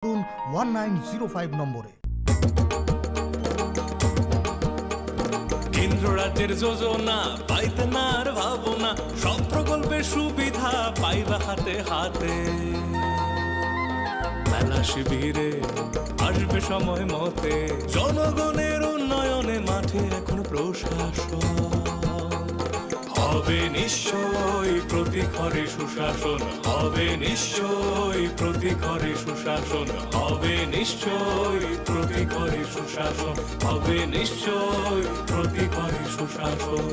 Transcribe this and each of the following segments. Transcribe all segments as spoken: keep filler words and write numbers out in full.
করুন one nine zero five নম্বরে। কেন্দ্র রাজ্যের যোজনা পাইতে না আর ভাবনা, সব প্রকল্পের সুবিধা পাইবা হাতে হাতে। মেলা শিবিরে আসবে সময় মতে, জনগণের উন্নয়নে মাঠে এখন প্রশাসন। হবে নিশ্চয়ই প্রতি ঘরে সুশাসন, হবে নিশ্চয়ই প্রতি ঘরে সুশাসন, হবে নিশ্চয়ই প্রতি ঘরে সুশাসন, হবে নিশ্চয়ই প্রতি ঘরে সুশাসন।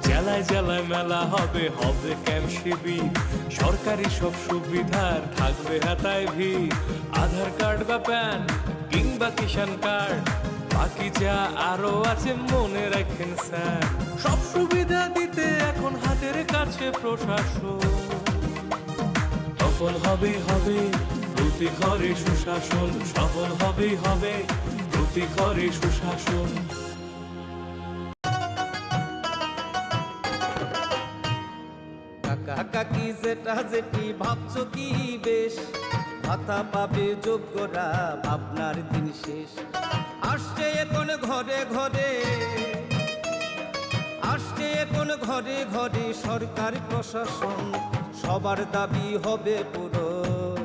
জেলায় জেলায় মেলা হবে, হবে ক্যাম্প শিবির, সরকারি সব সুবিধার থাকবে হাতায় ভিড়। আধার কার্ড বা প্যান কিংবা কিষাণ কার্ড, বাকি যা আরো আছে মনে রাখেন স্যার। সব সুবিধা দিতে এখন হাতের কাছে প্রশাসন। সফল হবে, হবে প্রতি ঘরে সুশাসন, সফল হবে, হবে প্রতি ঘরে সুশাসন। কাকা কাকি জেঠা জেঠি ভাবছো কি বেশ, ভাতা পাবে যোগ্যরা, ভাবনার দিন শেষ। আসছে এখন ঘরে ঘরে, আসছে এখন ঘরে ঘরে সরকার প্রশাসন, সবার দাবি হবে পূরণ।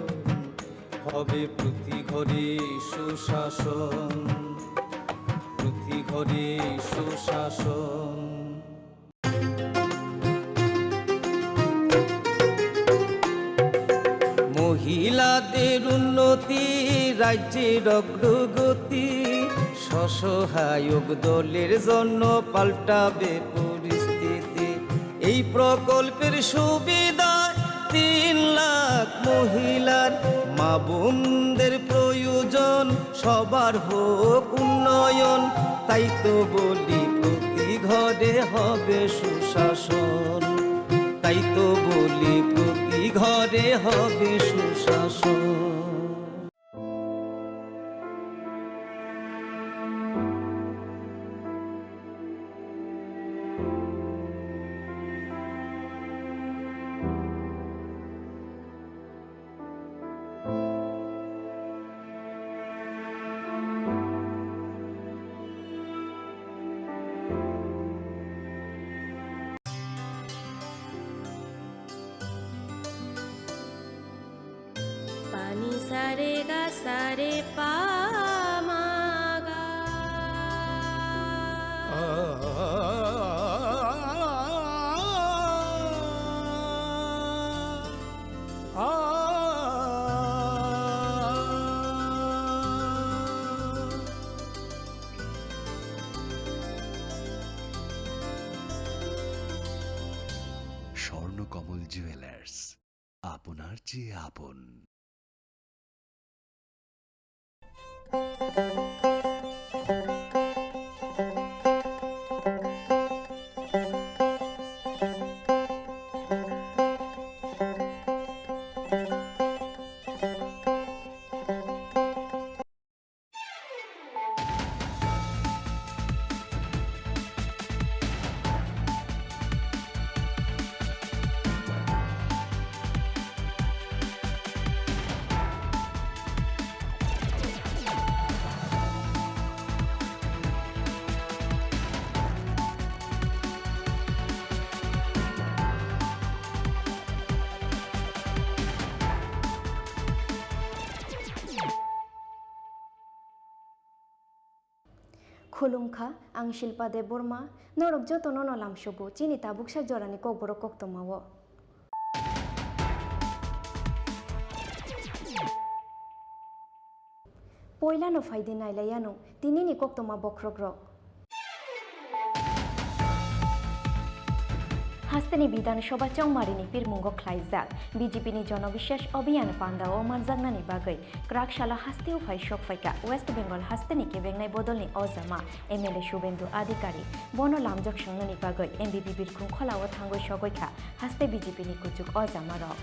হবে প্রতি ঘরে সুশাসন, প্রতি ঘরে সুশাসন। মহিলাদের উন্নতি, রাজ্যের অগ্রগতি, স্বসহায়ক দলের জন্য পাল্টাবে পরিস্থিতি। এই প্রকল্পের সুবিধায় তিন লাখ মহিলার, মা বোনদের প্রয়োজন, সবার হোক উন্নয়ন। তাই তো বলি প্রতি ঘরে হবে সুশাসন, তাই তো বলি প্রতি ঘরে হবে সুশাসন। Pani sa re ga sa re pa ma ga. Swarnakamal jewellers, আপনার চেয়ে আপন। Khulumkha, ang Shilpa Debbarma, norok jotono no lamsogo chini tabuksa jorani kokborok koktwmao. Poilano phaidi nailaianw tinini koktwma bokhrokrok. Hasteni Bidhan Sabha chongmarini pirmungo khlaijak B J P ni Janabishwas Abhiyan pandao manjaknani bagwi kwrak salo hasteo phai sokphaikha West Bengal hasteni kebengnai bodolni ojama M L A Suvendu Adhikari. Bono lamjak swngnani bagwi M B B birkhung kholao thangwi sogwi kha haste B J P ni kuchuk ojamarok.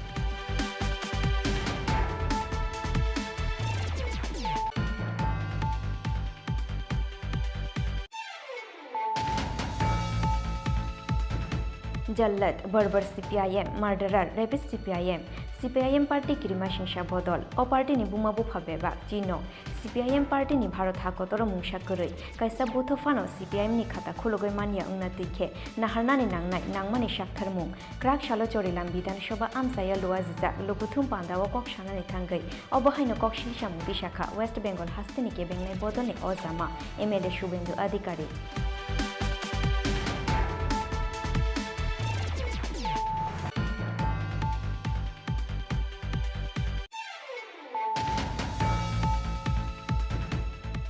Jallat, Barbar C P I M, Murderer, Rapist C P I M, C P I M party kirima singsa bodol, o party ni buma bupha bebak, chino, C P I M party ni Bharat ha kotoro mungsa kwrwi, kaisa buthu phano C P I M ni khata khulugwi manya wngna twi khe, naharnani nangnai, nangmani saktharmung, Krak salo Chorilam Bidhan Sabha amchaya luajijak lukuthum pandao kok sanani thangwi, obo haino kok silsamung tisakha West Bengal hasteni kebengnai bodolni ojama M L A Subendu Adhikari.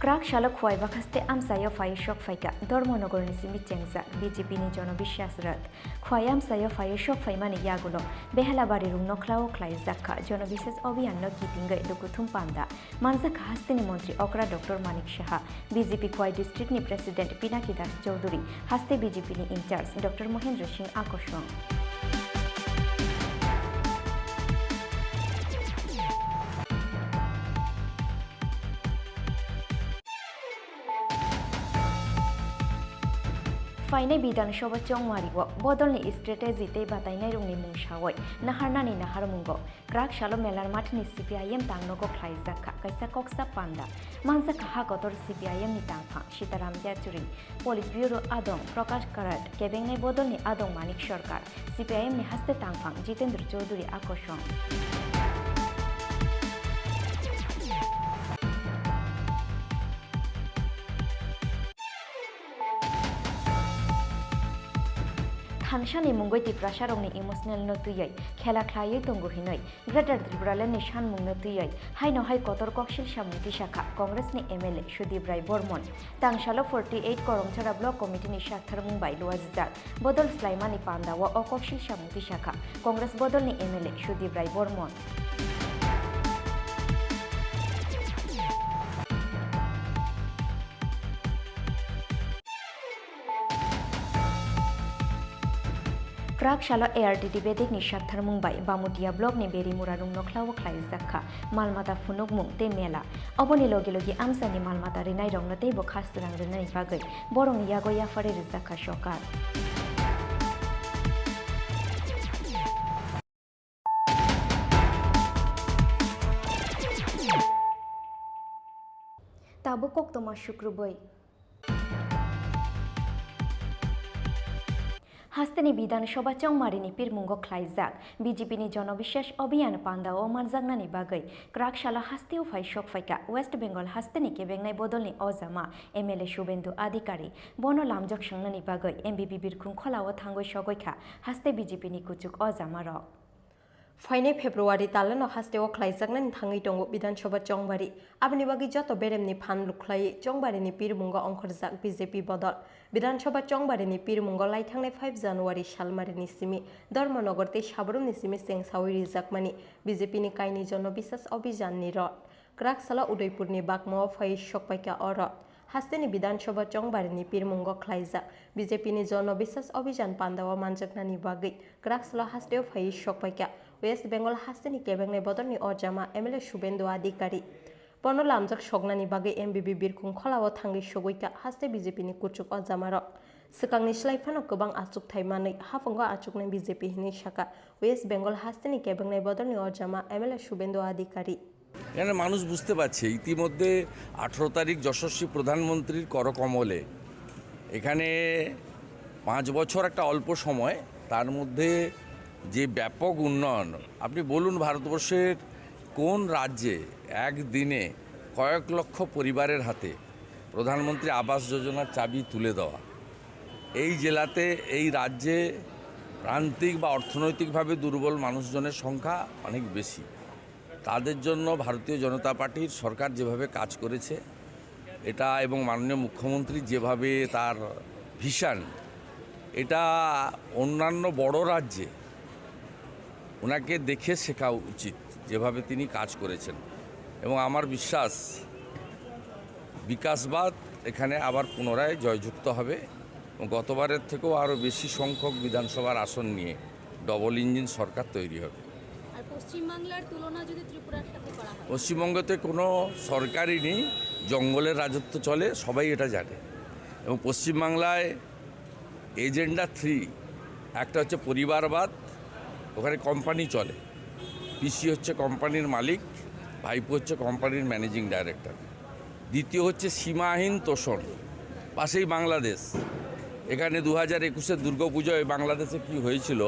Krak salo Khwai bakhaste amchaio phaiwi sok phaikha Dharmanagarni simi chengjak B J P ni Jono Biswas Rath. Khwai amchaio phaiwi sok phaimani yagulo Behelabari rung nokhlao khlaijak kha Jono Biswas Abhiyan no kitingwi lukuthum panda manjak kha hasteni montri okra Doctor Manik Saha, B J P Khwai district ni president Pinaki Das Chowdhury, haste B J P ni in charge Doctor Mohendra Singh Akosong. Phainai Bidhan Sabha chongmario bodolni strategy tei batainairokni mung sawi naharnani naharmungo Krak salo Melar Mathni C P I M tangnogo khlaijak kha kaisa koksa panda. Manjak kha ha kotor C P I M ni tangphang Sitaram Yachuri, Politburo adong Prakash Karat, kebengnai bodolni adong Manik Sarkar, C P I M ni haste tangphang Jitendra Chowdhury Akosong. Thansani mungwi Tiprasarokni emotional no twiwi khela khlaiwi tongo hinwi Greater Tipraland ni sanmung no twiwi haino hai kotor koksil samung tisakha Congress ni M L A Sudip Rai Bormon. Tangsalo forty eight Korongchara Block Committee ni saktharmung bai luajijak bodol slaimani pandao o koksil samung tisakha Congress bodolni M L A Sudip Rai Bormon. Krak salo A R T T bedekni saktharmung bai Bamutia Blockni Berimura rung nokhlao khlaijak kha mal mata phunukmung tei mela. Oboni logi logi amchaini mal mata rinairokno teibo khasrang rinani bagwi borokni yago yaphari rijak kha sorkar. Tabuk koktwma sukrubwi. Hasteni Bidhan Sabha chongmarini pirmungo khlaijak B J P ni Jono Biswas Abhiyan pandao manjaknani bagwi krak salo hasteo phai sok phaikha West Bengal hasteni kebengnai bodolni ojama M L A Subendu Adhikari. Bono lamjak swngnani bagwi M B B birkhung kholao thangwi sogwi kha haste B J P ni kuchuk ojamarok. Phainai February talano hasteo khlaijaknani thangwi tongo Bidhan Sabha chongbari. Aboni bagwi joto beremni phan lukhlaiwi chongbarini pirmungo ongkhorjak B J P bodol. Bidhan Sabha chongbarini pirmungo laithangnai five January salmarini simi Dharmanagar tei Sabrumni simi chengsawi rijakmani B J P ni kaini Jono Biswas Abhiyan ni rot. Kwrak salo Udaipurni bagmao phaiwi sokpaikha o rot. Hasteni Bidhan Sabha chongbarini pirmungo khlaijak B J P ni Jono Biswas Abhiyan pandao manjaknani bagwi kwrak salo hasteo phaiwi sokpaikha West Bengal hasteni kebengnai bodolni ojama M L A Subendu Adhikari. Bono lamjak soknani bagwi M B B birkhung kholao thangwi sogwikha haste B J P ni kuchuk ojamarok. Swkangni slai phano kwbang achukthai manwi haphango achuknai B J P hinwi sakha West Bengal hasteni kebengnai bodolni ojama M L A Subendu Adhikari. এখানে মানুষ বুঝতে পারছে, ইতিমধ্যে আঠারো তারিখ যশস্বী প্রধানমন্ত্রীর করকমলে এখানে পাঁচ বছর একটা অল্প সময়, তার মধ্যে যে ব্যাপক উন্নয়ন, আপনি বলুন ভারতবর্ষের কোন রাজ্যে একদিনে কয়েক লক্ষ পরিবারের হাতে প্রধানমন্ত্রী আবাস যোজনার চাবি তুলে দেওয়া? এই জেলাতে, এই রাজ্যে প্রান্তিক বা অর্থনৈতিকভাবে দুর্বল মানুষজনের সংখ্যা অনেক বেশি। তাদের জন্য ভারতীয় জনতা পার্টির সরকার যেভাবে কাজ করেছে, এটা এবং মাননীয় মুখ্যমন্ত্রী যেভাবে তার ভিশন, এটা অন্যান্য বড় রাজ্যে ওনাকে দেখে শেখা উচিত, যেভাবে তিনি কাজ করেছেন। এবং আমার বিশ্বাস, বিকাশবাদ এখানে আবার পুনরায় জয়যুক্ত হবে এবং গতবারের থেকেও আরও বেশি সংখ্যক বিধানসভার আসন নিয়ে ডবল ইঞ্জিন সরকার তৈরি হবে। আর পশ্চিমবাংলার তুলনা যদি ত্রিপুরার সাথে করা হয়? পশ্চিমবঙ্গতে কোনো সরকারই নেই, জঙ্গলের রাজত্ব চলে, সবাই এটা জানে। এবং পশ্চিমবাংলায় এজেন্ডা থ্রি একটা হচ্ছে পরিবারবাদ, ওখানে কোম্পানি চলে, পিসি হচ্ছে কোম্পানির মালিক, ভাইপো হচ্ছে কোম্পানির ম্যানেজিং ডাইরেক্টর। দ্বিতীয় হচ্ছে সীমাহীন তোষণ, পাশেই বাংলাদেশ। এখানে দু হাজার একুশের দুর্গাপুজোয় বাংলাদেশে কি হয়েছিল,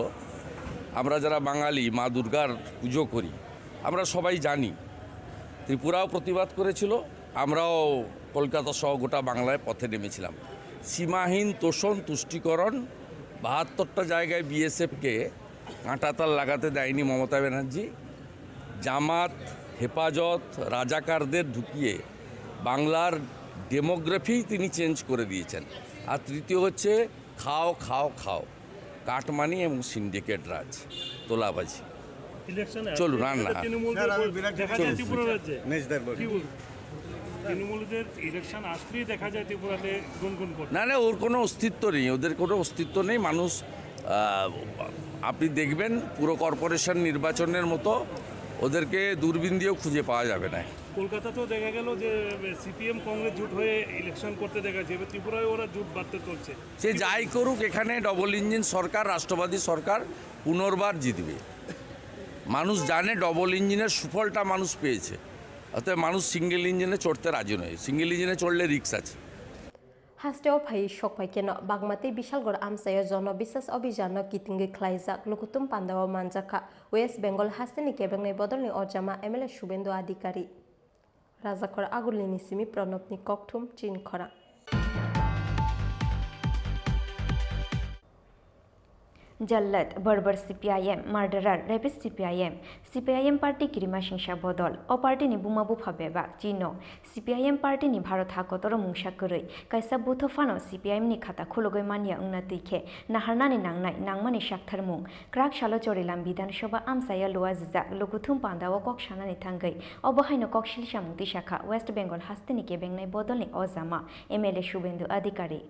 আমরা যারা বাঙালি মা দুর্গার পুজো করি, আমরা সবাই জানি। ত্রিপুরাও প্রতিবাদ করেছিল, আমরাও কলকাতা সহ গোটা বাংলায় পথে নেমেছিলাম। সীমাহীন তোষণ, তুষ্টিকরণ, বাহাত্তরটা জায়গায় বিএসএফকে কাঁটাতার লাগাতে দেয়নি মমতা ব্যানার্জি। জামাত, হেফাজত, রাজাকারদের ঢুকিয়ে বাংলার ডেমোগ্রাফি তিনি চেঞ্জ করে দিয়েছেন। আর তৃতীয় হচ্ছে খাও, খাও, খাও, কাটমানি এবং সিন্ডিকেট রাজ, তোলাবাজি। ইলেকশন চলুন, আসলে রান্না। এটা তৃণমূল স্যার, আমি বিরাট দেখা যায় কিছু ত্রিপুরা রাজ্যে। নেজদার বলি। কি বলবো? তৃণমূলদের ইলেকশন আসলেই দেখা যায় ত্রিপুরাতে গুনগুন করছে। না, না, ওর কোনো অস্তিত্ব নেই, ওদের কোনো অস্তিত্ব নেই। মানুষ, আহ, আপনি দেখবেন পুরো কর্পোরেশন নির্বাচনের মতো ওদেরকে দূরবীন দিয়েও খুঁজে পাওয়া যাবে না। কলকাতাতেও দেখা গেল যে সিপিএম কংগ্রেস জোট হয়ে ইলেকশন করতে দেখা যায়, এবার ত্রিপুরায় ওরা জোট বাঁধতে চলছে। সে যাই করুক, এখানে ডবল ইঞ্জিন সরকার, রাষ্ট্রবাদী সরকার পুনর্বার জিতবে। মানুষ জানে ডবল ইঞ্জিনের সুফলটা মানুষ পেয়েছে, অতএব মানুষ সিঙ্গেল ইঞ্জিনে চড়তে রাজি নয়। সিঙ্গেল ইঞ্জিনে চড়লে রিস্ক আছে। Hasteo phai sokpai kheno Bagmati Bishalgarh amchaio Jono Biswas Abhiyan no kitingwi khlaijak lukuthum pandao manjakha West Bengal hasteni kebengnai bodolni ojama M L A Subendu Adhikari. Rajakhor Agulini simi Pranobni kokthum chin khorang. Jallat, Barbar C P I M, Murderer, Rapist C P I M, C P I M party kirima singsa bodol, o party ni buma bupha bebak, chino, C P I M party ni Bharat hakotoro mungsa kwrwi, kaisa butho phano C P I M ni khata khulugwi manya wngna twi khe, naharnani nangnai, nangmani saktharmung, kwrak salo Chorilam Bidhan Sabha amchaio luajijak lukuthum pandao kok sanani thangwi, obo haino kok silsamung twi sakha West Bengal hasteni kebengnai bodolni ojama M L A Subendu Adhikari.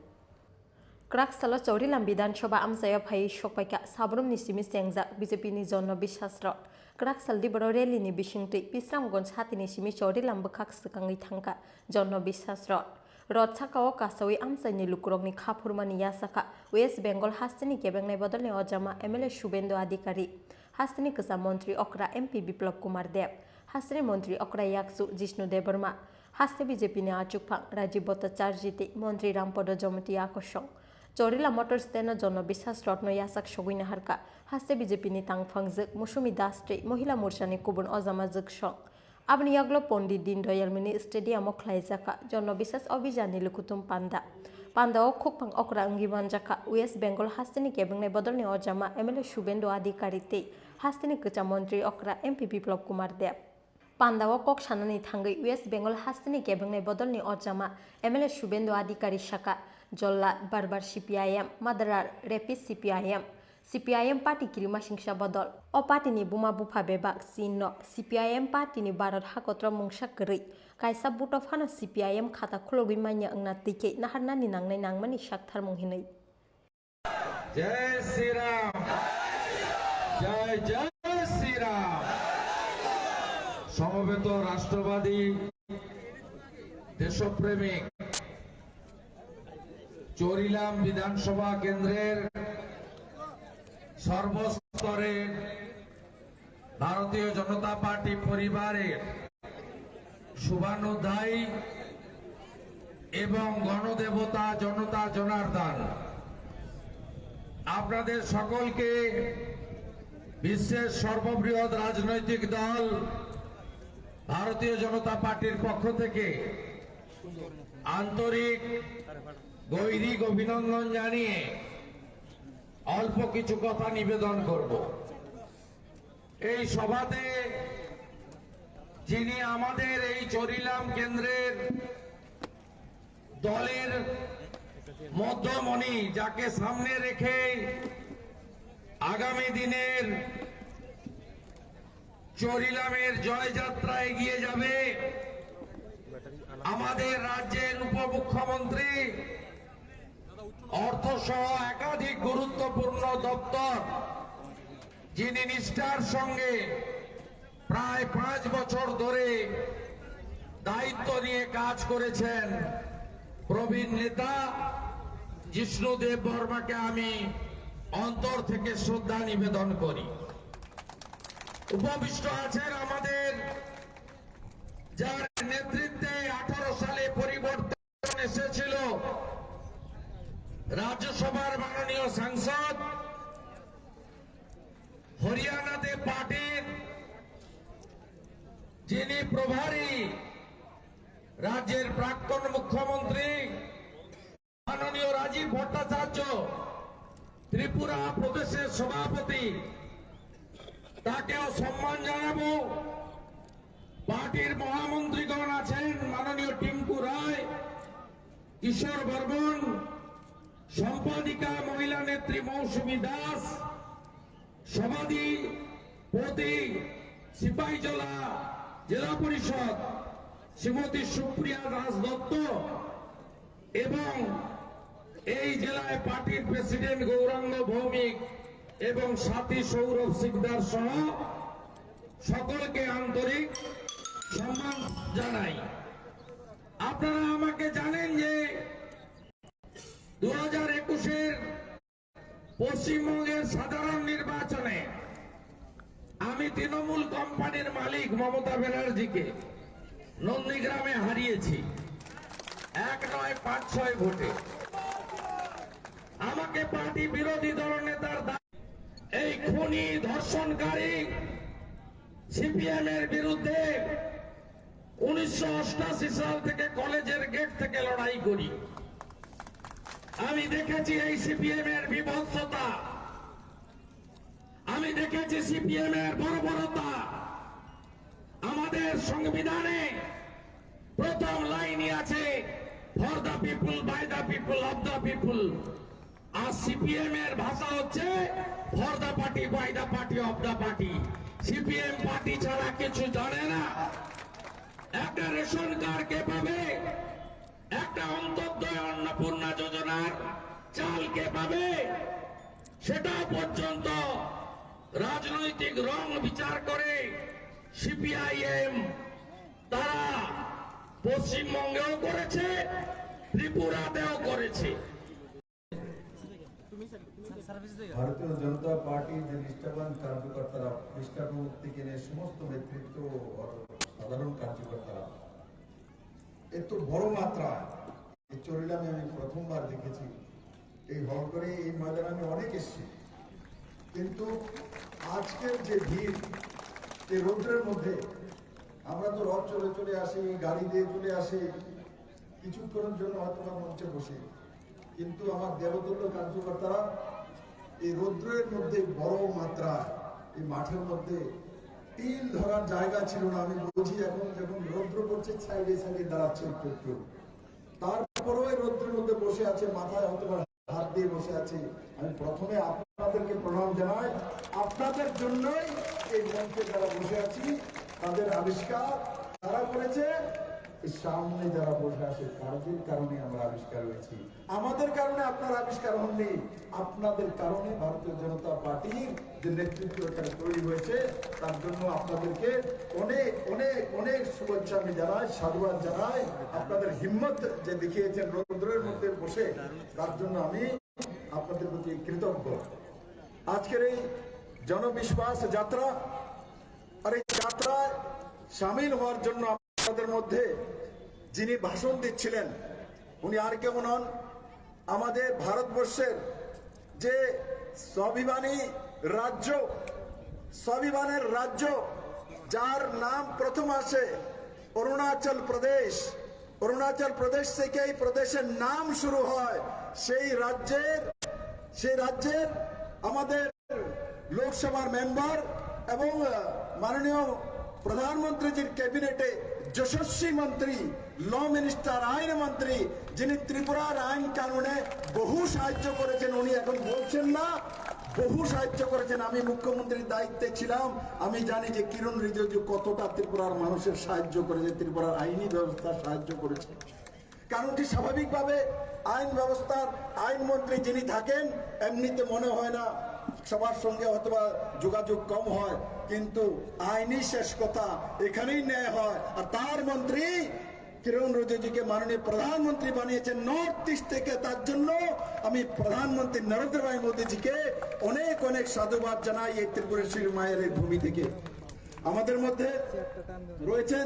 Kwrak salo Chorilam Bidhan Sabha amchaio phaiwi sokpaikha Sabrum ni simi chengjak B J P ni Jono Biswas rot. Kwrak sal diboro rally ni bisingtwi Bisramganj hatini simi Chorilam bwkhak swkangwi thangkha Jono Biswas rot. Rot sakao kasawi amchaini lukurokni kha phurmani yachakha West Bengal hasteni kebengnai bodolni ojama M L A Subendu Adhikari, hasteni kwcham montri okra M P Biplab Kumar Deb, hasteni montri okra yakchu Jishnu Debbarma, haste B J P ni achukphang Rajiv Bhattacharjee tei montri Rampada Jamatia kosong. Chorila Motor Stand-o Jono Biswas rotno yachak sogwi naharkha haste B J P ni tangphangjwk Musumi Das tei Mohila Morchani kubun ojama jwksong. Aboni yagulo Pondit Deen Dayal Mini Stadium-o khlaijakha Jono Biswas Abhiyan ni lukuthum panda. Pandao khukphang okra wngwi manjakha West Bengal hasteni kebengnai bodolni ojama M L A Subendu Adhikari tei hasteni kwcham montri okra M P Biplab Kumar Deb. Pandao kok sanani thangwi West Bengal hasteni kebengnai bodolni ojama M L A Subendu Adhikari sakha, Jollat, Barbar C P I M, Murderer, Rapist C P I M, C P I M party kirima singsa bodol. O party ni buma bupha bebak chinno C P I M party ni Bharat hakotro mungsa kwrwi, kaisa butho phano C P I M khata khulugwi manya wngna twi khe naharnani nangnai nangmani saktharmung hinwi. Jai Shri Ram, Jai Jai Shri Ram। সমবেত রাষ্ট্রবাদী দেশপ্রেমিক চরিলাম বিধানসভা কেন্দ্রের সর্বস্তরের ভারতীয় জনতা পার্টি পরিবারের শুভানুধ্যায়ী এবং গণদেবতা জনতা জনার্দন, আপনাদের সকলকে বিশ্বের সর্ববৃহৎ রাজনৈতিক দল ভারতীয় জনতা পার্টির পক্ষ থেকে আন্তরিক গৈরিক অভিনন্দন জানিয়ে অল্প কিছু কথা নিবেদন করব। এই সভাতে যিনি আমাদের এই চরিলাম কেন্দ্রের দলের মধ্যমণি, যাকে সামনে রেখে আগামী দিনের চরিলামের জয়যাত্রা এগিয়ে যাবে, আমাদের রাজ্যের উপমুখ্যমন্ত্রী, অর্থসহ একাধিক গুরুত্বপূর্ণ দপ্তর, যিনি নিষ্ঠার সঙ্গে প্রায় পাঁচ বছর ধরে দায়িত্ব নিয়ে কাজ করেছেন, প্রবীণ নেতা জিষ্ণু দেব বর্মাকে আমি অন্তর থেকে শ্রদ্ধা নিবেদন করি। উপবিষ্ট আছেন আমাদের, যার নেতৃত্বে আঠারো সালে পরিবর্তন এসেছিল, রাজ্যসভার মাননীয় সাংসদ, হরিয়ানাতে পার্টির যিনি প্রভারী, রাজ্যের প্রাক্তন মুখ্যমন্ত্রী মাননীয় রাজীব ভট্টাচার্য, ত্রিপুরা প্রদেশের সভাপতি, তাকেও সম্মান জানাবো। পার্টির মহামন্ত্রীগণ আছেন, মাননীয় টিঙ্কু রায়, কিশোর বর্মন, সম্পাদিকা মহিলা নেত্রী মৌসুমী দাস, সভাধিপতি সিপাহীজলা জেলা পরিষদ শ্রীমতী সুপ্রিয়া দাস দত্ত এবং এই জেলায় পার্টির প্রেসিডেন্ট গৌরাঙ্গ ভৌমিক এবং সাথী সৌরভ সিকদার সহ সকলকে আন্তরিক সম্মান জানাই। আপনারা আমাকে জানেন যে দু হাজার একুশের পশ্চিমবঙ্গের সাধারণ নির্বাচনে আমি তৃণমূল কোম্পানির মালিক মমতা ব্যানার্জিকে নন্দীগ্রামে হারিয়েছি এক নয় পাঁচ ছয় ভোটে। আমাকে পার্টি বিরোধী দলনেতার দা-, এই খুনি ধর্ষণকারী সিপিএম এর বিরুদ্ধে উনিশশো অষ্টাশি সাল থেকে কলেজের গেট থেকে লড়াই করি। আমি দেখেছি এই সিপিএম এর বিভৎসতা, আমি দেখেছি সিপিএম এর বর্বরতা। আমাদের সংবিধানে প্রথম লাইনই আছে, "For the people, by the people, of the people।" আর সিপিএম এর ভাষা হচ্ছে, "For the party, by the party, of the party।" CPM party ছাড়া কিছু জানে না। একটা রেশন কার্ড কে পাবে, একটা অন্তোদয় অন্নপূর্ণা যোজনার চাল কে পাবে, সেটা পর্যন্ত রাজনৈতিক রং বিচার করে সিপিআইএম তারা পশ্চিমবঙ্গেও করেছে, ত্রিপুরাতেও করেছে। ভারতীয় জনতা পার্টির যে নিষ্ঠাবান কার্যকর্তারা, খ্রিস্টান থেকে নিয়ে সমস্ত নেতৃত্ব ও সাধারণ কার্যকর্তারা এত বড় মাত্রায় এই চরিলামে আমি প্রথমবার দেখেছি। এই হল করে এই ময়দানে আমি অনেক এসেছি, কিন্তু আজকের যে ভিড়, এই রৌদ্রের মধ্যে, আমরা তো রথ চড়ে চলে আসি, গাড়ি দিয়ে চলে আসি, কিছুক্ষণের জন্য হয়তো বা মঞ্চে বসি, কিন্তু আমার দেবতুল্য কার্যকর্তারা এই রৌদ্রের মধ্যে বড় মাত্রায় এই মাঠের মধ্যে তিল ধরার জায়গা ছিল না। আমি বুঝি এখন যখন রৌদ্র পড়ছে, সাইডে সাইডে দাঁড়াচ্ছে একটু একটু। তারপরেও এই রৌদ্রের মধ্যে বসে আছে, মাথায় হয়তো বা হাত দিয়ে বসে আছি। আমি প্রথমে আপনাদেরকে প্রণাম জানাই, আপনাদের জন্যই এই মঞ্চে যারা বসে আছি, তাদের আবিষ্কার তারা করেছে, এই সামনে যারা বসে আছে তাদের কারণে আমরা আবিষ্কার হয়েছি। আমাদের কারণে আপনারা আবিষ্কার হননি, আপনাদের কারণে ভারতীয় জনতা পার্টির যে নেতৃত্ব এখানে তৈরি হয়েছে, তার জন্য আপনাদেরকে অনেক অনেক অনেক শুভেচ্ছা আমি জানাই, সাধুবাদ জানাই। আপনাদের হিম্মত যে দেখিয়েছেন রৌদ্রের মধ্যে বসে, তার জন্য আমি আপনাদের প্রতি কৃতজ্ঞ। আজকের এই জনবিশ্বাস যাত্রা আর এই যাত্রায় সামিল হওয়ার জন্য আপনাদের মধ্যে যিনি ভাষণ দিচ্ছিলেন, উনি আর কেউ নন, আমাদের ভারতবর্ষের যে স্বাভিমানী রাজ্য, স্বাভিমানের রাজ্য, যার নাম প্রথম আসে অরুণাচল প্রদেশ, অরুণাচল প্রদেশ থেকে এই প্রদেশের নাম শুরু হয়, সেই রাজ্যের, সেই রাজ্যের আমাদের লোকসভার মেম্বার এবং, আহ, মাননীয় প্রধানমন্ত্রীজির ক্যাবিনেটে যশস্বী মন্ত্রী, ল মিনিস্টার, আইন মন্ত্রী, যিনি ত্রিপুরার আইন কানুনে বহু সাহায্য করেছেন, উনি এখন বলছেন না, বহু সাহায্য করেছেন। আমি মুখ্যমন্ত্রীর দায়িত্বে ছিলাম, আমি জানি যে কিরণ রিজিজু কতটা ত্রিপুরার মানুষের সাহায্য করেছে, ত্রিপুরার আইনি ব্যবস্থা সাহায্য করেছে। কারণ কি, স্বাভাবিকভাবে আইন ব্যবস্থার আইন মন্ত্রী যিনি থাকেন, এমনিতে মনে হয় না সবার সঙ্গে হয়তোবা যোগাযোগ কম হয়, কিন্তু আইনি শেষ কথা এখানেই ন্যায় হয়। আর তার মন্ত্রী কিরণ রিজিজুকে মাননীয় প্রধানমন্ত্রী বানিয়েছেন নর্থ ইস্ট থেকে, তার জন্য আমি প্রধানমন্ত্রী নরেন্দ্র ভাই মোদীজিকে অনেক অনেক সাধুবাদ জানাই এই ত্রিপুরেশ্বরী মায়ের এই ভূমি থেকে। আমাদের মধ্যে রয়েছেন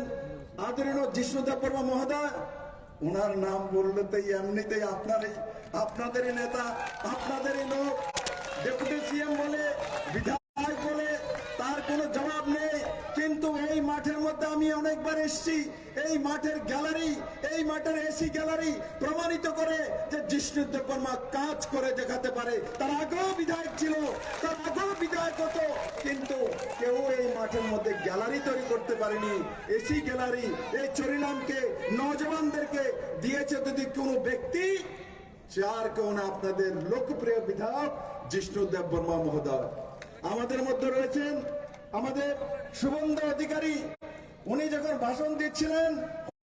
আদরণীয় জিষ্ণু দেববর্মা মহোদয়। ওনার নাম বললে তো এমনিতেই আপনারই, আপনাদেরই নেতা, আপনাদেরই লোক। ডেপুটি সিএম বলে, বিধায়ক বলে, তার কোনো জবাব নেই। কিন্তু এই মাঠের মধ্যে আমি অনেকবার এসেছি, এই মাঠের গ্যালারি, এই মাঠের এসি গ্যালারি প্রমাণিত করে যে জিষ্ণু দেববর্মা কাজ করে দেখাতে পারে। তার আগেও বিধায়ক ছিল, তার আগেও বিধায়ক হতো, কিন্তু কেউ এই মাঠের মধ্যে গ্যালারি তৈরি করতে পারেনি। এসি গ্যালারি এই চরিলামকে, নজওয়ানদেরকে দিয়েছে যদি কোনো ব্যক্তি, সে আর কেউ না, আপনাদের লোকপ্রিয় বিধায়ক জিষ্ণু দেববর্মা মহোদয়। আমাদের মধ্যে রয়েছেন আমাদের শুভেন্দু অধিকারী, উনি যখন ভাষণ দিচ্ছিলেন,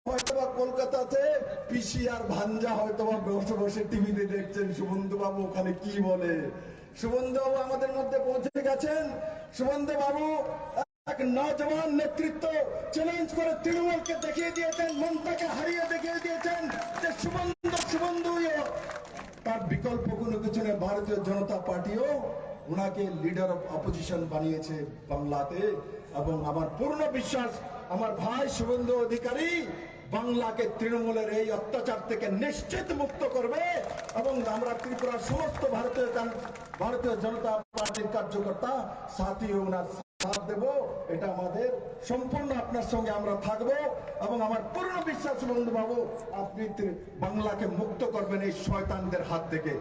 হয়তোবা কলকাতাতে পিসি আর ভাঞ্জা হয়তোবা বসে বসে টিভিতে দেখছেন শুভেন্দু বাবু ওখানে কি বলে। শুভেন্দু বাবু আমাদের মধ্যে পৌঁছে গেছেন। শুভেন্দু বাবু এক নজওয়ান নেতৃত্ব চ্যালেঞ্জ করে তৃণমূলকে দেখিয়ে দিয়েছেন, মমতাকে হারিয়ে দেখিয়ে দিয়েছেন যে শুভেন্দু, শুভেন্দুই তার বিকল্প কোনো কিছু নেই। ভারতীয় জনতা পার্টিও ওনাকে লিডার অফ অপোজিশন বানিয়েছে বাংলাতে। এবং আমার পূর্ণ বিশ্বাস, আমার ভাই শুভেন্দু অধিকারী বাংলাকে তৃণমূলের এই অত্যাচার থেকে নিশ্চিত মুক্ত করবে। এবং আমরা ত্রিপুরার সমস্ত ভারতীয় জন-, ভারতীয় জনতা পার্টির কার্যকর্তা সাথী ওনার সাথ দেব। এটা আমাদের সম্পূর্ণ, আপনার সঙ্গে আমরা থাকব। এবং আমার পূর্ণ বিশ্বাস বন্ধু বাবু, আপনি ত্রি-, বাংলাকে মুক্ত করবেন এই শয়তানদের হাত থেকে।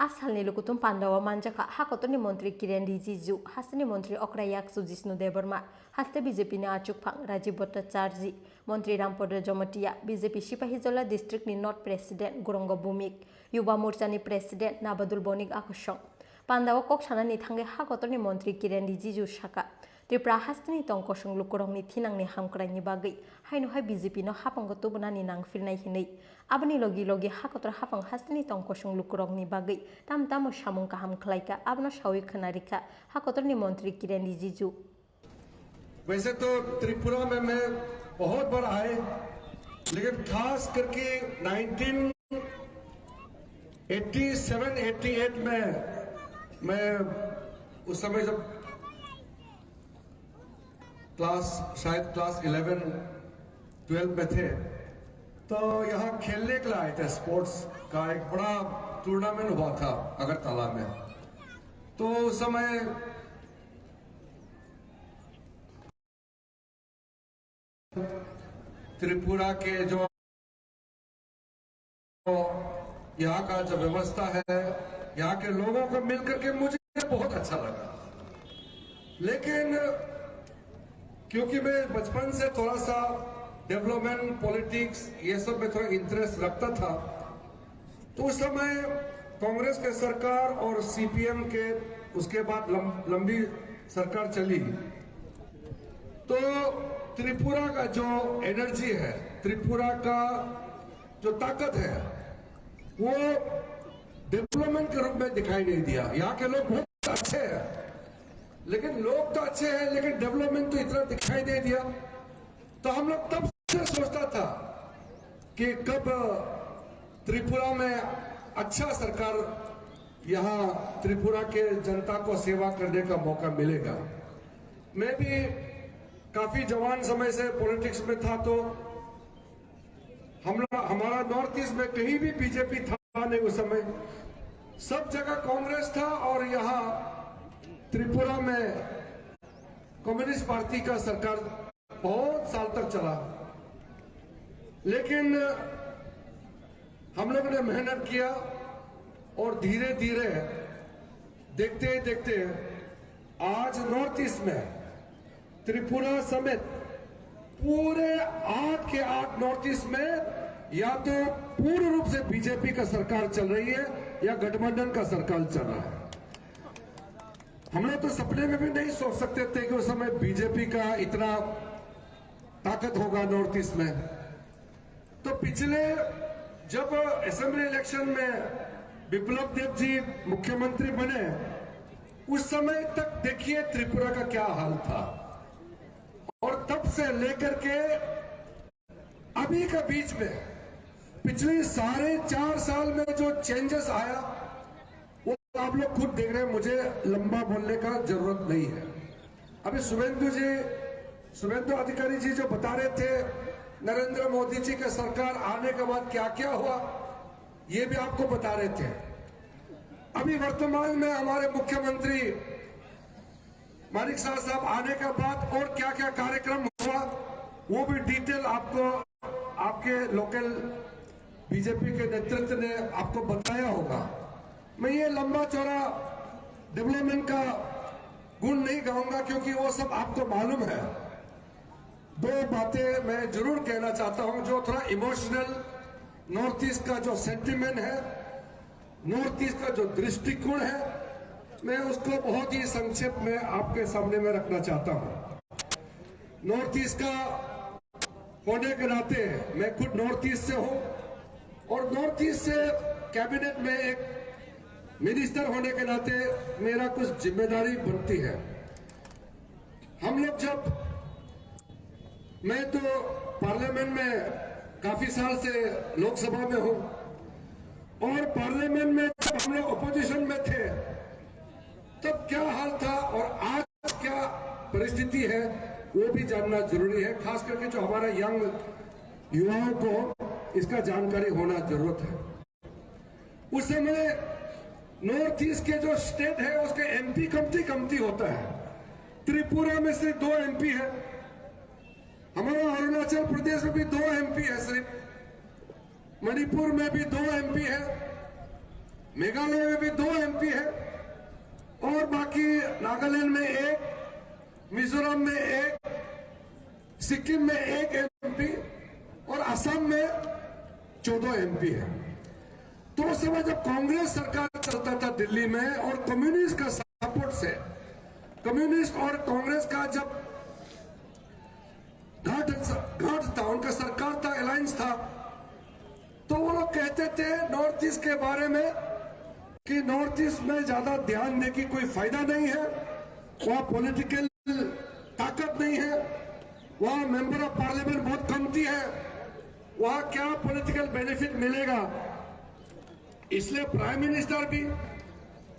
A salni lukuthum pandao manjakha hakotorni montri Kiren Rijiju, hasteni montri okra yakchu Jishnu Debbarma, haste B J P ni achukphang Rajiv Bhattacharjee, montri Rampadra Jamatia, B J P Sipahijola district ni North president Gurongo Bhumik, Yuba Morcha ni president Nabadul Bonik Akosong. Pandao kok sanani thangwi hakotorni montri Kiren Rijiju saka, Tripura hasteni tong kosong lukurokni thinangni hamkraini bagwi haino hai B J P no haphango tubunani nangphirnai hinwi. Aboni logi logi hakotor haphang hasteni tong kosong lukurokni bagwi tam tamo samung kaham khlaikha, abono sawi khwnarikha hakotorni montri Kiren Rijiju. वैसे तो त्रिपुरा में मैं बहुत बार आए, लेकिन खास करके nineteen eighty seven eighty eight में मैं उस समय जब क्लास, शायद क्लास इलेवन ट्वेल्व में थे, तो यहाँ खेलने के लिए आए थे। स्पोर्ट्स का एक बड़ा टूर्नामेंट हुआ था अगरतला में। तो उस समय त्रिपुरा के जो यहाँ का जो व्यवस्था है, यहाँ के लोगों को मिलकर के मुझे बहुत अच्छा लगा। लेकिन क्योंकि मैं बचपन से थोड़ा सा डेवलपमेंट, पॉलिटिक्स, ये सब में थोड़ा इंटरेस्ट रखता था, तो उस समय कांग्रेस के सरकार और सीपीएम के, उसके बाद लम-, लंबी सरकार चली, तो त्रिपुरा का जो एनर्जी है, त्रिपुरा का जो ताकत है, वो डेवलपमेंट के रूप में दिखाई नहीं दिया। यहाँ के लोग बहुत अच्छे हैं, लेकिन लोग तो अच्छे हैं, लेकिन डेवलपमेंट तो इतना दिखाई नहीं दिया। तो हम लोग तब से सोचता था कि कब त्रिपुरा में अच्छा सरकार यहाँ त्रिपुरा के जनता को सेवा करने का मौका मिलेगा। मैं भी काफी जवान समय से पॉलिटिक्स में था, तो हम लोग, हमारा नॉर्थ ईस्ट में कहीं भी बीजेपी था नहीं उस समय, सब जगह कांग्रेस था। और यहाँ त्रिपुरा में कम्युनिस्ट पार्टी का सरकार बहुत साल तक चला, लेकिन हम लोगों ने मेहनत किया और धीरे धीरे, देखते देखते आज नॉर्थ ईस्ट में त्रिपुरा समेत पूरे आठ के आठ नॉर्थ ईस्ट में या तो पूर्ण रूप से बीजेपी का सरकार चल रही है या गठबंधन का सरकार चल रहा है। हम लोग तो सपने में भी नहीं सोच सकते थे कि उस समय बीजेपी का इतना ताकत होगा नॉर्थ ईस्ट में। तो पिछले जब असेंबली इलेक्शन में बिप्लब देब जी मुख्यमंत्री बने, उस समय तक देखिए त्रिपुरा का क्या हाल था। और तब से लेकर के अभी का बीच में पिछले साढ़े चार साल में जो चेंजेस आया, वो आप लोग खुद देख रहे हैं, मुझे लंबा बोलने का जरूरत नहीं है। अभी शुभेंदु जी, शुभेंदु अधिकारी जी जो बता रहे थे, नरेंद्र मोदी जी के सरकार आने के बाद क्या क्या हुआ, ये भी आपको बता रहे थे। अभी वर्तमान में हमारे मुख्यमंत्री मानिक शाह साहब आने के बाद और क्या क्या कार्यक्रम हुआ, वो भी डिटेल आपको आपके लोकल बीजेपी के नेतृत्व ने आपको बताया होगा। मैं ये लंबा चौड़ा डेवलपमेंट का गुण नहीं गाऊंगा, क्योंकि वो सब आपको मालूम है। दो बातें मैं जरूर कहना चाहता हूं, जो थोड़ा इमोशनल, नॉर्थ ईस्ट का जो सेंटिमेंट है, नॉर्थ ईस्ट का जो दृष्टिकोण है, मैं उसको बहुत ही संक्षेप में आपके सामने में रखना चाहता हूं। नॉर्थ ईस्ट का होने के नाते, मैं खुद नॉर्थ ईस्ट से हूं और नॉर्थ ईस्ट से कैबिनेट में एक मिनिस्टर होने के नाते मेरा कुछ जिम्मेदारी बनती है। हम लोग जब, मैं तो पार्लियामेंट में काफी साल से लोकसभा में हूं, और पार्लियामेंट में जब हम लोग अपोजिशन में थे, तब क्या हाल था और आज क्या परिस्थिति है, वो भी जानना जरूरी है। खास करके जो हमारा यंग युवाओं को इसका जानकारी होना जरूरत है। उस समय नॉर्थ ईस्ट के जो स्टेट है, उसके एमपी कमती कमती होता है। त्रिपुरा में सिर्फ दो एमपी है, हमारा अरुणाचल प्रदेश में भी दो एमपी है सिर्फ, मणिपुर में भी दो एमपी है, मेघालय में भी दो एमपी है, और बाकी नागालैंड में एक, मिजोरम में एक, सिक्किम में एक एमपी और असम में चौदह एमपी है। तो उस समय जब कांग्रेस सरकार चलता था दिल्ली में और कम्युनिस्ट का सपोर्ट से, कम्युनिस्ट और कांग्रेस का जब गठ गठ था, उनका सरकार था, अलायंस था, तो वो लोग कहते थे नॉर्थ ईस्ट के बारे में कि नॉर्थ ईस्ट में ज्यादा ध्यान दे के कोई फायदा नहीं है, वहाँ पॉलिटिकल ताकत नहीं है, वहाँ मेंबर ऑफ पार्लियामेंट बहुत कमती है, वहाँ क्या पॉलिटिकल बेनिफिट मिलेगा। इसलिए प्राइम मिनिस्टर भी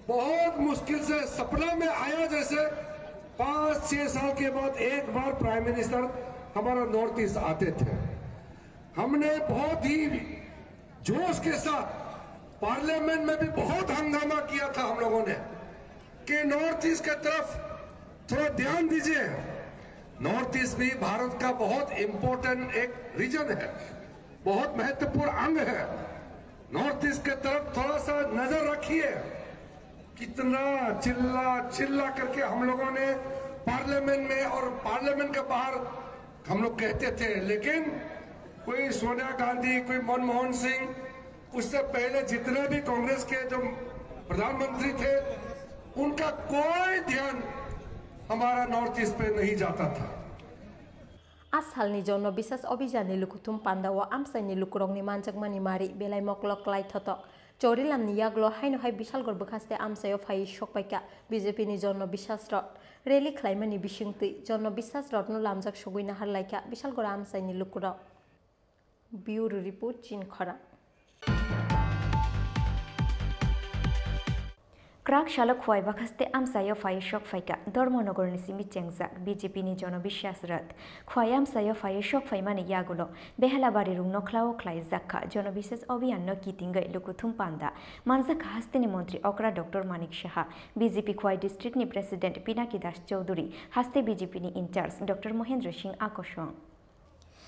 बहुत मुश्किल से सपना में आया, जैसे पाँच छह साल के बाद एक बार प्राइम मिनिस्टर हमारा नॉर्थ ईस्ट आते थे। हमने बहुत ही जोश के साथ पार्लियामेंट में भी बहुत हंगामा किया था हम लोगों ने कि नॉर्थ ईस्ट के तरफ थोड़ा ध्यान दीजिए। नॉर्थ ईस्ट भी भारत का बहुत इंपॉर्टेंट एक रीजन है, बहुत महत्वपूर्ण अंग है। नॉर्थ ईस्ट के तरफ थोड़ा सा नजर रखिए। कितना चिल्ला चिल्ला करके हम लोगों ने पार्लियामेंट में और पार्लियामेंट के बाहर हम लोग कहते थे, लेकिन कोई सोनिया गांधी, कोई मनमोहन सिंह, उससे पहले जितने भी कांग्रेस के जो प्रधानमंत्री थे, उनका कोई ध्यान हमारा नॉर्थ ईस्ट पे नहीं जाता था। A salni Jono Biswas Abhiyan ni lukuthum panda o amchaini lukurokni manjakmani mari belai moklok klai thotok. Chorilamni yagulo haino hai Bishalgarh bwkhaste amchaio phaiwi sokpaikha B J P ni Jono Biswas Rath. Rally khlaimani bisingtwi Jono Biswas Rathno lamjak sogwi naharlaikha Bishalgarh amchaini lukurok. Bureau Report, Chinkhorang. Kwrak salo Khwai bwkhaste amchaio phaiwi sok phaikha Dharmanagarni simi chengjak B J P ni Jono Biswas Rath. Khwai amchaio phaiwi sok phaimani yagulo Behelabari rungno khlao khlaijak kha Jono Biswas Abhiyan no kitingwi lukuthum panda. Manjakha hasteni montri okra Doctor Manik Saha, B J P Khwai district ni president Pinaki Das Chowdhury, haste B J P ni in charge Doctor Mohendra Singh Akosong.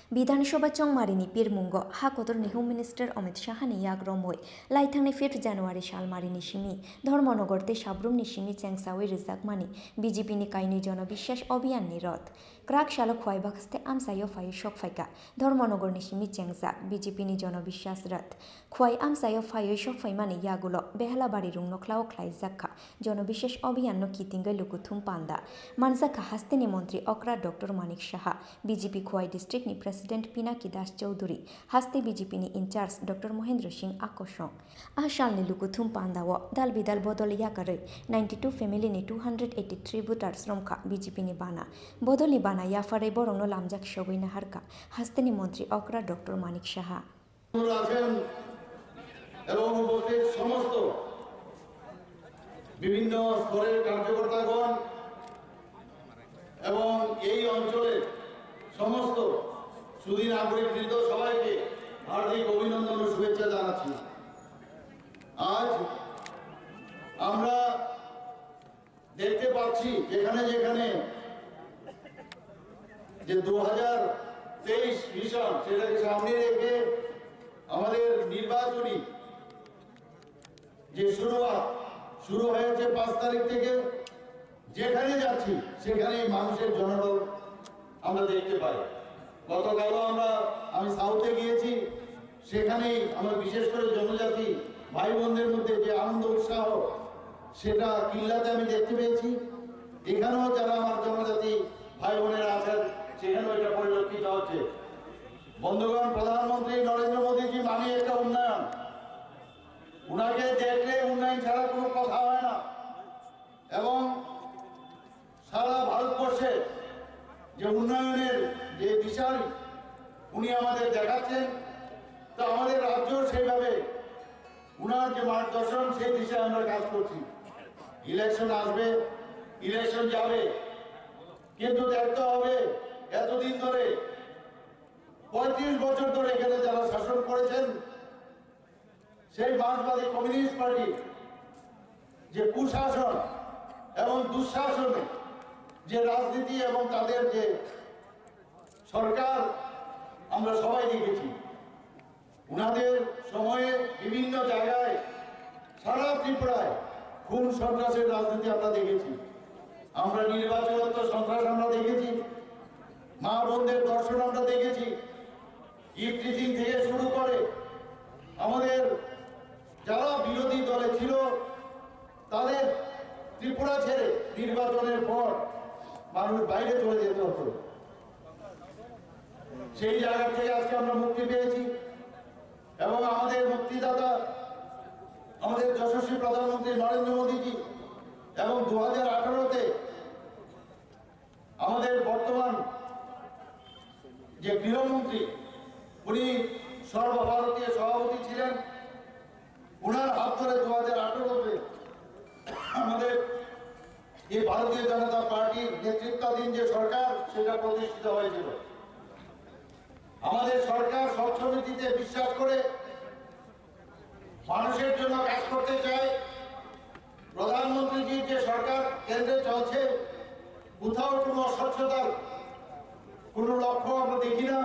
Bidhan Sabha chongmarini pirmungo ha kotorni Home Minister Amit Shahani yak romwi laithangni fifth January salmarini simi Dharmanagar tei Sabrumni simi chengsawi rwjakmani B J P ni kainwi Jono Biswas Abhiyan ni Rath. Kwrak salo Khwai bwkhaste amchaio phaiwi sok phaikha Dharmanagarni simi chengjak B J P ni Jono Biswas Rath. Khwai amchaio phaiwi sok phaimani yagulo Behelabari rungno khlao khlaijak kha Jono Biswas Abhiyan no kitingwi lukuthum panda. Manjakha hasteni montri okra Doctor Manik Saha, B J P Khwai district ni president. President Pinaki Das Chowdhury, haste B J P ni in-charge Doctor Mohendra Singh Akosong. A salni lukuthum pandao dal bidal bodol yakarwi ninety-two family ni two hundred eighty-three voters romkha B J P ni bana. Bodolni bana yapharwi borokno lamjak sogwi naharkha hasteni montri okra Doctor Manik Saha. আছেন এবং উপস্থিত সমস্ত বিভিন্ন স্তরের কার্যকর্তাগণ এবং এই অঞ্চলের সমস্ত সুধী নাগরিক বৃন্দ, সবাইকে হার্দিক অভিনন্দন ও শুভেচ্ছা জানাচ্ছি। আজ আমরা দেখতে পাচ্ছি যেখানে যেখানে যে দু হাজার তেইশ ভিশন, সেটাকে সামনে রেখে আমাদের নির্বাচনী যে শুরুয়াত শুরু হয়েছে পাঁচ তারিখ থেকে, যেখানে যাচ্ছি সেখানেই মানুষের জনরোল আমরা দেখতে পাই। গতকালও আমরা, আমি সাউথে গিয়েছি, সেখানেই আমার বিশেষ করে জনজাতি ভাই বোনদের মধ্যে যে আনন্দ উৎসাহ, সেটা কিল্লাতে আমি দেখতে পেয়েছি। এখানেও যারা আমার জনজাতি ভাই বোনেরা আছেন, সেখানেও এটা পরিলক্ষিত হচ্ছে। বন্ধুগণ, প্রধানমন্ত্রী নরেন্দ্র মোদীজি মানে একটা উন্নয়ন। উনাকে দেখলে উন্নয়ন ছাড়া কোনো কথা হয় না। এবং সারা ভারতবর্ষে যে উন্নয়নের যে দিশারি উনি আমাদের দেখাচ্ছেন, তা আমাদের রাজ্য সেইভাবে উনার যে মার্গদর্শন, সেই দিশায় আমরা কাজ করছি। ইলেকশন আসবে, ইলেকশন যাবে, কিন্তু দেখতে হবে এতদিন ধরে, পঁয়ত্রিশ বছর ধরে এখানে যারা শাসন করেছেন, সেই মার্ক্সবাদী কমিউনিস্ট পার্টির যে কুশাসন এবং দুঃশাসনে যে রাজনীতি এবং তাদের যে সরকার আমরা সবাই দেখেছি। উনাদের সময়ে বিভিন্ন জায়গায় সারা ত্রিপুরায় খুন সন্ত্রাসের রাজনীতি আমরা দেখেছি। আমরা নির্বাচনত্ত সন্ত্রাস আমরা দেখেছি, মা বোনদের ধর্ষণ আমরা দেখেছি। ইভটিজিং থেকে শুরু করে আমাদের যারা বিরোধী দলে ছিল, তাদের ত্রিপুরা ছেড়ে নির্বাচনের পর মানুষ বাইরে চলে যেতে হতো। সেই জায়গা থেকে আজকে আমরা মুক্তি পেয়েছি এবং আমাদের মুক্তিদাতা, আমাদের যশস্বী প্রধানমন্ত্রী নরেন্দ্র মোদীজি এবং দু হাজার আঠারোতে আমাদের বর্তমান যে গৃহমন্ত্রী, উনি সর্বভারতীয় সভাপতি ছিলেন। ওনার হাত ধরে দু হাজার আঠারোতে আমাদের এই ভারতীয় জনতা পার্টির নেতৃত্বাধীন যে সরকার, সেটা প্রতিষ্ঠিত হয়েছিল। আমাদের সরকার স্বচ্ছ নীতিতে বিশ্বাস করে মানুষের জন্য কাজ করতে চায়। প্রধানমন্ত্রীজির যে সরকার কেন্দ্রে চলছে, কোথাও কোনো অস্বচ্ছতার কোনো লক্ষ্য আমরা দেখি না,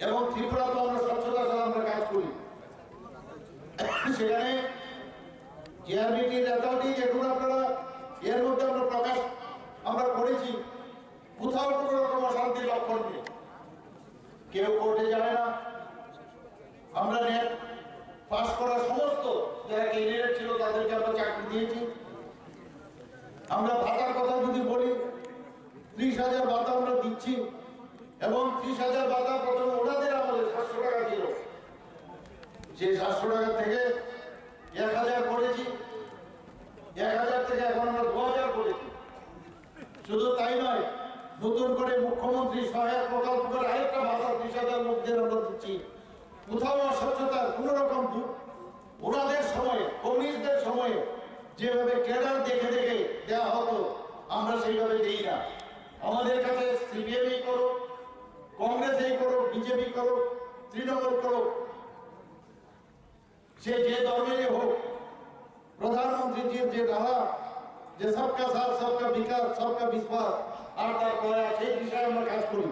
এবং ত্রিপুরা তো আমরা স্বচ্ছতা ছাড়া আমরা কাজ করি। সেখানে জেআরবিটির রেজাল্টই দেখুন আপনারা, এর মধ্যে আমরা প্রকাশ আমরা করেছি, কোথাও কোনো রকম অশান্তির লক্ষণ নেই। কেউ কোর্টে যায় না। আমরা নেট পাস করা সমস্ত যারা ক্যান্ডিডেট ছিল, তাদেরকে আমরা চাকরি দিয়েছি। আমরা ভাতার কথা যদি বলি, ত্রিশ হাজার ভাতা আমরা দিচ্ছি, এবং ত্রিশ হাজার ভাতা প্রথমে ওনাদের আমলে সাতশো টাকা ছিল, সেই সাতশো টাকা থেকে এক হাজার করেছি, এক হাজার থেকে এখন আমরা দু হাজার করেছি। শুধু তাই নয়, নতুন করে মুখ্যমন্ত্রী সহায়ক প্রকল্প করে আরেকটা ভাতা ত্রিশ হাজার লোকদের আমরা দিচ্ছি। কোথাও অস্বচ্ছতার কোনো রকম দু-, ওনাদের সময়ে, কমিউনিস্টদের সময়ে যেভাবে ক্যাডার দেখে দেখে দেওয়া হতো, আমরা সেইভাবে দেই না। আমাদের কাছে সিপিএমই করুক, কংগ্রেসই করুক, বিজেপি করুক, তৃণমূল করুক, সে যে ধর্মেরই হোক, প্রধানমন্ত্রীজির যে ধারা, যে সবকা সাথ, সবকা বিকাশ, সবকা বিশ্বাস, আর তার প্রয়াস, সেই বিষয়ে আমরা কাজ করি।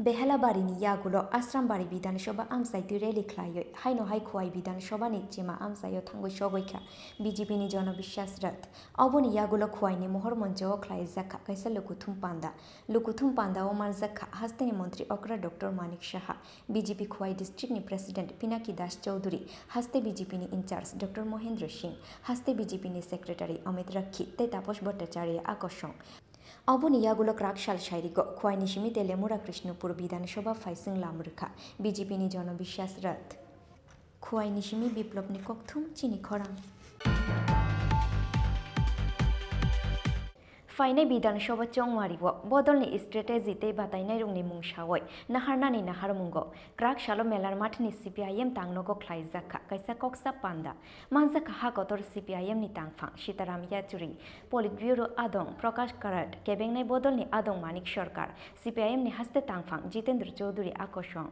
Behelabarini yagulo Asrambari Bidhan Sabha amchai twi rally khlaiwi haino hai Khowai Bidhan Sabha ni chema amchaio thangwi sogwi kha B J P ni Jono Biswas Rath. Oboni yagulo Khowai ni Mohor Moncho o khlaijak kha kaisa lukuthum panda. Lukuthum panda o manjak kha hasteni montri okra Doctor Manik Saha, B J P Khowai district ni president Pinaki Das Chowdhury, haste B J P ni in-charge Doctor Mohendra Singh, haste B J P ni secretary Amit Rakhi tei Taposh Bhattacharya Akosong. Oboni yagulo kwrak sal sairigo Khwaini simi Telemura Krishnapur Bidhan Sabha phaising lam rwkha B J P ni Jono Biswas Rath. Khwaini simi Biplopni kokthum chini khorang. Phainai Bidhan Sabha chongmario bodolni strategy tei batainairokni mung sawi naharnani naharmungo kwrak salo Melar Mathni C P I M tangnogo khlaijakha kaisa koksa panda. Manjakha ha kotor C P I M ni tangphang Sitaram Yachuri, Politburo adong Prakash Karat, kebengnai bodolni adong Manik Sarkar, C P I M ni haste tangphang Jitendra Chaudhuri akosong.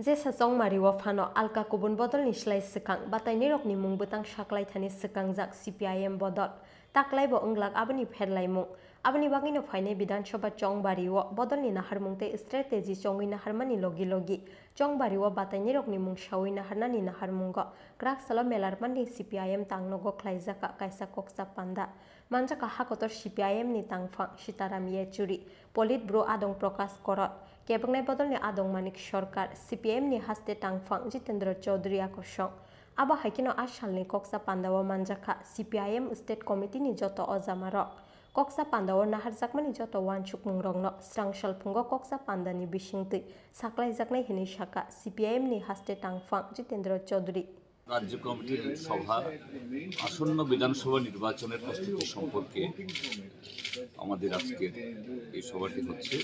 Jesa chongmario phano alka kubun bodolni slai swkang batainairokni mung bwtang saklaithani swkangjak C P I M bodol. Taklaibo wnglak aboni pherlaimung. Aboni bagwino phainai Bidhan Sabha chongbario bodolni naharmung tei strategy chongwi naharmani logi logi chongbario batainairokni mung sawi naharnani naharmungo kwrak salo Melar Mathni C P I M tangnogo khlaijakha kaisa koksa panda. Manjakha ha kotor C P I M ni tangphang Sitaram Yachuri, Politburo adong Prakash Karat, kebengnai bodolni adong Manik Sarkar, C P I M ni haste tangphang Jitendra Chaudhuri akosong. Abo hai kheno a salni koksa pandao manjakha C P I M State Committee ni joto ojamarok. Koksa pandao naharjakmani joto uansukmungrokno srang salphungo koksa pandani bisingtwi saklaijaknai hinwi sakha C P I M ni haste tangphang Jitendra Chaudhuri. রাজ্য কমিটির সভা আসন্ন বিধানসভা নির্বাচনের প্রস্তুতি সম্পর্কে আমাদের আজকের এই সভাটি হচ্ছে।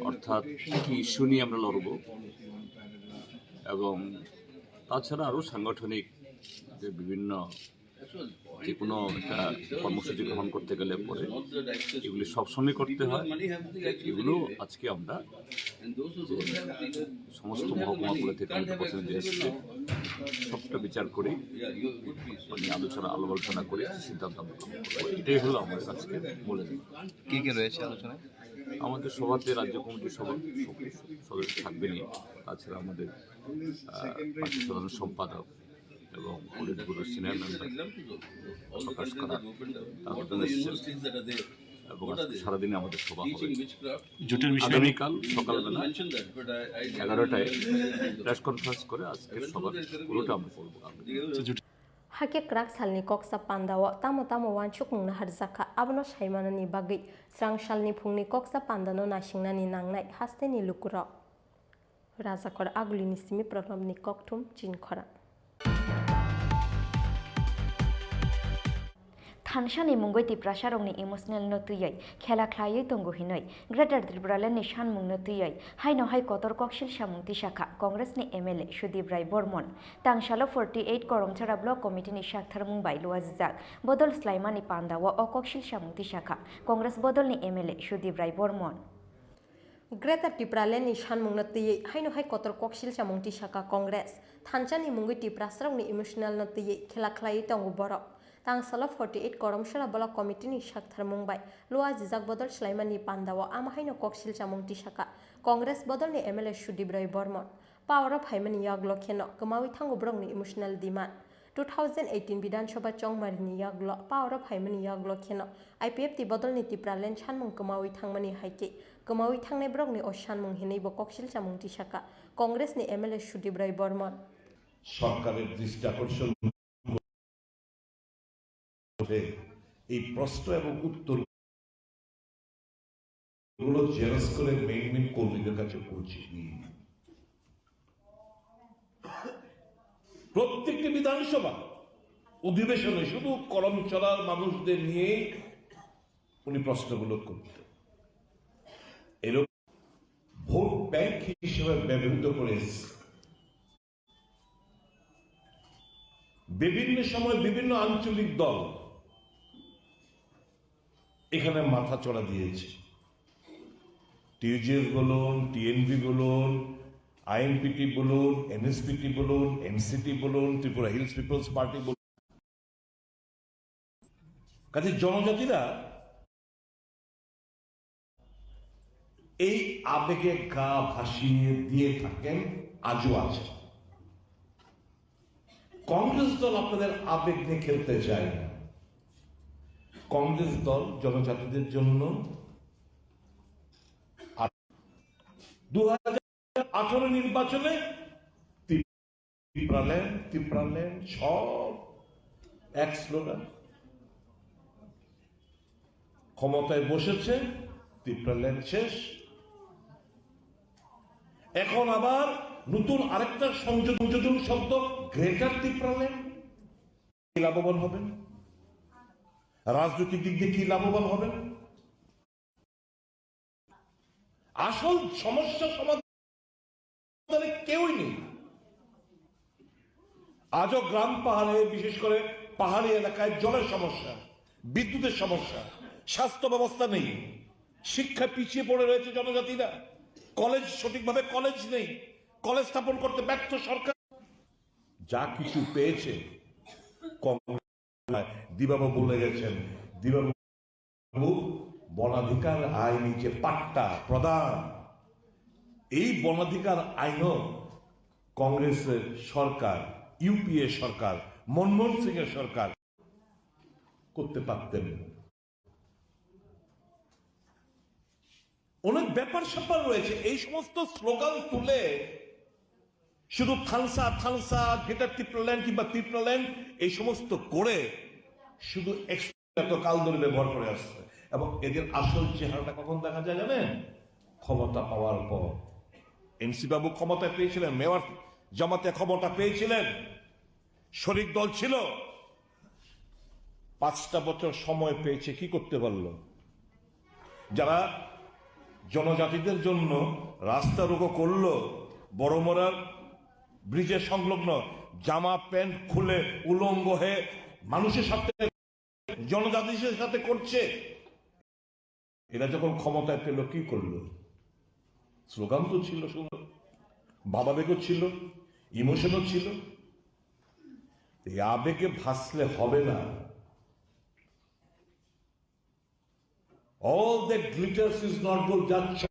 অর্থাৎ কী ইস্যু নিয়ে আমরা লড়ব এবং তাছাড়া আরও সাংগঠনিক যে বিভিন্ন যে কোনো একটা কর্মসূচি গ্রহণ করতে গেলে পরে এগুলি সবসময় করতে হয়। এগুলো আজকে আমরা যে সমস্ত মহকুমাগুলো থেকে আমাদের প্রতিনিধি এসেছে, সবটা বিচার করে মানে আলোচনা, আলাপ আলোচনা করে সিদ্ধান্ত আমরা গ্রহণ করবো। এটাই হলো আমাদের আজকে মূল। কি কি রয়েছে আলোচনায়? আমাদের সভাতে রাজ্য কমিটির সভা সদস্য থাকবেনই, তাছাড়া আমাদের আহ, পার্টি সাধারণ সম্পাদক এবং পলিটব্যুরো সিনিয়র মেম্বার প্রকাশ করা তার জন্য এসেছেন। এবং আজকে সারাদিনে আমাদের সভা হবে। জোটের বিষয়ে আগামীকাল সকালবেলা এগারোটায় প্রেস কনফারেন্স করে আজকের সভার পুরোটা আমরা করবো। আচ্ছা, জোটের Hakhe kwrak salni koksa pandao tamo tamo uansukmung naharjakha, abono saimanani bagwi srang salni phungni koksa pandano naisingnani nangnai hasteni lukurok. Rajakor Agulini simi Pranobni kokthum chini khorang. Thansani mungwi Tiprasarokni emotional no twiwi khela khlaiwi tongo hinwi Greater Tipraland ni sanmung no twiwi haino hai kotor koksil samung tisakha Congress ni M L A Sudip Rai Bormon. Tangsalo forty eight Koromchara Block Committee ni saktharmung bai luajijak bodol swlaimani pandao o koksil samung tisakha Congress bodol ni M L A Sudip Rai Bormon. Greater Tipraland ni sanmung no twiwi haino hai kotor koksil samung tisakha Congress. Thansani mungwi Tiprasarokni emotional no twiwi khela khlaiwi tongo borok. Tangsalo forty eight Koromsora Block Committee ni saktharmung bai luajijak bodol swlaimani pandao ama haino koksil samung tisakha Congress bodol ni M L A Sudip Rai Bormon. Power o phaimani yaglo kheno kwmawi thango borokni emotional demand. Two thousand eighteen Bidhan Sabha chongmarini yaglo power o phaimani yaglo kheno I P F T bodolni Tipraland sanmung kwmawi thangmani hai khe kwmawi thangnai borokni o sanmung hinwi bo koksil samung tisakha Congress ni M L A Sudip Rai Bormon. সরকারের দৃষ্টি আকর্ষণ করছে এই প্রশ্ন এবং উত্তর গুলো জেরক্স করে মেইন মেইন কর্মীদের কাছে পৌঁছে দিন। প্রত্যেকটি বিধানসভা অধিবেশনে শুধু করমচড়ার মানুষদের নিয়েই উনি প্রশ্নগুলো করতেন। এরকম ভোট ব্যাংক হিসেবে ব্যবহৃত করে এসছে। বিভিন্ন সময় বিভিন্ন আঞ্চলিক দল এখানে মাথা চড়া দিয়েছে। টিউজিএফ বলুন, টিএনভি বলুন, আইএনপিটি বলুন, এনএসপিটি বলুন, এনসিটি বলুন, ত্রিপুরা হিলস পিপলস পার্টি বলুন। কাজে জনজাতিরা এই আবেগে গা ভাসিয়ে দিয়ে থাকেন, আজও আছে। কংগ্রেস দল আপনাদের আবেগ নিয়ে খেলতে চায় না। কংগ্রেস দল জনজাতিদের জন্য। আর দু হাজার আঠারো নির্বাচনে তিপ্রাল্যান্ড, তিপ্রাল্যান্ড সব এক স্লোগান। ক্ষমতায় বসেছে, ত্রিপুরাল্যান্ড শেষ। এখন আবার নতুন আরেকটা সংযোজন শব্দ, গ্রেটার ত্রিপুরাল্যান্ড। কি লাভবান হবেন? রাজনৈতিক দিক দিয়ে কি লাভবান হবেন? আসল সমস্যা সমাধানে কেউই নেই। আজও গ্রাম পাহাড়ে, বিশেষ করে পাহাড়ি এলাকায় জলের সমস্যা, বিদ্যুতের সমস্যা, স্বাস্থ্য ব্যবস্থা নেই, শিক্ষা পিছিয়ে পড়ে রয়েছে জনজাতিরা, কলেজ, সঠিকভাবে কলেজ নেই, কলেজ স্থাপন করতে ব্যর্থ সরকার। যা কিছু পেয়েছে কংগ্রেস, দিবাবাবু বলে গেছেন, দিবাবাবু বনাধিকার আইন যে পাট্টা প্রদান, এই বনাধিকার আইনও কংগ্রেসের সরকার, ইউপিএ সরকার, মনমোহন সিং এর সরকার করতে পারতেন। অনেক ব্যাপার স্যাপার রয়েছে। এই সমস্ত স্লোগান তুলে শুধু থানসা থানসা, গ্রেটার ত্রিপুরাল্যান্ড কিংবা ত্রিপুরাল্যান্ড এই সমস্ত করে শুধু এক্স-, এত কাল ধরে ব্যবহার করে আসছে। এবং এদের আসল চেহারাটা কখন দেখা যায় জানেন? ক্ষমতা পাওয়ার পর। এনসি বাবু ক্ষমতায় পেয়েছিলেন, মেয়র জামাতে ক্ষমতা পেয়েছিলেন, শরিক দল ছিল, পাঁচটা বছর সময় পেয়েছে, কি করতে পারলো? যারা জনজাতিদের জন্য রাস্তা রোকো করলো, বড়মরার ব্রিজের সংলগ্ন জামা প্যান্ট খুলে উলঙ্গ হয়ে মানুষের সাথে, জনজাতিদের সাথে করছে, এরা যখন ক্ষমতায় পেল কি করলো? স্লোগান তো ছিল সুন্দর, ভাবাবেগও ছিল, ইমোশনও ছিল। এই আবেগে ভাসলে হবে না। All that glitters is not gold. যা চ-,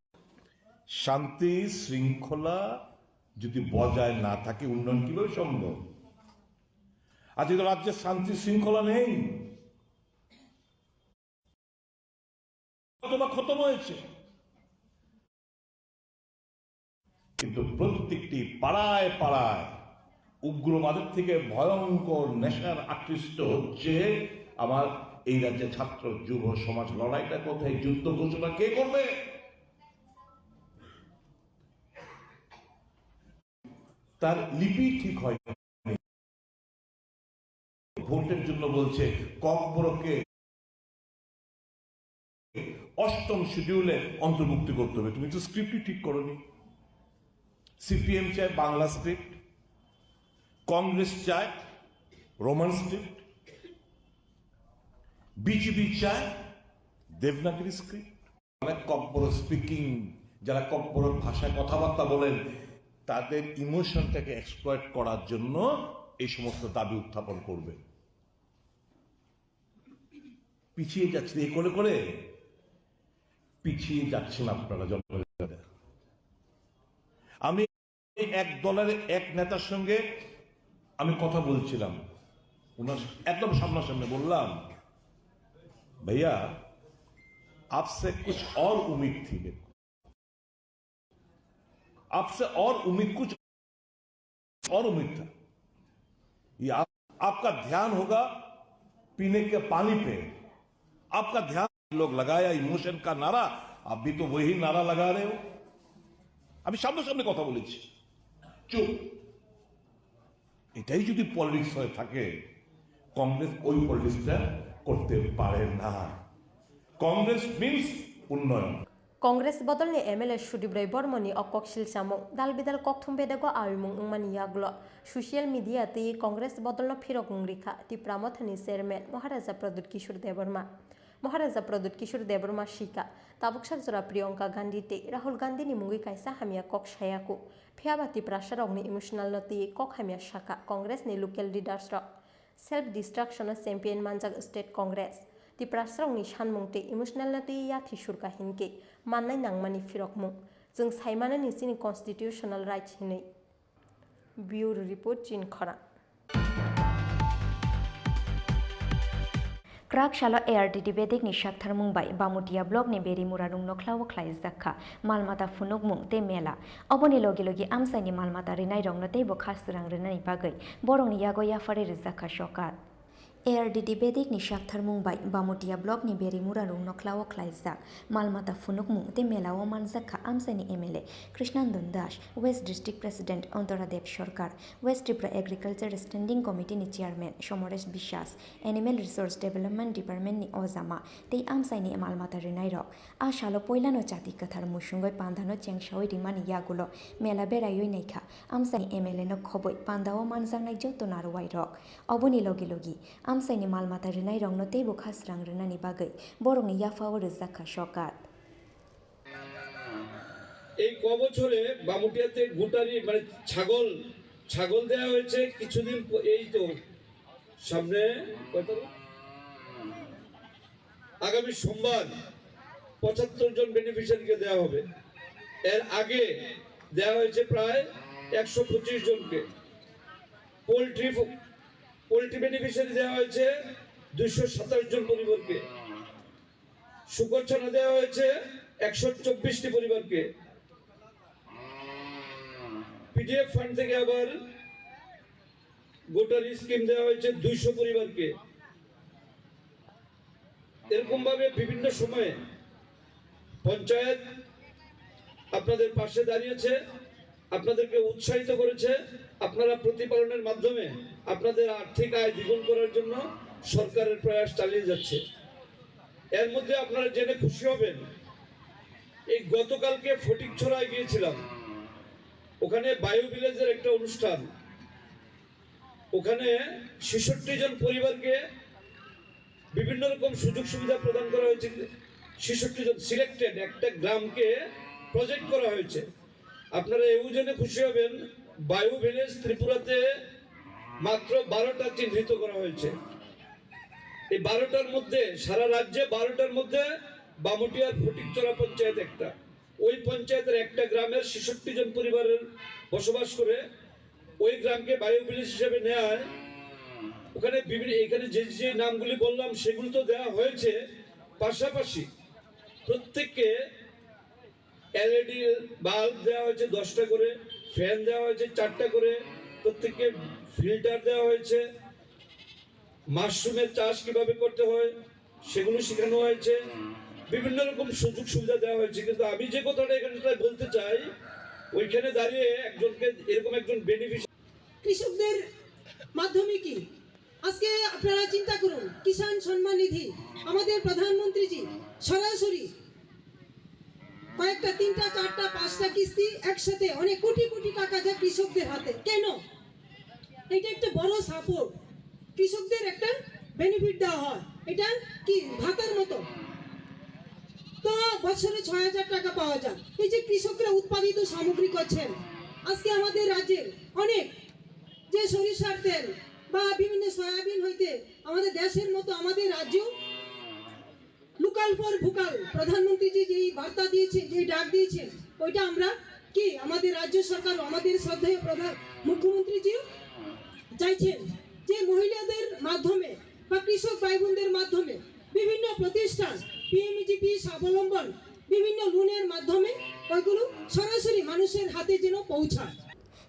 শান্তি শৃঙ্খলা যদি বজায় না থাকে, উন্নয়ন কিভাবে সম্ভব? আজকে তো রাজ্যে শান্তি শৃঙ্খলা নেই, অথবা খতম হয়েছে। কিন্তু প্রত্যেকটি পাড়ায় পাড়ায় উগ্রবাদের থেকে ভয়ঙ্কর নেশার আকৃষ্ট হচ্ছে আমার এই রাজ্যে ছাত্র যুব সমাজ। লড়াইটা কোথায়? যুদ্ধ ঘোষণা কে করবে? তার লিপি ঠিক হয়। ভোটের জন্য বলছে ককবরককে অষ্টম শিডিউলে অন্তর্ভুক্তি করতে হবে। তুমি তো স্ক্রিপ্টই ঠিক করনি। সিপিএম চায় বাংলা স্ক্রিপ্ট, কংগ্রেস চায় রোমান স্ক্রিপ্ট, বিজেপি চায় দেবনাগরী স্ক্রিপ্ট। যারা ককবরক স্পিকিং, যারা ককবরক ভাষায় কথাবার্তা বলেন, তাদের ইমোশনটাকে এক্সপ্লয়েট করার জন্য এই সমস্ত দাবি উত্থাপন করবে। পিছিয়ে যাচ্ছে, এই করে করে পিছিয়ে যাচ্ছেন আপনারা জনগণের। আমি এক দলের এক নেতার সঙ্গে আমি কথা বলছিলাম, ওনার একদম সামনাসামনি বললাম, "ভাইয়া, आपसे कुछ और उम्मीद थी मेरे को, आपसे और उम्मीद, कुछ और उम्मीद था। ये आप, आपका ध्यान होगा पीने के पानी पे, आपका ध्यान।" लोग लगाया इमोशन का नारा, आप भी तो वही नारा लगा रहे हो। আমি সামনাসামনি কথা বলেছি, চুপ। এটাই যদি পলিটিক্স হয়ে থাকে, কংগ্রেস ওই পলিটিক্সটা করতে পারে না। কংগ্রেস মিন্স উন্নয়ন। Congress bodolni M L A Sudip Roy Bormoni o kok silchamung, dal bidal kokthum bedego awimung wngmani yagulo social media twi Congress bodolno phirok wng rikha Tipra Mothani chairman Maharaja Pradyut Kishore Debbarma. Maharaja Pradyut Kishore Debbarma sika, tabuksak jora Priyanka Gandhi tei Rahul Gandhini mungwi kaisa hamya kok sayaku, phiyaba Tiprasarokni emotional no twi kok hamya saka Congressni local leaders rok. Self destruction no champion manjak State Congress. Tiprasarokni sanmung tei emotional no twi yathi surka hinkhe mannai nangmani phirokmung. Chwng saimanani chini constitutional rights hinwi. Bureau Report, Chinkhorang. Kwrak salo A R T T bedekni saktharmung bai Bamutia blockni Berimura rungno khlao khlaijak kha, mal mata phunukmung tei mela. Oboni logi logi amchaini mal mata rinairokno teibo khasrang rwnani bagwi borokni yago yapharwi rijak kha sorkar. A R D D Bedikni saktharmung bai Bamutia Blockni Berimura rungno khlao khlaijak malmata phunukmung tei melao manjak kha amchaini M L A Krishnandan Das, West District President Antoradev Sarkar, West Tripura Agriculture Standing Committee ni Chairman Somoresh Biswas, Animal Resource Development Department ni ojama tei amchaini malmata rwnairok. A salo poilano chati kwthar musungwi pandano chengsawi rimani yagulo mela beraiwi naikha amchaini M L A no khobwi pandao manjaknai joto narwai rok. Oboni logi logi amchaini malmata rwnairokno teibo khasrang rwnani bagwi borokni yaphao rwjak kha sokat. এই ক বছরে বামুটিয়াতে গুটারি মানে ছাগল ছাগল দেওয়া হয়েছে কিছুদিন প- এই তো সামনে কত তারিখ? আগামী সোমবার পঁচাত্তর জন বেনিফিশিয়ারিকে দেওয়া হবে। এর আগে দেওয়া হয়েছে প্রায় একশো পঁচিশ জনকে। পোলট্রি পোলট্রি বেনিফিশিয়ারি দেওয়া হয়েছে দুইশো সাতাশ জন পরিবারকে। শুকর ছানা দেওয়া হয়েছে একশো চব্বিশটি পরিবারকে। পিডিএফ ফান্ড থেকে আবার গোটারি স্কিম দেওয়া হয়েছে দুইশো পরিবারকে। এরকম ভাবে বিভিন্ন সময়ে পঞ্চায়েত আপনাদের পাশে দাঁড়িয়েছে, আপনাদেরকে উৎসাহিত করেছে। আপনারা প্রতিপালনের মাধ্যমে আপনাদের আর্থিক আয় দ্বিগুণ করার জন্য সরকারের প্রয়াস চালিয়ে যাচ্ছে। এর মধ্যে আপনারা জেনে খুশি হবেন, এই গতকালকে ফটিকছড়ায় গিয়েছিলাম, ওখানে বায়ো ভিলেজের একটা অনুষ্ঠান। ওখানে ছেষট্টি জন পরিবারকে বিভিন্ন রকম সুযোগ সুবিধা প্রদান করা হয়েছে। ছেষট্টি জন সিলেক্টেড একটা গ্রামকে প্রজেক্ট করা হয়েছে। আপনারা এও জেনে খুশি হবেন, বায়ো ভিলেজ ত্রিপুরাতে মাত্র বারোটা চিহ্নিত করা হয়েছে। এই বারোটার মধ্যে, সারা রাজ্যে বারোটার মধ্যে বামুটিয়ার ফটিকছড়া পঞ্চায়েত একটা। ওই পঞ্চায়েতের একটা গ্রামের ছেষট্টি জন পরিবারের বসবাস করে। ওই গ্রামকে বায়ো ভিলেজ হিসেবে নেয়। ওখানে বিভিন্ন, এখানে যে যে নামগুলি বললাম সেগুলো তো দেওয়া হয়েছে, পাশাপাশি প্রত্যেককে এলইডি বাল্ব দেওয়া হয়েছে দশটা করে, ফ্যান দেওয়া হয়েছে চারটা করে, প্রত্যেককে ফিল্টার দেওয়া হয়েছে। মাশরুমের চাষ কিভাবে করতে হয় সেগুলো শেখানো হয়েছে, বিভিন্ন রকম সুযোগ সুবিধা দেওয়া হয়েছে। কিন্তু আমি যে কথাটা এখানে প্রায় বলতে চাই, ওইখানে দাঁড়িয়ে একজনকে, এরকম একজন বেনিফিশিয়ারি কৃষকদের মাধ্যমে কি আজকে আপনারা চিন্তা করুন, কিষাণ সম্মান নিধি, আমাদের প্রধানমন্ত্রীজি সরাসরি কয়েকটা, তিনটা, চারটা, পাঁচটা কিস্তি একসাথে অনেক কোটি কোটি টাকা যায় কৃষকদের হাতে। কেন? এটা একটা বড় সাপোর্ট, কৃষকদের একটা বেনিফিট দেওয়া হয়, এটা কি ভাতার মতো। তো বছরে ছয় হাজার টাকা পাওয়া যায়। এই যে কৃষকরা উৎপাদিত সামগ্রী করছেন, আজকে আমাদের রাজ্যের অনেক যে সরিষার তেল বা বিভিন্ন সয়াবিন হইতে আমাদের দেশের মতো আমাদের রাজ্যেও লোকাল ফর ভোকাল, প্রধানমন্ত্রীজি যেই বার্তা দিয়েছেন, যেই ডাক দিয়েছেন, ওইটা আমরা কি আমাদের রাজ্য সরকার ও আমাদের শ্রদ্ধেয় প্রধান মুখ্যমন্ত্রীজিও চাইছেন যে মহিলাদের মাধ্যমে বা কৃষক ভাই বোনদের মাধ্যমে বিভিন্ন প্রতিষ্ঠান, পিএমজিপি স্বাবলম্বন, বিভিন্ন লোনের মাধ্যমে ওইগুলো সরাসরি মানুষের হাতে যেন পৌঁছায়।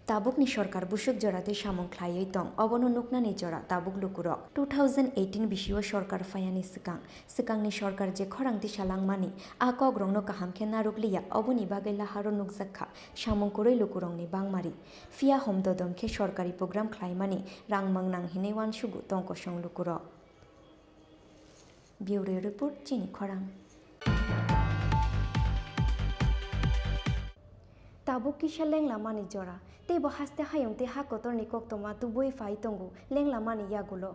Tabukni sorkar busuk jora tei samung khlaiwi tong, obono nuknani jora tabuk lukurok. Two thousand eighteen bisio sorkar phaiani swkang, swkangni sorkar je khorang tisa langmani, a kokrokno kaham khe narwkliya, oboni bagwi laharo nukjak kha samung kwrwi lukurokni bangmari. Phiya hom dodom khe sorkari program khlaimani rang mang nang hinwi uansugo tong kosong lukurok. Bureau Report, Chini Khorang. Tabuk kisa lenglamani jora, teibo haste hayung tei ha kotorni koktoma tubui phai tongo lenglamani yagulo.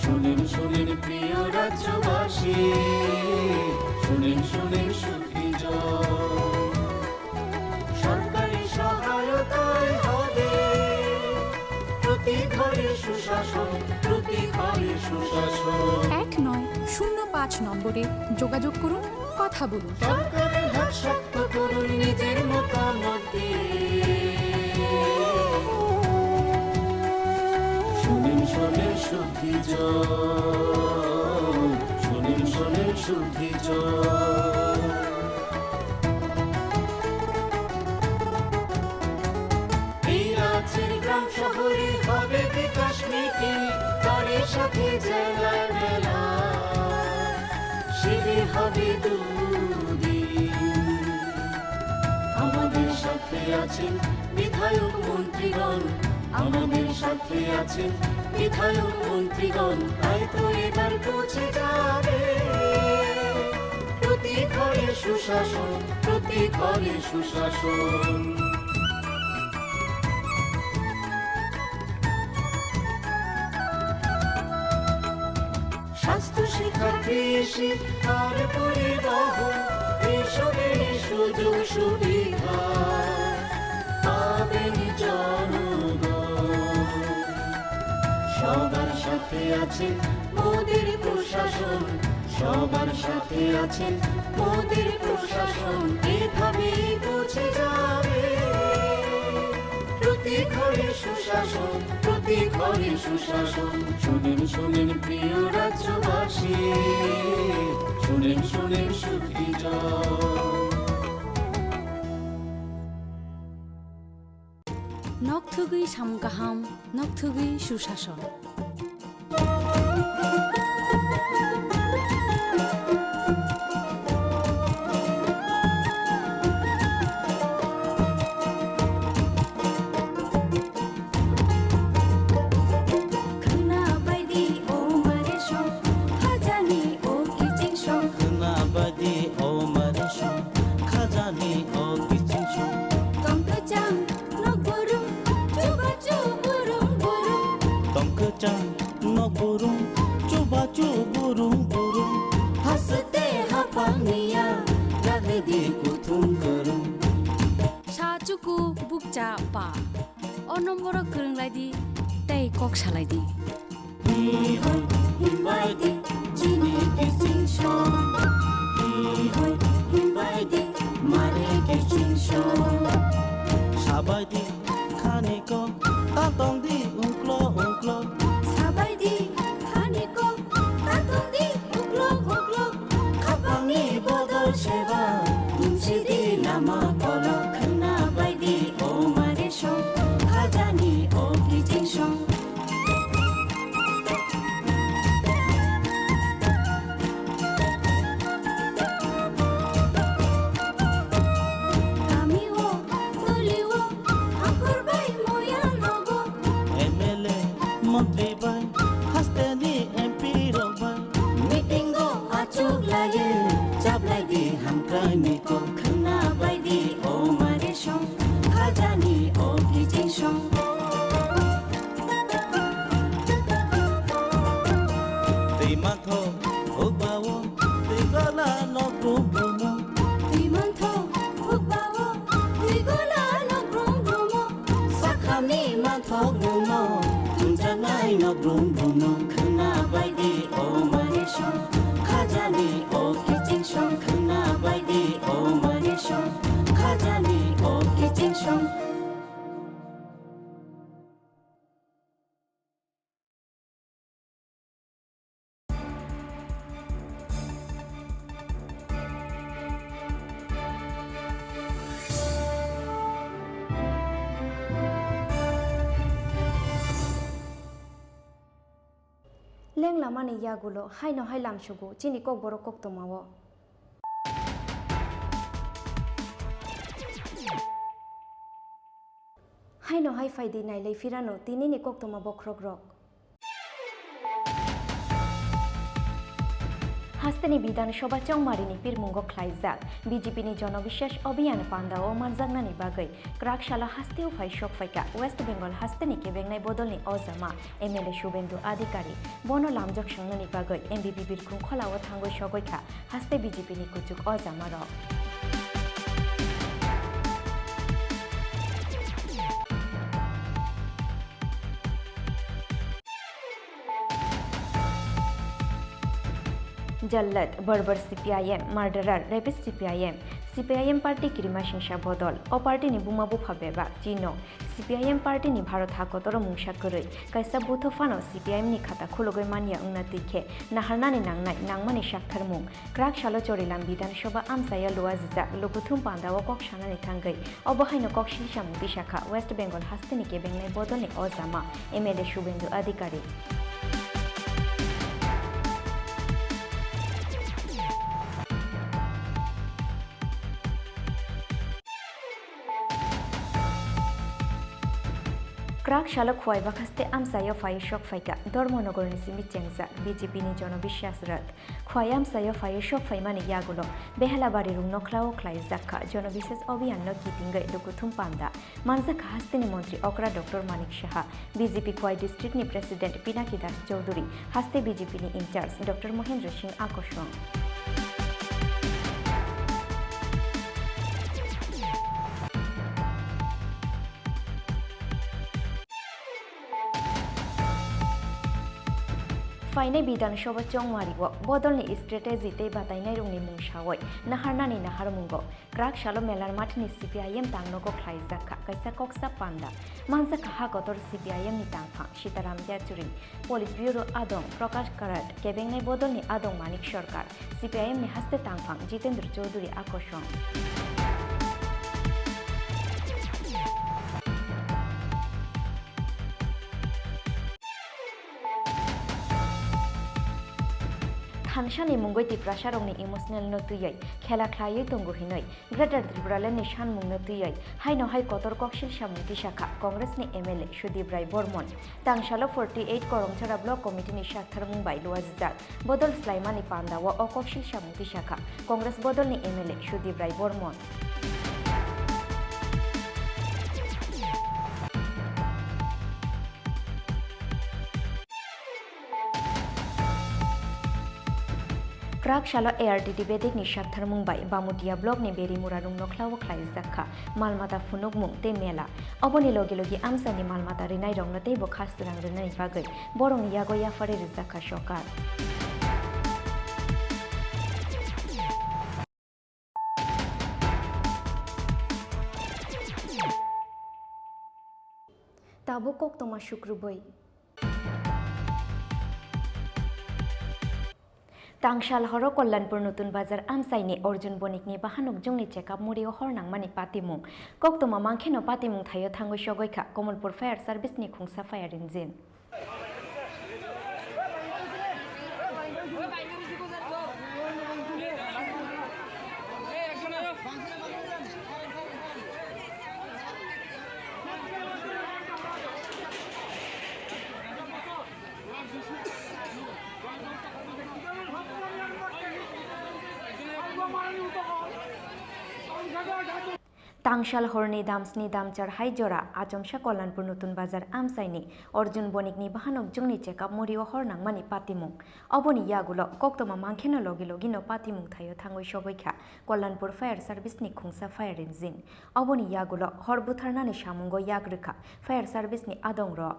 শুনেন, শুনেন প্রিয় রাজ্যবাসী, শুনেন, শুনেন সুখী জন। সরকারি সহায়তায় হবে প্রতি ঘরে সুশাসন, প্রতি ঘরে সুশাসন। এক নয়, শূন্য পাঁচ নম্বরে যোগাযোগ করুন, কথা বলুন। সরকারের হাত শক্ত করুন নিজের মতামত দিয়ে। শোনেন, শোনেন শুদ্ধি জল, শোনেন, শোনেন শুদ্ধি জল। এই রাজ্যের গ্রাম শহরে হবে বিকাশ মিটিং, তারই সাথে জেলার মেলা, শিবির হবে দুদিন। আমাদের সাথে আছেন বিধায়ক মন্ত্রীগণ, আমাদের সাথে আছেন বিধায়ক মন্ত্রীগণ, তাই তো এবার পৌঁছে যাবে প্রতি ঘরে সুশাসন, প্রতি ঘরে সুশাসন। স্বাস্থ্য, শিক্ষা, কৃষি আর পরিবহন, এইসবের সুযোগ সুবিধা পাবেন জনগণ। সবার সাথে আছেন মোদের প্রশাসন, সবার সাথে আছেন মোদের প্রশাসন। এভাবেই পৌঁছে যাবে প্রতি ঘরে সুশাসন, প্রতি ঘরে সুশাসন। শুনেন, শুনেন প্রিয় রাজ্যবাসী, শুনেন, শুনেন সুখী জন। Nok thugwi samung kaham, nok thugwi susason. Khwna baidi o mare song, khajani o kiching song. Khwna baidi o mare song, khajani o kiching song. Tong kwchang nok burum, chuba chuburum burum. Tong kwchang nok burum, chuba chuburum burum. Haste haphang niya, ragdi kuthum kwrwng. Sa chuku bukcha pa. O nomboro kwrwng lai di, tei kok salai di. Hi hoi himbai di, chini kiching song. Hi hoi himbai di, mare kiching song. Sabai di, khani kok, ta tong di, ungklo ungklo. Sabai di, khani kok, ta tong di, ungklo ungklo. Khapangni bodol seba, tumsi di lama kolok. Khwna bai di, o mare song, khajani o kiching song. Kami o, tuli o, hakhor bai moya nogo. M L A, montri bai, haste ni M P rok bai. Meeting o achuk laye, chablai di hamkrai ni kok. Khwna bai di o mare song, khajani o kiching song. Twi mantho hukbao, twi gola nok brum brumo. Twi mantho hukbao, twi gola nok brum brumo. Sakhani mantho gumo, tunjanai nok brum brumo. Khwna bai di o mare song, khajani o kiching song. Khwna bai di o mare song, khajani o kiching song. Lenglamani yagulo haino hai langsugo chini kokborok koktwmao. Haino hai phaidi nailai phirano tinini koktwma bokhrokrok. Hasteni Bidhan Sabha chongmarini pirmungo khlaijak B J P ni Jono Biswas Abhiyan pandao manjaknani bagwi kwrak salo hasteo phai sokphaikha West Bengal hasteni kebengnai bodolni ojama M L A Suvendu Adhikari. Bono lamjak swngnani bagwi M B P birkhung kholao thangwi sogwi kha haste B J P ni kuchuk ojamarok. Jallat, Barbar C P I M, Murderer, Rapist C P I M, C P I M party kirima singsa bodol, o party ni buma bupha bebak, chino, C P I M party ni Bharot ha kotoro mungsa kwrwi, kaisa butho phano C P I M ni khata khulugwi manya wngna twi khe, naharnani nangnai, nangmani saktharmung, kwrak salo Chorilam Bidhan Sabha amchaya luajijak lukuthum pandao kok sanani thangwi, obo haino kok silsamung tisakha West Bengal hasteni kebengnai bodolni ojama M L A Subhendu Adhikari. Kwrak salo Khwai Bakhaste amchaio phaiwi sok phaikha Dharmanagarni simi chengjak B J P ni Jono Biswas Rath. Khwai amchaio phaiwi sok phaimani yagulo Behelabari rung nokhlao khlaijak kha Jono Biswas Abhiyan no kitingwi lukuthum panda manjakha hasteni montri okra Doctor Manik Saha, B J P Khwai district ni president Pinaki Das Chowdhury, haste B J P ni in charge Doctor Mohendra Singh Akosong. Phainai Bidhan Sabha chongmario bodolni strategy tei batainairokni mung sawi naharnani naharmungo kwrak salo Melar Mathni C P I M tangnogo khlaijak kha kaisa koksa panda. Manjakha ha kotor C P I M ni tangphang Sitaram Yachuri, Politburo adong Prakash Karat, kebengnai bodolni adong Manik Sarkar, C P I M ni haste tangphang Jitendra Chowdhury Akosong. Thansani mungwi Tiprasarokni emotional no twiwi khela khlaiwi tongo hinwi Greater Tipraland ni sanmung no twiwi haino hai kotor koksil samung tisakha Congress ni M L A Sudip Rai Bormon. Tangsalo forty eight Koromchara Block Committee ni saktharmung bai luajijak bodol slaimani pandao o koksil samung tisakha Congress bodolni M L A Sudip Rai Bormon. Kwrak salo A R T T bedekni saktharmung bai Bamutia Blockni Berimura rung nokhlao khlaijak kha mal mata phunukmung tei mela. Oboni logi logi amchaini mal mata rinairokno teibo khasrang rinani bagwi borokni yago yapharwi rijak kha sorkar. Tabuk koktwma sukrubwi. Tangsal horo Kollanpur Nutun Bazar amchaini Arjun Bonikni bahanok jungni chekap murio hor nangmani patimung. Koktwma mankhe no patimung thaio thangwi sogwi kha Kamalpur Fire Service ni khungsa fire engine. Tangsal horni damsni damchar hai jora achomsa Kollanpur Nutun Bazar amchaini Arjun Bonikni bahanok jungni chekap murio hor nangmani patimung. Oboni yagulo koktwma mankheno logi logino patimung thaio thangwi sogwi kha Kollanpur Fire Service ni khungsa fire engine. Oboni yagulo hor butharnani samungo yak rwkha fire service ni adongrok.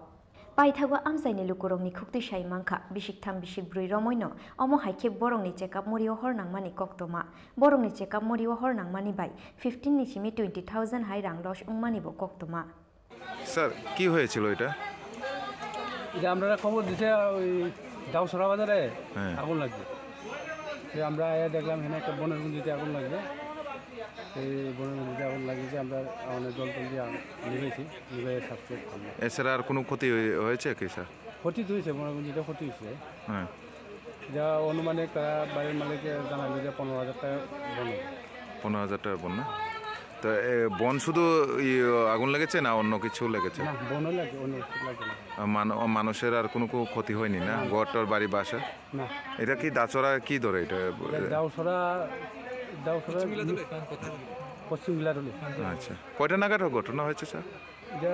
Paithago amchaini lukurokni khuktwi sai mankha, bisik tham bisik brwi romoino omo hai khe borokni chekap murio hor nangmani koktwma. Borokni chekap murio hor nangmani bai fifteen ni simi twenty thousand hai rang loss wngmani bo koktwma. Sir, কি হয়েছিল এটা? এটা আমরা খবর দিছে ওই দাউসরা বাজারে হ্যাঁ। আগুন লাগছে। তো আমরা আয়া দেখলাম এখানে একটা বনের গুঞ্জিতে আগুন লাগছে। এই বনের গুঞ্জিতে আগুন লাগিয়েছে, আমরা মানে জল টল দিয়ে আগুন নিভেছি, নিভে সাবস্ট্রেট করলাম। এছাড়া আর কোনো ক্ষতি হয়ে-, হয়েছে কি, স্যার? ক্ষতি তো হয়েছে, বনের গুঞ্জিতে ক্ষতি হয়েছে। হ্যাঁ। যা অনুমানিক তারা বাড়ির মালিকে জানালো যে পনেরো হাজার টাকা বন। পনেরো হাজার টাকা বন না? তো, এ, বন শুধু ই, আগুন লেগেছে না অন্য কিছু লেগেছে? না, বনও লাগে, অন্য কিছু লাগে না। আ, মান-, ও, মানুষের আর কোনো কো-, ক্ষতি হয়নি না? না, না। ঘর টর, বাড়ি, বাসা? না। এটা কি দাচড়া কি ধরে এটা? এটা দাউসরা, দাউসরা পশ্চিম গিলাতলি। পশ্চিম গিলাতলি। আচ্ছা। কয়টা নাগাদ ঘটনা হয়েছে, স্যার? এটা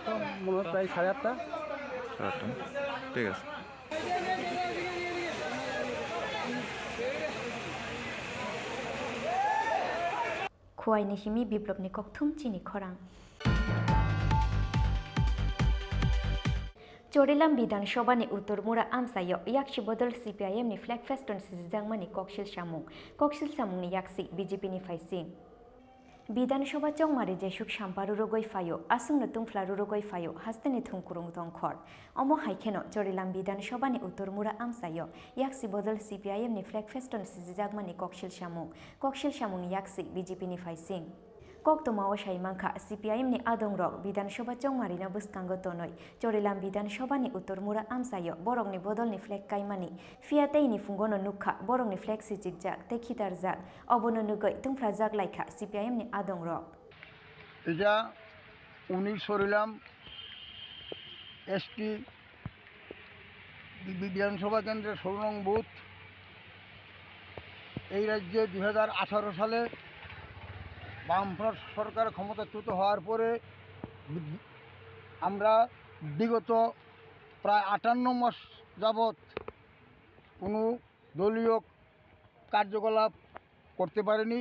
তো মনে হয় প্রায় সাড়ে আটটা। সাড়ে আটটা না? ঠিক আছে। Khowai ni simi Biplopni kokthum chini khorang. Chorilam Bidhan Sabha ni Uttor Mura amchaio yaksi bodol C P I M ni flag festono sijijakmani koksil samung. Koksil samungni yaksi B J P ni phaising. Bidhan Sabha chongmari jesuk sampa rurogoi phaio, aswkno tungphla rurogoi phaio, hasteni thumkurung tongkhor. Omo hai kheno Chorilam Bidhan Sabha ni Uttor Mura amchaio yaksi bodol C P I M ni flag festono sijijakmani koksil samung. Koksil samungni yaksi B J P ni phaising. Koktwmao sai mankha, C P I M ni adongrok Bidhan Sabha chongmarino bwskango tonwi Chorilam Bidhan Sabha ni Uttor Mura amchaio borokni bodolni flag kaimani, phiya teini phungono nukha borokni flag sichikjak tei khitarjak, obono nugwi tungphlajak laikha C P I M ni adongrok. এটা উনিশ সরিলাম ST B-, B-, বিধানসভা কেন্দ্রের ষোলো নং বুথ। এই রাজ্যে দুই হাজার আঠারো সালে বামফ্রন্ট সরকার ক্ষমতাচ্যুত হওয়ার পরে বি-, আমরা বিগত প্রায় আটান্ন মাস যাবৎ কোনো দলীয় কার্যকলাপ করতে পারেনি।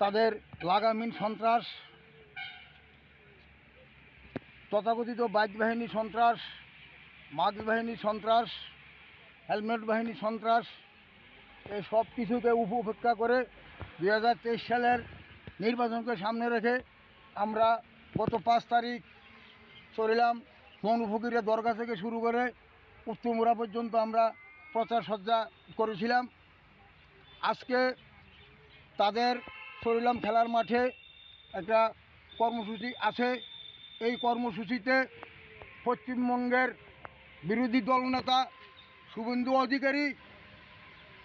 তাদের লাগামহীন সন্ত্রাস, তথাকথিত বাইক বাহিনী সন্ত্রাস, মাদক বাহিনী সন্ত্রাস, হেলমেট বাহিনী সন্ত্রাস, এই সব কিছুকে উপ-, উপেক্ষা করে দুই হাজার তেইশ সালের নির্বাচনকে সামনে রেখে আমরা গত পাঁচ তারিখ চরিলাম মৌলফকিরের দরগা থেকে শুরু করে উত্তরমুড়া পর্যন্ত আমরা প্রচার সজ্জা করেছিলাম। আজকে তাদের চরিলাম খেলার মাঠে একটা কর্মসূচি আছে। এই কর্মসূচিতে পশ্চিমবঙ্গের বিরোধী দলনেতা শুভেন্দু অধিকারী,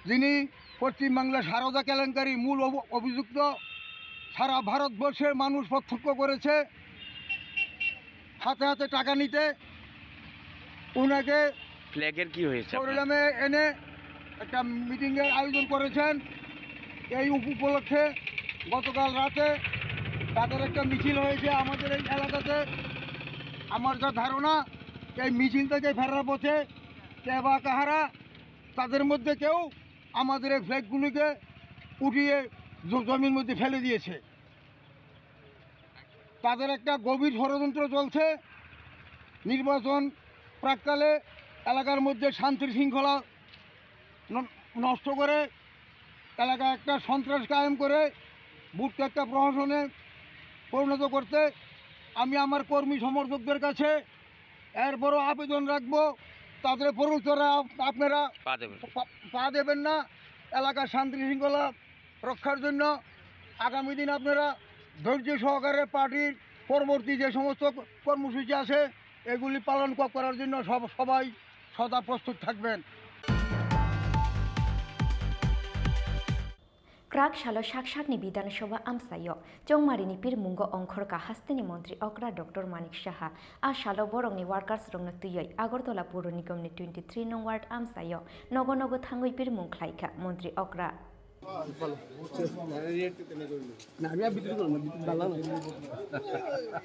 যিনি পশ্চিমবাংলার সারদা কেলেঙ্কারি মূল অভ-, অভিযুক্ত, সারা ভারতবর্ষের মানুষ প্রত্যক্ষ করেছে হাতে হাতে টাকা নিতে। ওনাকে ফ্ল্যাগের কি হয়েছে আপনার? চরিলামে এনে একটা মিটিংয়ের আয়োজন করেছেন। এই উপ-, উপলক্ষে গতকাল রাতে তাদের একটা মিছিল হয়েছে আমাদের এই এলাকাতে। আমার যা ধারণা, এই মিছিল থেকে ফেরার পথে কে বা কাহারা তাদের মধ্যে কেউ আমাদের এই ফ্ল্যাগগুলিকে উঠিয়ে জ-, জমির মধ্যে ফেলে দিয়েছে। তাদের একটা গভীর ষড়যন্ত্র চলছে। নির্বাচন প্রাককালে এলাকার মধ্যে শান্তি শৃঙ্খলা ন-, নষ্ট করে, এলাকায় একটা সন্ত্রাস কায়েম করে, ভোটকে একটা প্রহসনে পরিণত করতে আমি আমার কর্মী সমর্থকদের কাছে এরপরও আবেদন রাখবো, তাদের প্ররোচনা আপ-, আপনারা পা দেবেন। পা-, পা দেবেন না। এলাকার শান্তি শৃঙ্খলা রক্ষার জন্য আগামী দিন আপনারা ধৈর্য সহকারে পার্টির পরবর্তী যে সমস্ত কর্মসূচি আছে, এগুলি পালন ক-, করার জন্য সব, সবাই সদা প্রস্তুত থাকবেন। Kwrak salo sak sakni Bidhan Sabha amchaio chongmarini pirmungo ongkhorkha hasteni montri okra Doctor Manik Saha. A salo borokni workers rokno twiwi Agartala Puro Nigamni twenty three nong ward amchaio nogo nogo thangwi pirmung khlaikha montri okra. না, আমি আর বিক্রি করবো না, বিক্রি ভালো না।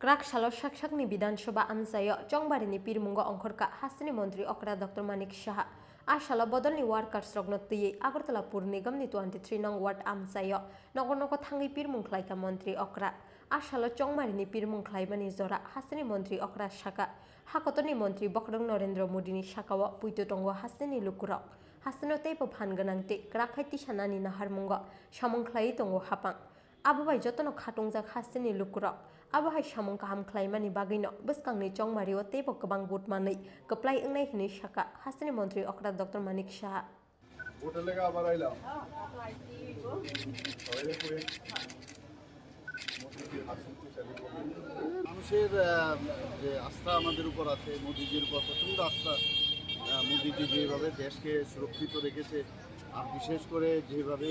Kwrak salo sak sakni Bidhan Sabha amchaio chongbarini pirmungo ongkhorkha hasteni montri okra Doctor Manik Saha. A salo bodolni workers rokno twiwi Agartala Pur Nigamni twenty three nong ward amchaio nogo nogo thangwi pirmung khlaikha montri okra. A salo chongmarini pirmung khlaimani jora hasteni montri okra sakha, hakotorni montri bokhorok Narendra Modini sakao puito tongo hasteni lukurok. Hasteno teibo phan gwnang tei kwrak khai tisanani naharmungo samung khlaiwi tongo hapang. Abo bai jotono khatungjak hasteni lukurok. Abo hai samung kaham khlaimani bagwino bwskangni chongmario teibo kwbang vote manwi kwplai wngnai hwnwi sakha hasteni montri okra Doctor Manik Saha. ভোটের লেগে আবার আইলাম। সবাই করে। মানুষের, আহ, যে আস্থা আমাদের উপর আছে, মোদিজির উপর প্রচণ্ড আস্থা। আহ, মোদিজি যেভাবে দেশকে সুরক্ষিত রেখেছে, আর বিশেষ করে যেভাবে,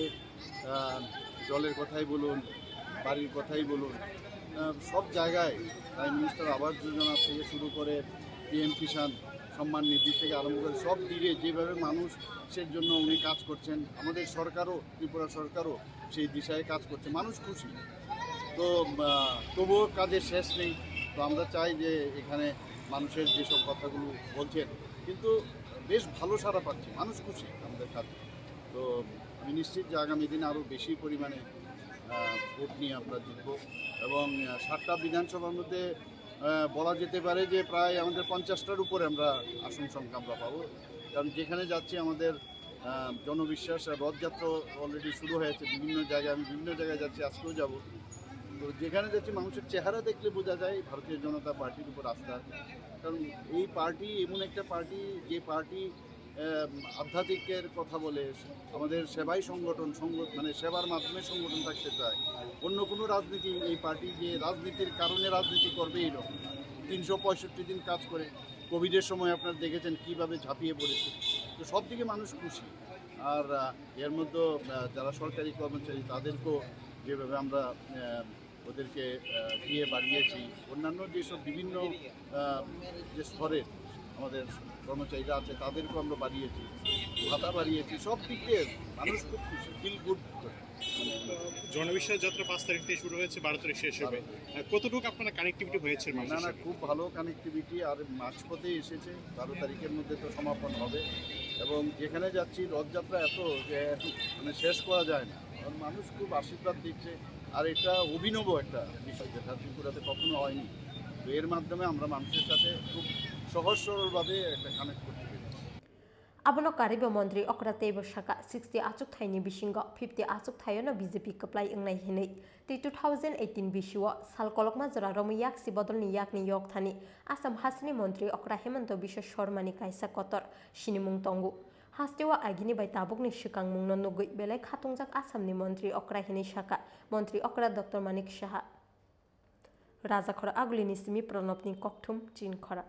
আহ, জলের কথাই বলুন, বাড়ির কথাই বলুন, আহ, সব জায়গায় প্রাইম মিনিস্টার আবাস যোজনা থেকে শুরু করে পিএম কিষাণ সম্মান নিধি থেকে আরম্ভ করে সব দিকে যেভাবে মানুষের জন্য উনি কাজ করছেন, আমাদের সরকারও, ত্রিপুরা সরকারও সেই দিশায় কাজ করছে। মানুষ খুশি। তো, আহ, তবুও কাজের শেষ নেই। তো আমরা চাই যে এখানে মানুষের যেসব কথাগুলো বলছেন, কিন্তু বেশ ভালো সাড়া পাচ্ছি, মানুষ খুশি আমাদের কাজে। তো আমি নিশ্চিত যে আগামী দিন আরও বেশি পরিমাণে, আহ, ভোট নিয়ে আমরা জিতবো। এবং, আহ, সাতটা বিধানসভার মধ্যে আহ, বলা যেতে পারে যে প্রায় আমাদের পঞ্চাশটার উপরে আমরা আসন সংখ্যা আমরা পাবো, কারণ যেখানে যাচ্ছি আমাদের আহ, জনবিশ্বাস আর রথযাত্রা অলরেডি শুরু হয়েছে, বিভিন্ন জায়গায়, আমি বিভিন্ন জায়গায় যাচ্ছি, আজকেও যাব। তো যেখানে যাচ্ছি মানুষের চেহারা দেখলে বোঝা যায় ভারতীয় জনতা পার্টির উপর আস্থা আছে। কারণ এই পার্টি এমন একটা পার্টি, যে পার্টি আহ, আধ্যাত্মিকের কথা বলে, আমাদের সেবাই সংগঠন, সংগঠন মানে সেবার মাধ্যমে সংগঠন থাকতে চায়। অন্য কোনো রাজনীতি, এই পার্টি যে রাজনীতির কারণে রাজনীতি করবে, এইরকম তিনশো পঁয়ষট্টি দিন কাজ করে, কোভিডের সময় আপনারা দেখেছেন কীভাবে ঝাঁপিয়ে পড়েছে। তো সব দিকে মানুষ খুশি। আর আহ, এর মধ্যে আহ, যারা সরকারি কর্মচারী, তাদেরকেও যেভাবে আমরা আহ, ওদেরকে আহ, দিয়ে বাড়িয়েছি, অন্যান্য যেসব বিভিন্ন আহ, যে স্তরের আমাদের কর্মচারীরা আছে, তাদেরকেও আমরা বাড়িয়েছি, ভাতা বাড়িয়েছি। সব দিক দিয়ে মানুষ খুব খুশি, ফিল গুড। জনবিশ্বাস যাত্রা পাঁচ তারিখ থেকে শুরু হয়েছে, বারো তারিখ শেষ হবে। আহ, কতটুকু আপনারা কানেক্টিভিটি হয়েছে না, মানুষের না, সাথে? খুব ভালো কানেক্টিভিটি। আর মাঝপথে এসেছে, বারো তারিখের মধ্যে তো সমাপন হবে। এবং যেখানে যাচ্ছি, রথযাত্রা এত যে মানে শেষ করা যায় না, কারণ মানুষ খুব আশীর্বাদ দিচ্ছে। আর এটা অভিনব একটা বিষয়, যেটা ত্রিপুরাতে কখনো হয়নি। তো এর মাধ্যমে আমরা মানুষের সাথে খুব সহজ সরলভাবে একটা কানেক্ট করতে পেরেছি। Abono karwibo montri okra teibo saka, sixty achukthai ni bisingo fifty achukthai no B J P kwplai wngnai hinwi. Tei two thousand eighteen bisio sal kolokma jora romwi yaksi bodolni yakni yokthani Assam hasteni montri okra Himanta Biswa Sarma ni kaisa kotor sinimung tongo. Hasteo agini bai tabukni swkangmungno nugwi belai khatungjak Assamni montri okra hinwi saka montri okra Doctor Manik Saha. Rajakhor Agulini simi Pranobni kokthum chini khorang.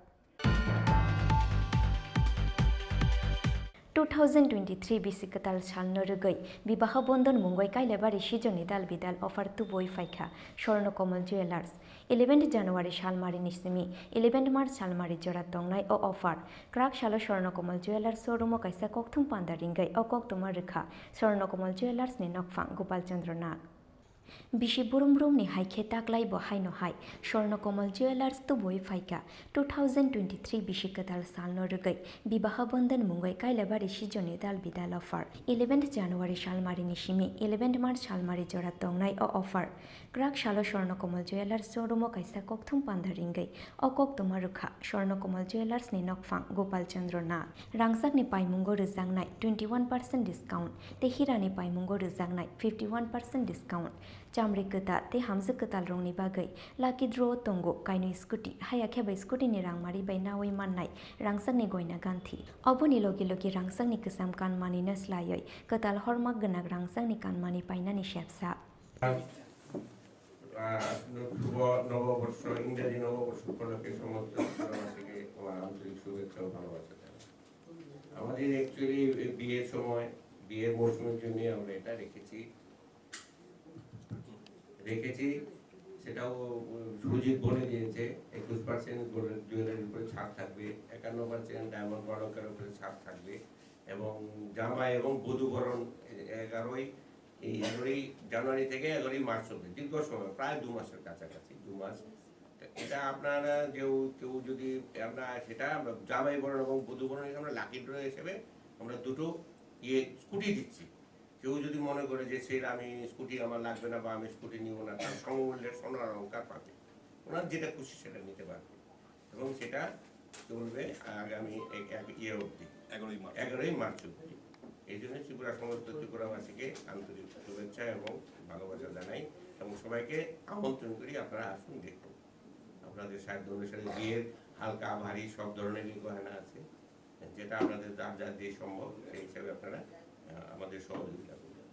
Two thousand twenty-three bisi kwtal salno rwgwi Bibaha Bondon mungwi Kailabari Sijoni dal bidal offer tubui phaikha Swarno Komal Jewellers. Eleventh January salmarini simi eleventh March salmari jora tongnai o offer. Kwrak salo Swarno Komal Jewellers showroom-o kaisa kokthum panda ringwi o koktwma rwkha Swarno Komal Jewellers-ni nokphang Gopal Chandra Nag. Bisi brum brumni hai khe taklai bo haino hai Swarno Komal Jewellers tubui phaikha two thousand twenty-three bisi kwtal salno rwgwi Bibaha Bondon mungwi Kailabari Sijoni dal bidal offer. Eleventh January salmarini simi eleventh March salmari jora tongnai o offer. Kwrak salo Swarno Komal Jewellers showroom-o kaisa kokthum panda ringwi o koktwma rwkha Swarno Komal Jewellers-ni nokphang Gopal Chandra Nag. Rangchakni paimungo rwjaknai twenty one percent discount tei hirani paimungo rwjaknai fifty one percent discount. Chamri kwtal tei hamjwk kwtalrokni bagwi lucky draw tongo kainwi scooty, haya khe bai scooty-ni rangmari bai naui mannai rangchakni goina ganthi. Oboni logi logi rangchakni kwcham kanmanino swlaiwi kwtal horma gwnang rangchakni kanmani painani sebsa. আহ, শুভ নববর্ষ, ইংরেজি নববর্ষ উপলক্ষে সমস্ত ত্রিপুরাবাসীকে আমার আন্তরিক শুভেচ্ছা ও ভালোবাসা জানাই। আমাদের অ্যাকচুয়ালি বিয়ের সময়, বিয়ের মৌসুমের জন্য আমরা এটা রেখেছি, রেখেছি। সেটাও, উম, সুজিত বলে দিয়েছে, একুশ পার্সেন্ট গোল্ডের জুয়েলারির উপরে ছাড় থাকবে, একান্ন পার্সেন্ট ডায়মন্ড অলংকারের উপরে ছাড় থাকবে, এবং জামাই এবং বধূ বরণ এগারোই, এই এগারোই জানুয়ারি থেকে এগারোই মার্চ অবধি, দীর্ঘ সময়, প্রায় দু মাসের কাছাকাছি, দু মাস। তো এটা আপনারা কেউ, কেউ যদি, আমরা সেটা, আমরা জামাই বরণ এবং বধূ বরণ হিসেবে আমরা লাকি ড্র হিসেবে আমরা দুটো ইয়ে স্কুটি দিচ্ছি। কেউ যদি মনে করে যে, "স্যার, আমি স্কুটি আমার লাগবে না বা আমি স্কুটি নিব না," তার সমমূল্যের স্বর্ণ অলংকার পাবে, ওনার যেটা খুশি সেটা নিতে পারবে। এবং সেটা চলবে আগামী এক, এক ইয়ে অবধি, এগারোই মার্চ। এগারোই মার্চ অবধি। এই জন্য ত্রিপুরা, সমস্ত ত্রিপুরাবাসীকে আন্তরিক শুভেচ্ছা এবং ভালোবাসা জানাই এবং সবাইকে আমন্ত্রণ করি, আপনারা আসুন, দেখুন। আপনাদের সাধ্য অনুসারে বিয়ের হালকা ভারী সব ধরনেরই গয়না আছে, যেটা আপনাদের যার যার যে সম্ভব, সেই হিসাবে আপনারা, আহ, আমাদের সহযোগিতা করবেন।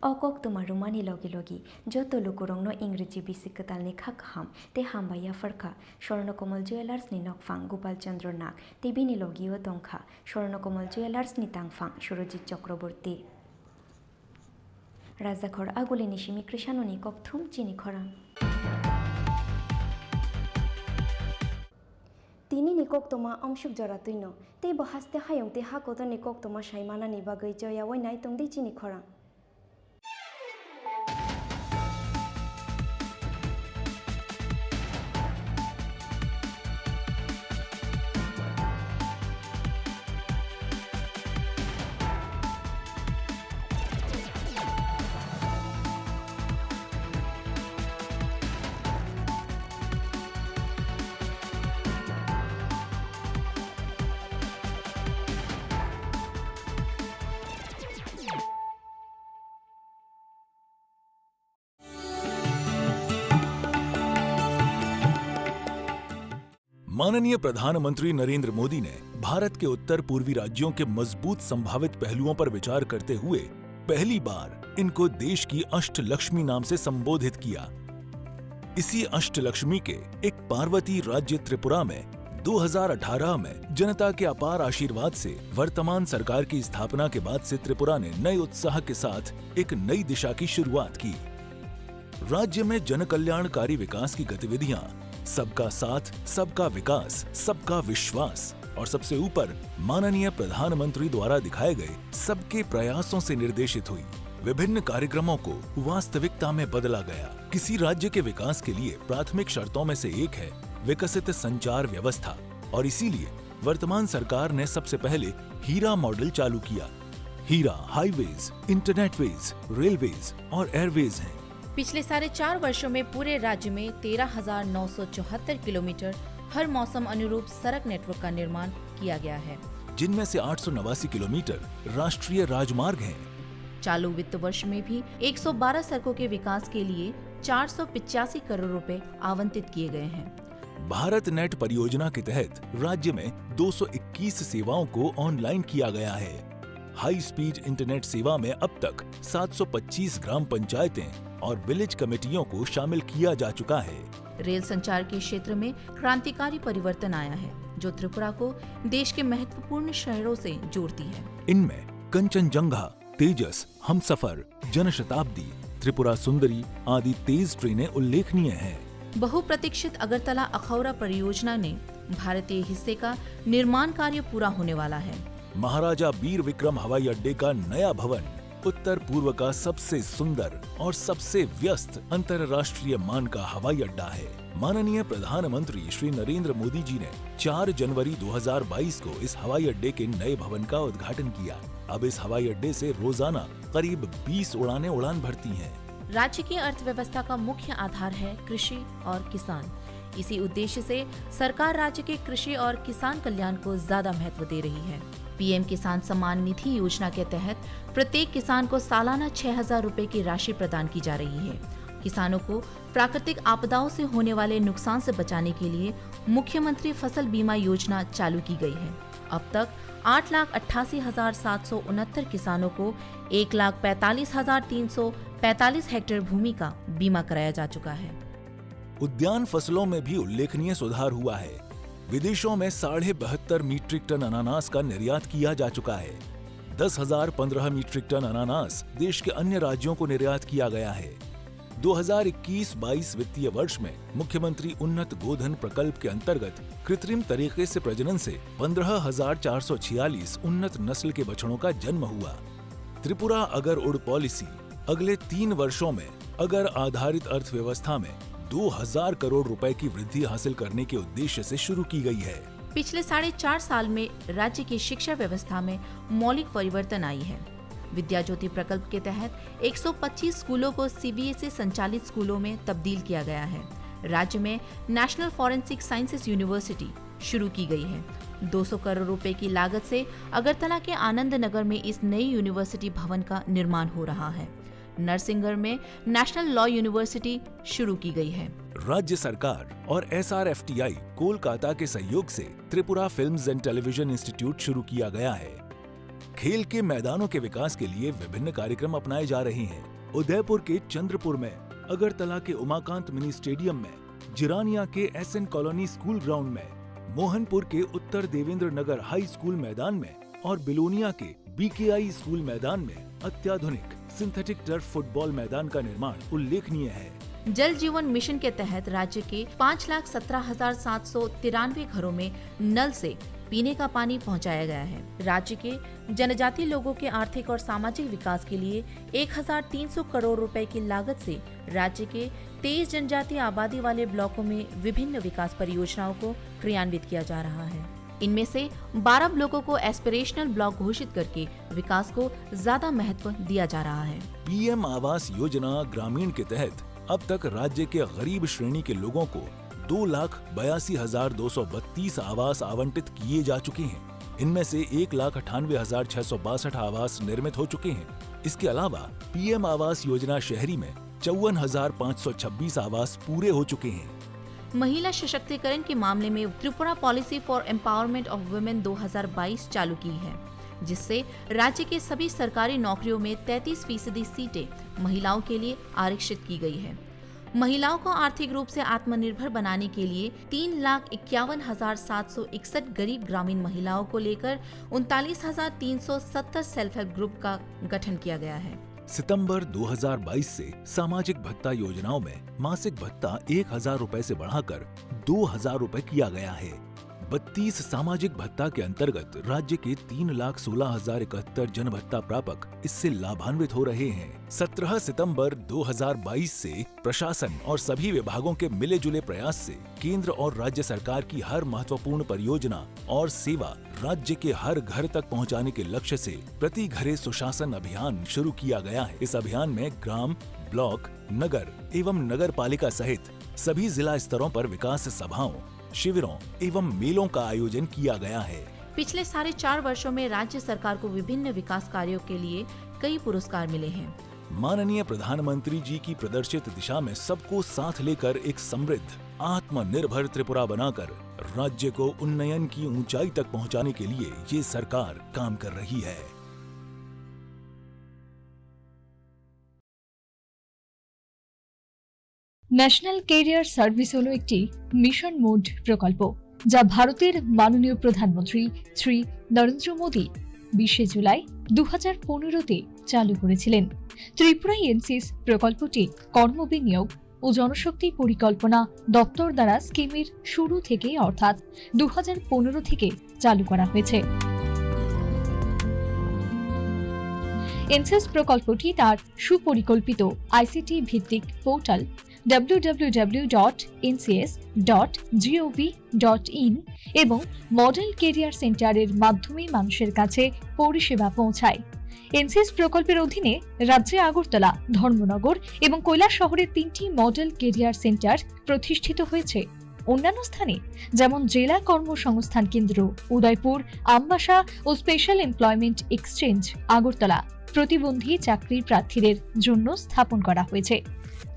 O koktwma rwmani logi logi joto lukurokno Ingreji bisi kwtalni kha kaham tei hambai yapharkha Swarno Komal Jewellers-ni nokphang Gopal Chandra Nag tei bini logio tongkha Swarno Komal Jewellers-ni tangphang Surojit Chakraborty. Rajakhor Agulini simi Krishanoni kokthum chini khorang. Tinini koktwma amsuk jora twino, tei bo haste hayung tei ha kotorni koktwma sai manani bagwi choyawai nai tongdi chini khorang. माननीय प्रधानमंत्री नरेंद्र मोदी ने भारत के उत्तर पूर्वी राज्यों के मजबूत संभावित पहलुओं पर विचार करते हुए पहली बार इनको देश की अष्टलक्ष्मी नाम से संबोधित किया। इसी अष्टलक्ष्मी के एक पार्वती राज्य त्रिपुरा में दो हज़ार अठारह में जनता के अपार आशीर्वाद से वर्तमान सरकार की स्थापना के बाद से त्रिपुरा ने नए उत्साह के साथ एक नई दिशा की शुरुआत की। राज्य में जनकल्याणकारी विकास की गतिविधियां, सबका साथ, सबका विकास, सबका विश्वास और सबसे ऊपर माननीय प्रधानमंत्री द्वारा दिखाए गए सबके प्रयासों से निर्देशित हुई। विभिन्न कार्यक्रमों को वास्तविकता में बदला गया। किसी राज्य के विकास के लिए प्राथमिक शर्तों में से एक है विकसित संचार व्यवस्था और इसीलिए वर्तमान सरकार ने सबसे पहले हीरा मॉडल चालू किया। हीरा हाईवेज, इंटरनेटवेज, रेलवेज और एयरवेज हैं। पिछले साढ़े चार वर्षों में पूरे राज्य में तेरह हज़ार नौ सौ चौहत्तर किलोमीटर हर मौसम अनुरूप सड़क नेटवर्क का निर्माण किया गया है। जिनमें से आठ सौ नवासी किलोमीटर राष्ट्रीय राजमार्ग हैं। चालू वित्त वर्ष में भी एक सौ बारह सड़कों के विकास के लिए चार सौ पचासी करोड़ रुपए आवंटित किए गए हैं। भारत नेट परियोजना के तहत राज्य में दो सौ इक्कीस सेवाओं को ऑनलाइन किया गया है। हाई स्पीड इंटरनेट सेवा में अब तक सात सौ पच्चीस ग्राम पंचायतें और विलेज कमेटियों को शामिल किया जा चुका है। रेल संचार के क्षेत्र में क्रांतिकारी परिवर्तन आया है, जो त्रिपुरा को देश के महत्वपूर्ण शहरों से जोड़ती है। इनमें कंचनजंगा, तेजस, हमसफर, जनशताब्दी, त्रिपुरा सुंदरी आदि तेज ट्रेनें उल्लेखनीय हैं। बहुप्रतीक्षित अगरतला अखौरा परियोजना ने भारतीय हिस्से का निर्माण कार्य पूरा होने वाला है। महाराजा वीर विक्रम हवाई अड्डे का नया भवन उत्तर पूर्व का सबसे सुंदर और सबसे व्यस्त अंतर्राष्ट्रीय मान का हवाई अड्डा है। माननीय प्रधानमंत्री श्री नरेंद्र मोदी जी ने चार जनवरी दो हज़ार बाईस को इस हवाई अड्डे के नए भवन का उद्घाटन किया। अब इस हवाई अड्डे से रोजाना करीब बीस उड़ानें उड़ान भरती हैं। राज्य की अर्थव्यवस्था का मुख्य आधार है कृषि और किसान। इसी उद्देश्य से सरकार राज्य के कृषि और किसान कल्याण को ज्यादा महत्व दे रही है। पीएम किसान सम्मान निधि योजना के तहत प्रत्येक किसान को सालाना छह हज़ार रुपए की राशि प्रदान की जा रही है। किसानों को प्राकृतिक आपदाओं से होने वाले नुकसान से बचाने के लिए मुख्यमंत्री फसल बीमा योजना चालू की गई है। अब तक आठ लाख अट्ठासी हजार सात सौ उनहत्तर किसानों को एक लाख पैंतालीस हजार तीन सौ पैंतालीस हेक्टेयर भूमि का बीमा कराया जा चुका है। उद्यान फसलों में भी उल्लेखनीय सुधार हुआ है। विदेशों में साढ़े बहत्तर मीट्रिक टन अनानास का निर्यात किया जा चुका है। दस हज़ार पन्द्रह मीट्रिक टन अनानास देश के अन्य राज्यों को निर्यात किया गया है। दो हज़ार इक्कीस बाईस वित्तीय वर्ष में मुख्यमंत्री उन्नत गोधन प्रकल्प के अंतर्गत कृत्रिम तरीके से प्रजनन से पन्द्रह हज़ार चार सौ छियालीस उन्नत नस्ल के बछड़ों का जन्म हुआ। त्रिपुरा अगर उड़ पॉलिसी अगले तीन वर्षों में अगर आधारित अर्थव्यवस्था में दो हज़ार करोड़ रुपए की वृद्धि हासिल करने के उद्देश्य से शुरू की गई है। पिछले साढ़े चार साल में राज्य की शिक्षा व्यवस्था में मौलिक परिवर्तन आई है। विद्या ज्योति प्रकल्प के तहत एक सौ पच्चीस स्कूलों को सीबीएसई संचालित स्कूलों में तब्दील किया गया है। राज्य में नेशनल फॉरेंसिक साइंसेज यूनिवर्सिटी शुरू की गई है। दो सौ करोड़ रुपए की लागत से अगरतला के आनंद नगर में इस नई यूनिवर्सिटी भवन का निर्माण हो रहा है। नरसिंहगढ़ में नेशनल लॉ यूनिवर्सिटी शुरू की गई है। राज्य सरकार और एसआरएफटीआई कोलकाता के सहयोग से Tripura films and television institute शुरू किया गया है। खेल के मैदानों के विकास के लिए विभिन्न कार्यक्रम अपनाए जा रहे हैं। उदयपुर के चंद्रपुर में, अगरतला के उमाकांत मिनी स्टेडियम में, जिरानिया के एसएन कॉलोनी स्कूल ग्राउंड में, मोहनपुर के उत्तर देवेंद्र नगर हाई स्कूल मैदान में और बिलोनिया के बीकेआई स्कूल मैदान में अत्याधुनिक सिंथेटिक टर्फ फुटबॉल मैदान का निर्माण उल्लेखनीय है। जल जीवन मिशन के तहत राज्य के पाँच लाख सत्रह हजार सात सौ तिरानवे घरों में नल से पीने का पानी पहुंचाया गया है। राज्य के जनजातीय लोगों के आर्थिक और सामाजिक विकास के लिए एक हज़ार तीन सौ करोड़ रुपए की लागत से राज्य के तेईस जनजातीय आबादी वाले ब्लॉकों में विभिन्न विकास परियोजनाओं को क्रियान्वित किया जा रहा है। इनमें से बारह ब्लॉकों को एस्पिरेशनल ब्लॉक घोषित करके विकास को ज्यादा महत्व दिया जा रहा है। पीएम आवास योजना ग्रामीण के तहत अब तक राज्य के गरीब श्रेणी के लोगों को दो लाख बयासी हजार दो सौ बत्तीस आवास आवंटित किए जा चुके हैं। इनमें से एक लाख अट्ठानवे हजार छह सौ बासठ आवास निर्मित हो चुके हैं। इसके अलावा पीएम आवास योजना शहरी में चौवन हजार पाँच सौ छब्बीस आवास पूरे हो चुके हैं। महिला सशक्तिकरण के मामले में Tripura policy for empowerment of women दो हज़ार बाईस चालू की है, जिससे राज्य के सभी सरकारी नौकरियों में तैंतीस फीसदी सीटें महिलाओं के लिए आरक्षित की गई है। महिलाओं को आर्थिक रूप से आत्मनिर्भर बनाने के लिए तीन लाख इक्यावन हजार सात सौ इकसठ गरीब ग्रामीण महिलाओं को लेकर उनतालीस हजार तीन सौ सत्तर सेल्फ हेल्प ग्रुप का गठन किया गया है। सितंबर दो हज़ार बाईस से सामाजिक भत्ता योजनाओं में मासिक भत्ता एक हज़ार रुपए से बढ़ाकर दो हज़ार रुपए किया गया है। बत्तीस सामाजिक भत्ता के अंतर्गत राज्य के तीन लाख सोलह हजार इकहत्तर जन भत्ता प्रापक इससे लाभान्वित हो रहे हैं। सत्रह सितंबर दो हज़ार बाईस से प्रशासन और सभी विभागों के मिले जुले प्रयास से केंद्र और राज्य सरकार की हर महत्वपूर्ण परियोजना और सेवा राज्य के हर घर तक पहुंचाने के लक्ष्य से प्रति घरे सुशासन अभियान शुरू किया गया है। इस अभियान में ग्राम, ब्लॉक, नगर एवं नगर पालिका सहित सभी जिला स्तरों पर विकास सभाओं, शिविरों एवं मेलों का आयोजन किया गया है। पिछले साढ़े चार वर्षों में राज्य सरकार को विभिन्न विकास कार्यों के लिए कई पुरस्कार मिले हैं। माननीय प्रधानमंत्री जी की प्रदर्शित दिशा में सबको साथ लेकर एक समृद्ध, आत्मनिर्भर त्रिपुरा बनाकर राज्य को उन्नयन की ऊंचाई तक पहुंचाने के लिए ये सरकार काम कर रही है। ন্যাশনাল ক্যারিয়ার সার্ভিস হলো একটি মিশন মোড প্রকল্প, যা ভারতের মাননীয় প্রধানমন্ত্রী শ্রী নরেন্দ্র মোদী বিশে জুলাই দু হাজার পনেরোতে চালু করেছিলেন। ত্রিপুরা এনসিএস প্রকল্পটি কর্মবিনিয়োগ ও জনশক্তি পরিকল্পনা দপ্তর দ্বারা স্কিমের শুরু থেকে, অর্থাৎ দু হাজার পনেরো থেকে চালু করা হয়েছে। এনসিএস প্রকল্পটি তার সুপরিকল্পিত আইসিটি ভিত্তিক portal W W W dot NCS dot gov dot in এবং মডেল ক্যারিয়ার সেন্টারের মাধ্যমে মানুষের কাছে পরিষেবা পৌঁছায়। এনসিএস প্রকল্পের অধীনে রাজ্যে আগরতলা, ধর্মনগর এবং কৈলাসহরে তিনটি মডেল ক্যারিয়ার সেন্টার প্রতিষ্ঠিত হয়েছে। অন্যান্য স্থানে যেমন জেলা কর্মসংস্থান কেন্দ্র উদয়পুর, আমবাসা ও স্পেশাল এমপ্লয়মেন্ট এক্সচেঞ্জ আগরতলা প্রতিবন্ধী চাকরি প্রার্থীদের জন্য স্থাপন করা হয়েছে।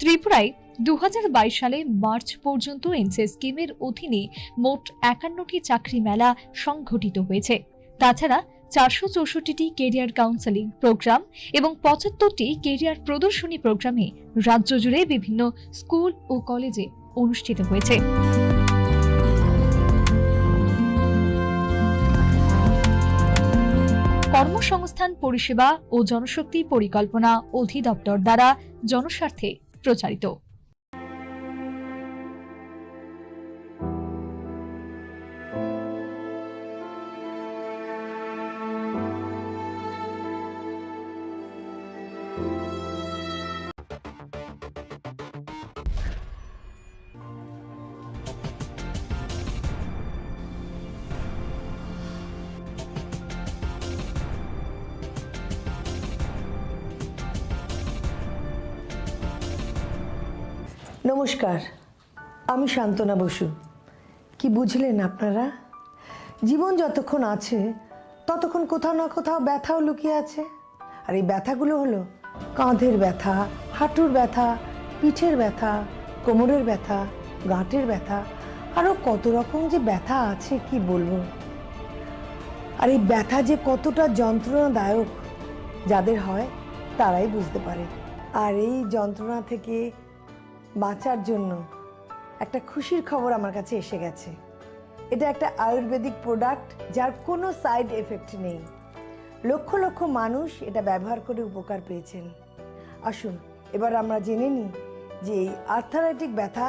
ত্রিপুরায় দু হাজার বাইশ সালে মার্চ পর্যন্ত এনসিএস স্কিমের অধীনে মোট একান্নটি চাকরি মেলা সংঘটিত হয়েছে। তাছাড়া চারশো চৌষট্টিটি ক্যারিয়ার কাউন্সেলিং প্রোগ্রাম এবং পঁচাত্তরটি ক্যারিয়ার প্রদর্শনী প্রোগ্রামে রাজ্য জুড়ে বিভিন্ন স্কুল ও কলেজে অনুষ্ঠিত হয়েছে। কর্মসংস্থান পরিষেবা ও জনশক্তি পরিকল্পনা অধিদপ্তর দ্বারা জনস্বার্থে প্রচারিত। নমস্কার, আমি সান্ত্বনা বসু। কি বুঝলেন আপনারা? জীবন যতক্ষণ আছে, ততক্ষণ কোথাও না কোথাও ব্যথাও লুকিয়ে আছে। আর এই ব্যথাগুলো হলো কাঁধের ব্যথা, হাঁটুর ব্যথা, পিঠের ব্যথা, কোমরের ব্যথা, গাঁটের ব্যথা, আরও কত রকম যে ব্যথা আছে, কি বলবো। আর এই ব্যথা যে কতটা যন্ত্রণাদায়ক, যাদের হয়, তারাই বুঝতে পারে। আর এই যন্ত্রণা থেকে বাঁচার জন্য একটা খুশির খবর আমার কাছে এসে গেছে। এটা একটা আয়ুর্বেদিক প্রোডাক্ট, যার কোনো সাইড এফেক্ট নেই। লক্ষ লক্ষ মানুষ এটা ব্যবহার করে উপকার পেয়েছেন। আসুন, এবার আমরা জেনে নিই যে এই আর্থারাইটিক ব্যথা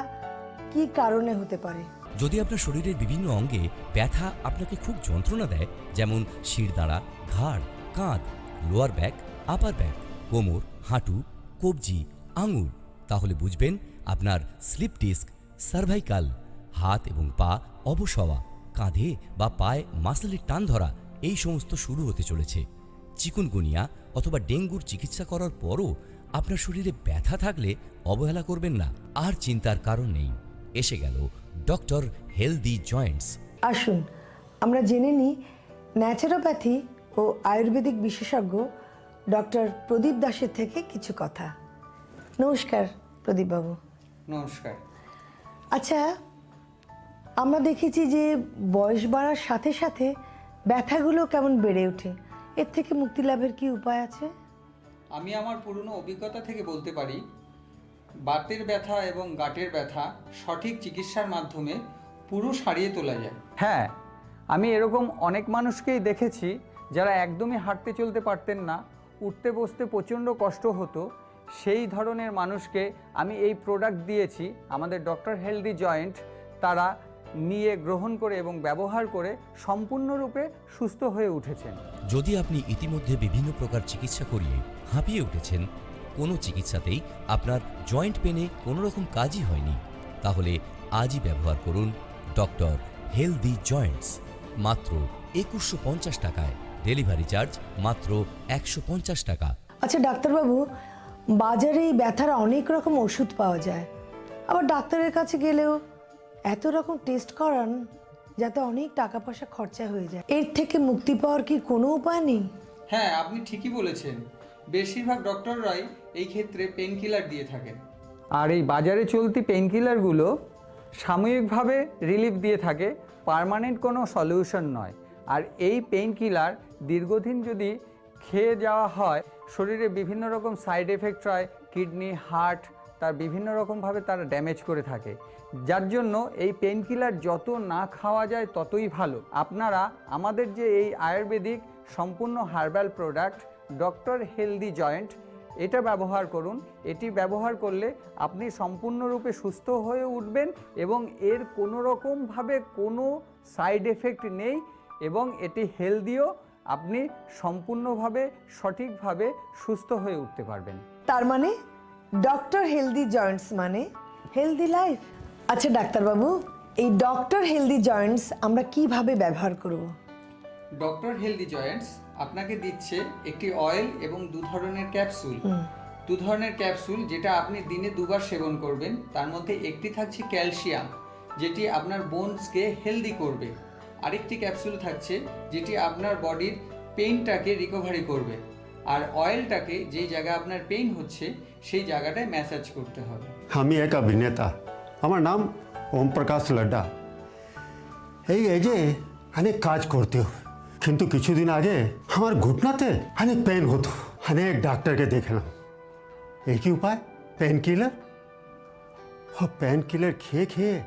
কী কারণে হতে পারে। যদি আপনার শরীরের বিভিন্ন অঙ্গে ব্যথা আপনাকে খুব যন্ত্রণা দেয়, যেমন শিরদাঁড়া, ঘাড়, কাঁধ, লোয়ার ব্যাক, আপার ব্যাক, কোমর, হাঁটু, কবজি, আঙুল, তাহলে বুঝবেন আপনার স্লিপ ডিস্ক, সার্ভাইকাল, হাত এবং পা অবশ হওয়া, কাঁধে বা পায়ে মাসেলের টান ধরা, এই সমস্ত শুরু হতে চলেছে। চিকুনগুনিয়া অথবা ডেঙ্গুর চিকিৎসা করার পরও আপনার শরীরে ব্যথা থাকলে অবহেলা করবেন না। আর চিন্তার কারণ নেই। এসে গেল ডক্টর হেলদি জয়েন্টস। আসুন, আমরা জেনে নিই ন্যাচারোপ্যাথি ও আয়ুর্বেদিক বিশেষজ্ঞ ডক্টর প্রদীপ দাসের থেকে কিছু কথা। নমস্কার প্রদীপ বাবু। নমস্কার। আচ্ছা, আমরা দেখেছি যে বয়স বাড়ার সাথে সাথে ব্যথাগুলো কেমন বেড়ে ওঠে, এর থেকে মুক্তি লাভের কি উপায় আছে? আমি আমার পুরনো অভিজ্ঞতা থেকে বলতে পারি, বাতের ব্যথা এবং গাঁটের ব্যথা সঠিক চিকিৎসার মাধ্যমে পুরো সারিয়ে তোলা যায়। হ্যাঁ, আমি এরকম অনেক মানুষকেই দেখেছি যারা একদমই হাঁটতে চলতে পারতেন না, উঠতে বসতে প্রচণ্ড কষ্ট হতো। সেই ধরনের মানুষকে আমি এই প্রোডাক্ট দিয়েছি, আমাদের ডক্টর হেলদি জয়েন্ট, তারা নিয়ে গ্রহণ করে এবং ব্যবহার করে সম্পূর্ণরূপে সুস্থ হয়ে উঠেছেন। যদি আপনি ইতিমধ্যে বিভিন্ন প্রকার চিকিৎসা করিয়ে হাঁপিয়ে উঠেছেন, কোনো চিকিৎসাতেই আপনার জয়েন্ট পেনে কোনো রকম কাজই হয়নি, তাহলে আজই ব্যবহার করুন ডক্টর হেলদি জয়েন্টস। মাত্র একুশশো পঞ্চাশ টাকায়, ডেলিভারি চার্জ মাত্র একশো পঞ্চাশ টাকা। আচ্ছা ডাক্তারবাবু, বাজারে এই ব্যথার অনেক রকম ওষুধ পাওয়া যায়, আবার ডাক্তারের কাছে গেলেও এত রকম টেস্ট করান যাতে অনেক টাকা পয়সা খরচা হয়ে যায়। এর থেকে মুক্তি পাওয়ার কি কোনো উপায় নেই? হ্যাঁ, আপনি ঠিকই বলেছেন। বেশিরভাগ ডক্টররাই এই ক্ষেত্রে পেইনকিলার দিয়ে থাকেন। আর এই বাজারে চলতি পেইনকিলারগুলো সাময়িকভাবে রিলিফ দিয়ে থাকে, পার্মানেন্ট কোনো সলিউশন নয়। আর এই পেইনকিলার দীর্ঘদিন যদি খেয়ে যাওয়া হয়, শরীরে বিভিন্ন রকম সাইড এফেক্ট হয়, কিডনি, হার্ট, তার বিভিন্ন রকমভাবে তারা ড্যামেজ করে থাকে। যার জন্য এই পেইনকিলার যত না খাওয়া যায় ততই ভালো। আপনারা আমাদের যে এই আয়ুর্বেদিক সম্পূর্ণ herbal product doctor healthy joint, এটা ব্যবহার করুন। এটি ব্যবহার করলে আপনি সম্পূর্ণরূপে সুস্থ হয়ে উঠবেন এবং এর কোনো রকমভাবে কোনো সাইড এফেক্ট নেই এবং এটি হেলদিও। আপনি সম্পূর্ণভাবে সঠিকভাবে সুস্থ হয়ে উঠতে পারবেন। তার মানে ডক্টর হেলদি জয়েন্টস মানে হেলদি লাইফ। আচ্ছা ডাক্তারবাবু, এই ডক্টর হেলদি জয়েন্টস আমরা কিভাবে ব্যবহার করব? ডক্টর হেলদি জয়েন্টস আপনাকে দিচ্ছে একটি অয়েল এবং দু ধরনের ক্যাপসুল। দু ধরনের ক্যাপসুল, যেটা আপনি দিনে দুবার সেবন করবেন। তার মধ্যে একটি থাকছে ক্যালসিয়াম, যেটি আপনার বোনসকে হেলদি করবে। আরেকটি ক্যাপসুল থাকছে, যেটি আপনার বডির পেইনটাকে রিকভারি করবে। আর অয়েলটাকে, যেই জায়গায় আপনার পেইন হচ্ছে, সেই জায়গাটায় ম্যাসাজ করতে হবে। আমি এক অভিনেতা, আমার নাম ওম প্রকাশ লাড্ডা। এই এজে অনেক কাজ করতে হয়, কিন্তু কিছুদিন আগে আমার ঘুটনাতে অনেক পেন হতো। অনেক ডাক্তারকে দেখালাম, একই উপায়, পেন কিলার। ও পেন কিলার খেয়ে খেয়ে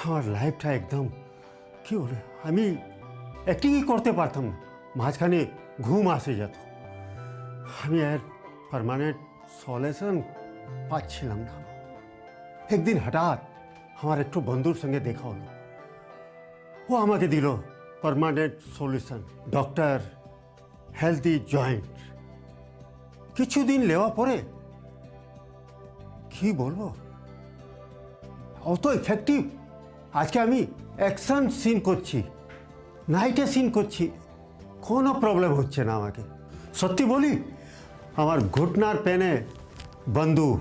আমার লাইফটা একদম, কি বলে, আমি অ্যাক্টিংই করতে পারতাম না। মাঝখানে ঘুম আসে যেত। আমি আর পার্মানেন্ট সলিউশন পাচ্ছিলাম না। একদিন হঠাৎ আমার একটু বন্ধুর সঙ্গে দেখা হলো। ও আমাকে দিল permanent solution, doctor healthy joint. কিছুদিন নেওয়ার পরে, কি বলবো, অত এফেক্টিভ। আজকে আমি অ্যাকশন সিন করছি, নাইটে সিন করছি, কোনো প্রবলেম হচ্ছে না আমাকে। সত্যি বলি, আমার ঘুটনার পেনে বন্ধু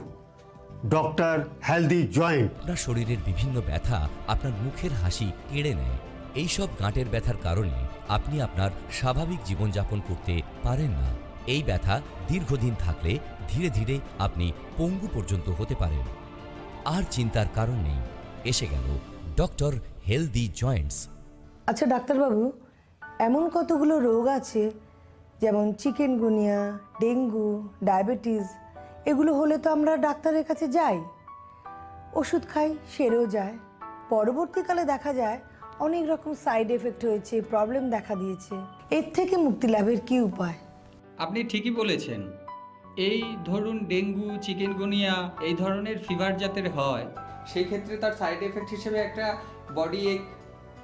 ডক্টর হেলদি জয়েন্ট। আপনার শরীরের বিভিন্ন ব্যথা আপনার মুখের হাসি কেড়ে নেয়। এইসব গাঁটের ব্যথার কারণে আপনি আপনার স্বাভাবিক জীবনযাপন করতে পারেন না। এই ব্যথা দীর্ঘদিন থাকলে ধীরে ধীরে আপনি পঙ্গু পর্যন্ত হতে পারেন। আর চিন্তার কারণ নেই। এসে গেল ডক্টর হেলদি জয়েন্টস। আচ্ছা ডাক্তারবাবু, এমন কতগুলো রোগ আছে, যেমন চিকেনগুনিয়া, ডেঙ্গু, ডায়াবেটিস, এগুলো হলে তো আমরা ডাক্তারের কাছে যাই, ওষুধ খাই, সেরেও যায়। পরবর্তীকালে দেখা যায় অনেক রকম সাইড এফেক্ট হয়েছে, প্রবলেম দেখা দিয়েছে। এর থেকে মুক্তি লাভের কি উপায়? আপনি ঠিকই বলেছেন। এই ধরুন, ডেঙ্গু, চিকেনগুনিয়া, এই ধরনের ফিভার যাদের হয়, সেই ক্ষেত্রে তার সাইড এফেক্ট হিসেবে একটা বডি এক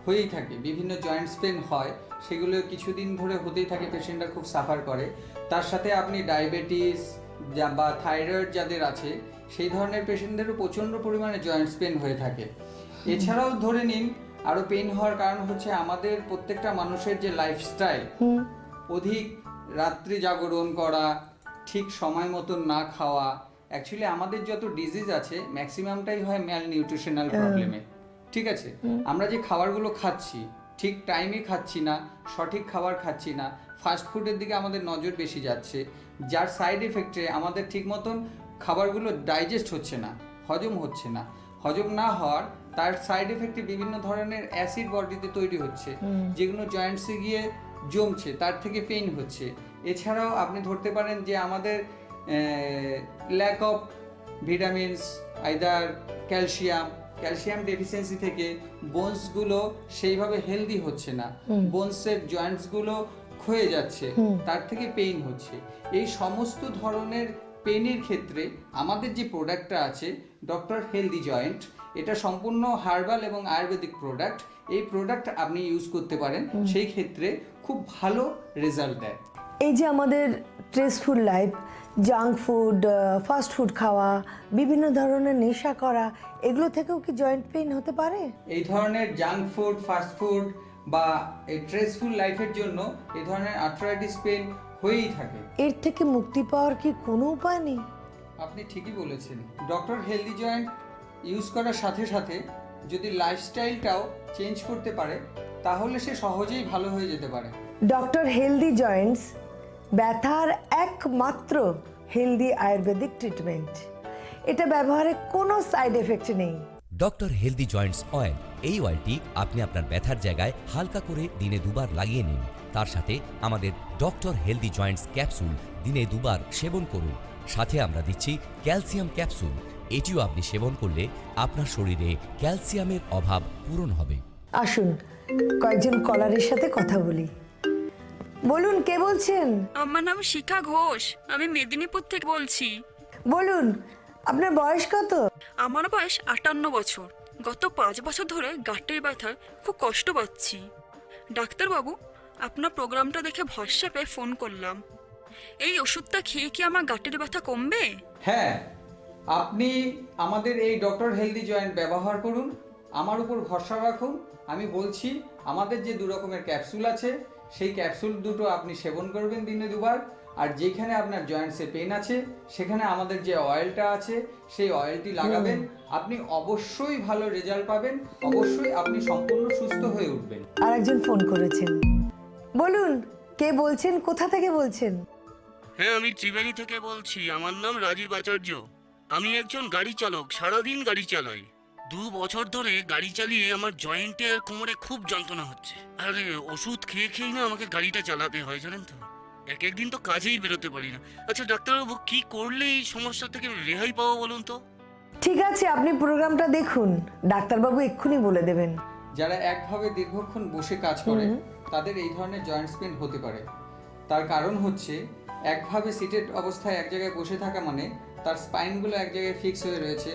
হয়েই থাকে, বিভিন্ন জয়েন্টস পেন হয়, সেগুলো কিছুদিন ধরে হতেই থাকে, পেশেন্টরা খুব সাফার করে। তার সাথে আপনি ডায়াবেটিস যা- বা থাইরয়েড যাদের আছে, সেই ধরনের পেশেন্টদেরও প্রচণ্ড পরিমাণে জয়েন্টস পেন হয়ে থাকে। এছাড়াও ধরে নিন, আরও পেন হওয়ার কারণ হচ্ছে আমাদের প্রত্যেকটা মানুষের যে লাইফস্টাইল, অধিক রাত্রি জাগরণ করা, ঠিক সময় মতন না খাওয়া। অ্যাকচুয়ালি আমাদের যত ডিজিজ আছে, ম্যাক্সিমামটাই হয় ম্যাল নিউট্রিশনাল প্রবলেমে। ঠিক আছে, আমরা যে খাবারগুলো খাচ্ছি, ঠিক টাইমে খাচ্ছি না, সঠিক খাবার খাচ্ছি না, ফাস্ট ফুডের দিকে আমাদের নজর বেশি যাচ্ছে, যার সাইড এফেক্টে আমাদের ঠিক মতন খাবারগুলো ডাইজেস্ট হচ্ছে না, হজম হচ্ছে না। হজম না হওয়ার, তার সাইড এফেক্টে বিভিন্ন ধরনের অ্যাসিড বডিতে তৈরি হচ্ছে, যেগুলো জয়েন্টসে গিয়ে জমছে, তার থেকে পেইন হচ্ছে। এছাড়াও আপনি ধরতে পারেন যে আমাদের lack of vitamins, either calcium, calcium deficiency থেকে বোনসগুলো সেইভাবে হেলদি হচ্ছে না, বোনসের জয়েন্টসগুলো ক্ষয়ে যাচ্ছে, তার থেকে পেইন হচ্ছে। এই সমস্ত ধরনের পেইনের ক্ষেত্রে আমাদের যে প্রোডাক্টটা আছে, ডক্টর হেলদি জয়েন্ট, এটা সম্পূর্ণ হার্বাল এবং আয়ুর্বেদিক প্রোডাক্ট। এই প্রোডাক্ট আপনি ইউজ করতে পারেন, সেই ক্ষেত্রে খুব ভালো রেজাল্ট দেয়। এই যে আমাদের stressful life, junk food, fast food খাওয়া, বিভিন্ন ধরনের নেশা করা, এগুলো থেকেও কি জয়েন্ট পেইন হতে পারে? এই ধরনের জাঙ্ক ফুড, ফাস্ট ফুড বা এই স্ট্রেসফুল লাইফের জন্য এই ধরনের আর্থ্রাইটিস পেইন হয়েই থাকে। এর থেকে মুক্তি পাওয়ার কি কোনো উপায় নেই? আপনি ঠিকই বলেছেন। ডক্টর হেলদি জয়েন্ট ইউজ করার সাথে সাথে যদি লাইফস্টাইলটাও চেঞ্জ করতে পারে, তাহলে সে সহজেই ভালো হয়ে যেতে পারে। ডক্টর হেলদি জয়েন্টস ব্যথার একমাত্র হেলদি আয়ুর্বেদিক ট্রিটমেন্ট। এটা ব্যবহারে কোনো সাইড এফেক্ট নেই। Doctor healthy Joints oil. এই অয়েলটি আপনি আপনার ব্যথার জায়গায় হালকা করে দিনে দুবার লাগিয়ে নিন। তার সাথে আমাদের ডক্টর হেলদি জয়েন্টস ক্যাপসুল দিনে দুবার সেবন করুন। সাথে আমরা দিচ্ছি ক্যালসিয়াম ক্যাপসুল। এটিও আপনি সেবন করলে আপনার শরীরে ক্যালসিয়ামের অভাব পূরণ হবে। আসুন, কয়েকজন কলারের সাথে কথা বলি। বলুন, কে বলছেন? আমার নাম শিখা ঘোষ, আমি মেদিনীপুর থেকে বলছি। বলুন, আপনার বয়স কত? আমার বয়স আটান্ন বছর। গত পাঁচ বছর ধরে গাঁটের ব্যথায় খুব কষ্ট পাচ্ছি। ডাক্তারবাবু, আপনার প্রোগ্রামটা দেখে ভরসা পেয়ে ফোন করলাম। এই ওষুধটা খেয়ে কি আমার গাঁটের ব্যথা কমবে? হ্যাঁ, আপনি আমাদের এই ডক্টর হেলদি জয়েন্ট ব্যবহার করুন, আমার উপর ভরসা রাখুন। আমি বলছি, আমাদের যে দু রকমের ক্যাপসুল আছে, সেই ক্যাপসুল দুটো আপনি সেবন করবেন দিনে দুবার। আর যেখানে আপনার জয়েন্টসে পেন আছে, সেখানে আমাদের যে অয়েলটা আছে, সেই অয়েলটি লাগাবেন। আপনি অবশ্যই ভালো রেজাল্ট পাবেন, অবশ্যই আপনি সম্পূর্ণ সুস্থ হয়ে উঠবেন। আর একজন ফোন করেছেন, বলুন, কে বলছেন, কোথা থেকে বলছেন? হ্যাঁ, আমি ত্রিবেণী থেকে বলছি। আমার নাম রাজীব আচার্য। আমি একজন গাড়ি চালক, সারাদিন গাড়ি চালাই। দু বছর ধরে গাড়ি চালিয়ে আমার জয়েন্টে আর কোমরে খুব যন্ত্রণা হচ্ছে। আর ওষুধ খেয়ে খেয়েই না আমাকে গাড়িটা চালাতে হয়, জানেন তো। এক একদিন তো কাজেই বেরোতে পারি না। আচ্ছা ডাক্তারবাবু, কি করলে এই সমস্যা থেকে রেহাই পাবো বলুন তো? ঠিক আছে, আপনি প্রোগ্রামটা দেখুন, ডাক্তারবাবু এক্ষুনি বলে দেবেন। যারা একভাবে দীর্ঘক্ষণ বসে কাজ করে, তাদের এই ধরনের জয়েন্টস পেন হতে পারে। তার কারণ হচ্ছে, একভাবে সিটেড অবস্থায় এক জায়গায় বসে থাকা মানে তার স্পাইনগুলো এক জায়গায় ফিক্স হয়ে রয়েছে,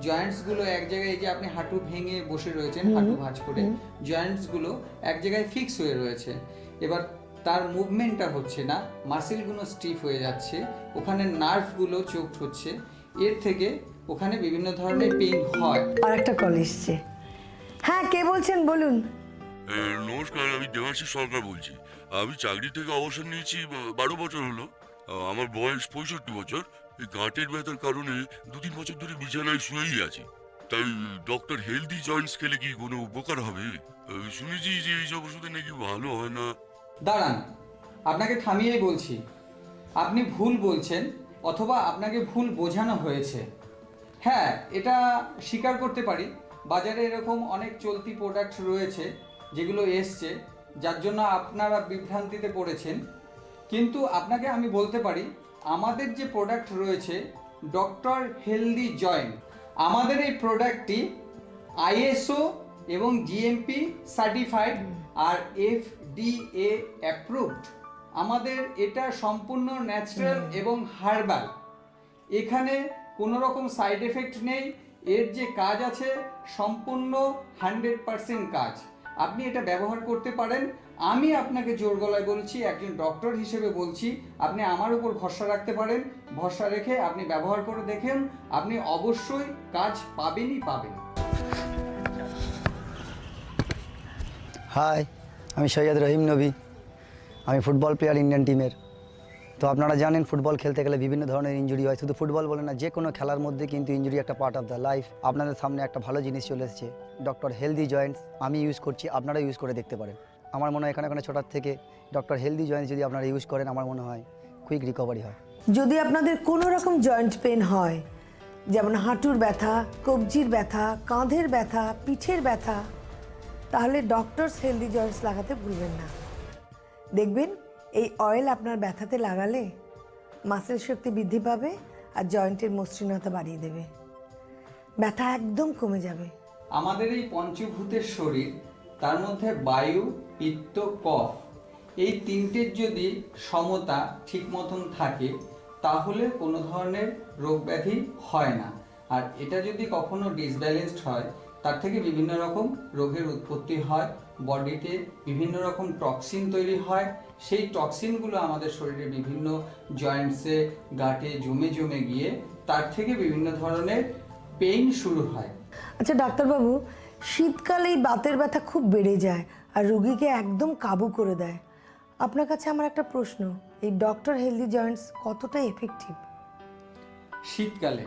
জয়েন্টসগুলো এক জায়গায়, এই যে আপনি হাঁটু ভেঙে বসে রয়েছেন, হাঁটু ভাঁজ করে, জয়েন্টসগুলো এক জায়গায় ফিক্স হয়ে রয়েছে। এবার তার মুভমেন্টটা হচ্ছে না, মাসেলগুলো স্টিফ হয়ে যাচ্ছে, ওখানে নার্ভগুলো চোকড হচ্ছে, এর থেকে ওখানে বিভিন্ন ধরনের পেইন হয়। আর একটা কল এসছে। হ্যাঁ, কে বলছেন, বলুন। এ, নমস্কার, আমি দেবাশিস সরকার বলছি। আমি চাকরি থেকে অবসর নিয়েছি, বা-, বারো বছর হলো। আ, আমার বয়স পঁয়ষট্টি বছর। এই গাঁটের ব্যথার কারণে দু তিন বছর ধরে বিছানায় শুয়েই আছি। তাই ডক্টর হেলদি জয়েন্টস খেলে কি কোনো উপকার হবে? আ, শুনেছি যে এইসব ওষুধে নাকি ভালো হয় না। দাঁড়ান, আপনাকে থামিয়েই বলছি, আপনি ভুল বলছেন অথবা আপনাকে ভুল বোঝানো হয়েছে। হ্যাঁ, এটা স্বীকার করতে পারি, বাজারে এরকম অনেক চলতি প্রোডাক্ট রয়েছে যেগুলো এসছে, যার জন্য আপনারা বিভ্রান্তিতে পড়েছেন। কিন্তু আপনাকে আমি বলতে পারি, আমাদের যে প্রোডাক্ট রয়েছে ডক্টর হেলদি জয়েন্ট, আমাদের এই প্রোডাক্টটি আইএসও এবং জিএমপি সার্টিফাইড আর এফডিএ অ্যাপ্রুভড। আমাদের এটা সম্পূর্ণ ন্যাচারাল এবং হার্বাল। এখানে কোনো রকম সাইড এফেক্ট নেই। এর যে কাজ আছে, সম্পূর্ণ হান্ড্রেড পার্সেন্ট কাজ। আপনি এটা ব্যবহার করতে পারেন। আমি আপনাকে জোর গলায় বলছি, একজন ডক্টর হিসেবে বলছি, আপনি আমার উপর ভরসা রাখতে পারেন। ভরসা রেখে আপনি ব্যবহার করে দেখেন, আপনি অবশ্যই কাজ পাবেনই পাবেন। হাই, আমি সৈয়দ রহিম নবী। আমি ফুটবল প্লেয়ার ইন্ডিয়ান টিমের। তো আপনারা জানেন, ফুটবল খেলতে গেলে বিভিন্ন ধরনের ইনজুরি হয়। শুধু ফুটবল বলে না, যে কোনো খেলার মধ্যে কিন্তু ইনজুরি একটা পার্ট অফ দ্য লাইফ। আপনাদের সামনে একটা ভালো জিনিস চলে এসেছে, ডক্টর হেলদি জয়েন্টস। আমি ইউজ করছি, আপনারা ইউজ করে দেখতে পারেন। আমার মনে হয় এখানে ওখানে ছোটার থেকে ডক্টর হেলদি জয়েন্টস যদি আপনারা ইউজ করেন, আমার মনে হয় কুইক রিকভারি হয়। যদি আপনাদের কোনো রকম জয়েন্ট পেন হয়, যেমন হাঁটুর ব্যথা, কবজির ব্যথা, কাঁধের ব্যথা, পিঠের ব্যথা, তাহলে ডক্টরস হেলদি জয়েন্টস লাগাতে ভুলবেন না। দেখবেন এই অয়েল আপনার ব্যথাতে লাগালে মাসেল শক্তি বৃদ্ধি পাবে আর জয়েন্টের মসৃণতা বাড়িয়ে দেবে, ব্যথা একদম কমে যাবে। আমাদের এই পঞ্চভূতের শরীর, তার মধ্যে বায়ু, পিত্ত, কফ, এই তিনটের যদি সমতা ঠিক মতন থাকে, তাহলে কোনো ধরনের রোগ ব্যাধি হয় না। আর এটা যদি কখনো ডিসব্যালেন্সড হয়, তার থেকে বিভিন্ন রকম রোগের উৎপত্তি হয়। বডিতে বিভিন্ন রকম টক্সিন তৈরি হয়, সেই টক্সিনগুলো আমাদের শরীরে বিভিন্ন জয়েন্টসে, গাটে জমে জমে গিয়ে তার থেকে বিভিন্ন ধরনের পেইন শুরু হয়। আচ্ছা ডাক্তারবাবু, শীতকালে এই বাতের ব্যথা খুব বেড়ে যায় আর রুগীকে একদম কাবু করে দেয়। আপনার কাছে আমার একটা প্রশ্ন, এই ডক্টর হেলদি জয়েন্টস কতটা এফেক্টিভ? শীতকালে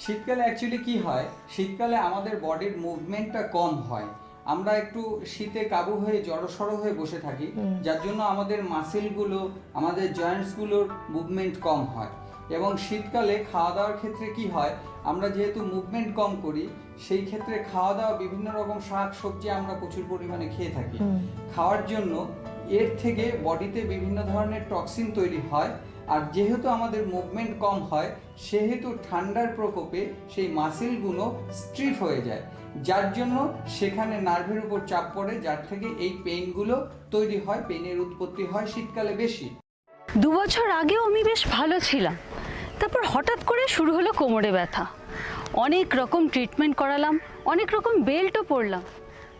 শীতকালে অ্যাকচুয়ালি কি হয়, শীতকালে আমাদের বডির মুভমেন্টটা কম হয়। আমরা একটু শীতে কাবু হয়ে জড়সড় হয়ে বসে থাকি, যার জন্য আমাদের মাসেলগুলো, আমাদের জয়েন্টসগুলোর মুভমেন্ট কম হয়। এবং শীতকালে খাওয়া দাওয়ার ক্ষেত্রে কি হয়, আমরা যেহেতু মুভমেন্ট কম করি, সেই ক্ষেত্রে খাওয়া দাওয়া বিভিন্ন রকম শাক সবজি আমরা প্রচুর পরিমাণে খেয়ে থাকি। খাওয়ার জন্য এর থেকে বডিতে বিভিন্ন ধরনের টক্সিন তৈরি হয়। আর যেহেতু আমাদের মুভমেন্ট কম হয়, সেহেতু ঠান্ডার প্রকোপে সেই মাসেলগুলো স্টিফ হয়ে যায়, যার জন্য সেখানে নার্ভের উপর চাপ পড়ে, যার থেকে এই পেইনগুলো তৈরি হয়, পেইনের উৎপত্তি হয় শীতকালে বেশি। দু বছর আগেও আমি বেশ ভালো ছিলাম, তারপর হঠাৎ করে শুরু হলো কোমরে ব্যথা। অনেক রকম ট্রিটমেন্ট করালাম, অনেক রকম বেল্টও পরলাম,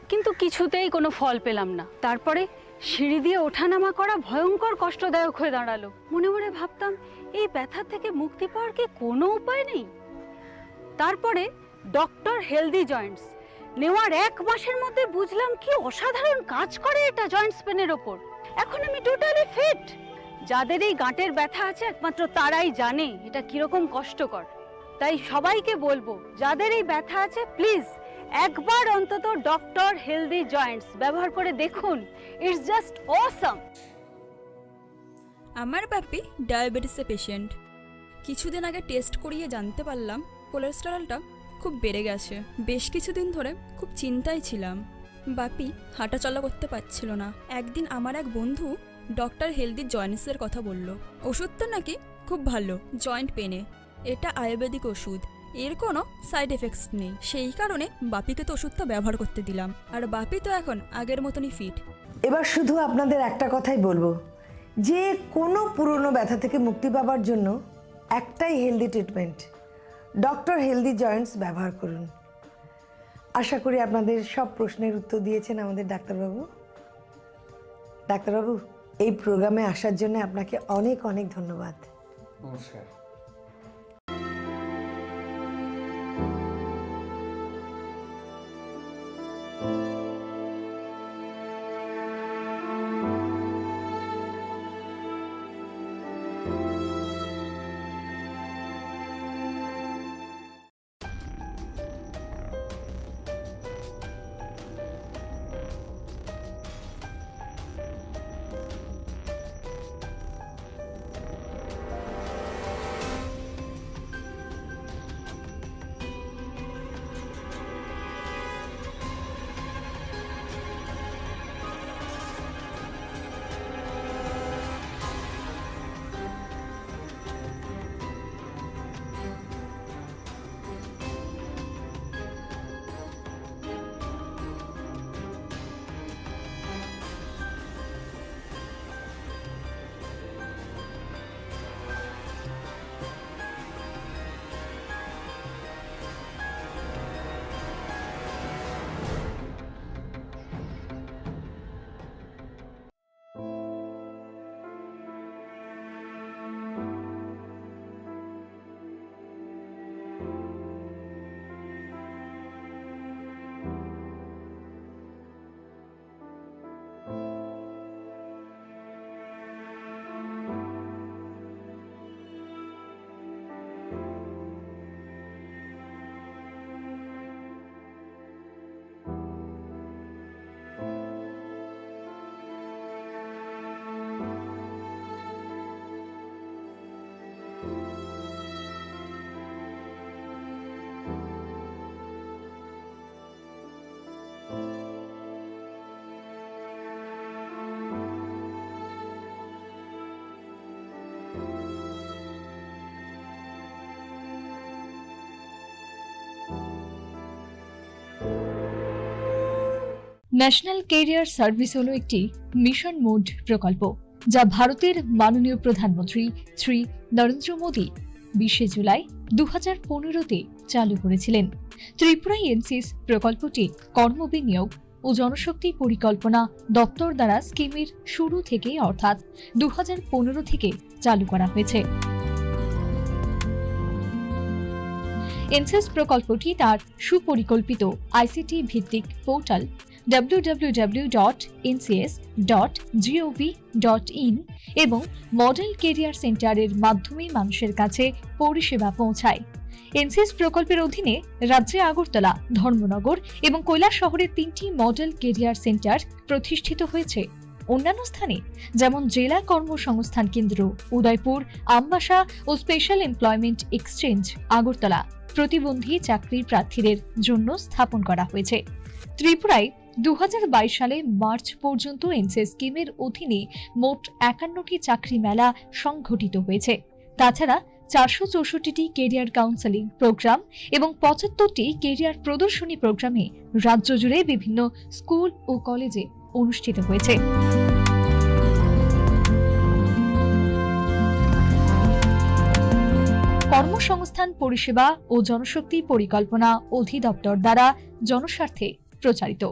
কিন্তু কিছুতেই কোনো ফল পেলাম না। তারপরে সিঁড়ি দিয়ে ওঠানামা করা ভয়ঙ্কর কষ্টদায়ক হয়ে দাঁড়ালো। মনে মনে ভাবতাম, এই ব্যথা থেকে মুক্তি পাওয়ার কি কোনো উপায় নেই? তারপরে ডক্টর হেলদি জয়েন্টস নেওয়ার এক মাসের মধ্যে বুঝলাম কি অসাধারণ কাজ করে এটা জয়েন্টস পেনের ওপর। এখন আমি টোটালি ফিট। যাদের এই গাঁটের ব্যথা আছে, একমাত্র তারাই জানে এটা কিরকম কষ্টকর। তাই সবাইকে বলবো, যাদের এই ব্যথা আছে, প্লিজ একবার অন্তত ডক্টর হেলদি জয়েন্টস ব্যবহার করে দেখুন। It's just awesome. আমার বাপি ডায়াবেটিসের পেশেন্ট। কিছুদিন আগে টেস্ট করিয়ে জানতে পারলাম কোলেস্টেরলটা খুব বেড়ে গেছে। বেশ কিছুদিন ধরে খুব চিন্তায় ছিলাম। বাপি হাঁটাচলা করতে পারছিল না। একদিন আমার এক বন্ধু ডক্টর হেলদি জয়েন্টসের কথা বলল। ওষুধটা নাকি খুব ভালো জয়েন্ট পেনে। এটা আয়ুর্বেদিক ওষুধ, এর কোনো সাইড এফেক্টস নেই। সেই কারণে বাপিকে তো ওষুধটা ব্যবহার করতে দিলাম। আর বাপি তো এখন আগের মতনই ফিট। এবার শুধু আপনাদের একটা কথাই বলবো, যে কোনো পুরনো ব্যথা থেকে মুক্তি পাওয়ার জন্য একটাই healthy treatment, doctor healthy Joints ব্যবহার করুন। আশা করি আপনাদের সব প্রশ্নের উত্তর দিয়েছেন আমাদের ডাক্তারবাবু। ডাক্তারবাবু, এই প্রোগ্রামে আসার জন্য আপনাকে অনেক অনেক ধন্যবাদ। নমস্কার। ন্যাশনাল ক্যারিয়ার সার্ভিস হলো একটি মিশন মোড প্রকল্প, যা ভারতের মাননীয় প্রধানমন্ত্রী শ্রী নরেন্দ্র মোদী বিশে জুলাই দু হাজার পনেরোতে চালু করেছিলেন। ত্রিপুরায় এনসিএস প্রকল্পটি কর্মবিনিয়োগ ও জনশক্তি পরিকল্পনা দপ্তর দ্বারা স্কিমের শুরু থেকে, অর্থাৎ দু হাজার পনেরো থেকে চালু করা হয়েছে। এনসিএস প্রকল্পটি তার সুপরিকল্পিত আইসিটি ভিত্তিক portal W W W dot NCS dot gov dot in এবং মডেল ক্যারিয়ার সেন্টারের মাধ্যমে মানুষের কাছে পরিষেবা পৌঁছায়। এনসিএস প্রকল্পের অধীনে রাজ্যে আগরতলা, ধর্মনগর এবং কৈলাসহরের তিনটি মডেল ক্যারিয়ার সেন্টার প্রতিষ্ঠিত হয়েছে। অন্যান্য স্থানে, যেমন জেলা কর্মসংস্থান কেন্দ্র উদয়পুর, আমবাসা ও স্পেশাল এমপ্লয়মেন্ট এক্সচেঞ্জ আগরতলা, প্রতিবন্ধী চাকরি প্রার্থীদের জন্য স্থাপন করা হয়েছে। ত্রিপুরায় দু হাজার বাইশ সালে মার্চ পর্যন্ত এনসিএস স্কিমের অধীনে মোট একান্নটি চাকরি মেলা সংঘটিত হয়েছে। তাছাড়া চারশো চৌষট্টিটি ক্যারিয়ার কাউন্সেলিং প্রোগ্রাম এবং পঁচাত্তরটি ক্যারিয়ার প্রদর্শনী প্রোগ্রামে রাজ্য জুড়ে বিভিন্ন স্কুল ও কলেজে অনুষ্ঠিত হয়েছে। কর্মসংস্থান পরিষেবা ও জনশক্তি পরিকল্পনা অধিদপ্তর দ্বারা জনস্বার্থে প্রচারিত।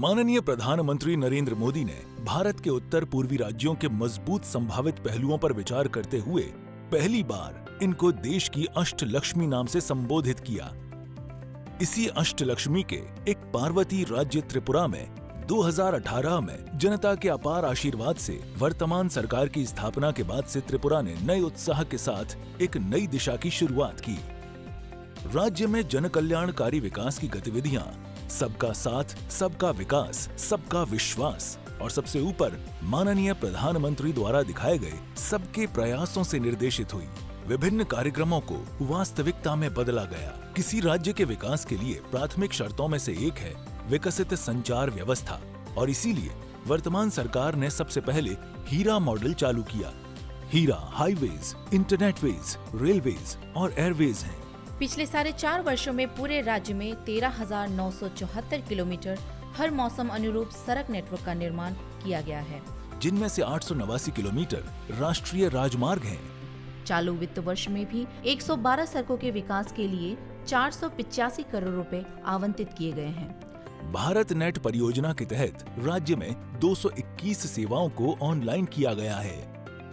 माननीय प्रधानमंत्री नरेंद्र मोदी ने भारत के उत्तर पूर्वी राज्यों के मजबूत संभावित पहलुओं पर विचार करते हुए पहली बार इनको देश की अष्टलक्ष्मी नाम से संबोधित किया। इसी अष्टलक्ष्मी के एक पार्वती राज्य त्रिपुरा में दो हज़ार अठारह में जनता के अपार आशीर्वाद से वर्तमान सरकार की स्थापना के बाद से त्रिपुरा ने नए उत्साह के साथ एक नई दिशा की शुरुआत की। राज्य में जन कल्याणकारी विकास की गतिविधियां सबका साथ, सबका विकास, सबका विश्वास और सबसे ऊपर माननीय प्रधानमंत्री द्वारा दिखाए गए सबके प्रयासों से निर्देशित हुई। विभिन्न कार्यक्रमों को वास्तविकता में बदला गया। किसी राज्य के विकास के लिए प्राथमिक शर्तों में से एक है विकसित संचार व्यवस्था और इसीलिए वर्तमान सरकार ने सबसे पहले हीरा मॉडल चालू किया। हीरा हाईवेज, इंटरनेटवेज, रेलवेज और एयरवेज हैं। पिछले साढ़े चार वर्षों में पूरे राज्य में तेरह हज़ार नौ सौ चौहत्तर किलोमीटर हर मौसम अनुरूप सड़क नेटवर्क का निर्माण किया गया है। जिनमें से आठ सौ नवासी किलोमीटर राष्ट्रीय राजमार्ग हैं। चालू वित्त वर्ष में भी एक सौ बारह सड़कों के विकास के लिए चार सौ पिचासी करोड़ रुपए आवंटित किए गए हैं। भारत नेट परियोजना के तहत राज्य में दो सौ इक्कीस सेवाओं को ऑनलाइन किया गया है।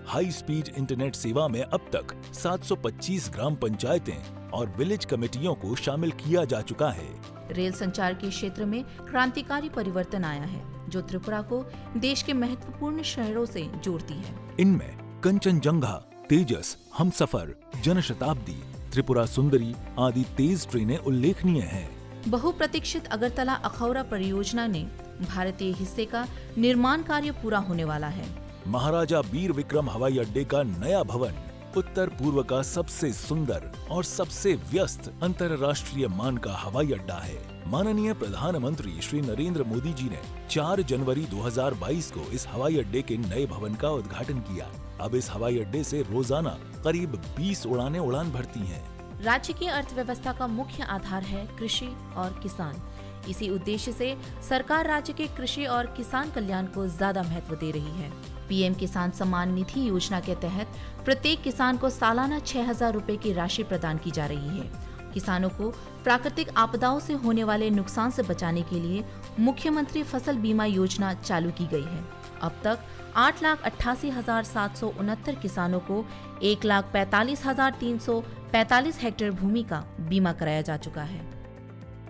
हाई स्पीड इंटरनेट सेवा में अब तक सात सौ पच्चीस ग्राम पंचायतें और विलेज कमेटियों को शामिल किया जा चुका है। रेल संचार के क्षेत्र में क्रांतिकारी परिवर्तन आया है, जो त्रिपुरा को देश के महत्वपूर्ण शहरों से जोड़ती है। इनमें कंचनजंगा, तेजस, हमसफर, जनशताब्दी, त्रिपुरा सुंदरी आदि तेज ट्रेनें उल्लेखनीय हैं। बहुप्रतीक्षित अगरतला अखौरा परियोजना ने भारतीय हिस्से का निर्माण कार्य पूरा होने वाला है। महाराजा बीर विक्रम हवाई अड्डे का नया भवन उत्तर पूर्व का सबसे सुंदर और सबसे व्यस्त अंतर्राष्ट्रीय मान का हवाई अड्डा है। माननीय प्रधानमंत्री श्री नरेंद्र मोदी जी ने चार जनवरी दो हज़ार बाईस को इस हवाई अड्डे के नए भवन का उद्घाटन किया। अब इस हवाई अड्डे से रोजाना करीब बीस उड़ानें उड़ान भरती हैं। राज्य की अर्थव्यवस्था का मुख्य आधार है कृषि और किसान। इसी उद्देश्य से सरकार राज्य के कृषि और किसान कल्याण को ज्यादा महत्व दे रही है। पीएम किसान सम्मान निधि योजना के तहत प्रत्येक किसान को सालाना छह हज़ार रुपए की राशि प्रदान की जा रही है। किसानों को प्राकृतिक आपदाओं से होने वाले नुकसान से बचाने के लिए मुख्यमंत्री फसल बीमा योजना चालू की गई है। अब तक आठ लाख अट्ठासी हज़ार सात सौ उनहत्तर किसानों को एक लाख पैंतालीस हज़ार तीन सौ पैंतालीस हेक्टेयर भूमि का बीमा कराया जा चुका है।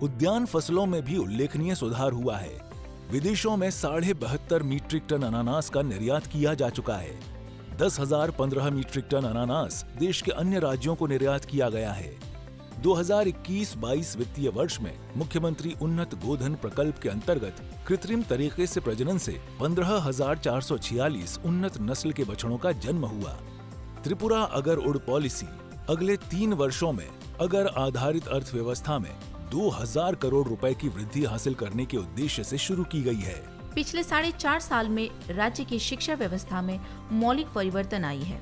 उद्यान फसलों में भी उल्लेखनीय सुधार हुआ है। विदेशों में साढ़े बहत्तर मीट्रिक टन अनानास का निर्यात किया जा चुका है। दस हज़ार पन्द्रह मीट्रिक टन अनानास देश के अन्य राज्यों को निर्यात किया गया है। दो हज़ार इक्कीस बाईस वित्तीय वर्ष में मुख्यमंत्री उन्नत गोधन प्रकल्प के अंतर्गत कृत्रिम तरीके से प्रजनन से पन्द्रह हज़ार चार सौ छियालीस उन्नत नस्ल के बछड़ों का जन्म हुआ। त्रिपुरा अगर उड़ पॉलिसी अगले तीन वर्षों में अगर आधारित अर्थव्यवस्था में दो हज़ार करोड़ रुपए की वृद्धि हासिल करने के उद्देश्य से शुरू की गई है। पिछले साढ़े चार साल में राज्य की शिक्षा व्यवस्था में मौलिक परिवर्तन आई है।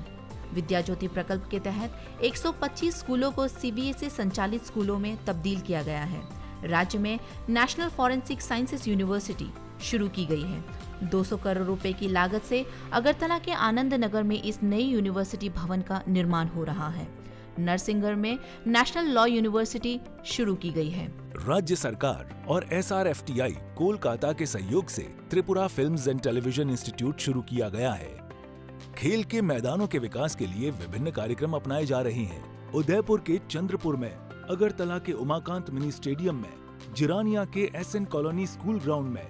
विद्या ज्योति प्रकल्प के तहत एक सौ पच्चीस स्कूलों को सीबीएसई संचालित स्कूलों में तब्दील किया गया है। राज्य में नेशनल फॉरेंसिक साइंसेज यूनिवर्सिटी शुरू की गई है। दो सौ करोड़ रुपए की लागत से अगरतला के आनंद नगर में इस नई यूनिवर्सिटी भवन का निर्माण हो रहा है। नरसिंहगढ़ में नेशनल लॉ यूनिवर्सिटी शुरू की गई है। राज्य सरकार और एसआरएफटीआई कोलकाता के सहयोग से Tripura films and television institute शुरू किया गया है। खेल के मैदानों के विकास के लिए विभिन्न कार्यक्रम अपनाए जा रहे हैं। उदयपुर के चंद्रपुर में, अगरतला के उमाकांत मिनी स्टेडियम में, जिरानिया के एसएन कॉलोनी स्कूल ग्राउंड में,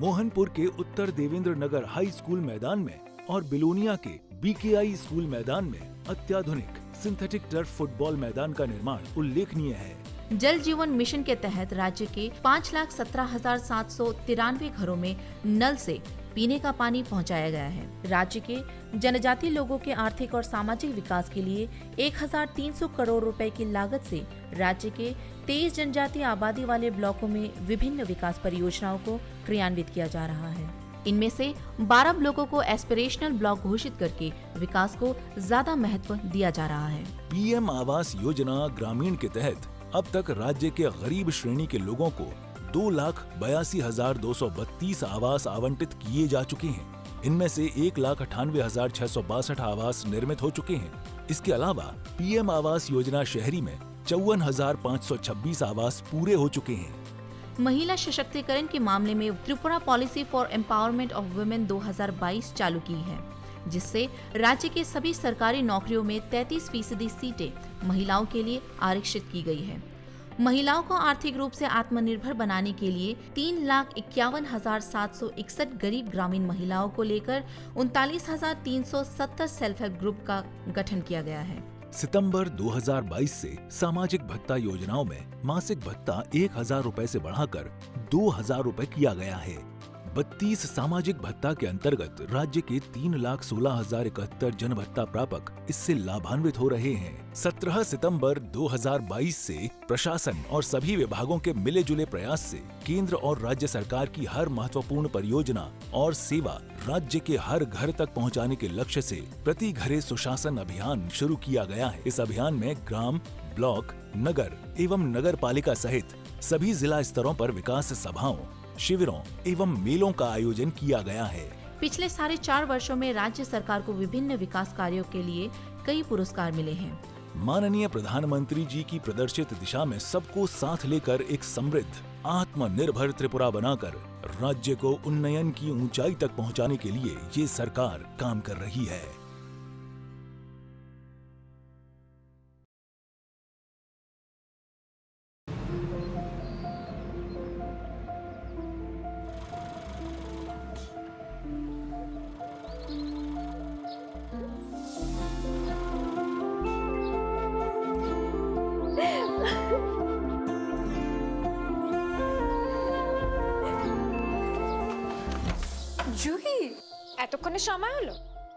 मोहनपुर के उत्तर देवेंद्र नगर हाई स्कूल मैदान में और बिलोनिया के बीकेआई स्कूल मैदान में अत्याधुनिक सिंथेटिक टर्फ फुटबॉल मैदान का निर्माण उल्लेखनीय है। जल जीवन मिशन के तहत राज्य के पाँच लाख सत्रह हज़ार सात सौ तिरानवे घरों में नल से पीने का पानी पहुंचाया गया है। राज्य के जनजातीय लोगों के आर्थिक और सामाजिक विकास के लिए एक हज़ार तीन सौ करोड़ रुपए की लागत से राज्य के तेईस जनजातीय आबादी वाले ब्लॉकों में विभिन्न विकास परियोजनाओं को क्रियान्वित किया जा रहा है। इनमें से बारह ब्लॉकों को एस्पिरेशनल ब्लॉक घोषित करके विकास को ज्यादा महत्व दिया जा रहा है। पीएम आवास योजना ग्रामीण के तहत अब तक राज्य के गरीब श्रेणी के लोगों को दो लाख बयासी हजार दो सौ बत्तीस आवास आवंटित किए जा चुके हैं। इनमें से एक लाख अट्ठानवे हजार छह सौ बासठ आवास निर्मित हो चुके हैं। इसके अलावा पीएम आवास योजना शहरी में चौवन हजार पाँच सौ छब्बीस आवास पूरे हो चुके हैं। महिला सशक्तिकरण के मामले में Tripura policy for empowerment of women दो हज़ार बाईस चालू की है, जिससे राज्य के सभी सरकारी नौकरियों में तैंतीस फीसदी सीटें महिलाओं के लिए आरक्षित की गई है। महिलाओं को आर्थिक रूप से आत्मनिर्भर बनाने के लिए तीन लाख इक्यावन हजार सात सौ इकसठ गरीब ग्रामीण महिलाओं को लेकर उनतालीस हजार तीन सौ सत्तर सेल्फ हेल्प ग्रुप का गठन किया गया है। सितंबर दो हज़ार बाईस से सामाजिक भत्ता योजनाओं में मासिक भत्ता एक हजार रुपए से बढ़ाकर दो हजार रुपए किया गया है। बत्तीस सामाजिक भत्ता के अंतर्गत राज्य के तीन लाख सोलह हजार इकहत्तर जन भत्ता प्रापक इससे लाभान्वित हो रहे हैं। सत्रह सितंबर दो हज़ार बाईस से प्रशासन और सभी विभागों के मिले जुले प्रयास से केंद्र और राज्य सरकार की हर महत्वपूर्ण परियोजना और सेवा राज्य के हर घर तक पहुंचाने के लक्ष्य से प्रति घरे सुशासन अभियान शुरू किया गया है। इस अभियान में ग्राम, ब्लॉक, नगर एवं नगर पालिका सहित सभी जिला स्तरों पर विकास सभाओं, शिविरों एवं मेलों का आयोजन किया गया है। पिछले साढ़े चार वर्षों में राज्य सरकार को विभिन्न विकास कार्यों के लिए कई पुरस्कार मिले हैं। माननीय प्रधानमंत्री जी की प्रदर्शित दिशा में सबको साथ लेकर एक समृद्ध, आत्मनिर्भर त्रिपुरा बनाकर राज्य को उन्नयन की ऊंचाई तक पहुंचाने के लिए ये सरकार काम कर रही है। জুহি, এতক্ষণে সময় হলো?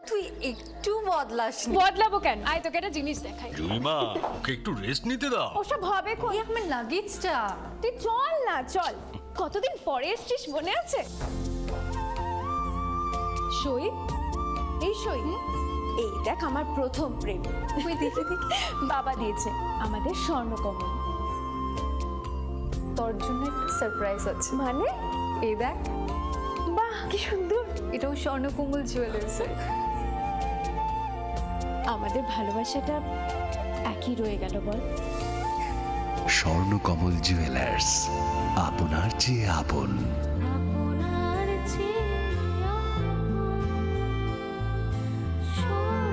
তুই একটু বদলাসনি। বদলাবো কেন? আয়, তোকে একটা জিনিস দেখাই। জুইমা, ওকে একটু রেস্ট নিতে দাও। ওসব হবে কই? এই আমার লাগেজটা। তুই চল না, চল। কতদিন পরে এসছিস, মনে আছে? সই, এই সই। এই দেখ, আমার প্রথম প্রেম। ওই দেখি, দেখি। বাবা দিয়েছে আমাদের স্বর্ণকমল। তোর জন্য একটা সারপ্রাইজ আছে। মানে? এই দেখ। বাহ, কি সুন্দর। এটাও স্বর্ণকমল জুয়েলার্স। আমাদের ভালোবাসাটা একই রয়ে গেল, বল? স্বর্ণকমল জুয়েলার্স, আপনার চেয়ে আপন। আপনার চেয়ে আপন। Swarnakamal.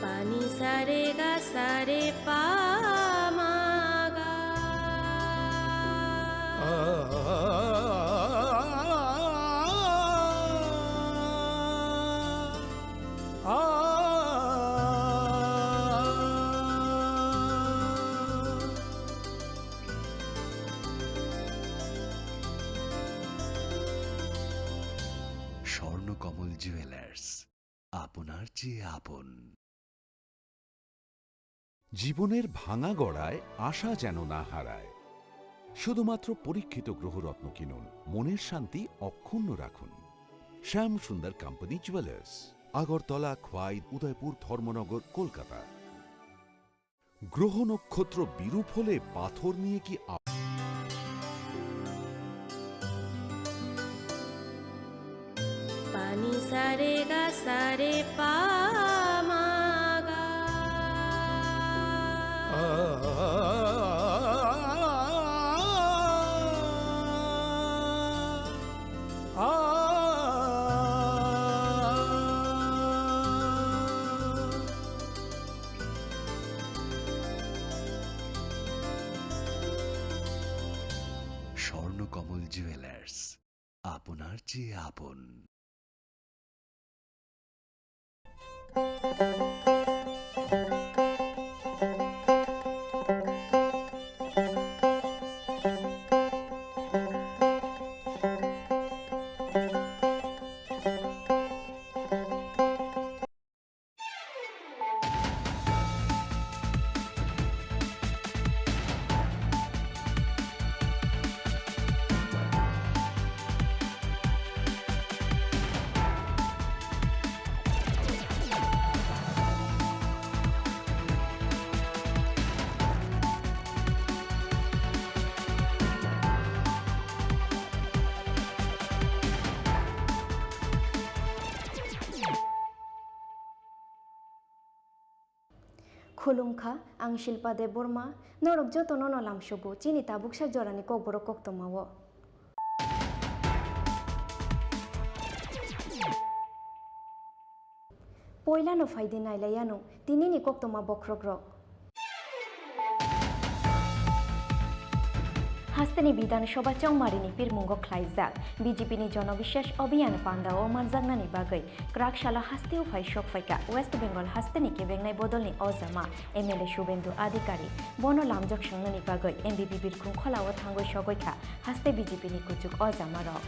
Pani sa re ga sa re pa ma ga. Swarnakamal jewellers, আপনার চেয়ে আপন। জীবনের ভাঙা গড়ায় আশা যেন না হারায়। শুধুমাত্র পরীক্ষিত গ্রহরত্ন কিনুন, মনের শান্তি অক্ষুণ্ণ রাখুন। Shyam Sundar company jewellers, Agartala, Khowai, Udaipur, Dharmanagar, Kolkata. গ্রহ নক্ষত্র বিরূপ হলে পাথর নিয়ে কি আপ- Pani sa re ga sa re pa ma ga. Swarnakamal jewellers, আপনার চেয়ে আপন। Khulumkha, ang Shilpa Debbarma, norok jotono no lamsogo chini tabuksa jorani kokborok koktwmao. Poilano phaidi nailaianw tinini koktwma bokhrokrok. Haste Ni Bidhan Sabha chongmarini pirmungo khlaijak B J P ni Jono Biswas Abhiyan pandao manjaknani bagwi kwrak salo hasteo phai sok phaikha West Bengal hasteni kebengnai bodolni ojama M L A Subendu Adhikari. Bono lamjak swngnani bagwi M B B birkhung kholao thangwi sogwi kha haste B J P ni kuchuk ojamarok.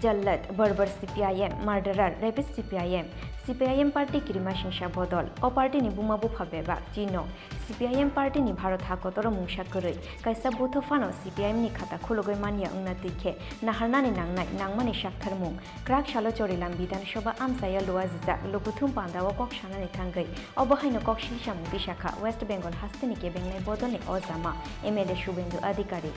Jallat, Barbar C P I M, Murderer, Rapist C P I M, C P I M party kirima singsa bodol, o party ni buma bupha bebak, chino, C P I M party ni Bharat ha kotoro mungsa kwrwi, kaisa buthu phano C P I M ni khata khulugwi manya wngna twi khe, naharnani nangnai, nangmani saktharmung, kwrak salo Chorilam Bidhan Sabha amchaya luajijak lukuthum pandao kok sanani thangwi, obo haino kok silsamung tisakha West Bengal hasteni kebengnai bodolni ojama M L A Subendu Adhikari.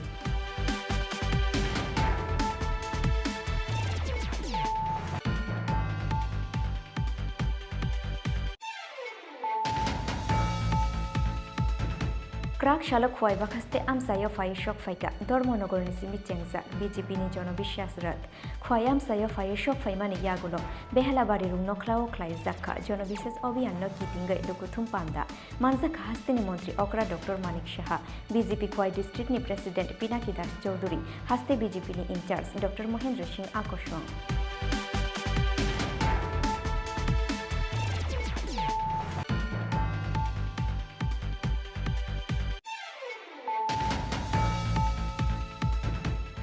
Kwrak salo Khwai Bakhaste amchaio phai sok phaikha Dharmanagarni simi chengjak B J P ni Jono Biswas Rath. Khwai amchaio phai sok phaimani yagulo Behelabari rung nokhlao khlaijak kha Jono Biswas Abhiyan no kitingwi lukuthum panda. Manjak kha hasteni montri okra Doctor Manik Saha, B J P Khwai district ni president Pinaki Das Chowdhury, haste B J P ni in charge Doctor Mohendra Singh Akosong.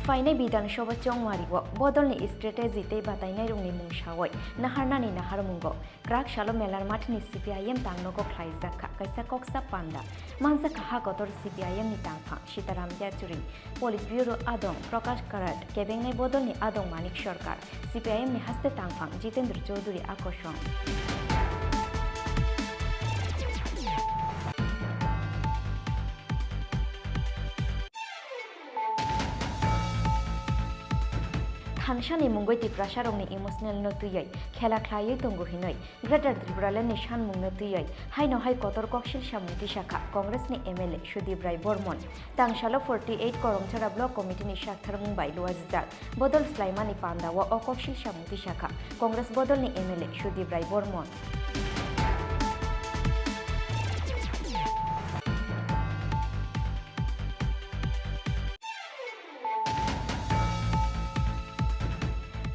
Phainai Bidhan Sabha chongmario bodolni strategy tei batainairokni mung sawi naharnani naharmungo kwrak salo Melar Mathni C P I M tangnogo khlaijak kha kaisa koksa panda. Manjak kha ha kotor C P I M ni tangphang Sitaram Yachuri, Politburo adong Prakash Karat, kebengnai bodolni adong Manik Sarkar, C P I M ni haste tangphang Jitendra Chowdhury Akosong. Thansani mungwi Tiprasarokni emotional no twiwi khela khlaiwi tongo hinwi Greater Tipraland ni sanmung no twiwi haino hai kotor koksil samung tisakha Congress ni M L A Sudip Rai Bormon. Tangsalo forty eight Koromchara Block Committee ni saktharmung bai luajijak bodol slaimani pandao o koksil samung tisakha Congress bodolni M L A Sudip Rai Bormon.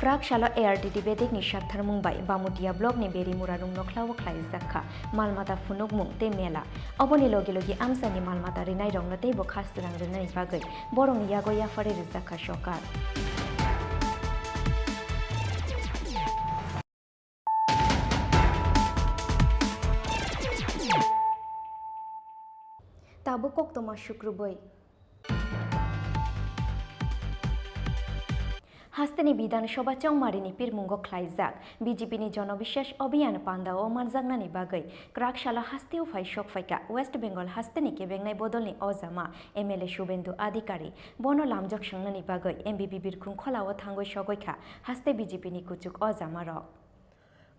Kwrak salo A R T T bedekni saktharmung bai Bamutia Block ni Berimura rung nokhlao khlaijak kha mal mata phunukmung tei mela. Oboni logi logi amchaini mal mata rinairokno teibo khastirang rinani bagwi borokni yago yaphari rijak kha sorkar. Tabuk koktwma sukrubwi. Hasteni Bidhan Sabha chongmarini pirmungo khlaijak B J P ni Jono Biswas Abhiyan pandao manjaknani bagwi kwrak salo hasteo phai sok phaikha West Bengal hasteni kebengnai bodolni ojama M L A Subendu Adhikari. Bono lamjak swngnani bagwi M B B birkhung kholao thangwi sogwi kha haste B J P ni kuchuk ojamarok.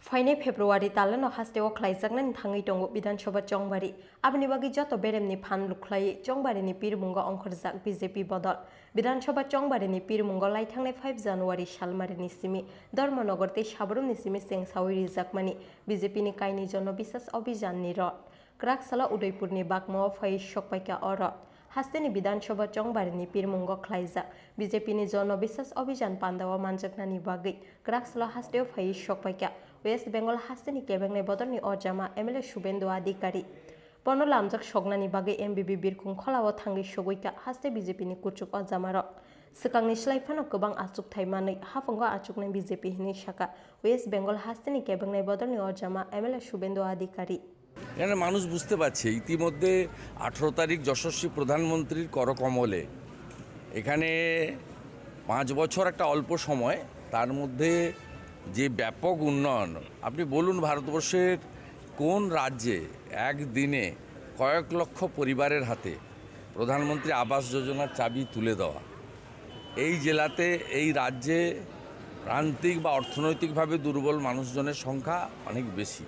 Phainai February talano hasteo khlaijaknani thangwi tongo Bidhan Sabha chongbari. Aboni bagwi joto beremni phan lukhlaiwi chongbarini pirmungo ongkhorjak B J P bodol. Bidhan Sabha chongbarini pirmungo laithangnai five January salmarini simi Dharmanagar tei Sabrumni simi chengsawi rijakmani B J P ni kaini Jono Biswas Abhijan ni rot. Kwrak salo Udaipurni bakmao phaiwi sokpaikha o rot. Hasteni Bidhan Sabha chongbarini pirmungo khlaijak B J P ni Jono Biswas Abhijan pandao manjaknani bagwi kwrak salo hasteo phaiwi sokpaikha West Bengal hasteni kebengnai bodolni ojama M L A Subendu Adhikari. Bono lamjak soknani bagwi M B B birkhung kholao thangwi sogwikha haste B J P ni kuchuk ojamarok. Swkangni slai phano kwbang achukthai manwi haphango achuknai B J P hinwi sakha West Bengal hasteni kebengnai bodolni ojama M L A Subendu Adhikari. এখানে মানুষ বুঝতে পারছে, ইতিমধ্যে আঠারো তারিখ যশস্বী প্রধানমন্ত্রীর করকমলে এখানে পাঁচ বছর একটা অল্প সময়, তার মধ্যে যে ব্যাপক উন্নয়ন, আপনি বলুন ভারতবর্ষের কোন রাজ্যে একদিনে কয়েক লক্ষ পরিবারের হাতে প্রধানমন্ত্রী আবাস যোজনার চাবি তুলে দেওয়া? এই জেলাতে, এই রাজ্যে প্রান্তিক বা অর্থনৈতিকভাবে দুর্বল মানুষজনের সংখ্যা অনেক বেশি।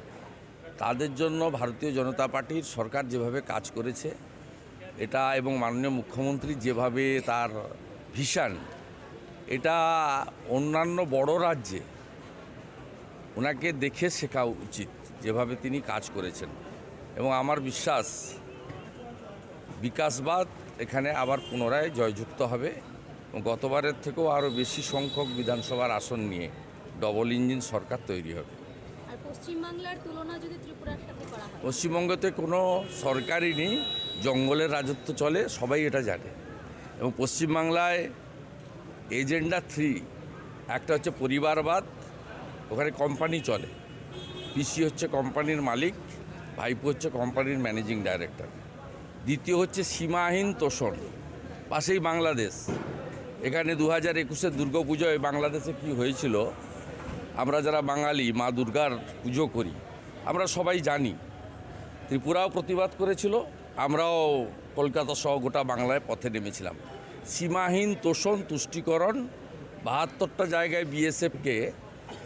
তাদের জন্য ভারতীয় জনতা পার্টির সরকার যেভাবে কাজ করেছে, এটা এবং মাননীয় মুখ্যমন্ত্রী যেভাবে তার ভিশন এটা অন্যান্য বড় রাজ্যে ওনাকে দেখে শেখা উচিত, যেভাবে তিনি কাজ করেছেন। এবং আমার বিশ্বাস, বিকাশবাদ এখানে আবার পুনরায় জয়যুক্ত হবে এবং গতবারের থেকেও আরও বেশি সংখ্যক বিধানসভার আসন নিয়ে ডবল ইঞ্জিন সরকার তৈরি হবে। আর পশ্চিমবাংলার তুলনা যদি ত্রিপুরার সাথে করা হয়? পশ্চিমবঙ্গতে কোনো সরকারই নেই, জঙ্গলের রাজত্ব চলে, সবাই এটা জানে। এবং পশ্চিমবাংলায় এজেন্ডা থ্রি, একটা হচ্ছে পরিবারবাদ, ওখানে কোম্পানি চলে, পিসি হচ্ছে কোম্পানির মালিক, ভাইপো হচ্ছে কোম্পানির ম্যানেজিং ডাইরেক্টর। দ্বিতীয় হচ্ছে সীমাহীন তোষণ, পাশেই বাংলাদেশ। এখানে দু হাজার একুশের দুর্গাপুজোয় বাংলাদেশে কি হয়েছিল, আমরা যারা বাঙালি মা দুর্গার পুজো করি, আমরা সবাই জানি। ত্রিপুরাও প্রতিবাদ করেছিল, আমরাও কলকাতা সহ গোটা বাংলায় পথে নেমেছিলাম। সীমাহীন তোষণ তুষ্টিকরণ, বাহাত্তরটা জায়গায় বিএসএফকে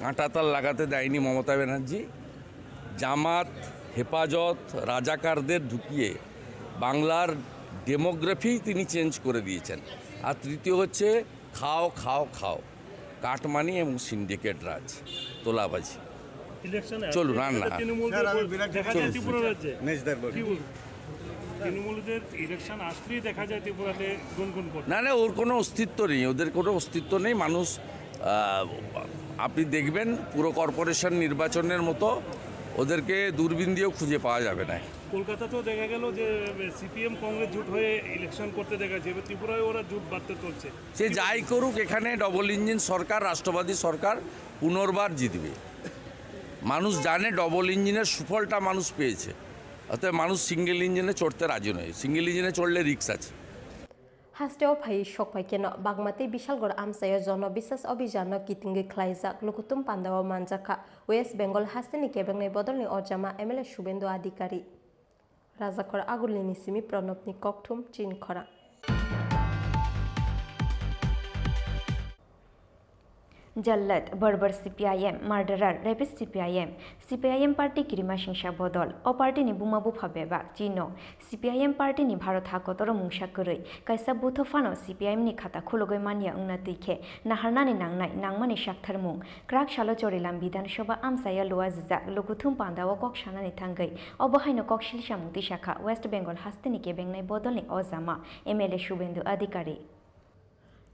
কাঁটাতার লাগাতে দেয়নি মমতা ব্যানার্জি। জামাত, হেফাজত, রাজাকারদের ঢুকিয়ে বাংলার ডেমোগ্রাফি তিনি চেঞ্জ করে দিয়েছেন। আর তৃতীয় হচ্ছে খাও, খাও, খাও, কাটমানি এবং সিন্ডিকেট রাজ, তোলাবাজি। ইলেকশনে চলুন, আসলে আর না। তৃণমূলদের স্যার, আমি বল-, বিরাট দেখা যায় চলুন। ত্রিপুরা রাজ্যে। নেক্সট বার বলুন। কি বলবো? তৃণমূলদের ইলেকশন আসলেই দেখা যায় ত্রিপুরাতে গুনগুন করতে। না, না, ওর কোনো অস্তিত্ব নেই, ওদের কোনো অস্তিত্ব নেই। মানুষ, আহ, আপনি দেখবেন পুরো কর্পোরেশন নির্বাচনের মতো ওদেরকে দূরবীন দিয়েও খুঁজে পাওয়া যাবে না। কলকাতাতেও দেখা গেল যে সিপিএম কংগ্রেস জোট হয়ে ইলেকশন করতে দেখা যায়, এবার ত্রিপুরায় ওরা জোট বাঁধতে চলছে। সে যাই করুক, এখানে ডবল ইঞ্জিন সরকার, রাষ্ট্রবাদী সরকার পুনর্বার জিতবে। মানুষ জানে ডবল ইঞ্জিনের সুফলটা মানুষ পেয়েছে, অতএব মানুষ সিঙ্গেল ইঞ্জিনে চড়তে রাজি নয়। সিঙ্গেল ইঞ্জিনে চড়লে রিস্ক আছে। Hasteo phai sokpai keno Bagmati Bishalgarh amchaio Jono Biswas Abhijan no kitingwi khlaijak lukuthum pandao manjakha West Bengal hasteni kebengnai bodolni ojama M L A Subendu Adhikari. Rajakhor Agulini simi Pranobni kokthum chin khorang. Jallat, Barbar C P I M, Murderer, Rapist C P I M, C P I M party kirima singsa bodol, o party ni buma bupha bebak, chino, C P I M party ni Bharot ha kotoro mungsa kwrwi, kaisa buthu phano C P I M ni khata khulugwi manya wngna twi khe, naharnani nangnai, nangmani saktharmung, kwrak salo Chorilam Bidhan Sabha amchaya luajijak, lukuthum pandao kok sanani thangwi, obo haino kok silsamung tisakha West Bengal hasteni kebengnai bodolni ojama, M L A Subendu Adhikari.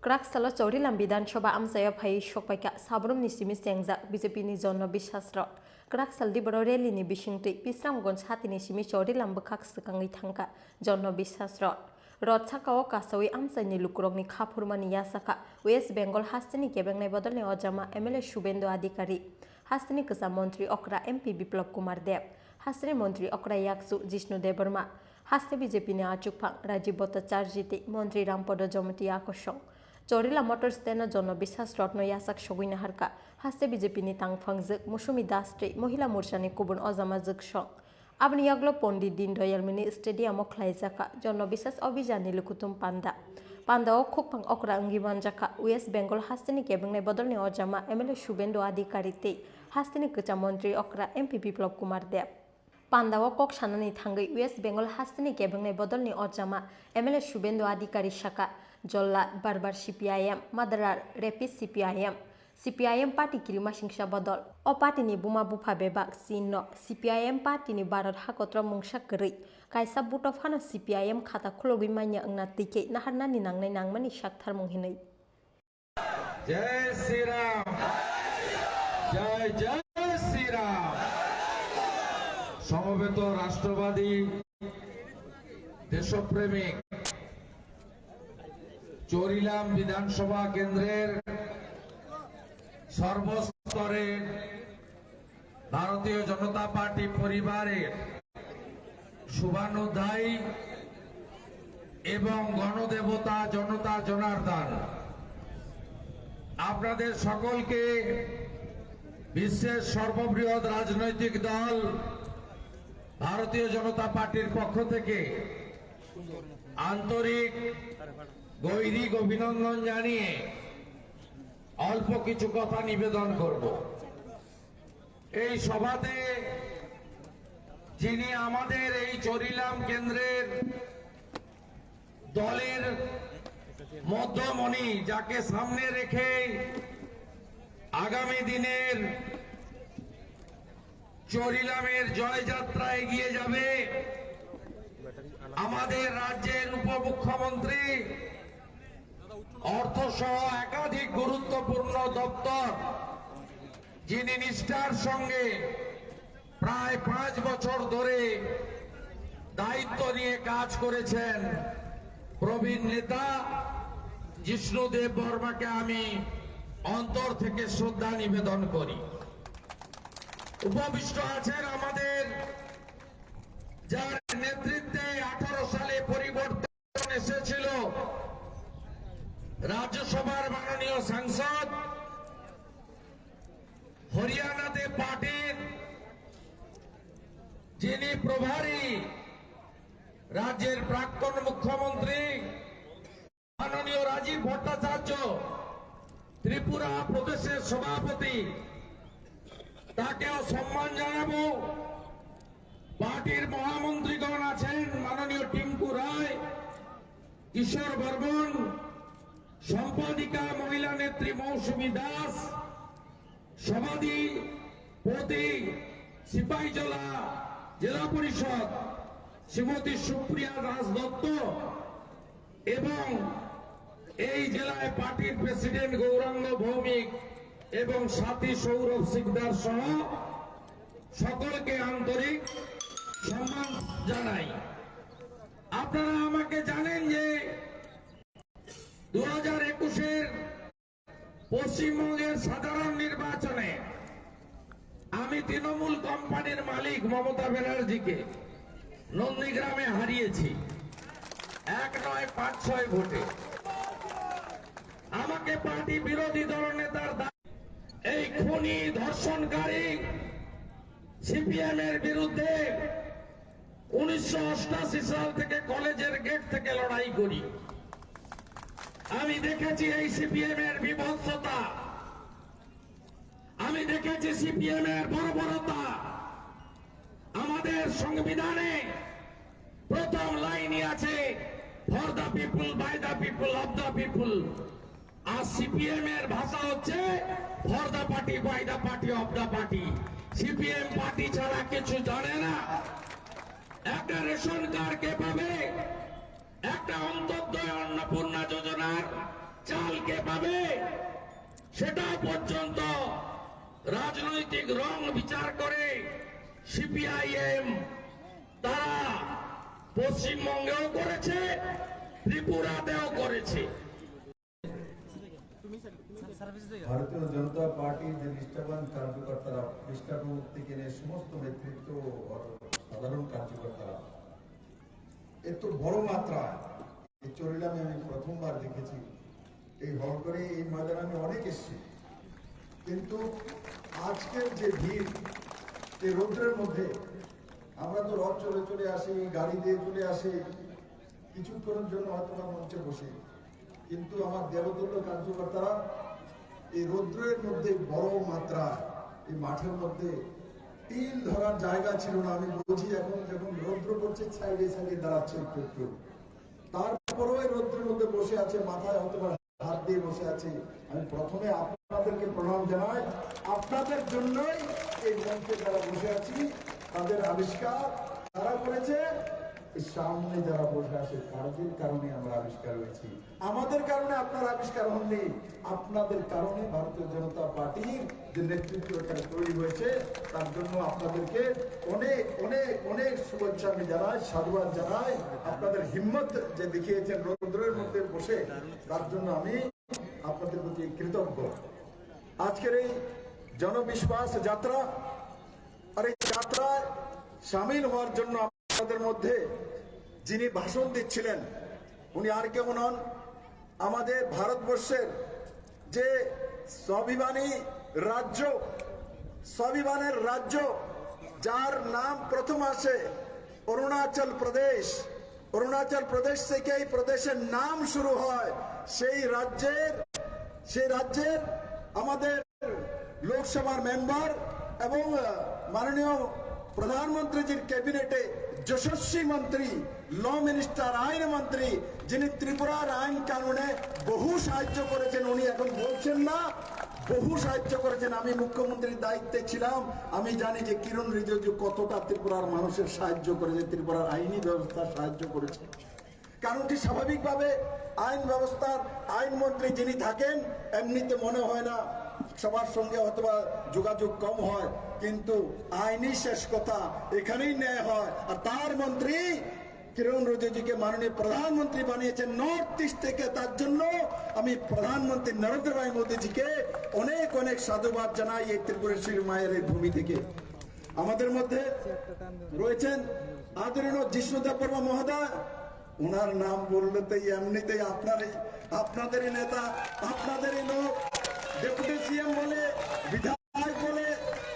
Kwrak salo Chorilam Bidhan Sabha amchaio phaiwi sokpaikha Sabrum ni simi chengjak B J P ni Jono Biswas rok. Kwrak sal diboro rally ni bisingtwi Pisramganj hatini simi Chorilam bwkhak swkangwi thangkha Jono Biswas rok. Rot sakao kasawi amchaini lukurokni kha phurmani yasakha West Bengal hasteni kebengnai bodolni ojama M L A Subendu Adhikari, hasteni kwcham montri okra M P Biplab Kumar Deb, hasteni montri okra yakchu Jishnu Debbarma, haste B J P ni achukphang Rajiv Bhattacharjee tei montri Rampada Jamatia kosong. Chorila Motor Stand-o Jono Biswas rokno yachak sogwi naharkha haste B J P ni tangphangjwk Musumi Das tei Mohila Morchani kubun ojama jwksong. Aboni yagulo Pondit Deen Dayal Mini Stadium-o khlaijakha Jono Biswas Abhijan-ni lukuthum panda. Panda-o khukphang okra wngwi manjakha West Bengal hasteni kebengnai bodolni ojama M L A Subendu Adhikari tei hasteni kwcham montri okra M P Biplab Kumar Deb. Pandao kok sanani thangwi West Bengal hasteni kebengnai bodolni ojama M L A Subendu Adhikari sakha, Jollat, Barbar C P I M, Murderer, Rapist C P I M, C P I M party kirima singsa bodol. O party ni buma bupha bebak chino C P I M party ni Bharot hakotro mungsa kwrwi, kaisa buto phano C P I M khata khulogwi manya wngna twi khe naharnani nangnai nangmani saktharmung hinwi. জয় শ্রীরাম, জয় জয় শ্রীরাম। সমবেত রাষ্ট্রবাদী দেশপ্রেমিক চরিলাম বিধানসভা কেন্দ্রের সর্বস্তরে ভারতীয় জনতা পার্টি পরিবারের শুভানুধ্যায়ী এবং গণদেবতা জনতা জনার্দন, আপনাদের সকলকে বিশ্বের সর্ববৃহৎ রাজনৈতিক দল ভারতীয় জনতা পার্টির পক্ষ থেকে আন্তরিক গৈরিক অভিনন্দন জানিয়ে অল্প কিছু কথা নিবেদন করব। এই সভাতে যিনি আমাদের এই চরিলাম কেন্দ্রের দলের মধ্যমণি, যাকে সামনে রেখে আগামী দিনের চরিলামের জয়যাত্রা এগিয়ে যাবে, আমাদের রাজ্যের উপমুখ্যমন্ত্রী, অর্থসহ একাধিক গুরুত্বপূর্ণ দপ্তর, যিনি নিষ্ঠার সঙ্গে প্রায় পাঁচ বছর ধরে দায়িত্ব নিয়ে কাজ করেছেন, প্রবীণ নেতা জিষ্ণু দেব বর্মাকে আমি অন্তর থেকে শ্রদ্ধা নিবেদন করি। উপবিষ্ট আছেন আমাদের, যার নেতৃত্বে আঠারো সালে পরিবর্তন এসেছিল, রাজ্যসভার মাননীয় সাংসদ, হরিয়ানাতে পার্টির যিনি প্রভারী, রাজ্যের প্রাক্তন মুখ্যমন্ত্রী মাননীয় রাজীব ভট্টাচার্য, ত্রিপুরা প্রদেশের সভাপতি, তাকেও সম্মান জানাবো। পার্টির মহামন্ত্রীগণ আছেন, মাননীয় টিঙ্কু রায়, কিশোর বর্মন, সম্পাদিকা মহিলা নেত্রী মৌসুমী দাস, সভাধিপতি সিপাহীজলা জেলা পরিষদ শ্রীমতী সুপ্রিয়া দাস দত্ত এবং এই জেলায় পার্টির প্রেসিডেন্ট গৌরাঙ্গ ভৌমিক এবং সাথী সৌরভ শিকদার সহ সকলকে আন্তরিক সম্মান জানাই। আপনারা আমাকে জানেন যে দু হাজার একুশের পশ্চিমবঙ্গের সাধারণ নির্বাচনে আমি তৃণমূল কোম্পানির মালিক মমতা ব্যানার্জিকে নন্দীগ্রামে হারিয়েছি এক নয় পাঁচ ছয় ভোটে। আমাকে পার্টি বিরোধী দলনেতার দা-, এই খুনি ধর্ষণকারী সিপিএম এর বিরুদ্ধে উনিশশো অষ্টাশি সাল থেকে কলেজের গেট থেকে লড়াই করি। আমি দেখেছি এই সিপিএম এর বিভৎসতা, আমি দেখেছি সিপিএম এর বর্বরতা। আমাদের সংবিধানে প্রথম লাইনই আছে, "For the people, by the people, of the people।" আর সিপিএম এর ভাষা হচ্ছে "For the party, by the party, of the party।" CPM party ছাড়া কিছু জানে না। একটা রেশন কার্ড কে পাবে, একটা অন্তর্দয় অন্নপূর্ণা যোজনার চাল কে পাবে, সেটা পর্যন্ত রাজনৈতিক রং বিচার করে সিপিআইএম তারা পশ্চিমবঙ্গেও করেছে, ত্রিপুরাতেও করেছে। ভারতীয় জনতা পার্টির যে নিষ্ঠাবান কার্যকর্তারা, পৃষ্ঠা প্রমুখ থেকে নিয়ে সমস্ত নেতৃত্ব ও সাধারণ কার্যকর্তারা, এত বড় মাত্রা এই চরিলামে আমি প্রথমবার দেখেছি। এই হল করে এই ময়দানে আমি অনেক এসেছি, কিন্তু আজকের যে ভিড়, এই রৌদ্রের মধ্যে, আমরা তো রথ চড়ে চলে আসি, গাড়ি দিয়ে চলে আসি, কিছুক্ষণের জন্য হয়তো বা মঞ্চে বসি, কিন্তু আমার দেবতুল্য কার্যকর্তারা এই রৌদ্রের মধ্যে বড় মাত্রা, এই মাঠের মধ্যে তিল ধরার জায়গা ছিল না। আমি বুঝি এখন যখন রৌদ্র পড়ছে, সাইডে সাইডে দাঁড়াচ্ছে একটু একটু, তারপরেও এই রৌদ্রের মধ্যে বসে আছে, মাথায় হয়তো বা হাত দিয়ে বসে আছে। আমি প্রথমে আপনাদেরকে প্রণাম জানাই, আপনাদের জন্যই এই মঞ্চে যারা বসে আছি, তাদের আবিষ্কার যারা করেছে, এই সামনে যারা বসে আছে, তাদের কারণে আমরা আবিষ্কার হয়েছি। আমাদের কারণে আপনারা আবিষ্কার হননি, আপনাদের কারণে ভারতীয় জনতা পার্টির যে নেতৃত্ব এখানে তৈরি হয়েছে, তার জন্য আপনাদেরকে অনেক, অনেক, অনেক শুভেচ্ছা আমি জানাই, সাধুবাদ জানাই। আপনাদের হিম্মত যে দেখিয়েছেন রৌদ্রের মধ্যে বসে, তার জন্য আমি আপনাদের প্রতি কৃতজ্ঞ। আজকের এই জনবিশ্বাস যাত্রা, আর এই যাত্রায় সামিল হওয়ার জন্য আপনাদের মধ্যে যিনি ভাষণ দিচ্ছিলেন, উনি আর কেউ নন, আমাদের ভারতবর্ষের যে স্বাভিমানী রাজ্য, স্বাভিমানের রাজ্য, যার নাম প্রথম আসে অরুণাচল প্রদেশ, অরুণাচল প্রদেশ থেকে এই প্রদেশের নাম শুরু হয়, সেই রাজ্যের, সেই রাজ্যের আমাদের লোকসভার মেম্বার এবং, আহ, মাননীয় প্রধানমন্ত্রীজির ক্যাবিনেটে যশস্বী মন্ত্রী, ল মিনিস্টার, আইন মন্ত্রী, যিনি ত্রিপুরার আইন কানুনে বহু সাহায্য করেছেন, উনি এখন বলছেন না, বহু সাহায্য করেছেন। আমি মুখ্যমন্ত্রীর দায়িত্বে ছিলাম, আমি জানি যে কিরণ রিজিজু কতটা ত্রিপুরার মানুষের সাহায্য করেছে, ত্রিপুরার আইনি ব্যবস্থা সাহায্য করেছে। কারণ কি, স্বাভাবিকভাবে আইন ব্যবস্থার আইন মন্ত্রী যিনি থাকেন, এমনিতে মনে হয় না সবার সঙ্গে হয়তোবা যোগাযোগ কম হয়, কিন্তু আইনি শেষ কথা এখানেই ন্যায় হয়। আর তার মন্ত্রী কিরণ রিজিজুকে মাননীয় প্রধানমন্ত্রী বানিয়েছেন নর্থ ইস্ট থেকে, তার জন্য আমি প্রধানমন্ত্রী নরেন্দ্র ভাই মোদীজিকে অনেক অনেক সাধুবাদ জানাই এই ত্রিপুরেশ্বরী মায়ের এই ভূমি থেকে। আমাদের মধ্যে রয়েছেন আদরণীয় জিষ্ণু দেববর্মা মহোদয়, ওনার নাম বললে তো এমনিতেই আপনারই, আপনাদেরই নেতা, আপনাদেরই লোক, ডেপুটি সিএম বলে, বিধায়ক বলে,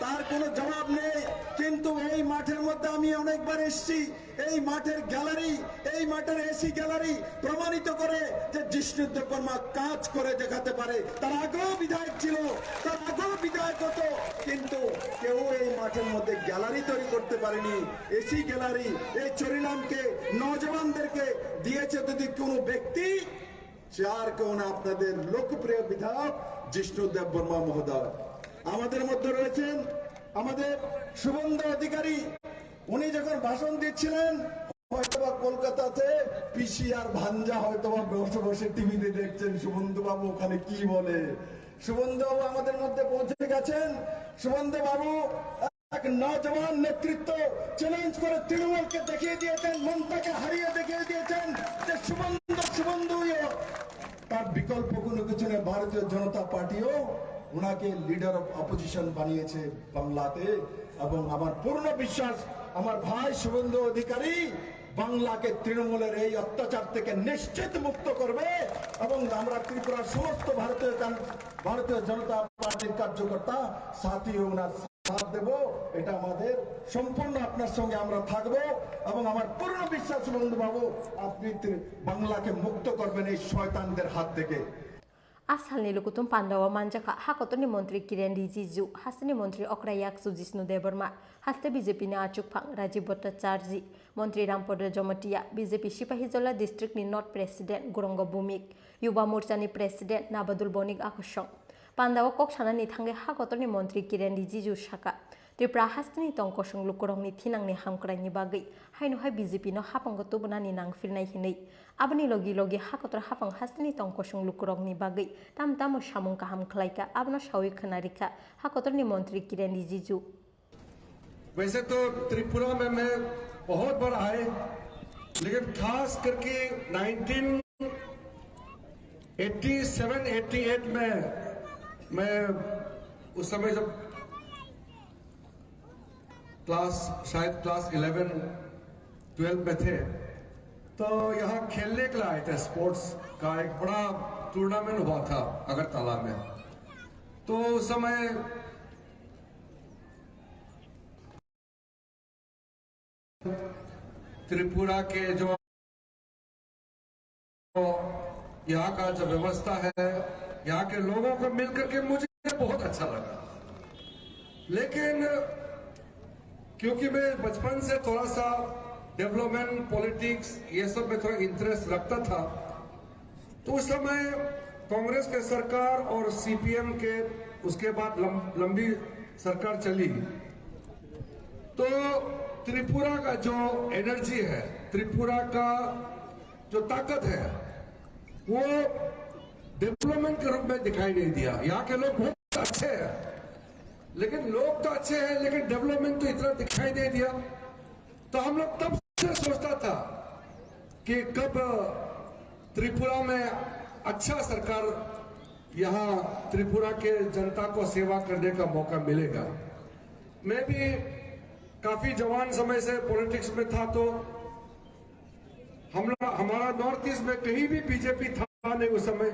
তার কোনো জবাব নেই। কিন্তু এই মাঠের মধ্যে আমি অনেকবার এসেছি, এই মাঠের গ্যালারি, এই মাঠের এসি গ্যালারি প্রমাণিত করে যে জিষ্ণু দেববর্মা কাজ করে দেখাতে পারে। তার আগেও বিধায়ক ছিল, তার আগেও বিধায়ক হতো, কিন্তু কেউ এই মাঠের মধ্যে গ্যালারি তৈরি করতে পারেনি। এসি গ্যালারি এই চরিলামকে, নজওয়ানদেরকে দিয়েছে যদি কোনো ব্যক্তি, সে আর কেউ না, আপনাদের লোকপ্রিয় বিধায়ক জিষ্ণু দেববর্মা মহোদয়। আমাদের মধ্যে রয়েছেন আমাদের শুভেন্দু অধিকারী, উনি যখন ভাষণ দিচ্ছিলেন, হয়তোবা কলকাতাতে পিসি আর ভাঞ্জা হয়তোবা বসে বসে টিভিতে দেখছেন শুভেন্দু বাবু ওখানে কি বলে। শুভেন্দু বাবু আমাদের মধ্যে পৌঁছে গেছেন। শুভেন্দু বাবু এক নজওয়ান নেতৃত্ব চ্যালেঞ্জ করে তৃণমূলকে দেখিয়ে দিয়েছেন, মমতাকে হারিয়ে দেখিয়ে দিয়েছেন যে শুভেন্দু, শুভেন্দুই তার বিকল্প কোনো কিছু নেই। ভারতীয় জনতা পার্টিও ওনাকে লিডার অফ অপোজিশন বানিয়েছে বাংলাতে, এবং আমার পূর্ণ বিশ্বাস আমার ভাই শুভেন্দু অধিকারী বাংলাকে তৃণমূলের এই অত্যাচার থেকে নিশ্চিত মুক্ত করবে, এবং আমরা ত্রিপুরার সমস্ত ভারতীয় জন-, ভারতীয় জনতা পার্টির কার্যকর্তা সাথী ওনার সাথ দেব। এটা আমাদের সম্পূর্ণ, আপনার সঙ্গে আমরা থাকব, এবং আমার পূর্ণ বিশ্বাস বন্ধু বাবু, আপনি ত্রি-, বাংলাকে মুক্ত করবেন এই শয়তানদের হাত থেকে। A salni lukuthum pandao manjakha hakotorni montri Kiren Rijiju, hasteni montri okra yakchu Jishnu Debbarma, haste B J P ni achukphang Rajiv Bhattacharjee, montri Rampadra Jamatia, B J P Sipahijola district ni North President Gurongo Bhumik, Yuba Morcha ni President Nabadul Bonik Akosong. Pandao kok sanani thangwi hakotorni montri Kiren Rijiju saka, Tripura hasteni tong kosong lukurokni thinangni hamkraini bagwi haino hai B J P no hapango tubunani nangphirnai hinwi. Aboni logi logi hakotor hapang hasteni tong kosong lukurokni bagwi tam tamo samung kaham khlaikha, abono sawi khwnarikha hakotorni montri Kiren Rijiju. वैसे तो त्रिपुरा में मैं बहुत बार आए, लेकिन खास करके nineteen eighty seven eighty eight में मैं उस समय जब क्लास, शायद क्लास इलेवन ट्वेल्व में थे, तो यहाँ खेलने के लिए आए थे। स्पोर्ट्स का एक बड़ा टूर्नामेंट हुआ था अगरतला में। तो उस समय त्रिपुरा के जो यहाँ का जो व्यवस्था है, यहाँ के लोगों को मिलकर के मुझे बहुत अच्छा लगा। लेकिन क्योंकि मैं बचपन से थोड़ा सा डेवलपमेंट, पॉलिटिक्स, ये सब में थोड़ा इंटरेस्ट रखता था, तो उस समय कांग्रेस के सरकार और सीपीएम के, उसके बाद लम-, लंबी सरकार चली, तो त्रिपुरा का जो एनर्जी है, त्रिपुरा का जो ताकत है, वो डेवलपमेंट के रूप में दिखाई नहीं दिया। यहाँ के लोग बहुत अच्छे हैं, लेकिन लोग तो अच्छे हैं, लेकिन डेवलपमेंट तो इतना दिखाई नहीं दिया। तो हम लोग तब से सोचता था कि कब त्रिपुरा में अच्छा सरकार, यहाँ त्रिपुरा के जनता को सेवा करने का मौका मिलेगा। मैं भी काफी जवान समय से पॉलिटिक्स में था, तो हम लोग, हमारा नॉर्थ ईस्ट में कहीं भी बीजेपी था नहीं उस समय,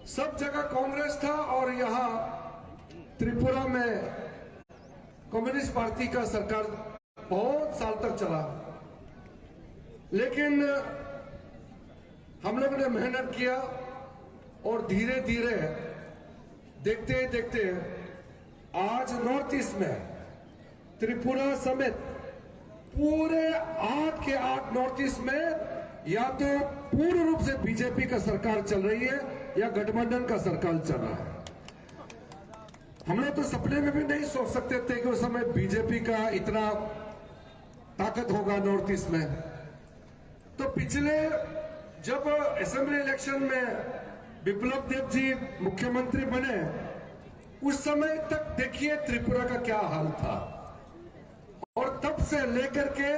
सब जगह कांग्रेस था। और यहाँ त्रिपुरा में कम्युनिस्ट पार्टी का सरकार बहुत साल तक चला, लेकिन हम लोगों ने मेहनत किया और धीरे धीरे, देखते देखते आज नॉर्थ ईस्ट में त्रिपुरा समेत पूरे आठ के आठ नॉर्थ ईस्ट में या तो पूर्ण रूप से बीजेपी का सरकार चल रही है या गठबंधन का सरकार चल रहा है। हम लोग तो सपने में भी नहीं सोच सकते थे कि उस समय बीजेपी का इतना ताकत होगा नॉर्थ ईस्ट में। तो पिछले जब असेंबली इलेक्शन में विप्लव देव जी मुख्यमंत्री बने, उस समय तक देखिए त्रिपुरा का क्या हाल था। और तब से लेकर के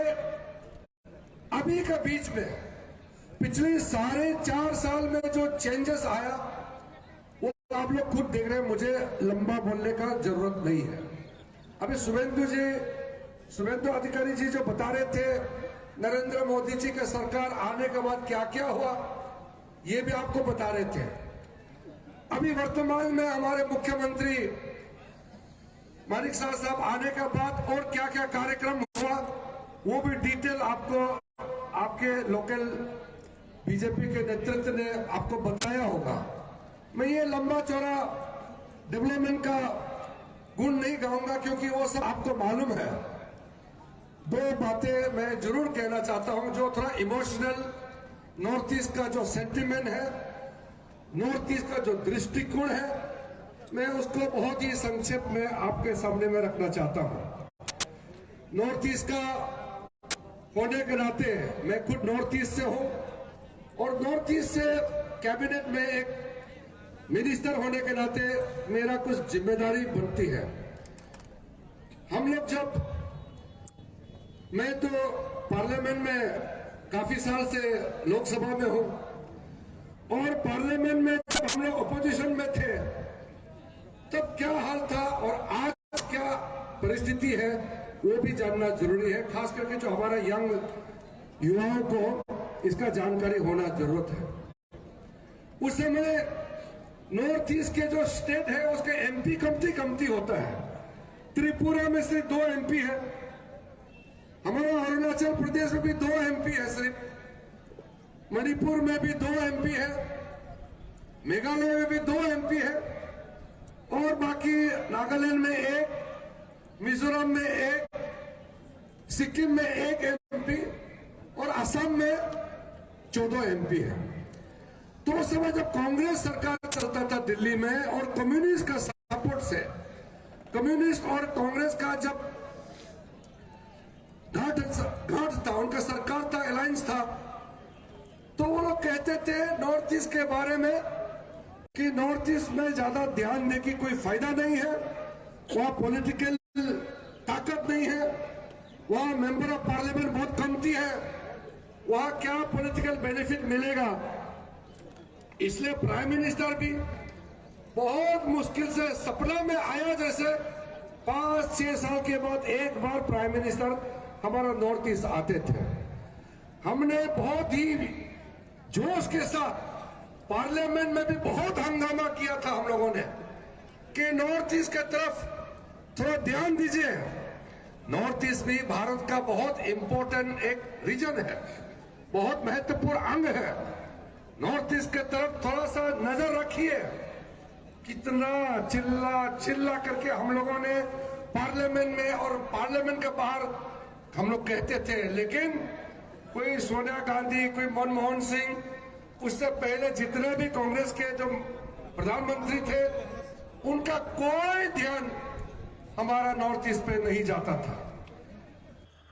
अभी के बीच में पिछले साढ़े चार साल में जो चेंजेस आया, वो आप लोग खुद देख रहे हैं, मुझे लंबा बोलने का जरूरत नहीं है। अभी शुभेंदु जी, शुभेंदु अधिकारी जी जो बता रहे थे, नरेंद्र मोदी जी का सरकार आने के बाद क्या क्या हुआ, ये भी आपको बता रहे थे। अभी वर्तमान में हमारे मुख्यमंत्री मानिक शाह साहब आने के बाद और क्या क्या कार्यक्रम हुआ, वो भी डिटेल आपको आपके लोकल बीजेपी के नेतृत्व ने आपको बताया होगा। मैं ये लंबा चौड़ा डेवलपमेंट का गुण नहीं गाऊंगा, क्योंकि वो सब आपको मालूम है। दो बातें मैं जरूर कहना चाहता हूं जो थोड़ा इमोशनल, नॉर्थ ईस्ट का जो सेंटिमेंट है, नॉर्थ ईस्ट का जो दृष्टिकोण है, मैं उसको बहुत ही संक्षेप में आपके सामने में रखना चाहता हूं। नॉर्थ ईस्ट का होने के नाते मैं खुद नॉर्थ ईस्ट से हूं और नॉर्थ ईस्ट से कैबिनेट में एक मिनिस्टर होने के नाते मेरा कुछ जिम्मेदारी बनती है। हम लोग जब, मैं तो पार्लियामेंट में काफी साल से लोकसभा में हूं और पार्लियामेंट में जब हम लोग अपोजिशन में थे तब क्या हाल था और आज क्या परिस्थिति है, वो भी जानना जरूरी है। खास करके जो हमारा यंग युवाओं को इसका जानकारी होना जरूरत है। उस समय नॉर्थ ईस्ट के जो स्टेट है उसके एमपी कमती कमती होता है। त्रिपुरा में सिर्फ दो एमपी है, हमारा अरुणाचल प्रदेश में भी दो एमपी है सिर्फ, मणिपुर में भी दो एमपी है, मेघालय में भी दो एमपी है और बाकी नागालैंड में एक, मिजोरम में एक, सिक्किम में एक एमपी और असम में चौदह एमपी है। तो उस समय जब कांग्रेस सरकार चलता था दिल्ली में और कम्युनिस्ट का सपोर्ट से, कम्युनिस्ट और कांग्रेस का जब गठ गठ था, उनका सरकार था, अलायंस था, तो वो लोग कहते थे नॉर्थ ईस्ट के बारे में कि नॉर्थ ईस्ट में ज्यादा ध्यान देने की कोई फायदा नहीं है, वहाँ पॉलिटिकल ताकत नहीं है, वहाँ मेंबर ऑफ पार्लियामेंट बहुत कमती है, वहाँ क्या पॉलिटिकल बेनिफिट मिलेगा। इसलिए प्राइम मिनिस्टर भी बहुत मुश्किल से सपना में आया, जैसे पाँच छह साल के बाद एक बार प्राइम मिनिस्टर हमारा नॉर्थ ईस्ट आते थे। हमने बहुत ही जोश के साथ पार्लियामेंट में भी बहुत हंगामा किया था हम लोगों ने कि नॉर्थ ईस्ट के तरफ थोड़ा ध्यान दीजिए। नॉर्थ ईस्ट भी भारत का बहुत इंपॉर्टेंट एक रीजन है, बहुत महत्वपूर्ण अंग है। नॉर्थ ईस्ट के तरफ थोड़ा सा नजर रखिए। कितना चिल्ला चिल्ला करके हम लोगों ने पार्लियामेंट में और पार्लियामेंट के बाहर हम लोग कहते थे, लेकिन कोई सोनिया गांधी, कोई मनमोहन सिंह, उससे पहले जितने भी कांग्रेस के जो प्रधानमंत्री थे, उनका कोई ध्यान हमारा नॉर्थ ईस्ट पे नहीं जाता था।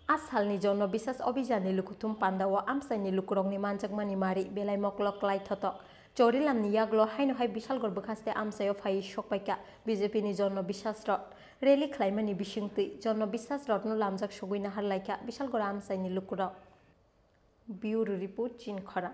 A salni Jono Biswas Abhiyan ni lukuthum panda o amchaini lukurokni manjakmani mari belai moklok klai thotok. Chorilamni yaglo haino hai Bisalgor bwkhaste amchaio phaiwi sokpaikha B J P ni Jono Biswas Rath. Rally khlaimani bisingtwi Jono Biswas Rathno lamjak sogwi naharlaikha Bisalgor amchaini lukurok. Bureau Report, Chinkhora.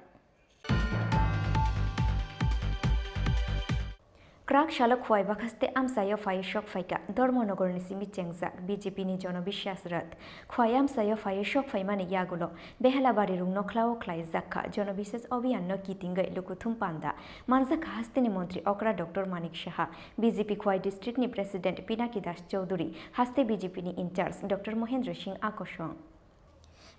Kwrak salo Khwai bwkhaste amchaio phaiwi sok phaikha Dharmanagarni simi chengjak B J P ni Jono Biswas Rath. Khwai amchaio phaiwi sok phaimani yagulo Behelabari rungno khlao khlaijak kha Jono Biswas Abhiyan no kitingwi lukuthum panda manjak kha hasteni montri okra Doctor Manik Saha, B J P Khwai district ni president Pinaki Das Chowdhury, haste B J P ni in charge Doctor Mohendra Singh Akosong.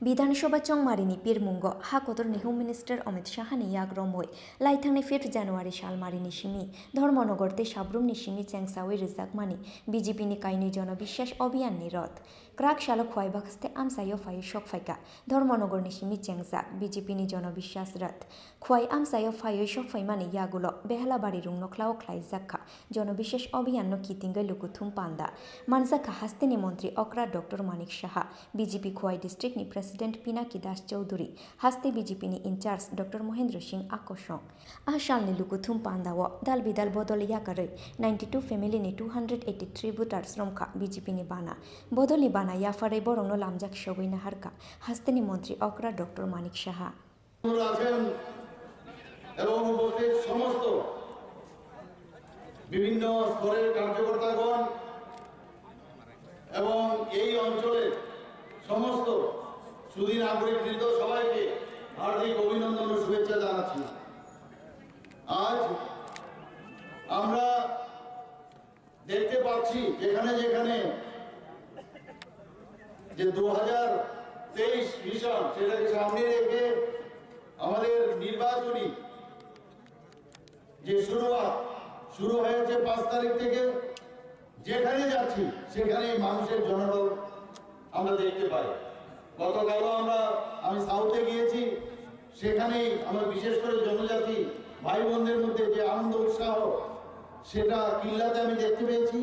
Bidhan Sabha chongmarini pirmungo ha kotorni Home Minister Amit Shahani yak romwi laithangni fifth January salmarini simi Dharmanagar tei Sabrumni simi chengsawi rwjakmani B J P ni kainwi Jono Biswas Abhiyan ni rot. Kwrak salo Khwai bakhaste amchaio phaiwi sok phaikha Dharmanagarni simi chengjak B J P ni Jono Biswas Rath. Khwai amchaio phaiwi sok phaimani yagulo Behelabari rungnoklao khlaijak kha Jono Biswas Abhiyan no kitingwi lukuthum panda. Manjak kha hasteni montri okra Doctor Manik Saha, B J P Khwai district ni president Pinaki Das Chowdhury, haste B J P ni in charge Doctor Mohendra Singh Akosong. A salni lukuthum pandao dal bidal bodol yakarwi ninety two family ni two hundred eighty three voters romkha B J P ni bana. Bodolni bana yapharwi borokno lamjak sogwi naharkha hasteni montri okra Doctor Manik Saha. আছেন এবং উপস্থিত সমস্ত বিভিন্ন স্তরের কার্যকর্তাগণ এবং এই অঞ্চলের সমস্ত সুধী নাগরিকবৃন্দ, সবাইকে হার্দিক অভিনন্দন ও শুভেচ্ছা জানাচ্ছি। আজ আমরা দেখতে পাচ্ছি যেখানে যেখানে যে দু হাজার তেইশ ভিশন, সেটাকে সামনে রেখে আমাদের নির্বাচনী যে শুরুয়াত শুরু হয়েছে পাঁচ তারিখ থেকে, যেখানে যাচ্ছি সেখানেই মানুষের জনরোল আমরা দেখতে পাই। গতকালও আমরা, আমি সাউথে গিয়েছি, সেখানেই আমরা বিশেষ করে জনজাতি ভাই বোনদের মধ্যে যে আনন্দ উৎসাহ, সেটা কিল্লাতে আমি দেখতে পেয়েছি।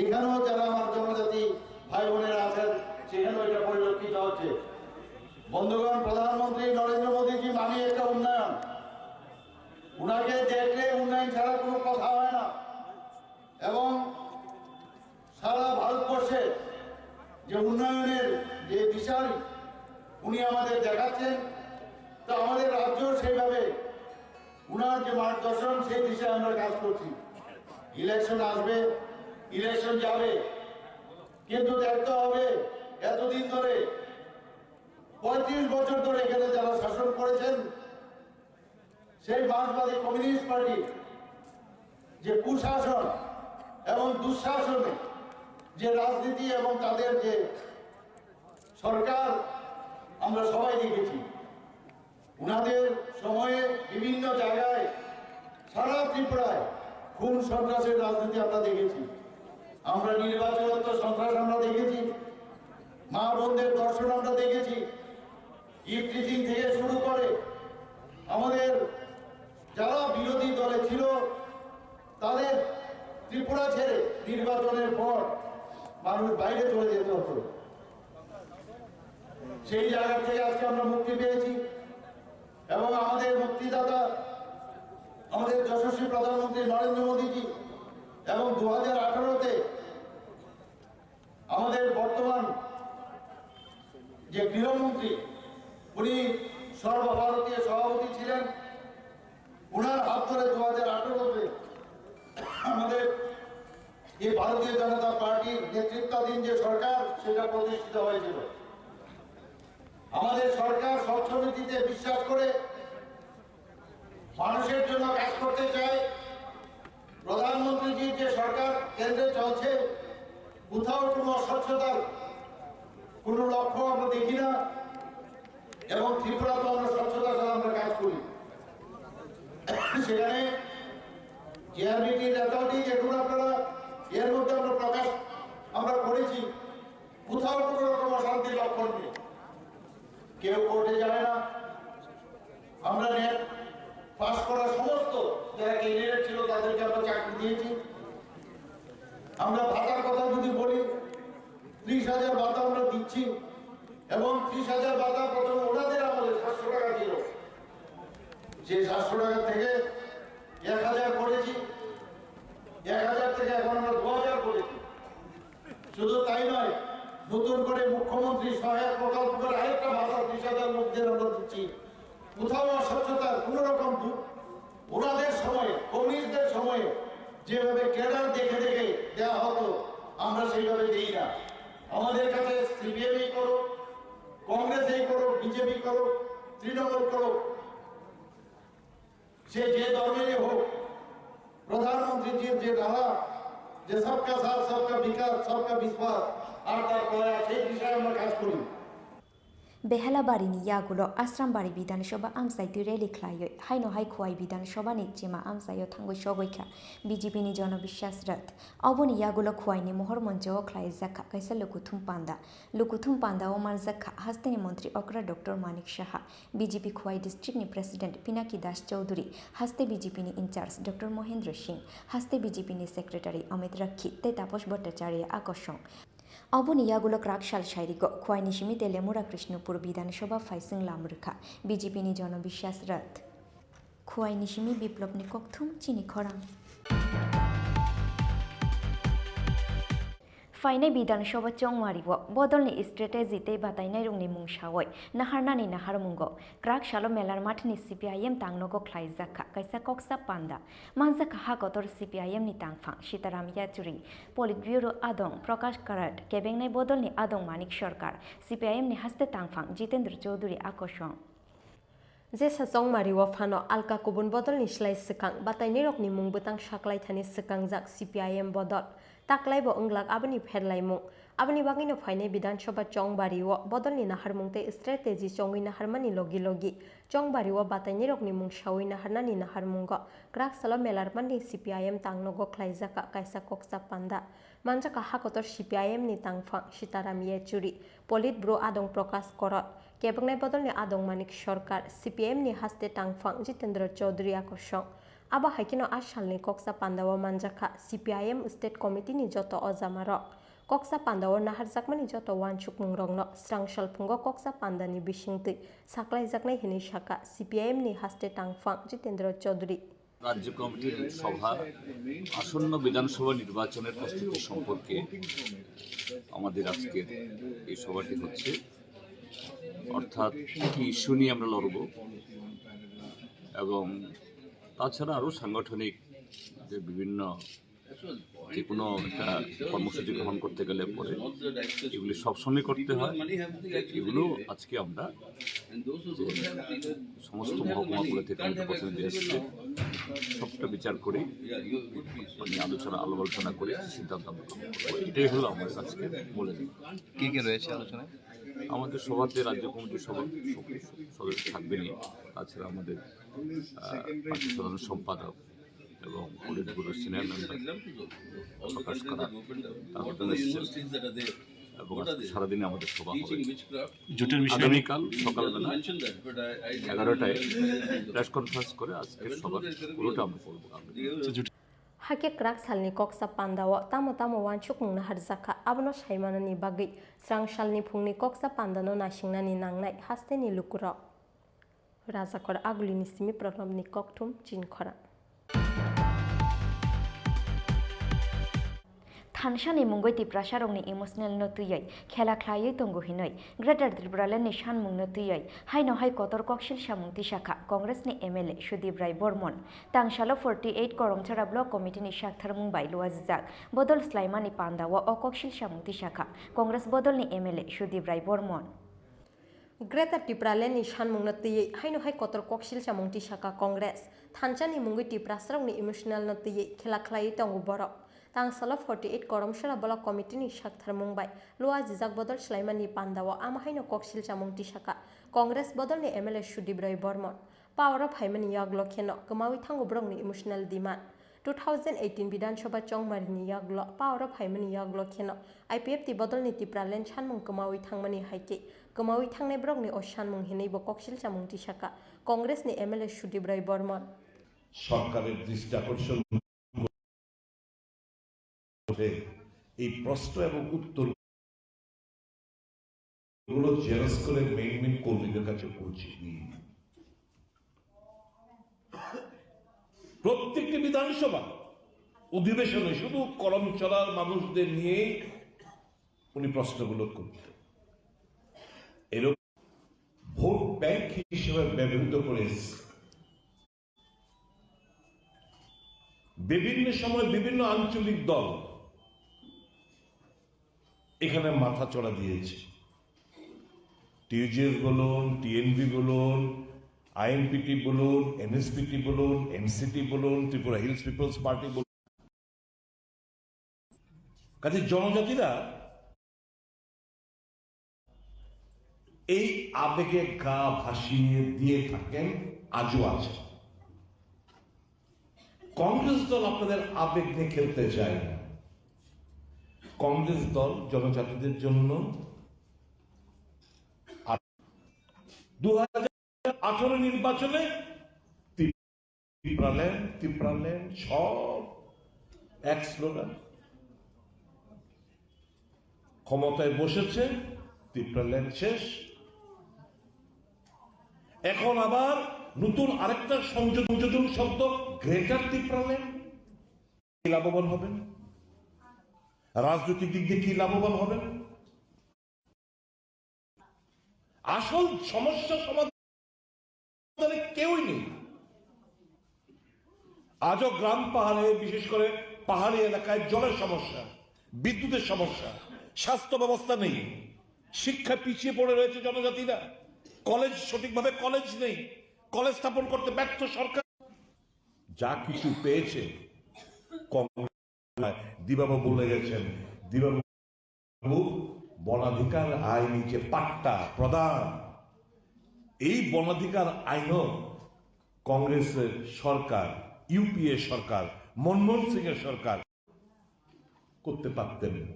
এখানেও যারা আমার জনজাতি ভাই বোনেরা আছেন, সেখানেও এটা পরিলক্ষিত হচ্ছে। বন্ধুগণ, প্রধানমন্ত্রী নরেন্দ্র মোদীজি মানে একটা উন্নয়ন। ওনাকে দেখলে উন্নয়ন ছাড়া কোনো কথা হয় না। এবং সারা ভারতবর্ষে যে উন্নয়নের যে দিশারি উনি আমাদের দেখাচ্ছেন, তো আমাদের রাজ্য সেইভাবে ওনার যে মার্গদর্শন, সেই দিশায় আমরা কাজ করছি। ইলেকশন আসবে, ইলেকশন যাবে, কিন্তু দেখতে হবে এতদিন ধরে, পঁয়ত্রিশ বছর ধরে এখানে যারা শাসন করেছেন, সেই মার্ক্সবাদী কমিউনিস্ট পার্টির যে কুশাসন এবং দুঃশাসনে যে রাজনীতি এবং তাদের যে সরকার, আমরা সবাই দেখেছি। ওনাদের সময়ে বিভিন্ন জায়গায় সারা ত্রিপুরায় খুন সন্ত্রাসের রাজনীতি আমরা দেখেছি। আমরা নির্বাচনত্ত সন্ত্রাস আমরা দেখেছি, মা বোনদের ধর্ষণ আমরা দেখেছি। ইভটিজিং থেকে শুরু করে আমাদের যারা বিরোধী দলে ছিল, তাদের ত্রিপুরা ছেড়ে নির্বাচনের পর মানুষ বাইরে চলে যেতে হতো। সেই জায়গা থেকে আজকে আমরা মুক্তি পেয়েছি এবং আমাদের মুক্তিদাতা, আমাদের যশস্বী প্রধানমন্ত্রী নরেন্দ্র মোদীজি এবং দু হাজার আঠারোতে আমাদের বর্তমান যে গৃহমন্ত্রী, উনি সর্বভারতীয় সভাপতি ছিলেন। ওনার হাত ধরে দু হাজার আঠারোতে আমাদের এই ভারতীয় জনতা পার্টির নেতৃত্বাধীন যে সরকার, সেটা প্রতিষ্ঠিত হয়েছিল। আমাদের সরকার স্বচ্ছ নীতিতে বিশ্বাস করে মানুষের জন্য কাজ করতে চায়। প্রধানমন্ত্রীজির যে সরকার কেন্দ্রে চলছে, কোথাও কোনো অস্বচ্ছতার কোনো লক্ষ্য আমরা দেখি না, এবং ত্রিপুরা তো আমরা স্বচ্ছতার সাথে আমরা কাজ করি। সেখানে জেআরবিটির রেজাল্টই দেখুন আপনারা, এর মধ্যে আমরা প্রকাশ আমরা করেছি, কোথাও কোনো রকম অশান্তির লক্ষণ নেই। কেউ কোর্টে যায় না। আমরা নেট পাস করা সমস্ত যারা ক্যান্ডিডেট ছিল, তাদেরকে আমরা চাকরি দিয়েছি। আমরা ভাতার কথা যদি বলি, ত্রিশ হাজার ভাতা আমরা দিচ্ছি, এবং ত্রিশ হাজার ভাতা প্রথমে ওনাদের আমলে সাতশো টাকা ছিল, সেই সাতশো টাকা থেকে এক হাজার করেছি, এক হাজার থেকে এখন আমরা দু হাজার করেছি। শুধু তাই নয়, নতুন করে মুখ্যমন্ত্রী সহায়ক প্রকল্প করে আরেকটা ভাতা ত্রিশ হাজার লোকদের আমরা দিচ্ছি। কোথাও অস্বচ্ছতার কোনো রকম দু-, ওনাদের সময়ে, কমিউনিস্টদের সময়ে যেভাবে ক্যাডার দেখে দেখে দেওয়া হতো, আমরা সেইভাবে দেই না। আমাদের কাছে সিপিএমই করুক, কংগ্রেসই করুক, বিজেপি করুক, তৃণমূল করুক, সে যে ধর্মেরই হোক, প্রধানমন্ত্রীজির যে নারা, যে সবকা সাথ, সবকা বিকাশ, সবকা বিশ্বাস, আর তার প্রয়াস, সেই বিষয়ে আমরা কাজ করি। Behelabarini yagulo Asrambari Bidhan Sabha amchaitwi rally khlaiwi haino hai Khowai Bidhan Sabhani chema amchaio thangwi sogwi kha B J P ni Jono Biswas Rath. Oboni yagulo Khowaini mohor moncho o khlaijak kha kaisa lukuthum panda. Lukuthum panda o manjak kha hasteni montri okra Doctor Manik Saha, B J P Khowai district ni president Pinaki Das Chowdhury, haste B J P ni in charge Doctor Mohendra Singh, haste B J P ni secretary Amit Rakhi tei Taposh Bhattacharya a kosong. Oboni yagulo kwrak sal sairigo Khowai ni simi Telemura Krishnapur Bidhan Sabha phaising lam rwkha B J P ni Jono Biswas Rath. Khowai ni simi Biplop ni kokthum chini khorang. Phainai Bidhan Sabha chongmari o bodol ni strategy tei batainai rok ni mung sawi naharnani naharmungo kwrak salo Melar Math ni C P I M tangnogo khlaijak kha kaisa koksa panda. Manjak kha ha kotor C P I M ni tangphang Sitaram Yachuri, Politburo adong Prakash Karat, kebengnai bodolni adong Manik Sarkar, C P I M ni haste tangphang Jitendra Chowdhury a kosong. Jesa chongmari o phano alka kubun bodolni slai swkang batainirokni mung bwtang saklaithani swkangjak C P I M bodol, taklaibo wnglak aboni pherlaimung. Aboni bagwino phainai Bidhan Sabha chongmari o bodolni naharmung tei strategy chongwi naharmani logi logi chongmari o batainirokni mung sawi naharnani naharmungo kwrak salo Melar Math ni C P I M tangnogo khlaijak kha kaisa koksa panda. Manjak kha ha kotor C P I M ni tangphang Sitaram Yachuri, Politburo adong Prakash Karat, kebengnai bodolni adong Manik Sarkar, C P I M ni haste tangphang Jitendra Chowdhury a kosong. Abo hai kheno a salni koksa panda o manjak kha C P I M State Committee ni joto ojamarok. Koksa panda o naharjakmani joto uansukmungrokno swrang salphungo koksa pandani bisingtwi saklaijaknai hinwi sakha C P I M ni haste tangphang Jitendra Chowdhury. রাজ্য কমিটির সভা, আসন্ন বিধানসভা নির্বাচনের প্রস্তুতি সম্পর্কে আমাদের আজকের এই সভাটি হচ্ছে। অর্থাৎ কী ইস্যু নিয়ে আমরা লড়ব এবং তাছাড়া আরও সাংগঠনিক যে বিভিন্ন, যে কোনো একটা কর্মসূচি গ্রহণ করতে গেলে পরে এগুলি সবসময় করতে হয়। এগুলো আজকে আমরা যে সমস্ত মহকুমাগুলো থেকে আমাদের প্রতিনিধি এসেছে, সবটা বিচার করে, মানে, আলোচনা, আলাপ আলোচনা করে সিদ্ধান্ত আমরা গ্রহণ করবো। এটাই হলো আমাদের আজকে মূল এজেন্ডা। কি কি রয়েছে আলোচনায়? আমাদের সভাতে রাজ্য কমিটির সব-, সব-, সদস্য থাকবেনই, তাছাড়া আমাদের, আহ, পার্টি সাধারণ সম্পাদক এবং পলিটব্যুরো সিনিয়র মেম্বার প্রকাশ করা, তারা দুজন এসেছেন এবং আজকে সারাদিনে আমাদের সভা হবে। জোটের বিষয়ে আগামীকাল সকালবেলা এগারোটায় প্রেস কনফারেন্স করে আজকের সভার পুরোটা আমরা করবো। Hakhe kwrak salni koksa pandao tamo tamo uansukmung naharjak kha, abono saimanani bagwi swrang salni phungni koksa pandano naisingnani nangnai hasteni lukurok. Rajakor Agulini simi Pranobni kokthum chini khorang. Thansani mungwi Tiprasarokni emotional no twiwi khela khlaiwi tongo hinwi Greater Tipraland ni sanmung no twiwi haino hai kotor koksil samung tisakha Congress ni M L A Sudip Rai Bormon. Tangsalo forty eight Koromchara Block Committee ni saktharmung bai luajijak bodol swlaimani pandao o koksil samung tisakha Congress bodolni M L A Sudip Rai Bormon. Greater Tipraland ni sanmung no twiwi haino hai kotor koksil samung tisakha Congress. Thansa ni mungwi Tiprasarok ni emotional no twiwi khela khlaiwi tongo borok. Tangsalo forty eight Koromsora Block Committee ni saktharmung bai luajijak bodol swlaimani pandao ama haino koksil samung tisakha Congress bodol ni M L A Sudip Roy Bormon. Power o phaimani yaglo kheno kwmawi thango borokni emotional demand. Two thousand eighteen Bidhan Sabha chongmarini yaglo, power o phaimani yaglo kheno I P F T bodolni Tipraland sanmung kwmawi thangmani hai khe kwmawi thangnai borokni o sanmung hinwi bo koksil samung tisakha Congress ni M L A Sudip Roy Bormon. সরকারের দৃষ্টি আকর্ষণ করে এই প্রশ্ন এবং উত্তর গুলো জেরক্স করে মেইন মেইন কর্মীদের কাছে পৌঁছে দিন। প্রত্যেকটি বিধানসভা অধিবেশনে শুধু করমচড়ার মানুষদের নিয়েই উনি প্রশ্নগুলো করতেন। এরকম ভোট ব্যাংক হিসেবে ব্যবহৃত করে এসছে। বিভিন্ন সময় বিভিন্ন আঞ্চলিক দল এখানে মাথা চড়া দিয়েছে। টিইউজিএফ বলুন, টিএনভি বলুন, আইএনপিটি বলুন, এনএসপিটি বলুন, এনসিটি বলুন, ত্রিপুরা হিলস পিপলস পার্টি বলুন। কাজে জনজাতিরা এই আবেগে গা ভাসিয়ে দিয়ে থাকেন, আজও আছেন। কংগ্রেস দল আপনাদের আবেগ নিয়ে খেলতে চায় না। কংগ্রেস দল জনজাতিদের জন্য। আর দু হাজার আঠারো নির্বাচনে ত্রিপুরাল্যান্ড, ত্রিপুরাল্যান্ড, সব এক স্লোগান। ক্ষমতায় বসেছে, ত্রিপুরাল্যান্ড শেষ। এখন আবার নতুন আরেকটা সংযোজন শব্দ, গ্রেটার ত্রিপুরাল্যান্ড। কি লাভবান হবেন? রাজনৈতিক দিক দিয়ে কি লাভবান হবেন? আসল সমস্যা সমাধানে কেউই নেই। আজও গ্রাম পাহাড়ে, বিশেষ করে পাহাড়ি এলাকায় জলের সমস্যা, বিদ্যুতের সমস্যা, স্বাস্থ্য ব্যবস্থা নেই, শিক্ষা পিছিয়ে পড়ে রয়েছে জনজাতিরা, কলেজ, সঠিকভাবে কলেজ নেই, কলেজ স্থাপন করতে ব্যর্থ সরকার। যা কিছু পেয়েছে কংগ্রেস, দিবাবাবু বলে গেছেন, দিবাবাবু বনাধিকার আইনি যে পাট্টা প্রদান, এই বনাধিকার আইনও কংগ্রেসের সরকার, ইউপিএ সরকার, মনমোহন সিং এর সরকার করতে পারতেন।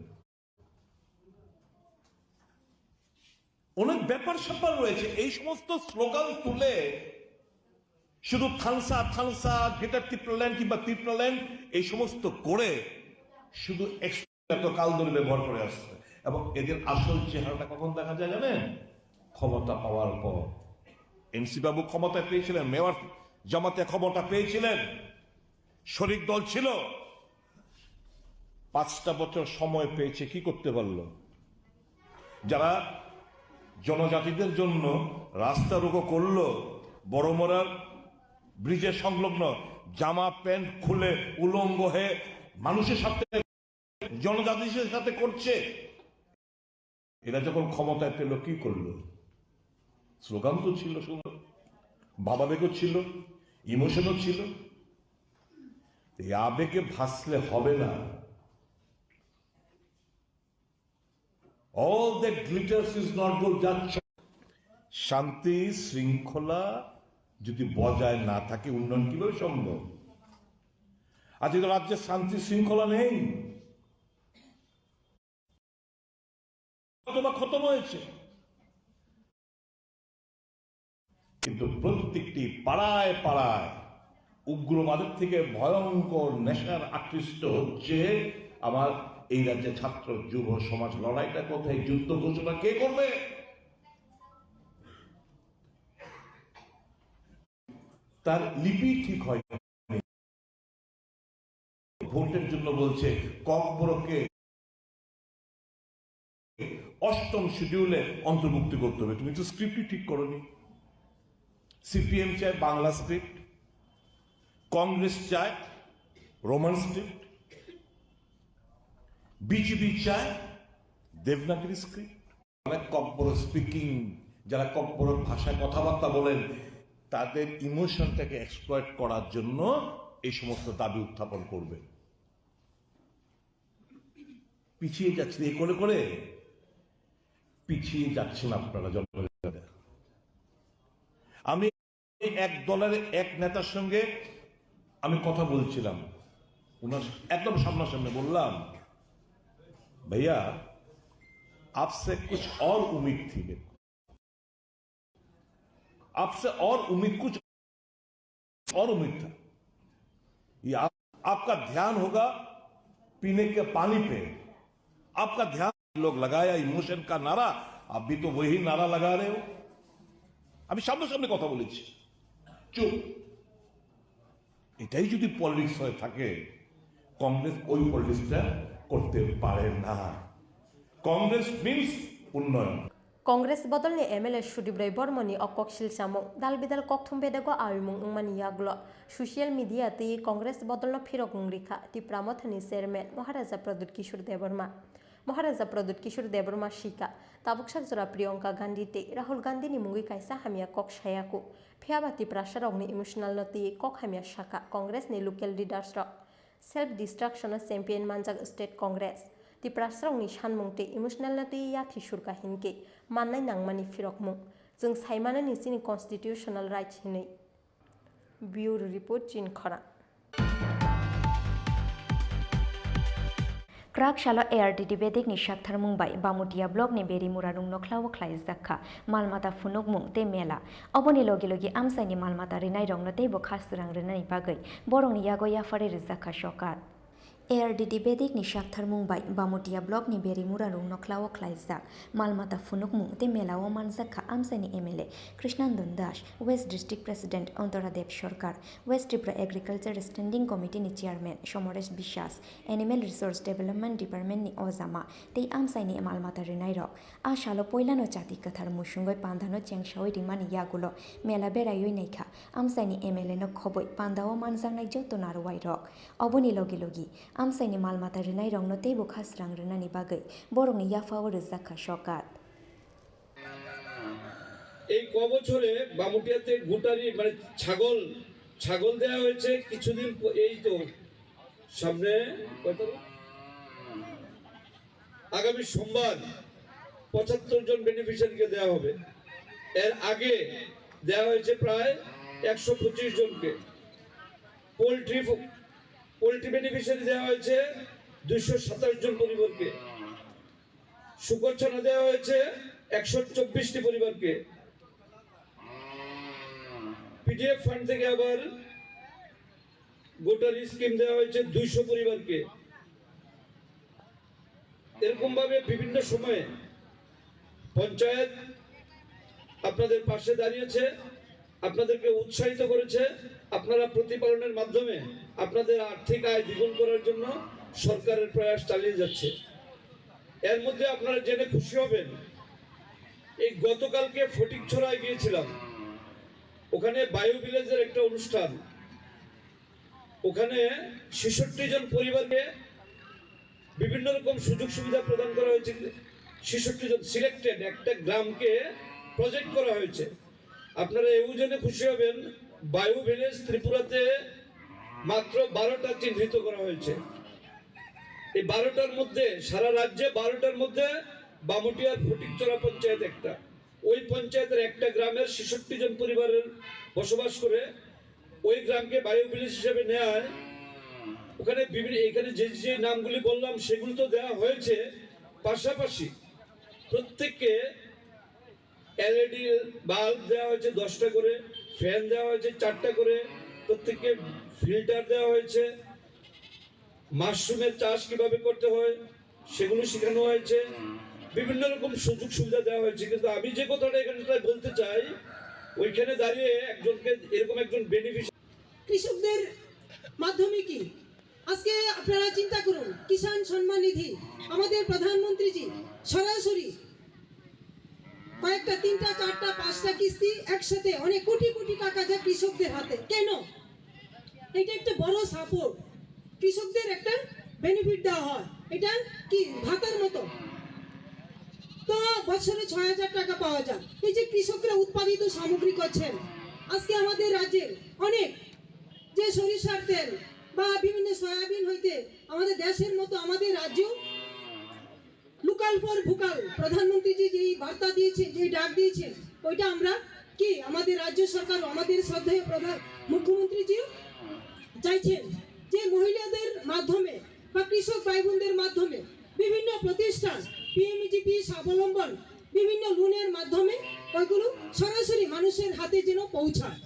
অনেক ব্যাপার স্যাপার রয়েছে। এই সমস্ত স্লোগান তুলে শুধু থানসা, থানসা, গ্রেটার ত্রিপুরাল্যান্ড কিংবা ত্রিপুরাল্যান্ড এই সমস্ত করে শুধু এক্স-, এত কাল ধরে ব্যবহার করে আসছে। এবং এদের আসল চেহারাটা কখন দেখা যায় জানেন? ক্ষমতা পাওয়ার পর। এনসি বাবু ক্ষমতায় পেয়েছিলেন, মেয়র জামাতে ক্ষমতা পেয়েছিলেন, শরিক দল ছিল, পাঁচটা বছর সময় পেয়েছে, কি করতে পারলো? যারা জনজাতিদের জন্য রাস্তা রোকো করলো, বড়মরার ব্রিজের সংলগ্ন জামা প্যান্ট খুলে উলঙ্গ হয়ে মানুষের সাথে, জনজাতিদের সাথে করছে, এরা যখন ক্ষমতায় পেল কি করলো? স্লোগান তো ছিল সুন্দর, ভাবাবেগও ছিল, ইমোশনও ছিল। এই আবেগে ভাসলে হবে না। All that glitters is not gold, যা চ-, শান্তি শৃঙ্খলা যদি বজায় না থাকে, উন্নয়ন কিভাবে সম্ভব? আজকে তো রাজ্যে শান্তি শৃঙ্খলা নেই, অথবা খতম হয়েছে। কিন্তু প্রত্যেকটি পাড়ায় পাড়ায় উগ্রবাদের থেকে ভয়ঙ্কর নেশার আকৃষ্ট হচ্ছে আমার এই রাজ্যে ছাত্র যুব সমাজ। লড়াইটা কোথায়? যুদ্ধ ঘোষণা কে করবে? তার লিপি ঠিক হয়। ভোটের জন্য বলছে, ককবরককে অষ্টম শিডিউলে অন্তর্ভুক্তি করতে হবে। তুমি তো স্ক্রিপ্টই ঠিক করোনি। সিপিএম চায় বাংলা স্ক্রিপ্ট, কংগ্রেস চায় রোমান স্ক্রিপ্ট, বিজেপি চায় দেবনাগরী স্ক্রিপ্ট। মানে ককবরক স্পিকিং, যারা ককবরক ভাষায় কথাবার্তা বলেন, তাদের ইমোশনটাকে এক্সপ্লয়েট করার জন্য এই সমস্ত দাবি উত্থাপন করবে। পিছিয়ে যাচ্ছেন, এই করে করে পিছিয়ে যাচ্ছেন আপনারা জনগণের কাছে। আমি এক দলের এক নেতার সঙ্গে আমি কথা বলছিলাম, ওনার একদম সামনাসামনি বললাম, "ভাইয়া, আপসে কুছ অর উম্মীদ থি মেরে কো, আপসে অর উম্মীদ কুছ অর উম্মীদ থা। ये आप, आपका ध्यान होगा पीने के पानी पे, आपका ध्यान।" लोग लगाया इमोशन का नारा, आप भी तो वही नारा लगा रहे हो। আমি সামনাসামনি কথা বলেছি, চুপ। এটাই যদি পলিটিক্স হয়ে থাকে, কংগ্রেস ওই পলিটিক্সটা করতে পারে না। কংগ্রেস মিন্স উন্নয়ন। Congress bodolni M L A Sudip Roy Bormani o kok silchamung, dal bidal kokthum bedego awimung wngmani yagulo social media twi Congress bodolno phirok wng rikha Tipra Mothani chairman Maharaja Pradyut Kishore Debbarma. Maharaja Pradyut Kishore Debbarma sika, tabuk sak jora Priyanka Gandhi tei Rahul Gandhini mungwi kaisa hamya kok sayaku. Phiyaba Tiprasarokni emotionalno twi kok hamya saka Congressni local leadersrok. Self destructionno champion manjak State Congress. Tiprasarokni sanmung tei emotional-no twi yathi surka hinkhe mannai nangmani phirokmung. Chwng saimanani chini constitutional rights hinwi. Bureau Report, Chini Khorang. Kwrak salo A R D D bedekni saktharmung bai Bamutia blockni Berimura rungno khlao khlaijak kha malmata phunukmung tei mela. Oboni logi logi amchaini malmata rinairokno teibo khasrang rwnani bagwi borokni yago yapharwi rijak kha sokar. A R D D bedekni saktharmung bai Bamutia blockni Berimura rungno khlao khlaijak malmata phunukmung tei melao manjak kha amchaini M L A Krishnandan Das, West District President Antoradev Sarkar, West Tripura Agriculture Standing Committee ni Chairman Somoresh Biswas, Animal Resource Development Department ni ojama tei amchaini malmata rinairok. A salo poilano chati kwthar musungwi pandano chengsawi rimani yagulo mela beraiwi naikha amchaini M L A no khobwi pandao manjaknai joto narwai rok. Oboni logi logi amchaini malmata rinairokno teibo khasrang rwnani bagwi borokni yaphao rijak kha sokar. এই ক বছরে বামুটিয়াতে গোটারি মানে ছাগল ছাগল দেওয়া হয়েছে কিছুদিন প- এই তো সামনে কত আগামী সোমবার পঁচাত্তর জন বেনিফিশিয়ারিকে দেওয়া হবে। এর আগে দেওয়া হয়েছে প্রায় একশো পঁচিশ জনকে। পোলট্রি পোলট্রি বেনিফিশিয়ারি দেওয়া হয়েছে দুইশো সাতাশ জন পরিবারকে। শুকর ছানা দেওয়া হয়েছে একশো চব্বিশটি পরিবারকে। পিডিএফ ফান্ড থেকে আবার গোটারি স্কিম দেওয়া হয়েছে দুইশো পরিবারকে। এরকম ভাবে বিভিন্ন সময়ে পঞ্চায়েত আপনাদের পাশে দাঁড়িয়েছে, আপনাদেরকে উৎসাহিত করেছে। আপনারা প্রতিপালনের মাধ্যমে আপনাদের আর্থিক আয় দ্বিগুণ করার জন্য সরকারের প্রয়াস চালিয়ে যাচ্ছে। এর মধ্যে আপনারা জেনে খুশি হবেন, এই গতকালকে ফটিকছড়ায় গিয়েছিলাম, ওখানে বায়ো ভিলেজের একটা অনুষ্ঠান, ওখানে ছেষট্টি জন পরিবারকে বিভিন্ন রকম সুযোগ সুবিধা প্রদান করা হয়েছে। ছেষট্টি জন সিলেক্টেড একটা গ্রামকে প্রজেক্ট করা হয়েছে। আপনারা এও জেনে খুশি হবেন, বায়ো ভিলেজ ত্রিপুরাতে মাত্র বারোটা চিহ্নিত করা হয়েছে। এই বারোটার মধ্যে, সারা রাজ্যে বারোটার মধ্যে বামুটিয়ার ফটিকছড়া পঞ্চায়েত একটা। ওই পঞ্চায়েতের একটা গ্রামের ছেষট্টি জন পরিবারের বসবাস করে। ওই গ্রামকে বায়ো ভিলেজ হিসেবে নেয়। ওখানে বিভিন্ন, এখানে যে যে নামগুলি বললাম সেগুলো তো দেওয়া হয়েছে, পাশাপাশি প্রত্যেককে এলইডি বাল্ব দেওয়া হয়েছে দশটা করে, ফ্যান দেওয়া হয়েছে চারটা করে, প্রত্যেককে ফিল্টার দেওয়া হয়েছে। মাশরুমের চাষ কিভাবে করতে হয় সেগুলো শেখানো হয়েছে, বিভিন্ন রকম সুযোগ সুবিধা দেওয়া হয়েছে। কিন্তু আমি যে কথাটা এখানে তাই বলতে চাই, ওইখানে দাঁড়িয়ে একজনকে, এরকম একজন বেনিফিশিয়ারি কৃষকদের মাধ্যমে কি আজকে আপনারা চিন্তা করুন, কিষাণ সম্মান নিধি, আমাদের প্রধানমন্ত্রীজি সরাসরি কয়েকটা, তিনটা, চারটা, পাঁচটা কিস্তি একসাথে অনেক কোটি কোটি টাকা যায় কৃষকদের হাতে। কেন? এটা একটা বড় সাপোর্ট, কৃষকদের একটা বেনিফিট দেওয়া হয়। এটা কি ভাতার মতো, তো বছরে ছয় হাজার টাকা পাওয়া যায়। এই যে কৃষকরা উৎপাদিত সামগ্রী করছেন, আজকে আমাদের রাজ্যের অনেক যে সরিষার তেল বা বিভিন্ন সয়াবিন হইতে আমাদের দেশের মতো আমাদের রাজ্য লোকাল ফর ভোকাল, প্রধানমন্ত্রীজি যেই বার্তা দিয়েছেন, যেই ডাক দিয়েছেন, ওইটা আমরা কি আমাদের রাজ্য সরকার ও আমাদের শ্রদ্ধেয় প্রধান মুখ্যমন্ত্রীজিও চাইছেন যে মহিলাদের মাধ্যমে বা কৃষক ভাই বোনদের মাধ্যমে বিভিন্ন প্রতিষ্ঠান, পিএমইজিপি স্বাবলম্বন, বিভিন্ন লোনের মাধ্যমে ওইগুলো সরাসরি মানুষের হাতে যেন পৌঁছায়।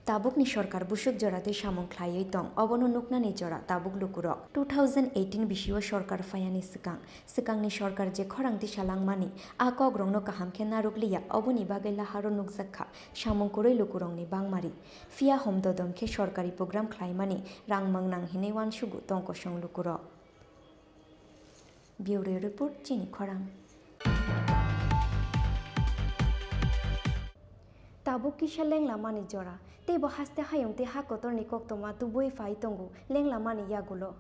Tabukni sorkar busuk jora tei samung khlaiwi tong, obono nuknani jora tabuk lukurok. Two thousand eighteen bisio sorkar phaiani swkang, swkangni sorkar je khorang tisa langmani, a kokrokno kaham khe narwkliya, oboni bagwi laharo nukjak kha samung kwrwi lukurokni bangmari. Phiya hom dodom khe sorkari program khlaimani rang mangnang hinwi uansugo tong kosong lukurok. Bureau Report, Chini Khorang. Tabuk kisa lenglamani jora, teibo haste hayung tei ha kotorni koktwma tubui phai tongo lenglamani yagulo.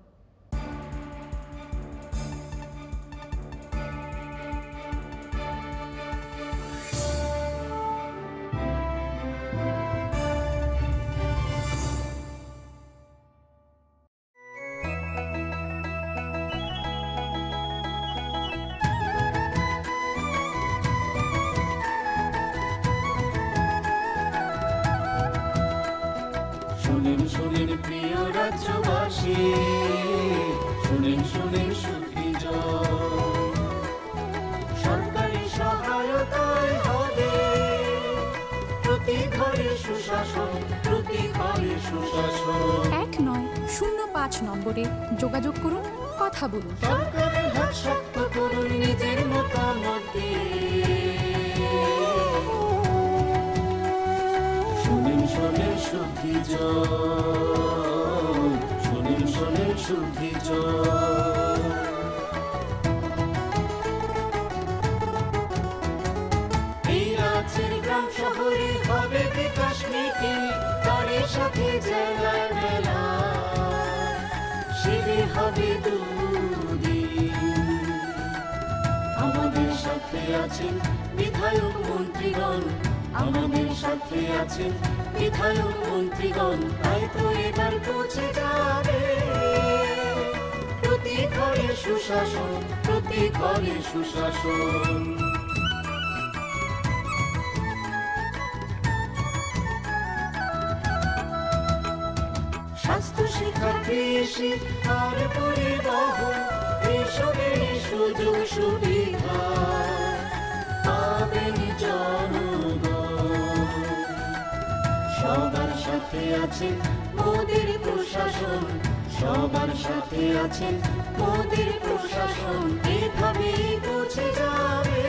সরকারি সহায়তায় হবে প্রতি ঘরে সুশাসন, প্রতি ঘরে সুশাসন। এক নয় শূন্য পাঁচ নম্বরে যোগাযোগ করুন, কথা বলুন। সরকারের হাত শক্ত করুন নিজের মতামত দিয়ে। শোনেন, শোনেন শুদ্ধি জন, শোনেন, শোনেন শুদ্ধি জন। এই রাজ্যের গ্রাম শহরে হবে বিকাশ মিটিং, তারই সাথে জেলার মেলা, শিবির হবে দুদিন। আমাদের সাথে আছেন বিধায়ক মন্ত্রীগণ, আমাদের সাথে আছেন বিধায়ক মন্ত্রীগণ, তাই তো এবার পৌঁছে যাবে প্রতি ঘরে সুশাসন, প্রতি ঘরে সুশাসন। স্বাস্থ্য, শিক্ষা, কৃষি আর পরিবহন, এইসবের সুযোগ সুবিধা পাবেন জনগণ। সবার সাথে আছেন মোদের প্রশাসন, সবার সাথে আছেন মোদের প্রশাসন। এভাবেই পৌঁছে যাবে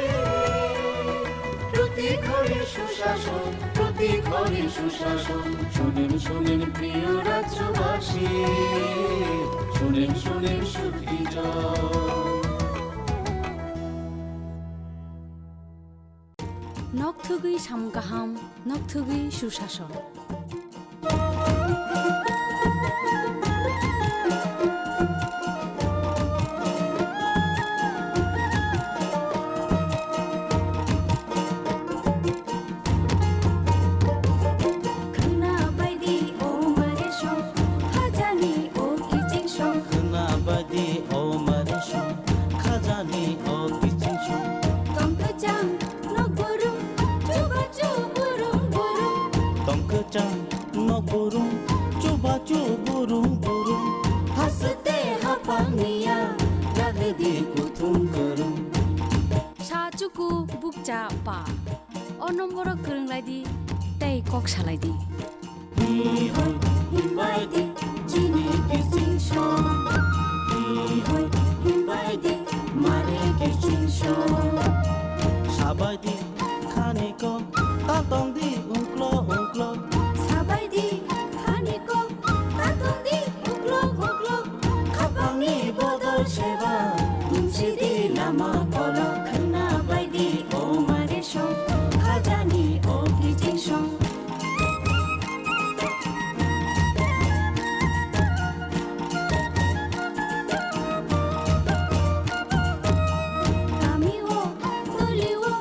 প্রতি ঘরে সুশাসন, প্রতি ঘরে সুশাসন। শুনেন, শুনেন প্রিয় রাজ্যবাসী, শুনেন, শুনেন সুখী জন। Nokthugwi samung kaham, nokthugwi susason. Khwna baidi o mare song, khajani o kiching song. Khwna baidi o mare song, khajani o kiching song. Tong kwchang nok burum, chubachu burum burum. Tong kwchang nok burum, chubachu burum burum. Haste haphang niya, ragdi kuthum kwrwng. Sa chuku bukcha pa. O nomboro kwrwng lai di, tei kok salai di. Hi hoi himbai di, chini kiching song. Hi hoi himbai di, mare kiching song. Sabai di khani kok, ta tong di ungklo ungklo. Sabai di khani kok, ta tong di ungklo ungklo. Khapangni bodol seba, bumsidi lama kolok. Khwna baidi o mare song, khajani o kiching song. Kami o, toli o,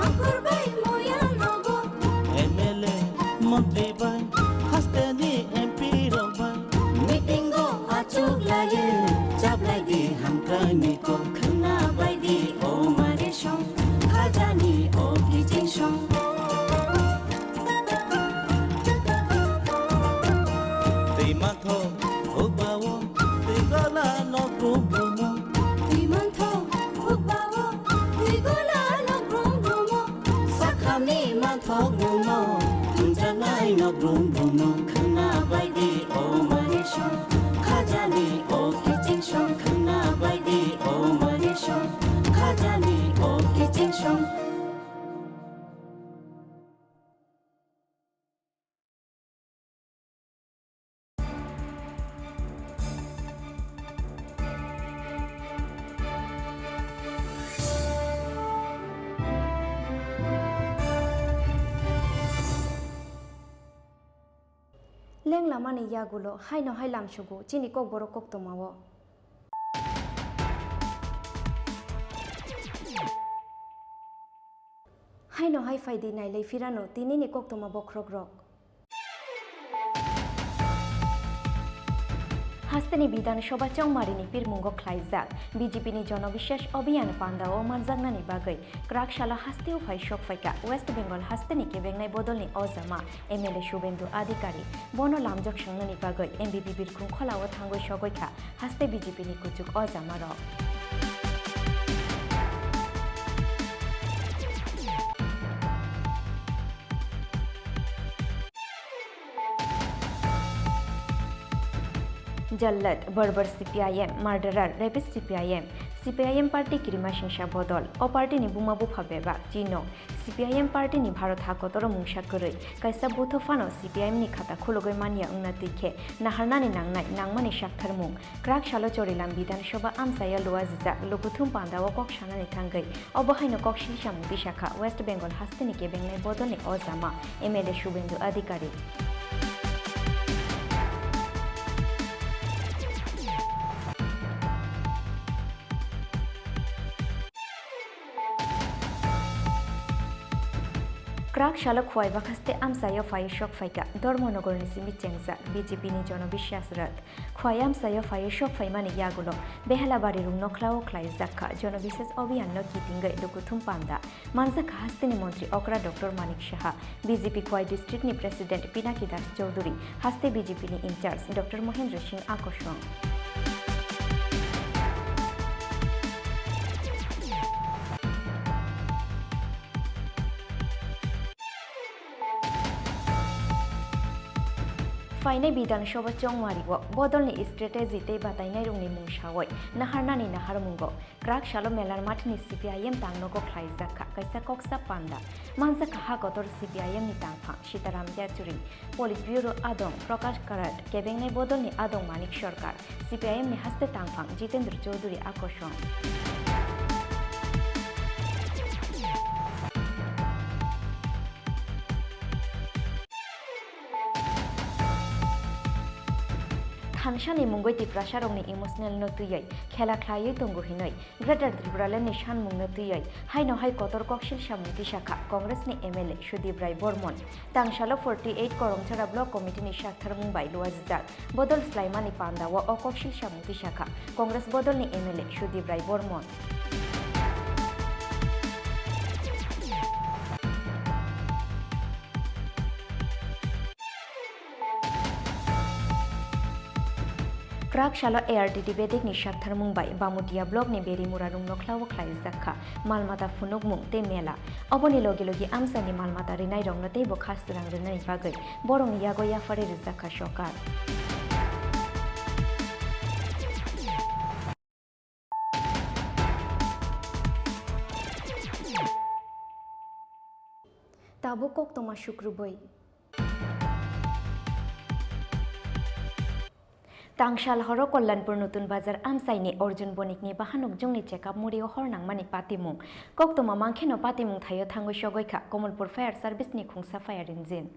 angkor bai moya logo. M L A, montri bai, hasteni M P rok bai. Meeting o achuk laye, chablai di hamkrai ni kok. Khwna baidi o mare song, khajani o kiching song. Twi manthok hukbao, twi gola nok brum brumo. Twi manthok hukbao, twi gola nok brum brumo. Sakhamni manthok bumno, thumjaknai nok brum bumno. Khwna baidi o mare song, khajani o kiching song. Khwna baidi o mare song, khajani o kiching song. Lenglamani yagulo haino hai lamsugo chini kokborok koktwmao. Haino hai phaidi nailai phirano tinini koktwma bokhrokrok. Hasteni Bidhan Sabha chongmarini pirmungo khlaijak B J P ni Jono Biswas Abhiyan pandao manjaknani bagwi kwrak salo hasteo phai sok phaikha West Bengal hasteni kebengnai bodolni ojama M L A Subendu Adhikari. Bono lamjok swngnani bagwi M B P birkhung kholao thangwi sogwi kha haste B J P ni kuchuk ojamarok. Jallat, Barbar C P I M, Murderer, Rapist C P I M, C P I M party kirima singsa bodol, o party ni buma bupha bebak, chino, C P I M party ni Bharat ha kotoro mungsa kwrwi, kaisa buthu phano C P I M ni khata khulugwi manya wngna twi khe, naharnani nangnai, nangmani saktharmung, Krak salo Chorilam Bidhan Sabha amchaio luajijak lukuthum pandao kok sanani thangwi, obo haino kok silsamung tisakha West Bengal hasteni kebengnai bodolni ojama M L A Subendu Adhikari. Krak salo Khwai Bakhaste amchaio phaiwi sok phaikha Dharmanagarni simi chengjak B J P ni Jono Biswas Rath. Khwai amchaio phaiwi sok phaimani yagulo Behelabari rung nokhlao khlaijak kha Jono Biswas Abhiyan no kitingwi lukuthum panda. Manjakha hasteni montri okra Doctor Manik Saha, B J P Khwai district ni president Pinaki Das Chowdhury, haste B J P ni in-charge Doctor Mohendra Singh Akosong. Phainai Bidhan Sabha chongmario bodolni strategy tei batainairokni mung sawi naharnani naharmungo Krak salo Melar Mathni C P I M tangnogo khlaijak kha kaisa koksa panda. Manjakha ha kotor C P I M ni tangphang Sitaram Yachuri, Politburo adong Prakash Karat, kebengnai bodolni adong Manik Sarkar, C P I M ni haste tangphang Jitendra Chowdhury Akosong. Thangsani mungwi Tiprasarokni emotional no twiwi khela khlaiwi tongo hinwi Greater Tipraland ni sanmung no twiwi haino hai kotor koksil samung tisakha Congress ni M L A Sudip Rai Bormon. Tangsalo forty eight Korongchara Block Committee ni saktharmung bai luajijak bodol slaimani pandao o koksil samung tisakha Congress bodolni M L A Sudip Rai Bormon. Krak salo A R T T bedekni saktharmung bai Bamutia blockni Berimura rung nokhlao khlaijak kha mal mata phunukmung tei mela. Oboni logi logi amchaini mal mata rinairokno teibo khasrang rinani bagwi borokni yago yaphari rijak kha sorkar. Tabuk koktwma sukrubwi. Tangsal horo Kalyanpur Nutun Bazar amchaini Arjun Bonikni bahanok jungni chekap murio hor nangmani patimung. Koktwma mankhe no patimung thaio thangwi sogwi kha Kamalpur Fire Service ni khungsa fire engine.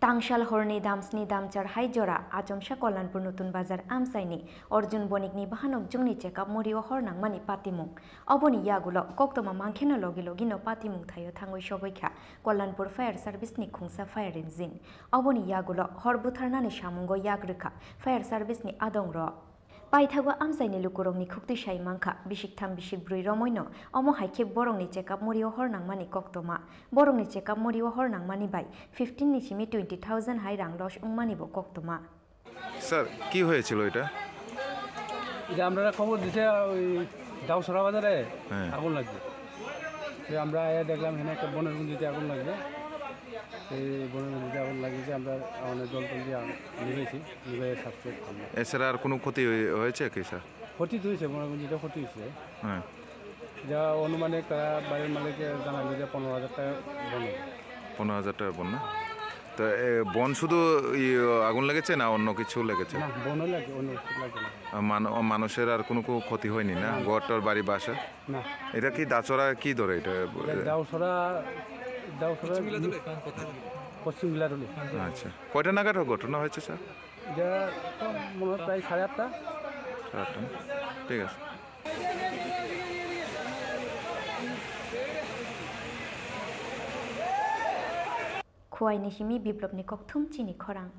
Tangsal horni damsni damchar hai jora achomsa Kalyanpur Nutun Bazar amchaini Arjun Bonikni bahanok jungni chekap murio hor nangmani patimung. Oboni yagulo koktwma mankheno logi logino patimung thaio thangwi sogwi kha Kalyanpur Fire Service ni khungsa fire engine. Oboni yagulo hor butharnani samungo yak rwkha fire service ni adongrok. Paithago amchaini lukurokni khuktwi sai mankha, bisik tham bisik brwi romoino omo hai khe borokni chekap murio hor nangmani koktwma. Borokni chekap murio hor nangmani bai fifteen ni simi twenty thousand hai rang loss wngmani bo koktwma. Sir, কি হয়েছিল এটা? এটা আমরা খবর দিছে ওই দাউসরা বাজারে হ্যাঁ। আগুন লাগছে। তো আমরা আয়া দেখলাম এখানে একটা বনের গুঞ্জিতে আগুন লাগছে। এই বনের গুঞ্জিতে আগুন লাগিয়েছে, আমরা অনেক জল টল দিয়ে আগুন নিভেছি, নিভে সাকসেস আমরা। এছাড়া আর কোনো ক্ষতি হয়ে-, হয়েছে কি স্যার? ক্ষতি তো হয়েছে, বনের গুঞ্জিতে ক্ষতি হয়েছে। হ্যাঁ। যা অনুমানিক তারা বাড়ির মালিককে জানালো যে পনেরো হাজার টাকা বন হবে। পনেরো হাজার টাকা বন না? তো, এ, বন শুধু ই, আগুন লেগেছে না অন্য কিছু লেগেছে? না, বনও লাগে, অন্য কিছু লাগে না। আ, মান-, মানুষের আর কোনো কো-, ক্ষতি হয়নি না? না, না। ঘর টর বাড়ি বাসা? না। এটা কি দাচড়া কি ধরে এটা? এটা দাউসরা, দাউসরা পশ্চিম বিলাতলি। পশ্চিম বিলাতলি। আচ্ছা। কয়টা নাগাদ ঘটনা হয়েছে, স্যার? এটা তো মনে হয় প্রায় সাড়ে আটটা। সাড়ে আটটা না? ঠিক আছে। Khowai ni himi Biplopni kokthum chini khorang.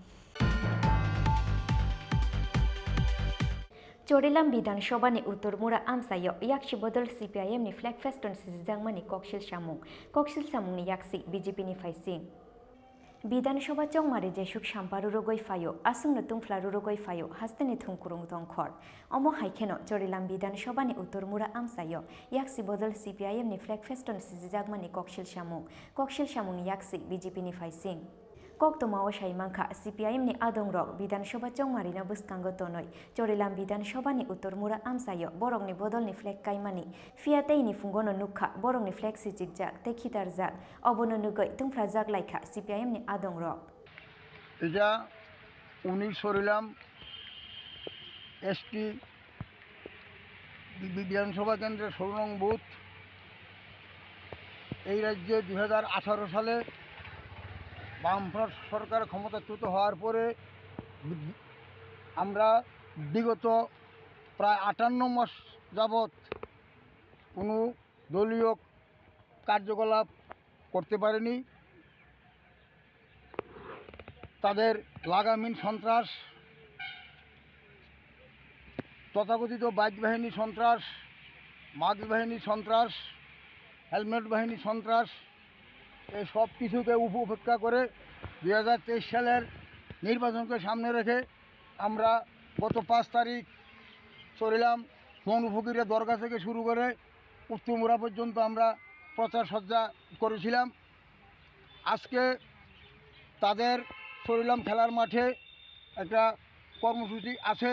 Chorilam Bidhan Sabha ni Uttor Mura amchaio yaksi bodol C P I M ni flag festono sijijakmani koksil samung, koksil samung ni yaksi B J P ni phaising. Bidhan Sabha chongmari jesuk sampa rurugwi phaio, aswkno tungphla rurugwi phaio, hasteni thumkurung tongkhor. Omo hai kheno Chorilam Bidhan Sabha ni Uttor Mura amchaio yaksi bodol C P I M ni flag festono sijijakmani koksil samung, koksil samung ni yaksi B J P ni phaising. Koktwmao sai mankha, C P I M ni adongrok Bidhan Sabha chongmarino bwskango tonwi Chorilam Bidhan Sabha ni Uttor Mura amchaio borokni bodolni flag kaimani, phiya teini phungono nukha borokni flag sichikjak tei khitarjak, obono nugwi tungphrajak laikha C P I M ni adongrok. এটা উনিশ সরিলাম ST B-, B-, বিধানসভা কেন্দ্রের ষোলো নং বুথ। এই রাজ্যে দুই হাজার আঠারো সালে বামফ্রন্ট সরকার ক্ষমতাচ্যুত হওয়ার পরে বি-, আমরা বিগত প্রায় আটান্ন মাস যাবৎ কোনো দলীয় কার্যকলাপ করতে পারেনি। তাদের লাগামহীন সন্ত্রাস, তথাকথিত বাইক বাহিনী সন্ত্রাস, মাস্ক বাহিনী সন্ত্রাস, হেলমেট বাহিনী সন্ত্রাস, এই সব কিছুকে উপ-, উপেক্ষা করে দুই হাজার তেইশ সালের নির্বাচনকে সামনে রেখে আমরা গত পাঁচ তারিখ চরিলাম মৌলফকিরের দরগা থেকে শুরু করে উত্তরমুড়া পর্যন্ত আমরা প্রচার সজ্জা করেছিলাম। আজকে তাদের চরিলাম খেলার মাঠে একটা কর্মসূচি আছে।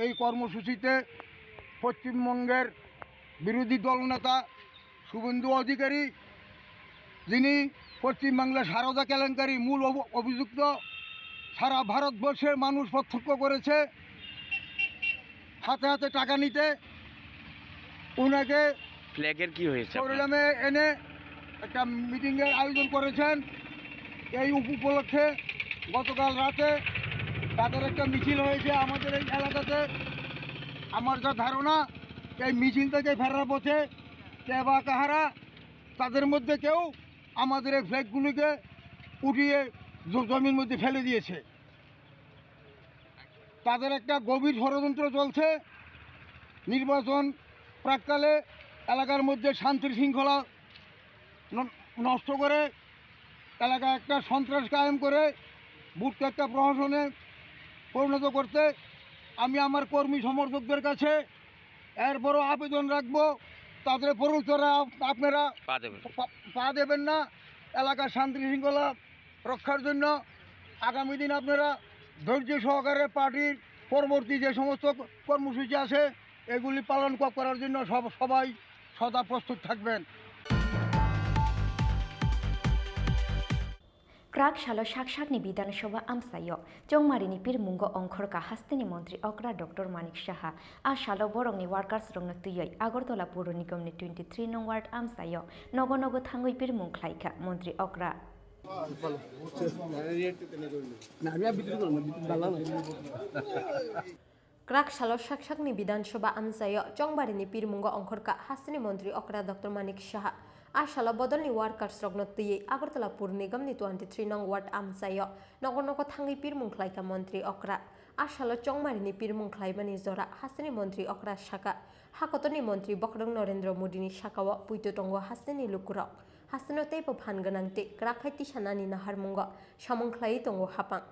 এই কর্মসূচিতে পশ্চিমবঙ্গের বিরোধী দলনেতা শুভেন্দু অধিকারী, যিনি পশ্চিমবাংলার সারদা কেলেঙ্কারি মূল অভ-, অভিযুক্ত, সারা ভারতবর্ষের মানুষ প্রত্যক্ষ করেছে, হাতে হাতে টাকা নিতে। ওনাকে ফ্ল্যাগের কি হয়েছে আপনার? চৌরিলামে এনে একটা মিটিংয়ের আয়োজন করেছেন। এই উপ-, উপলক্ষে গতকাল রাতে তাদের একটা মিছিল হয়েছে আমাদের এই এলাকাতে। আমার যা ধারণা, এই মিছিল থেকে ফেরার পথে কে বা কাহারা তাদের মধ্যে কেউ আমাদের এই ফ্ল্যাগগুলিকে উঠিয়ে জ-, জমির মধ্যে ফেলে দিয়েছে। তাদের একটা গভীর ষড়যন্ত্র চলছে। নির্বাচন প্রাক্কালে এলাকার মধ্যে শান্তি শৃঙ্খলা ন-, নষ্ট করে এলাকায় একটা সন্ত্রাস কায়েম করে ভোটকে একটা প্রহসনে পরিণত করতে আমি আমার কর্মী সমর্থকদের কাছে এরপরও আবেদন রাখবো, তাদের প্ররোচনা আপ-, আপনারা পা দেবেন। পা-, পা দেবেন না। এলাকার শান্তি শৃঙ্খলা রক্ষার জন্য আগামী দিন আপনারা ধৈর্য সহকারে পার্টির পরবর্তী যে সমস্ত ক-, কর্মসূচি আছে, এগুলি পালন ক-, করার জন্য সব, সবাই সদা প্রস্তুত থাকবেন। Kwrak salo sak sakni Bidhan Sabha amchaio chongmarini pirmungo ongkhorkha hasteni montri okra Doctor Manik Saha. A salo borokni workers rokno twiwi Agartala Puro Nigam ni twenty three nong ward amchaio nogo nogo thangwi pirmung khlaikha montri okra. Kwrak salo sak sakni Bidhan Sabha amchaio chongbarini pirmungo ongkhorkha hasteni montri okra Doctor Manik Saha. A salo bodolni workers rokno twiwi Agartala Pur Nigamni twenty three nong ward amchaio nogo nogo thangwi pirmung khlaikha montri okra. A salo chongmarini pirmung khlaimani jora hasteni montri okra saka, hakotorni montri bokhorok Narendra Modini sakao puito tongo hasteni lukurok. Hasteno teibo phan gwnang tei kwrak hai tisanani naharmungo samung khlaiwi tongo hapang.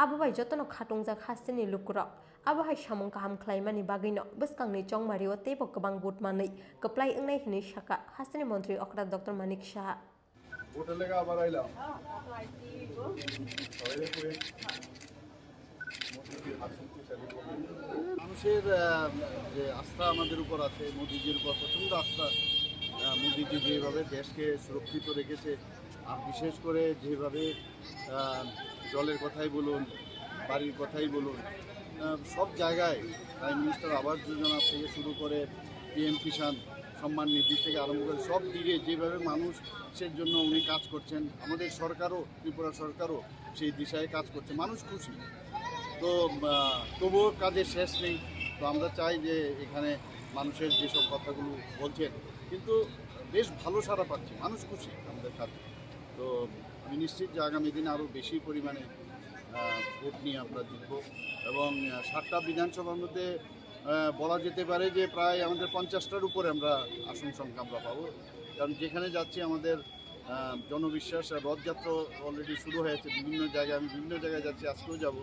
Abo bai jotono khatungjak hasteni lukurok. Abo hai samung kaham khlaimani bagwino bwskangni chongmario teibo kwbang vote manwi kwplai wngnai hwnwi sakha hasteni montri okra Doctor Manik Saha. ভোটের লেগে আবার আইলাম। সবাইরে কই? মানুষের, আহ, যে আস্থা আমাদের উপর আছে, মোদিজির উপর প্রচণ্ড আস্থা। আহ, মোদিজি যেভাবে দেশকে সুরক্ষিত রেখেছে, আর বিশেষ করে যেভাবে, আহ, জলের কথাই বলুন, বাড়ির কথাই বলুন, আহ, সব জায়গায় প্রাইম মিনিস্টার আবাস যোজনা থেকে শুরু করে পিএম কিষাণ সম্মান নিধি থেকে আরম্ভ করে সব দিকে যেভাবে মানুষের জন্য উনি কাজ করছেন, আমাদের সরকারও, ত্রিপুরা সরকারও সেই দিশায় কাজ করছে। মানুষ খুশি। তো, আহ, তবুও কাজের শেষ নেই। তো আমরা চাই যে এখানে মানুষের যেসব কথাগুলো বলছেন, কিন্তু বেশ ভালো সাড়া পাচ্ছি, মানুষ খুশি আমাদের কাজে। তো আমি নিশ্চিত যে আগামী দিনে আরও বেশি পরিমাণে, আহ, ভোট নিয়ে আমরা জিতবো এবং, আহ, সাতটা বিধানসভার মধ্যে আহ, বলা যেতে পারে যে প্রায় আমাদের পঞ্চাশটার উপরে আমরা আসন সংখ্যা আমরা পাবো, কারণ যেখানে যাচ্ছি আমাদের আহ, জনবিশ্বাস আর রথযাত্রা অলরেডি শুরু হয়েছে। বিভিন্ন জায়গায়, আমি বিভিন্ন জায়গায় যাচ্ছি, আজকেও যাব।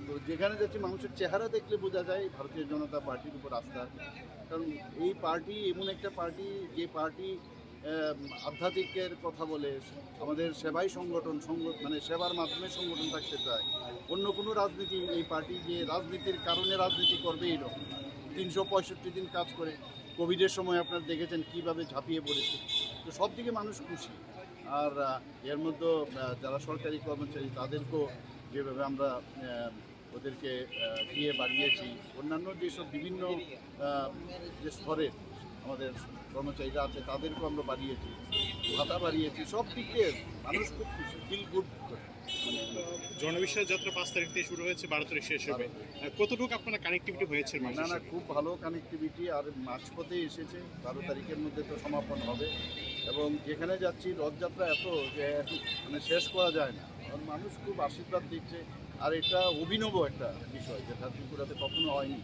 তো যেখানে যাচ্ছি, মানুষের চেহারা দেখলে বোঝা যায় ভারতীয় জনতা পার্টির উপর আস্থা আছে। কারণ এই পার্টি এমন একটা পার্টি, যে পার্টি আহ, আধ্যাত্মিকের কথা বলে, আমাদের সেবাই সংগঠন, সংগ- মানে সেবার মাধ্যমে সংগঠন থাকতে চায়। অন্য কোনো রাজনীতি, এই পার্টি যে রাজনীতির কারণে রাজনীতি করবে, এইরকম তিনশো পঁয়ষট্টি দিন কাজ করে। কোভিডের সময় আপনারা দেখেছেন কীভাবে ঝাঁপিয়ে পড়েছে। তো সব দিকে মানুষ খুশি। আর আহ, এর মধ্যে আহ, যারা সরকারি কর্মচারী, তাদেরকেও যেভাবে আমরা আহ, ওদেরকে আহ, দিয়ে বাড়িয়েছি, অন্যান্য যেসব বিভিন্ন আহ, যে স্তরের আমাদের কর্মচারীরা আছে, তাদেরকেও আমরা বাড়িয়েছি, ভাতা বাড়িয়েছি। সব দিক দিয়ে মানুষ খুব খুশি, ফিল গুড। জনবিশ্বাস যাত্রা পাঁচ তারিখ থেকে শুরু হয়েছে, বারো তারিখ শেষ হবে। আহ, কতটুকু আপনার কানেক্টিভিটি হয়েছে না, মানুষের না, সাথে? খুব ভালো কানেক্টিভিটি। আর মাঝপথে এসেছে, বারো তারিখের মধ্যে তো সমাপন হবে। এবং যেখানে যাচ্ছি, রথযাত্রা এত যে মানে শেষ করা যায় না। কারণ মানুষ খুব আশীর্বাদ দিচ্ছে। আর এটা অভিনব একটা বিষয়, যেটা ত্রিপুরাতে কখনো হয়নি।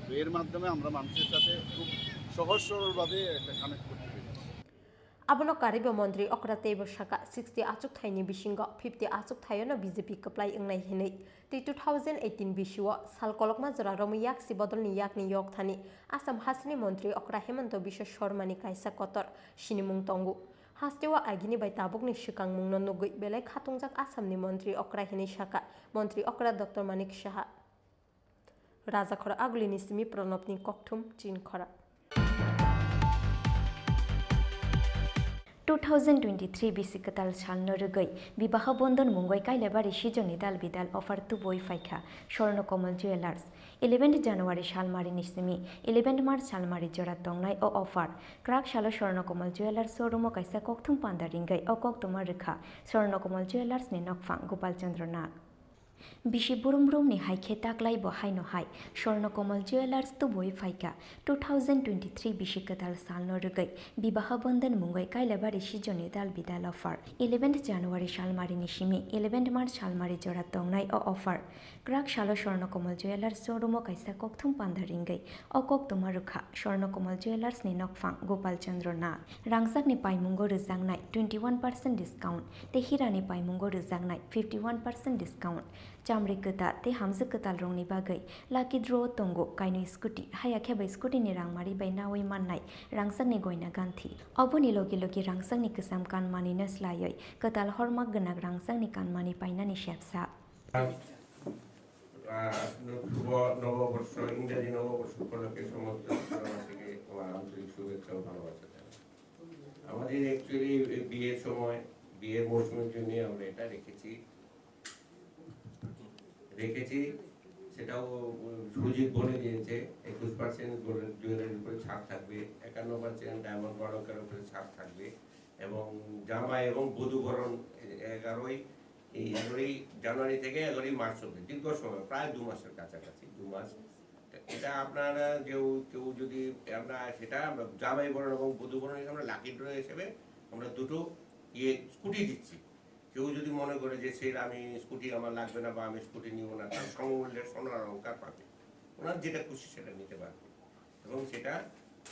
তো এর মাধ্যমে আমরা মানুষের সাথে খুব সহজ সরলভাবে একটা কানেক্ট করতে পেরেছি। Abono karwibo montri okra teibo saka, sixty achukthai ni bisingo fifty achukthai no B J P kwplai wngnai hinwi. Tei two thousand eighteen bisio sal kolokma jora romwi yaksi bodolni yakni yokthani Assam hasteni montri okra Himanta Biswa Sarma ni kaisa kotor sinimung tongo. Hasteo agini bai tabukni swkangmungno nugwi belai khatungjak Assamni montri okra hinwi saka montri okra Doctor Manik Saha. Rajakhor Agulini simi Pranabni kokthum chini khorang. Two thousand twenty-three bisi kwtal salno rwgwi Bibaha Bandhan mungwi Kailabari sijoni dal bidal offer tubui phaikha Swarna Kamal Jewellers. Eleventh January salmarini simi eleventh March salmari jora tongnai o offer. Kwrak salo Swarna Kamal Jewellers showroom o kaisa kokthum panda ringwi o koktwma rwkha Swarna Kamal Jewellers ni nokphang Gopal Chandra Nag. Bisi brum brumni hai khe taklai bo haino hai Swarna Kamal Jewellers tubui phaikha. Two thousand twenty-three bisi kwtal salno rwgwi Bibaha Bandhan mungwi Kailabari sijoni dal bidal offer. Eleventh January salmarini simi eleventh March salmari jora tongnai o offer. Kwrak salo Swarna Kamal Jewellers showroom o kaisa kokthum panda ringwi o koktwma rwkha Swarna Kamal Jewellers ni nokphang Gopal Chandra Nag. Rangchakni paimungo rwjaknai twenty one percent discount tei hirani paimungo rwjaknai fifty one percent discount. Chamri kwtal tei hamjwk kwtalrokni bagwi lucky draw tongo kainwi scooty, haya khe bai scooty ni rangmari bai naui mannai rangchakni goina ganthi. Oboni logi logi rangchakni kwcham kanmani no swlaiwi kwtal horma gwnang rangchakni kanmani painani sebsa. আহ, শুভ নববর্ষ, ইংরেজি নববর্ষ উপলক্ষে সমস্ত বিশ্ববাসীকে আমার আন্তরিক শুভেচ্ছা ও ভালোবাসা জানাই। আমাদের অ্যাকচুয়ালি বিয়ের সময়, বিয়ের মৌসুমের জন্য আমরা এটা রেখেছি, রেখেছি। সেটাও, উম, সুজিত বলে দিয়েছে, একুশ পার্সেন্ট গোল্ড জুয়েলারির উপরে ছাড় থাকবে, একান্ন পার্সেন্ট ডায়মন্ড অলংকারের উপরে ছাড় থাকবে, এবং জামাই এবং বধূ বরণ এগারোই, এই এগারোই জানুয়ারি থেকে এগারোই মার্চ অবধি, দীর্ঘ সময়, প্রায় দু মাসের কাছাকাছি, দু মাস। এটা আপনারা কেউ, কেউ যদি আমরা সেটা, আমরা জামাই বরণ এবং বধূ বরণ হিসেবে আমরা লাকি ড্র হিসেবে আমরা দুটো ইয়ে স্কুটি দিচ্ছি। কেউ যদি মনে করে যে, "স্যার, আমি স্কুটি আমার লাগবে না বা আমি স্কুটি নিব না," তার সমমূল্যের স্বর্ণ অলংকার পাবে। ওনার যেটা খুশি সেটা নিতে পারবে এবং সেটা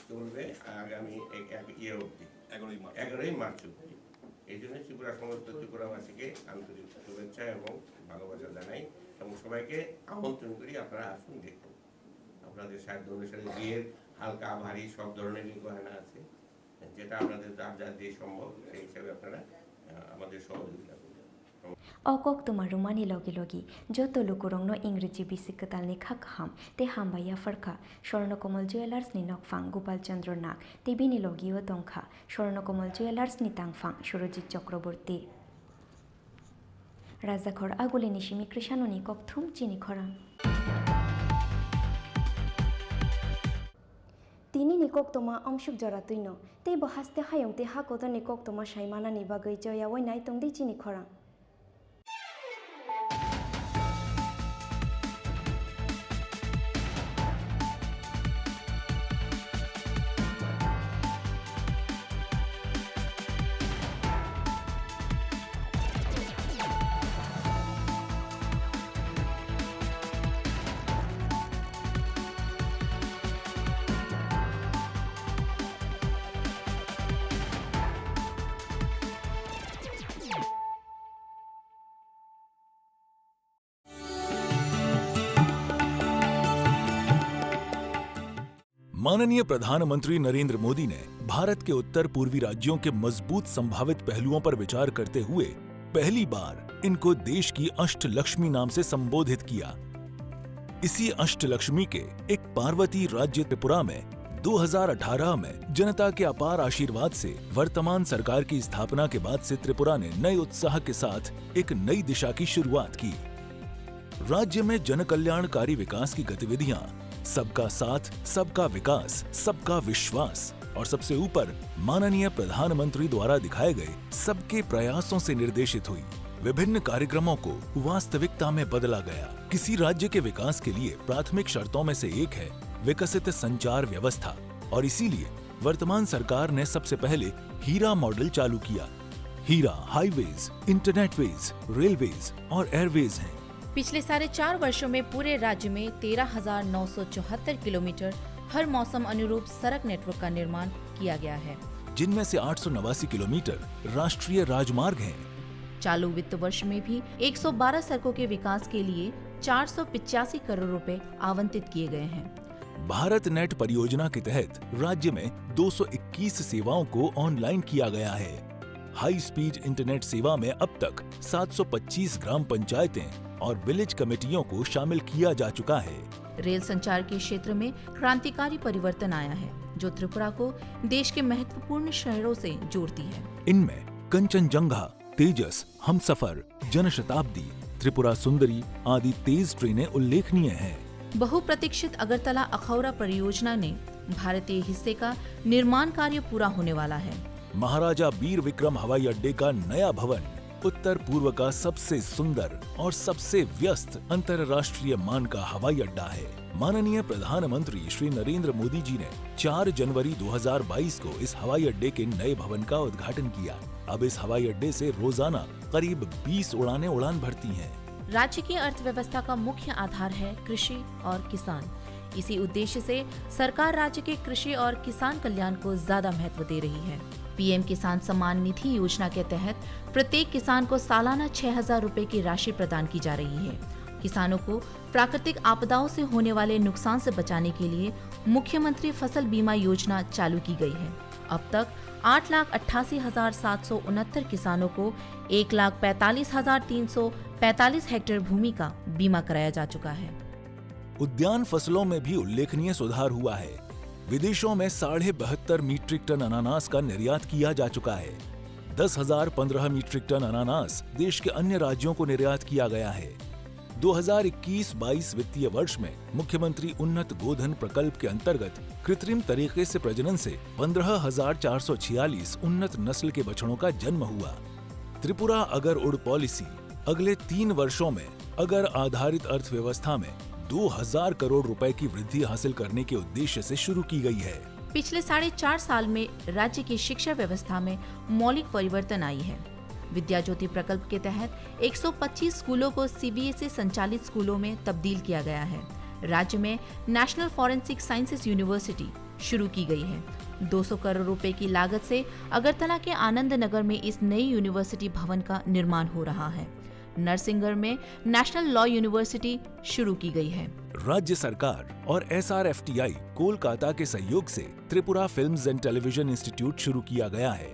চলবে আগামী এক, এক ইয়ে অবধি, এগারোই মার্চ। এগারোই মার্চ অবধি। এই জন্য ত্রিপুরা, সমস্ত ত্রিপুরাবাসীকে আন্তরিক শুভেচ্ছা এবং ভালোবাসা জানাই এবং সবাইকে আমন্ত্রণ করি, আপনারা আসুন, দেখুন। আপনাদের সাধ্য অনুসারে বিয়ের হালকা ভারী সব ধরনেরই গয়না আছে, যেটা আপনাদের যার যার যে সম্ভব, সেই হিসাবে আপনারা, আহ, আমাদের সহযোগিতা করবেন। O koktwma rwmani logi logi joto lukurokno Ingreji bisi kwtalni kha kaham tei hambai yapharkha Swarna Kamal Jewellers ni nokphang Gopal Chandra Nag tei bini logio tongkha Swarna Kamal Jewellers ni tangphang Surojit Chakraborty. Rajakhor Agulini simi Krishanoni kokthum chini khorang. Tinini koktwma amsuk jora twino, tei bo haste hayung tei ha kotorni koktwma sai manani bagwi choyawai nai tongdi chini khorang. माननीय प्रधानमंत्री नरेंद्र मोदी ने भारत के उत्तर पूर्वी राज्यों के मजबूत संभावित पहलुओं पर विचार करते हुए पहली बार इनको देश की अष्टलक्ष्मी नाम से संबोधित किया। इसी अष्टलक्ष्मी के एक पार्वती राज्य त्रिपुरा में दो हज़ार अठारह में जनता के अपार आशीर्वाद से वर्तमान सरकार की स्थापना के बाद से त्रिपुरा ने नए उत्साह के साथ एक नई दिशा की शुरुआत की। राज्य में जनकल्याणकारी विकास की गतिविधियां, सबका साथ, सबका विकास, सबका विश्वास और सबसे ऊपर माननीय प्रधानमंत्री द्वारा दिखाए गए सबके प्रयासों से निर्देशित हुई। विभिन्न कार्यक्रमों को वास्तविकता में बदला गया। किसी राज्य के विकास के लिए प्राथमिक शर्तों में से एक है विकसित संचार व्यवस्था, और इसीलिए वर्तमान सरकार ने सबसे पहले हीरा मॉडल चालू किया। हीरा हाईवेज, इंटरनेटवेज, रेलवेज और एयरवेज हैं। पिछले साढ़े चार वर्षों में पूरे राज्य में तेरह हज़ार नौ सौ चौहत्तर किलोमीटर हर मौसम अनुरूप सड़क नेटवर्क का निर्माण किया गया है, जिनमें से आठ सौ नवासी किलोमीटर राष्ट्रीय राजमार्ग हैं। चालू वित्त वर्ष में भी एक सौ बारह सड़कों के विकास के लिए चार सौ पिचासी करोड़ रुपए आवंटित किए गए हैं। भारत नेट परियोजना के तहत राज्य में दो सौ इक्कीस सेवाओं को ऑनलाइन किया गया है। हाई स्पीड इंटरनेट सेवा में अब तक सात सौ पच्चीस ग्राम पंचायतें और विलेज कमेटियों को शामिल किया जा चुका है। रेल संचार के क्षेत्र में क्रांतिकारी परिवर्तन आया है, जो त्रिपुरा को देश के महत्वपूर्ण शहरों से जोड़ती है। इनमें कंचनजंगा, तेजस, हमसफर, जनशताब्दी, त्रिपुरा सुंदरी आदि तेज ट्रेनें उल्लेखनीय हैं। बहुप्रतीक्षित अगरतला अखौरा परियोजना ने भारतीय हिस्से का निर्माण कार्य पूरा होने वाला है। महाराजा बीर विक्रम हवाई अड्डे का नया भवन उत्तर पूर्व का सबसे सुंदर और सबसे व्यस्त अंतर्राष्ट्रीय मान का हवाई अड्डा है। माननीय प्रधानमंत्री श्री नरेंद्र मोदी जी ने चार जनवरी दो हज़ार बाईस को इस हवाई अड्डे के नए भवन का उद्घाटन किया। अब इस हवाई अड्डे से रोजाना करीब बीस उड़ानें उड़ान भरती हैं। राज्य की अर्थव्यवस्था का मुख्य आधार है कृषि और किसान। इसी उद्देश्य से सरकार राज्य के कृषि और किसान कल्याण को ज्यादा महत्व दे रही है। पीएम किसान सम्मान निधि योजना के तहत प्रत्येक किसान को सालाना छह हज़ार रुपए की राशि प्रदान की जा रही है। किसानों को प्राकृतिक आपदाओं से होने वाले नुकसान से बचाने के लिए मुख्यमंत्री फसल बीमा योजना चालू की गई है। अब तक आठ लाख अट्ठासी हजार सात सौ उनहत्तर किसानों को एक लाख पैंतालीस हजार तीन सौ पैंतालीस हेक्टेयर भूमि का बीमा कराया जा चुका है। उद्यान फसलों में भी उल्लेखनीय सुधार हुआ है। विदेशों में साढ़े बहत्तर मीट्रिक टन अनानास का निर्यात किया जा चुका है। दस हज़ार पन्द्रह मीट्रिक टन अनानास देश के अन्य राज्यों को निर्यात किया गया है। दो हज़ार इक्कीस बाईस वित्तीय वर्ष में मुख्यमंत्री उन्नत गोधन प्रकल्प के अंतर्गत कृत्रिम तरीके से प्रजनन से पन्द्रह हज़ार चार सौ छियालीस उन्नत नस्ल के बछड़ों का जन्म हुआ। त्रिपुरा अगर उड़ पॉलिसी अगले तीन वर्षों में अगर आधारित अर्थव्यवस्था में दो हज़ार करोड़ रुपए की वृद्धि हासिल करने के उद्देश्य से शुरू की गई है। पिछले साढ़े चार साल में राज्य की शिक्षा व्यवस्था में मौलिक परिवर्तन आई है। विद्या ज्योति प्रकल्प के तहत एक सौ पच्चीस स्कूलों को सीबीएसई संचालित स्कूलों में तब्दील किया गया है। राज्य में नेशनल फॉरेंसिक साइंसेज यूनिवर्सिटी शुरू की गई है। दो सौ करोड़ रुपए की लागत से अगरतला के आनंद नगर में इस नई यूनिवर्सिटी भवन का निर्माण हो रहा है। नरसिंहगढ़ में नेशनल लॉ यूनिवर्सिटी शुरू की गई है। राज्य सरकार और एसआरएफटीआई कोलकाता के सहयोग से Tripura films and television institute शुरू किया गया है।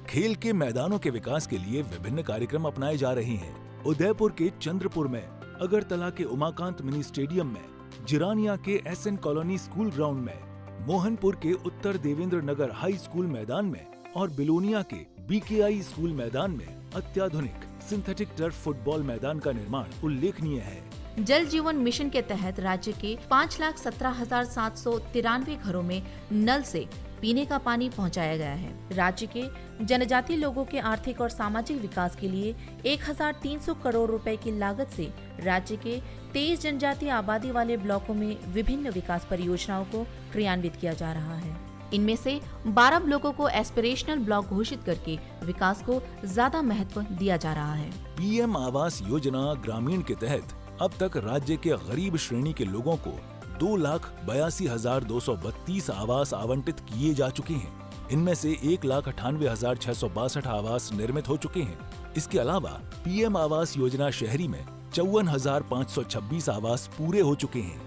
खेल के मैदानों के विकास के लिए विभिन्न कार्यक्रम अपनाए जा रहे हैं। उदयपुर के चंद्रपुर में, अगरतला के उमाकांत मिनी स्टेडियम में, जिरानिया के एसएन कॉलोनी स्कूल ग्राउंड में, मोहनपुर के उत्तर देवेंद्र नगर हाई स्कूल मैदान में और बिलोनिया के बीकेआई स्कूल मैदान में अत्याधुनिक सिंथेटिक टर्फ फुटबॉल मैदान का निर्माण उल्लेखनीय है। जल जीवन मिशन के तहत राज्य के पाँच लाख सत्रह हजार सात सौ तिरानवे घरों में नल से पीने का पानी पहुंचाया गया है। राज्य के जनजातीय लोगों के आर्थिक और सामाजिक विकास के लिए एक हज़ार तीन सौ करोड़ रुपए की लागत से राज्य के तेईस जनजातीय आबादी वाले ब्लॉकों में विभिन्न विकास परियोजनाओं को क्रियान्वित किया जा रहा है। इनमें से बारह ब्लॉकों को एस्पिरेशनल ब्लॉक घोषित करके विकास को ज्यादा महत्व दिया जा रहा है। पीएम आवास योजना ग्रामीण के तहत अब तक राज्य के गरीब श्रेणी के लोगों को दो लाख बयासी हजार दो सौ बत्तीस आवास आवंटित किए जा चुके हैं। इनमें से एक लाख अट्ठानवे हजार छह सौ बासठ आवास निर्मित हो चुके हैं। इसके अलावा पीएम आवास योजना शहरी में चौवन हजार पाँच सौ छब्बीस आवास पूरे हो चुके हैं।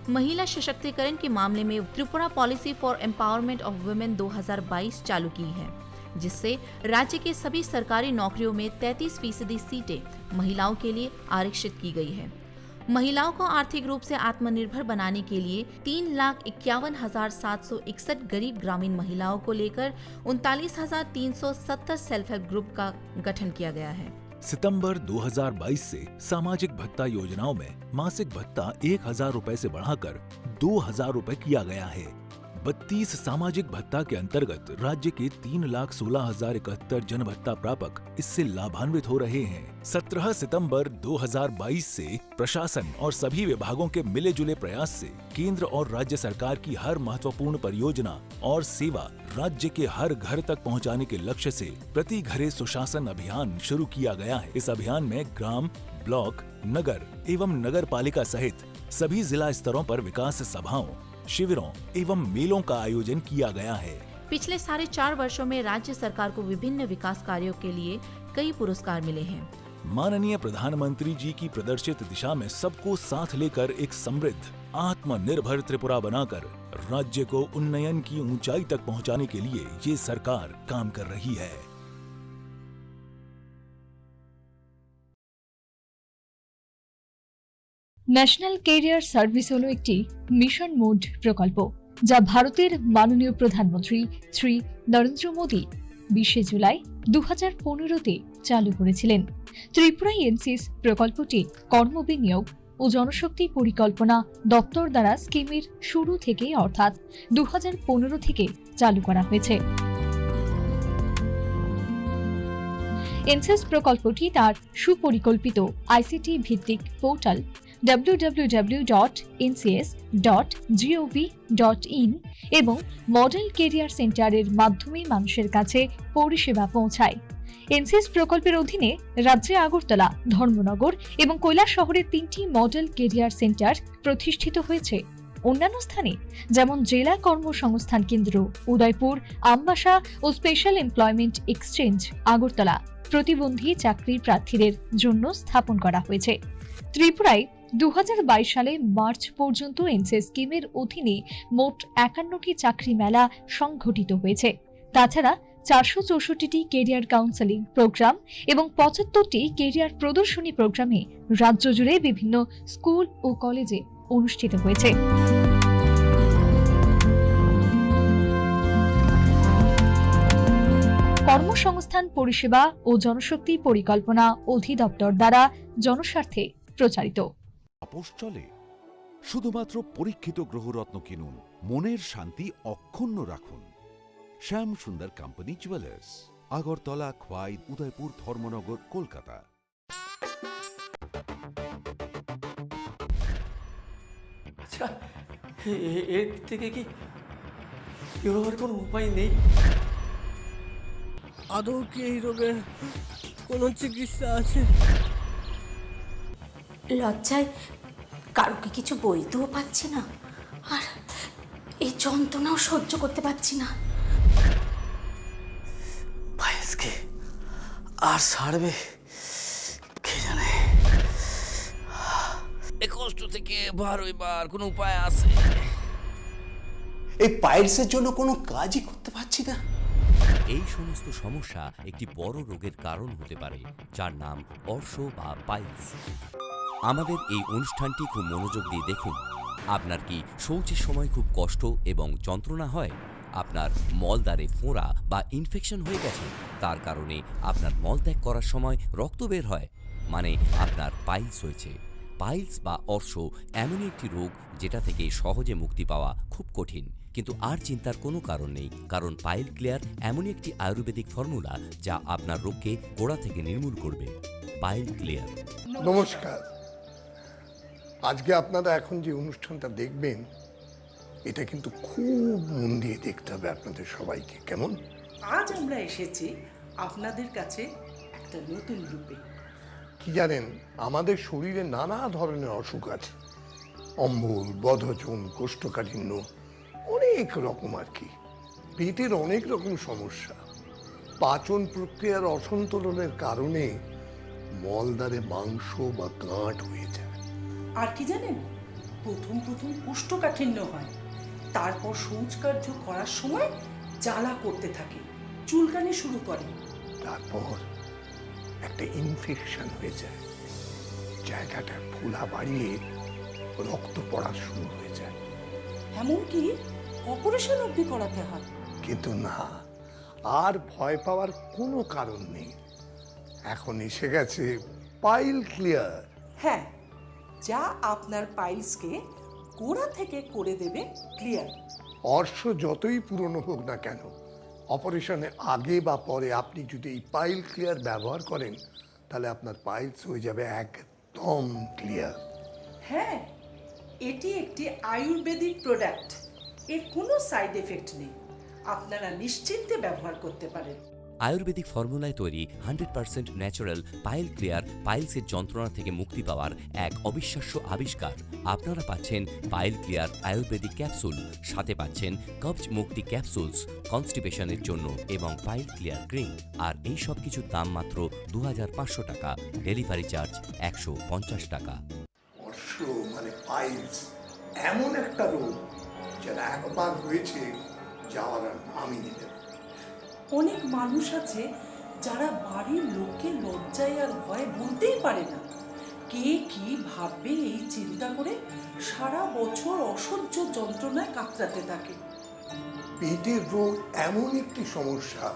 महिला सशक्तिकरण के मामले में Tripura policy for empowerment of women दो हज़ार बाईस चालू की है, जिससे राज्य के सभी सरकारी नौकरियों में तैंतीस फीसदी सीटें महिलाओं के लिए आरक्षित की गई है। महिलाओं को आर्थिक रूप से आत्मनिर्भर बनाने के लिए तीन लाख इक्यावन हजार सात सौ इकसठ गरीब ग्रामीण महिलाओं को लेकर उनतालीस हजार तीन सौ सत्तर सेल्फ हेल्प ग्रुप का गठन किया गया है। सितंबर दो हज़ार बाईस से सामाजिक भत्ता योजनाओं में मासिक भत्ता एक हज़ार रुपए से बढ़ाकर दो हज़ार रुपए किया गया है। बत्तीस सामाजिक भत्ता के अंतर्गत राज्य के तीन लाख सोलह हजार इकहत्तर जन भत्ता प्रापक इससे लाभान्वित हो रहे हैं। सत्रह सितंबर दो हज़ार बाईस से प्रशासन और सभी विभागों के मिले जुले प्रयास से केंद्र और राज्य सरकार की हर महत्वपूर्ण परियोजना और सेवा राज्य के हर घर तक पहुंचाने के लक्ष्य से प्रति घरे सुशासन अभियान शुरू किया गया है। इस अभियान में ग्राम, ब्लॉक, नगर एवं नगर पालिका सहित सभी जिला स्तरों पर विकास सभाओं, शिविरों एवं मेलों का आयोजन किया गया है। पिछले साढ़े चार वर्षों में राज्य सरकार को विभिन्न विकास कार्यों के लिए कई पुरस्कार मिले हैं। माननीय प्रधानमंत्री जी की प्रदर्शित दिशा में सबको साथ लेकर एक समृद्ध, आत्मनिर्भर त्रिपुरा बनाकर राज्य को उन्नयन की ऊंचाई तक पहुंचाने के लिए ये सरकार काम कर रही है। ন্যাশনাল ক্যারিয়ার সার্ভিস হলো একটি মিশন মোড প্রকল্প, যা ভারতের মাননীয় প্রধানমন্ত্রী শ্রী নরেন্দ্র মোদী বিশে জুলাই দু হাজার পনেরোতে চালু করেছিলেন। ত্রিপুরা এনসিএস প্রকল্পটি কর্মবিনিয়োগ ও জনশক্তি পরিকল্পনা দপ্তর দ্বারা স্কিমের শুরু থেকে, অর্থাৎ দু হাজার পনেরো থেকে চালু করা হয়েছে। এনসিএস প্রকল্পটি তার সুপরিকল্পিত আইসিটি ভিত্তিক portal W W W dot NCS dot gov dot in এবং মডেল ক্যারিয়ার সেন্টারের মাধ্যমে মানুষের কাছে পরিষেবা পৌঁছায়। এনসিএস প্রকল্পের অধীনে রাজ্যে আগরতলা, ধর্মনগর এবং কৈলাসহরে তিনটি মডেল ক্যারিয়ার সেন্টার প্রতিষ্ঠিত হয়েছে। অন্যান্য স্থানে যেমন জেলা কর্মসংস্থান কেন্দ্র উদয়পুর, আমবাসা ও স্পেশাল এমপ্লয়মেন্ট এক্সচেঞ্জ আগরতলা প্রতিবন্ধী চাকরি প্রার্থীদের জন্য স্থাপন করা হয়েছে। ত্রিপুরায় দু হাজার বাইশ সালে মার্চ পর্যন্ত এনসিএস স্কিমের অধীনে মোট একান্নটি চাকরি মেলা সংঘটিত হয়েছে। তাছাড়া চারশো চৌষট্টিটি ক্যারিয়ার কাউন্সেলিং প্রোগ্রাম এবং পঁচাত্তরটি ক্যারিয়ার প্রদর্শনী প্রোগ্রামে রাজ্য জুড়ে বিভিন্ন স্কুল ও কলেজে অনুষ্ঠিত হয়েছে। কর্মসংস্থান পরিষেবা ও জনশক্তি পরিকল্পনা অধিদপ্তর দ্বারা জনস্বার্থে প্রচারিত। আপোষ চলে? শুধুমাত্র পরীক্ষিত গ্রহরত্ন কিনুন, মনের শান্তি অক্ষুণ্ণ রাখুন। শ্যাম সুন্দর কোম্পানি জুয়েলার্স, আগরতলা, খোয়াই, উদয়পুর, ধর্মনগর, কলকাতা। আচ্ছা, এ-, এ-, এর থেকে কি বেরোবার কোনো উপায় নেই? আদৌ কি এই রোগের কোনো চিকিৎসা আছে? লজ্জায় কারোকে কিছু বলতেও পারছি না, আর এই যন্ত্রণাও সহ্য করতে পারছি না। পায়েসকে আর ছাড়বে কে জানে। এ কষ্ট থেকে বার হইবার কোনো উপায় আছে? এই পাইলসের জন্য কোনো কাজই করতে পারছি না। এই সমস্ত সমস্যা একটি বড় রোগের কারণ হতে পারে, যার নাম অর্শ বা পাইলস। আমাদের এই অনুষ্ঠানটি খুব মনোযোগ দিয়ে দেখুন। আপনার কি শৌচের সময় খুব কষ্ট এবং যন্ত্রণা হয়? আপনার মলদ্বারে ফোঁড়া বা ইনফেকশন হয়ে গেছে, তার কারণে আপনার মলত্যাগ করার সময় রক্ত বের হয়, মানে আপনার পাইলস হয়েছে। পাইলস বা অর্শ এমনই একটি রোগ, যেটা থেকে সহজে মুক্তি পাওয়া খুব কঠিন। কিন্তু আর চিন্তার কোনো কারণ নেই, কারণ পাইল ক্লিয়ার এমনই একটি আয়ুর্বেদিক ফর্মুলা, যা আপনার রোগকে গোড়া থেকে নির্মূল করবে। Pile clear. নমস্কার। আজকে আপনারা এখন যে অনুষ্ঠানটা দেখবেন, এটা কিন্তু খুব মন দিয়ে দেখতে হবে আপনাদের সবাইকে। কেমন? আজ আমরা এসেছি আপনাদের কাছে একটা নতুন রূপে। কি জানেন, আমাদের শরীরে নানা ধরনের অসুখ আছে, অম্বল, বদহজম, কোষ্ঠকাঠিন্য, অনেক রকম আর কি। পেটের অনেক রকম সমস্যা। পাচন প্রক্রিয়ার অসন্তোলনের কারণে মলদ্বারে মাংস বা গাঁট হয়ে যায়। আর কি জানেন, প্রথম প্রথম কোষ্ঠকাঠিন্য হয়, তারপর শৌচকার্য করার সময় জ্বালা করতে থাকে, চুলকানি শুরু করে। তারপর একটা ইনফেকশন হয়ে যায়, জায়গাটা ফোলা বাড়িয়ে রক্ত পড়া শুরু হয়ে যায়। এমনকি অপারেশন অবধি করাতে হয়। কিন্তু না, আর ভয় পাওয়ার কোনো কারণ নেই। এখন এসে গেছে পাইল ক্লিয়ার। হ্যাঁ, যা আপনার পাইলসকে গোড়া থেকে করে দেবে ক্লিয়ার। অর্শ যতই পুরনো হোক না কেন, অপারেশনের আগে বা পরে আপনি যদি এই পাইল ক্লিয়ার ব্যবহার করেন, তাহলে আপনার পাইলস হয়ে যাবে একদম ক্লিয়ার। হ্যাঁ, এটি একটি আয়ুর্বেদিক প্রোডাক্ট। এর কোনো সাইড এফেক্ট নেই। আপনারা নিশ্চিন্তে ব্যবহার করতে পারেন। আয়ুর্বেদিক ফর্মুলায় তৈরি hundred percent natural pile clear পাইলসের যন্ত্রণা থেকে মুক্তি পাওয়ার এক অবিশ্বাস্য আবিষ্কার। আপনারা পাচ্ছেন পাইল ক্লিয়ার আয়ুর্বেদিক ক্যাপসুল, সাথে পাচ্ছেন কবজ মুক্তি ক্যাপসুলস কনস্টিপেশনের জন্য এবং পাইল ক্লিয়ার ক্রিম। আর এই সব কিছুর দাম মাত্র দু হাজার পাঁচশো টাকা, ডেলিভারি চার্জ একশো পঞ্চাশ টাকা। অর্শ মানে পাইলস এমন একটা রোগ, যেটা একবার হয়েছে, যাওয়ার আর নামই নিতে না। অনেক মানুষ আছে, যারা বাড়ির লোককে লজ্জায় আর ভয়ে বলতেই পারে না। কে কি ভাববে, এই চিন্তা করে সারা বছর অসহ্য যন্ত্রণায় কাতরাতে থাকে। পেটের রোগ এমন একটি সমস্যা,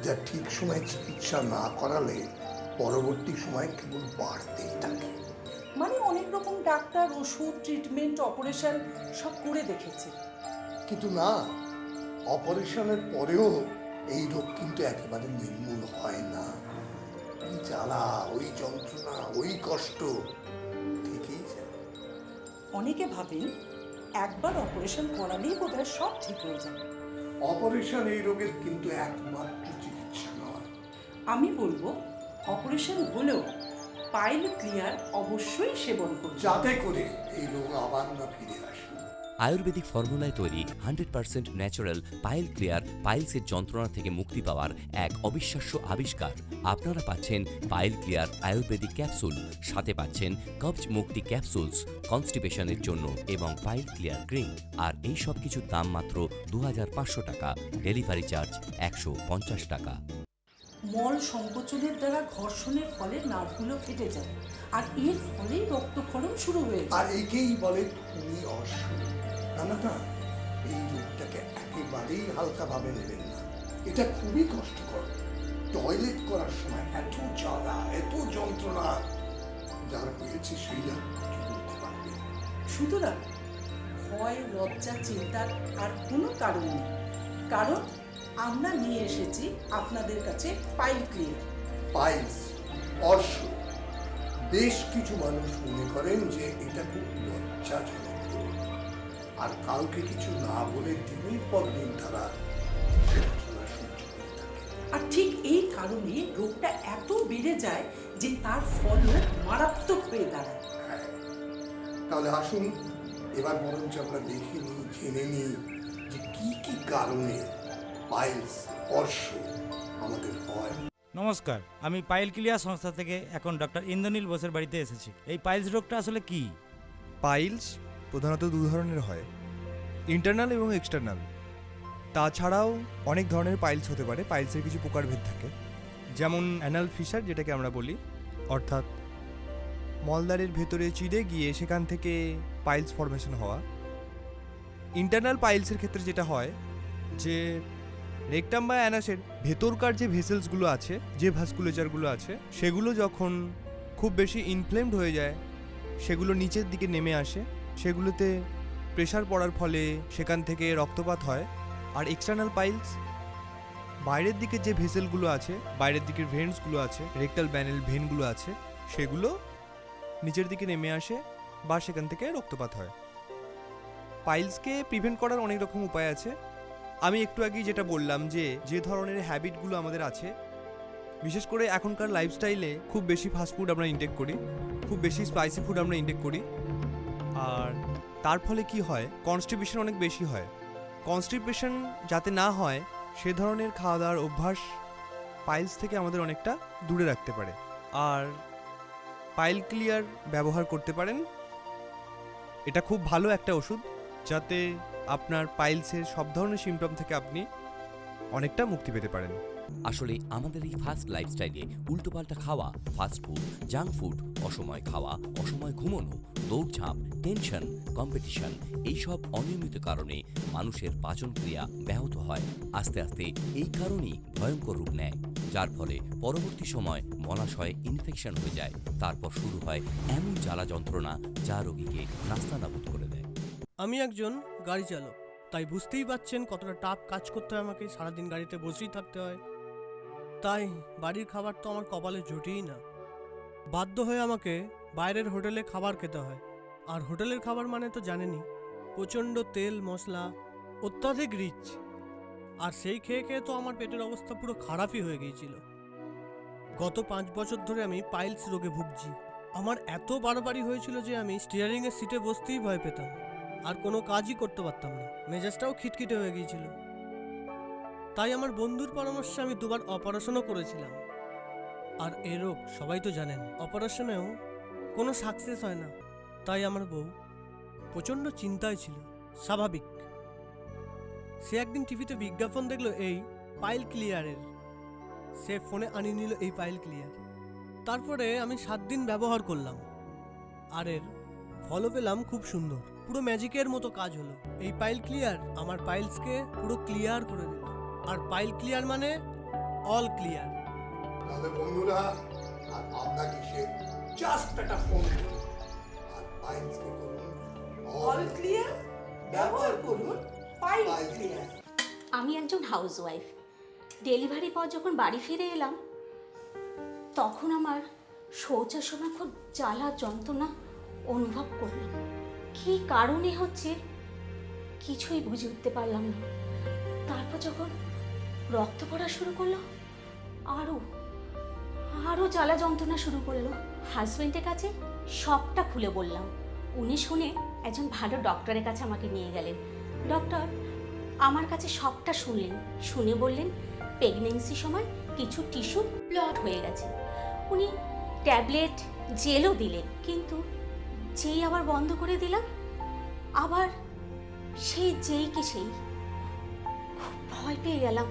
যা ঠিক সময়ে চিকিৎসা না করালে পরবর্তী সময়ে কেবল বাড়তেই থাকে। মানে, অনেক রকম ডাক্তার, ওষুধ, ট্রিটমেন্ট, অপারেশন সব করে দেখেছে। কিন্তু না, অপারেশনের পরেও এই রোগ কিন্তু একেবারে নির্মূল হয় না। ওই জ্বালা, ওই যন্ত্রণা, ওই কষ্ট থেকেই যায়। অনেকে ভাবেন একবার অপারেশন করালেই বোধহয় সব ঠিক হয়ে যাবে। অপারেশন এই রোগের কিন্তু একমাত্র চিকিৎসা নয়। আমি বলবো, অপারেশন হলেও পাইল ক্লিয়ার অবশ্যই সেবন করুন। যাতে করে এই রোগ আবার না ফিরে আসে। আয়ুর্বেদিক ফর্মুলায় তৈরি hundred percent natural pile clear পাইলসের যন্ত্রণা থেকে মুক্তি পাওয়ার এক অবিশ্বাস্য আবিষ্কার। আপনারা পাচ্ছেন পাইল ক্লিয়ার আয়ুর্বেদিক ক্যাপসুল, সাথে পাচ্ছেন কবজ মুক্তি ক্যাপসুলস কনস্টিপেশনের জন্য এবং পাইল ক্লিয়ার ক্রিম। আর এই সব কিছুর দাম মাত্র দু হাজার পাঁচশো টাকা, ডেলিভারি চার্জ একশো পঞ্চাশ টাকা। মল সংকোচনের দ্বারা ঘর্ষণের ফলে নার্ভগুলো ফেটে যায়, আর এর ফলেই রক্তক্ষরণ শুরু হয়ে যায়। আর একেই বলে খুনি অর্শ। না, না, না, এই রোগটাকে একেবারেই হালকাভাবে নেবেন না। এটা খুবই কষ্টকর। টয়লেট করার সময় এত জ্বালা, এত যন্ত্রণা, যার হয়েছে সেই একমাত্র বলতে পারবে। সুতরাং ভয়, লজ্জা, চিন্তার আর কোনো কারণ নেই, কারণ আমরা নিয়ে এসেছি আপনাদের কাছে পাইল ক্লিয়ার। পাইলস, অর্শ। বেশ কিছু মানুষ মনে করেন যে এটা খুব লজ্জাজনক রোগ, আর কাউকে কিছু না বলে দিনের পর দিন তারা যন্ত্রণা সহ্য করে থাকে। আর ঠিক এই কারণে রোগটা এত বেড়ে যায় যে তার ফলও মারাত্মক হয়ে দাঁড়ায়। হ্যাঁ, তাহলে আসুন, এবার বরঞ্চ আমরা দেখে নিই, জেনে নিই যে কি কি কারণে পাইলস, অর্শ আমাদের হয়। নমস্কার, আমি পাইল ক্লিয়ার সংস্থা থেকে এখন ডক্টর ইন্দ্রনীল বোসের বাড়িতে এসেছি। এই পাইলস রোগটা আসলে কি? পাইলস প্রধানত দু ধরনের হয়, ইন্টারনাল এবং এক্সটার্নাল। তাছাড়াও অনেক ধরনের পাইলস হতে পারে। পাইলসের কিছু প্রকারভেদ থাকে, যেমন অ্যানাল ফিশার, যেটাকে আমরা বলি, অর্থাৎ মলদ্বারের ভেতরে চিড়ে গিয়ে সেখান থেকে পাইলস ফর্মেশন হওয়া। ইন্টারনাল পাইলসের ক্ষেত্রে যেটা হয়, যে রেকটাম বা অ্যানাসের ভেতরকার যে ভেসেলসগুলো আছে, যে ভাস্কুলেচারগুলো আছে, সেগুলো যখন খুব বেশি ইনফ্লেমড হয়ে যায়, সেগুলো নিচের দিকে নেমে আসে, সেগুলোতে প্রেশার পড়ার ফলে সেখান থেকে রক্তপাত হয়। আর এক্সটার্নাল পাইলস, বাইরের দিকে যে ভেসেলগুলো আছে, বাইরের দিকের ভেন্সগুলো আছে, রেকটাল ব্যানেল ভেনগুলো আছে, সেগুলো নিচের দিকে নেমে আসে বা সেখান থেকে রক্তপাত হয়। পাইলসকে প্রিভেন্ট করার অনেক রকম উপায় আছে। আমি একটু আগেই যেটা বললাম, যে যে ধরনের হ্যাবিটগুলো আমাদের আছে, বিশেষ করে এখনকার লাইফস্টাইলে খুব বেশি ফাস্ট ফুড আমরা ইনটেক করি, খুব বেশি স্পাইসি ফুড আমরা ইনটেক করি, আর তার ফলে কি হয়, কনস্টিপেশন অনেক বেশি হয়। কনস্টিপেশন যাতে না হয়, সে ধরনের খাওয়া দাওয়ার অভ্যাস পাইলস থেকে আমাদের অনেকটা দূরে রাখতে পারে। আর পাইল ক্লিয়ার ব্যবহার করতে পারেন এটা খুব ভালো একটা ওষুধ, যাতে আপনার পাইলসের সব ধরনের সিমটম থেকে আপনি অনেকটা মুক্তি পেতে পারেন। আসলে আমাদের এই ফাস্ট লাইফস্টাইলে উল্টোপাল্টা খাওয়া, ফাস্ট ফুড, জাঙ্ক ফুড, অসময় খাওয়া, অসময় ঘুমানো, দৌড়ঝাঁপ, টেনশন, কম্পিটিশন, এইসব অনিয়মিত কারণে মানুষের পাচন ক্রিয়া ব্যাহত হয়। আস্তে আস্তে এই কারণেই ভয়ঙ্কর রূপ নেয়, যার ফলে পরবর্তী সময় মলাশয়ে ইনফেকশন হয়ে যায়। তারপর শুরু হয় এমন জ্বালা যন্ত্রণা, যা রোগীকে নাস্তানাবুদ করে দেয়। আমি একজন গাড়ি চালক, তাই বুঝতেই পারছেন কতটা টাফ কাজ করতে হয় আমাকে, সারাদিন গাড়িতে বসেই থাকতে হয়। তাই বাড়ির খাবার তো আমার কপালে জুটেই না। বাধ্য হয়ে আমাকে বাইরের হোটেলে খাবার খেতে হয়। আর হোটেলের খাবার মানে তো জানেনই, প্রচণ্ড তেল মশলা, অত্যাধিক রিচ। আর সেই খেয়ে খেয়ে তো আমার পেটের অবস্থা পুরো খারাপই হয়ে গিয়েছিল। গত পাঁচ বছর ধরে আমি পাইলস রোগে ভুগছি। আমার এত বাড়াবাড়ি হয়েছিল যে আমি স্টিয়ারিং এর সিটে বসতেই ভয় পেতাম, আর কোনো কাজই করতে পারতাম না। মেজাজটাও খিটখিটে হয়ে গিয়েছিল। তাই আমার বন্ধুর পরামর্শে আমি দুবার অপারেশনও করেছিলাম। আর এ রোগ সবাই তো জানেন, অপারেশনেও কোনো সাকসেস হয় না। তাই আমার বউ প্রচণ্ড চিন্তায় ছিল, স্বাভাবিক। সে একদিন টিভিতে বিজ্ঞাপন দেখলো এই পাইল ক্লিয়ারের। সে ফোনে আনিয়ে নিল এই পাইল ক্লিয়ার। তারপরে আমি সাত দিন ব্যবহার করলাম, আর এর ফলও পেলাম খুব সুন্দর। পুরো ম্যাজিকের মতো কাজ হলো। এই পাইল ক্লিয়ার আমার পাইলসকে পুরো ক্লিয়ার করে দিল। আর পাইল ক্লিয়ার মানে অল ক্লিয়ার। তাহলে বন্ধুরা, আর ভাবনা কিসের? জাস্ট একটা ফোন করুন আর পাইলসকে করুন অল ক্লিয়ার। ব্যবহার করুন পাইল ক্লিয়ার। আমি একজন হাউসওয়াইফ। ডেলিভারি পর যখন বাড়ি ফিরে এলাম, তখন আমার শৌচের সময় খুব জ্বালা যন্ত্রণা অনুভব করলাম। কী কারণে হচ্ছে, কিছুই বুঝে উঠতে পারলাম না। তারপর যখন রক্ত পড়া শুরু করলো, আরও, আরও জ্বালা যন্ত্রণা শুরু করলো। হাজবেন্ডের কাছে সবটা খুলে বললাম। উনি শুনে একজন ভালো ডক্টরের কাছে আমাকে নিয়ে গেলেন। ডক্টর আমার কাছে সবটা শুনলেন, শুনে বললেন, "প্রেগন্যান্সির সময় কিছু টিস্যু ব্লট হয়ে গেছে।" উনি ট্যাবলেট, জেলও দিলেন, কিন্তু যেই আবার বন্ধ করে দিলাম, আবার সেই যেই কি সেই। খুব ভয় পেয়ে গেলাম।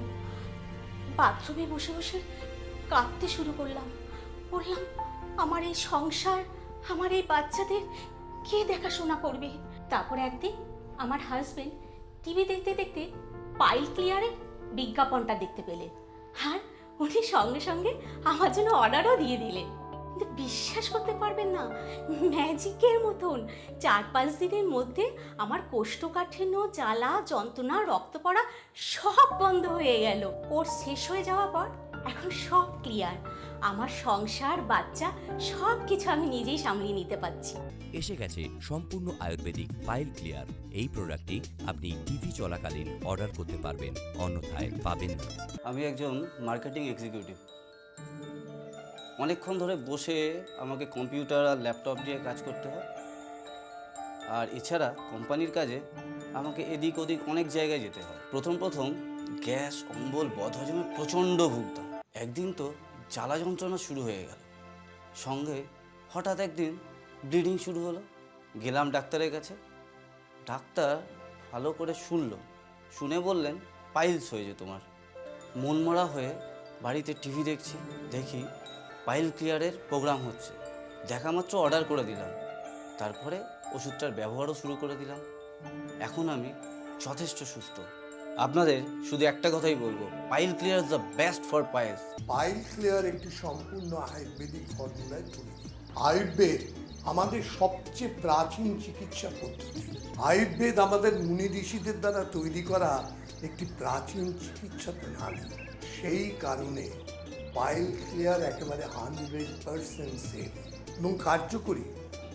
বাথরুমে বসে বসে কাঁদতে শুরু করলাম। বললাম, "আমার এই সংসার, আমার এই বাচ্চাদের কে দেখাশোনা করবে?" তারপর একদিন আমার হাজবেন্ড টিভি দেখতে দেখতে পাইল ক্লিয়ারের বিজ্ঞাপনটা দেখতে পেলেন। আর উনি সঙ্গে সঙ্গে আমার জন্য অর্ডারও দিয়ে দিলেন। কিন্তু বিশ্বাস করতে পারবেন না, ম্যাজিকের মতন চার পাঁচ দিনের মধ্যে আমার কোষ্ঠকাঠিন্য, জ্বালা, যন্ত্রণা, রক্ত পড়া সব বন্ধ হয়ে গেল। কোর্স শেষ হয়ে যাওয়ার পর এখন সব ক্লিয়ার। আমার সংসার, বাচ্চা, সব কিছু আমি নিজেই সামলিয়ে নিতে পারছি। এসে গেছে সম্পূর্ণ আয়ুর্বেদিক পাইল ক্লিয়ার। এই প্রোডাক্টটি আপনি টিভি চলাকালীন অর্ডার করতে পারবেন, অন্যথায় পাবেন না। আমি একজন মার্কেটিং এক্সিকিউটিভ। অনেকক্ষণ ধরে বসে আমাকে কম্পিউটার আর ল্যাপটপ দিয়ে কাজ করতে হয়, আর এছাড়া কোম্পানির কাজে আমাকে এদিক ওদিক অনেক জায়গায় যেতে হয়। প্রথম প্রথম গ্যাস, অম্বল, বদহজমে প্রচণ্ড ভুগতাম। একদিন তো জ্বালা যন্ত্রণা শুরু হয়ে গেল, সঙ্গে হঠাৎ একদিন ব্লিডিং শুরু হলো। গেলাম ডাক্তারের কাছে। ডাক্তার ভালো করে শুনল, শুনে বললেন, "পাইলস হয়েছে তোমার।" মনমরা হয়ে বাড়িতে টিভি দেখছি, দেখি পাইল ক্লিয়ারের প্রোগ্রাম হচ্ছে। দেখা মাত্র অর্ডার করে দিলাম, তারপরে ওষুধটার ব্যবহারও শুরু করে দিলাম। এখন আমি যথেষ্ট সুস্থ। আপনাদের শুধু একটা কথাই বলবো, Pile Clear is the best for piles। Pile clear একটি সম্পূর্ণ আয়ুর্বেদিক ফর্মুলায় তৈরি। আয়ুর্বেদ আমাদের সবচেয়ে প্রাচীন চিকিৎসা পদ্ধতি। আয়ুর্বেদ আমাদের মুনি ঋষিদের দ্বারা তৈরি করা একটি প্রাচীন চিকিৎসা প্রণালী। সেই কারণে পাইল ক্লিয়ার একেবারে হান্ড্রেড পার্সেন্ট সেফ এবং কার্যকরী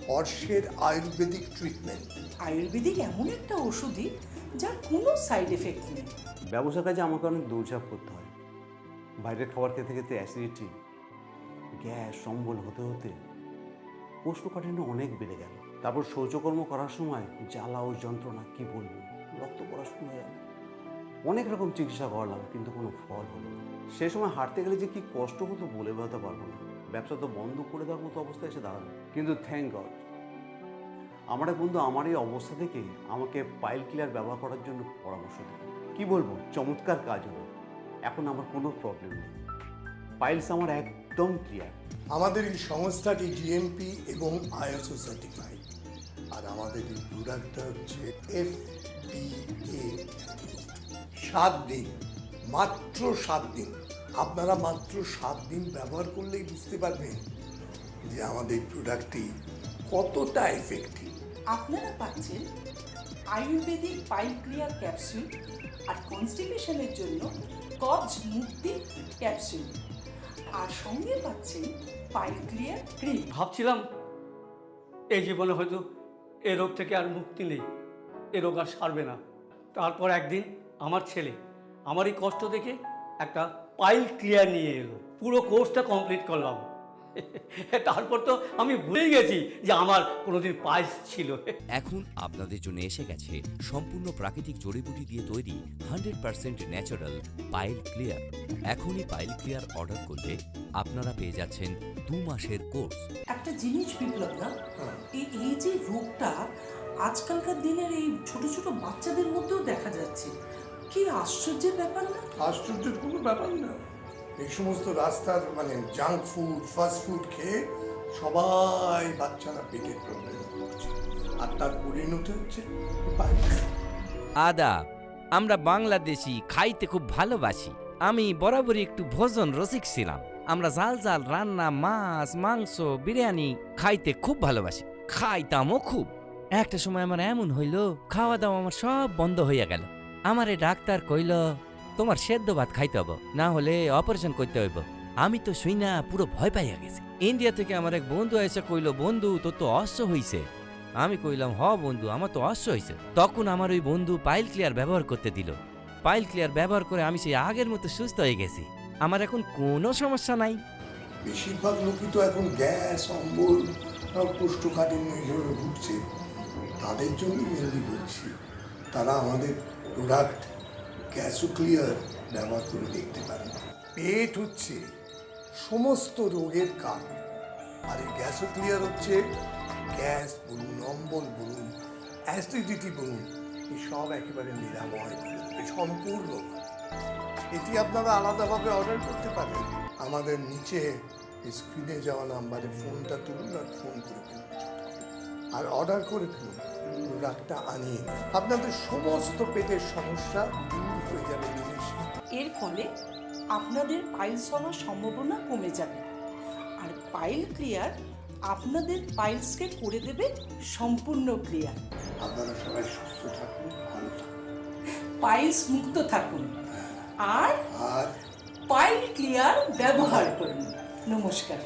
অর্শের আয়ুর্বেদিক ট্রিটমেন্ট। আয়ুর্বেদিক এমন একটা ঔষধি, যার কোনো সাইড এফেক্ট নেই। ব্যবসার কাজে আমাকে অনেক দৌড়ঝাঁপ করতে হয়। বাইরের খাবার খেতে খেতে অ্যাসিডিটি, গ্যাস, অম্বল হতে হতে কোষ্ঠকাঠিন্য অনেক বেড়ে গেল। তারপর শৌচকর্ম করার সময় জ্বালা ও যন্ত্রণা কি বলবো, রক্ত পড়া শুরু হয়ে গেল। অনেক রকম চিকিৎসা করালাম, কিন্তু কোনো ফল হলো না। সে সময় হাঁটতে গেলে যে কি কষ্ট হতো বলে বোঝাতে পারবো না। ব্যবসা তো বন্ধ করে দেওয়ার মতো অবস্থা এসে দাঁড়ালো। কিন্তু থ্যাংক গড, আমার এক বন্ধু আমার এই অবস্থা দেখে আমাকে পাইল ক্লিয়ার ব্যবহার করার জন্য পরামর্শ দেন। কি বলবো, চমৎকার কাজ হলো। এখন আমার কোনো প্রবলেম নেই, পাইলস আমার একদম ক্লিয়ার। আমাদের এই সংস্থাটি জিএমপি এবং আইএসও সার্টিফাইড, আর আমাদের এই প্রোডাক্টটা হচ্ছে এফডিএ। সাত দিন, মাত্র সাত দিন, আপনারা মাত্র সাত দিন ব্যবহার করলেই বুঝতে পারবেন যে আমাদের প্রোডাক্টটি কতটা এফেক্টিভ। আপনারা পাচ্ছেন আয়ুর্বেদিক পাইল ক্লিয়ার ক্যাপসুল আর কনস্টিপেশনের জন্য কফ মুক্তি ক্যাপসুল, আর সঙ্গে পাচ্ছেন পাইল ক্লিয়ার ক্রিম। ভাবছিলাম এই জীবনে হয়তো এ রোগ থেকে আর মুক্তি নেই, এ রোগ আর সারবে না। তারপর একদিন আমার ছেলে আমার এই কষ্ট দেখে একটা পাইল ক্লিয়ার নিয়ে এলো। পুরো কোর্সটা কমপ্লিট করলাম। তারপর তো আমি ভুলেই গেছি যে আমার কোনোদিন পাইলস ছিল। এখন আপনাদের জন্য এসে গেছে সম্পূর্ণ প্রাকৃতিক জড়িবুটি দিয়ে তৈরি hundred percent natural pile clear. এখনই পাইল ক্লিয়ার অর্ডার করলে আপনারা পেয়ে যাচ্ছেন দু মাসের কোর্স। একটা জিনিস বিপ্লব দা, এই, এই যে রোগটা আজকালকার দিনের এই ছোট ছোট বাচ্চাদের মধ্যেও দেখা যাচ্ছে, কি আশ্চর্যের ব্যাপার না? আশ্চর্যের কোনো ব্যাপার না। এই সমস্ত রাস্তার, মানে, জাঙ্ক ফুড, ফাস্ট ফুড খেয়ে সবাই বাচ্চারা পেটের প্রবলেমে ভুগছে, আর তার পরিণতি হচ্ছে পাইলস। আদা, আমরা বাংলাদেশি খাইতে খুব ভালোবাসি। আমি বরাবরই একটু ভোজন রসিক ছিলাম। আমরা ঝাল ঝাল রান্না, মাছ, মাংস, বিরিয়ানি খাইতে খুব ভালোবাসি, খাইতামও খুব। একটা সময় আমার এমন হইল, খাওয়া দাওয়া আমার সব বন্ধ হইয়া গেল। আমারে ডাক্তার কইল, "তোমার সেদ্ধ ভাত খাইতে হইব, না হলে অপারেশন করতে হইব।" আমি তো শুই না পুরো ভয় পাইয়া গেছি। ইন্ডিয়া থেকে আমার এক বন্ধু এসে কইল, "বন্ধু, তোর তো অসহ্য হইছে।" আমি কইলাম, "হ বন্ধু, আমার তো অসহ্য হইছে।" তখন আমার ওই বন্ধু পাইল ক্লিয়ার ব্যবহার করতে দিল। পাইল ক্লিয়ার ব্যবহার করে আমি সেই আগের মতো সুস্থ হয়ে গেছি। আমার এখন কোনো সমস্যা নাই। বেশিরভাগ লোকই তো এখন গ্যাস, অম্বল আর কোষ্ঠকাঠিন্য এইভাবে ভুগছে, তাদের জন্য মেনলি বলছি। তারা আমাদের প্রোডাক্ট গ্যাসো ক্লিয়ার ব্যবহার করে দেখতে পারেন। পেট হচ্ছে সমস্ত রোগের কারণ। আর এই গ্যাসো ক্লিয়ার হচ্ছে গ্যাস বলুন, অম্বল বলুন, অ্যাসিডিটি বলুন, এই সব একেবারে নিরাময় করে দেবে সম্পূর্ণ। এটি আপনারা আলাদাভাবে অর্ডার করতে পারেন। আমাদের নিচে স্ক্রিনে যাওয়া নাম্বারে ফোনটা তুলুন আর ফোন করে ফেলুন। আর অর্ডার করে ফেলুন, প্রোডাক্টটা আনিয়ে নিন। আপনাদের সমস্ত পেটের সমস্যা দূর হয়ে যাবে নিমেষে। এর ফলে আপনাদের পাইলস হওয়ার সম্ভাবনা কমে যাবে। আর পাইল ক্লিয়ার আপনাদের পাইলসকে করে দেবে সম্পূর্ণ ক্লিয়ার। আপনারা সবাই সুস্থ থাকুন, ভালো থাকুন। পাইলস মুক্ত থাকুন। আর আর পাইল ক্লিয়ার ব্যবহার করুন। নমস্কার।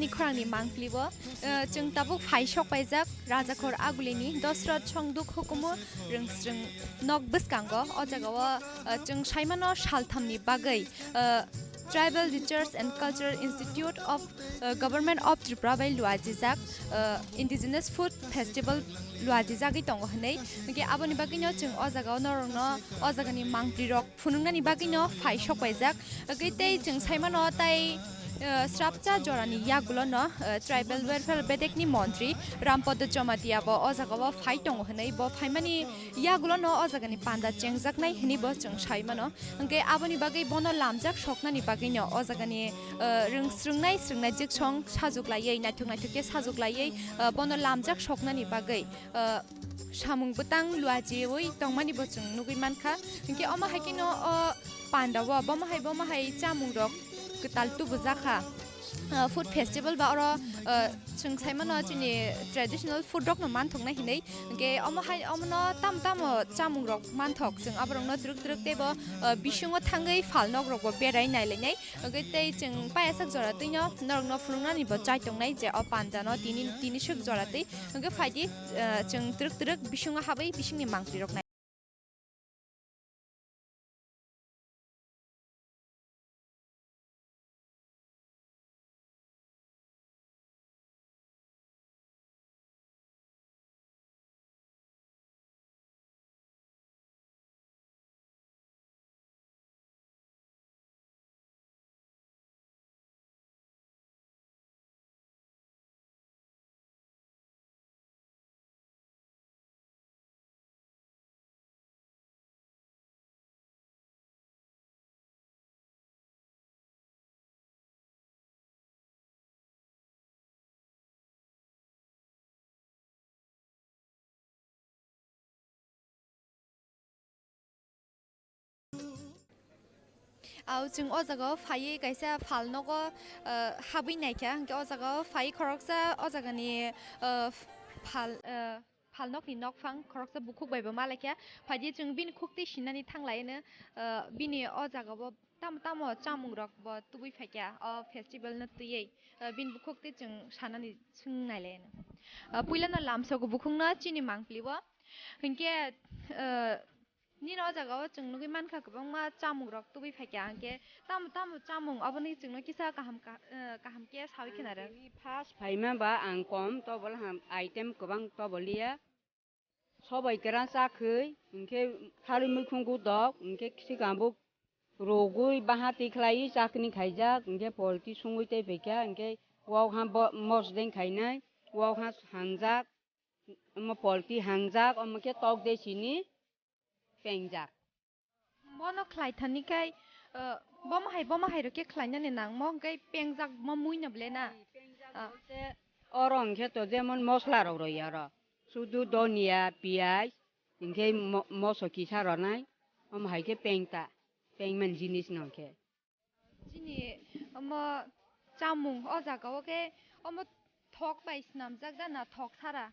Ni khorangni mangpili bo, eh, chwng tabuk phai sok paijak Rajakhor Agulini Dosrot Songduk hukumu rwngsrwng nok bwskango. O jagao, eh, chwng saimano salthamni bagwi, eh, Tribal Research and Cultural Institute of, eh, Government of Tripura bai luajijak, eh, Indigenous Food Festival luajijagwi tongo hwnwi. Hwnkhe aboni bagwino chwng o jagao norokno o jagani mangpilirok phunuknani bagwino phai sok paijak. Hwnkhe tei chwng saimano tai, eh, srapcha jorani yagulono, eh, Tribal Welfare bedekni montri Rampada Jamatia bo o jagao phai tongo hwnwi. Bo phaimani yagulono o jagani panda chengjaknai hwnwi bo chwng saimano. Hwnkhe aboni bagwi bono lamjak soknani bagwino o jagani, eh, rwng-, srwngnai srwngnai jiksong sajuklaiwi, naithok naithok khe sajuklaiwi, eh, bono lamjak soknani bagwi, eh, samung bwtang luajiwi tongmani bo chwng nugwi mankha. Hwnkhe omo hai kheno o pandao bomo hai, bomo hai chamungrok kwtal tubujakha. Ah, food festival ba oro, ah, chwng saimano chini traditional food rokno manthoknai hinwi. Hwnkhe omo hai, omono tamo tamo chamungrok manthok, chwng aborokno twrwk twrwk teibo, ah, bisingo thangwi phalnokrokbo berai nailainai. Hwnkhe tei chwng payasak jora twino norokno phunuknani bo chai tongnai je o pandano tini, tini swk jora twi. Hwnkhe phaidi, ah, chwng twrwk twrwk bisingo habwi bisingni mangpilirok nai. Au chwng o jaga o phaiwi kaisa phalnogo, ah, habwi naikha, hwnkhe o jaga o phaiwi khoroksa o jagani, ah, phal, ah, phalnokni nokphang khoroksa bukhuk bai bo malaikha. Phaidi chwng bini khuktwi sinani thanglaino, ah, bini o jaga o tamo tamo chamungrok bo tubui phaikha o festival no twiwi, ah, bini bukhuktwi chwng sanani swng nailaino. Ah, puilano lamsogo bukhukno chini mangpili o, hwnkhe, ah, Nini o jaga o chwng nugwi mankha kwbangma chamungrok tubui phaikha, hwnkhe tamo tamo chamung oboni chwngno kisa kaham ka-, eh, kaham khe sawi khna rw. Tini first phaima ba ang kom tobol ham item kwbang tobol liya. Sobai kwran chakhwi, hwnkhe thalwi muikhung gudok, hwnkhe sikambuk rogwi baha tikhlaiwi chakni khaijak, hwnkhe polti sungwi tei phaikha, hwnkhe wak ha bo-, mosdeng khainai, wak ha hangjak, omo polti hangjak, omo khe tok de sini pengjak. Bono khlai thani khai, eh, bomo hai, bomo hai rok khe khlai nani nang mo, hwnkhe pengjak mo mui no ble na? Pengjak ah. Bolte oro hwnkhe to jemon mosla rok rw ya oro. Sudu donia, piyaj, hwnkhe mo-, moso kisa rw nai, omo hai khe pengta, pengmani jinis no hwnkhe. Chini omo chamung o jaga o khe omo thok bai swnamjak da na thok sara?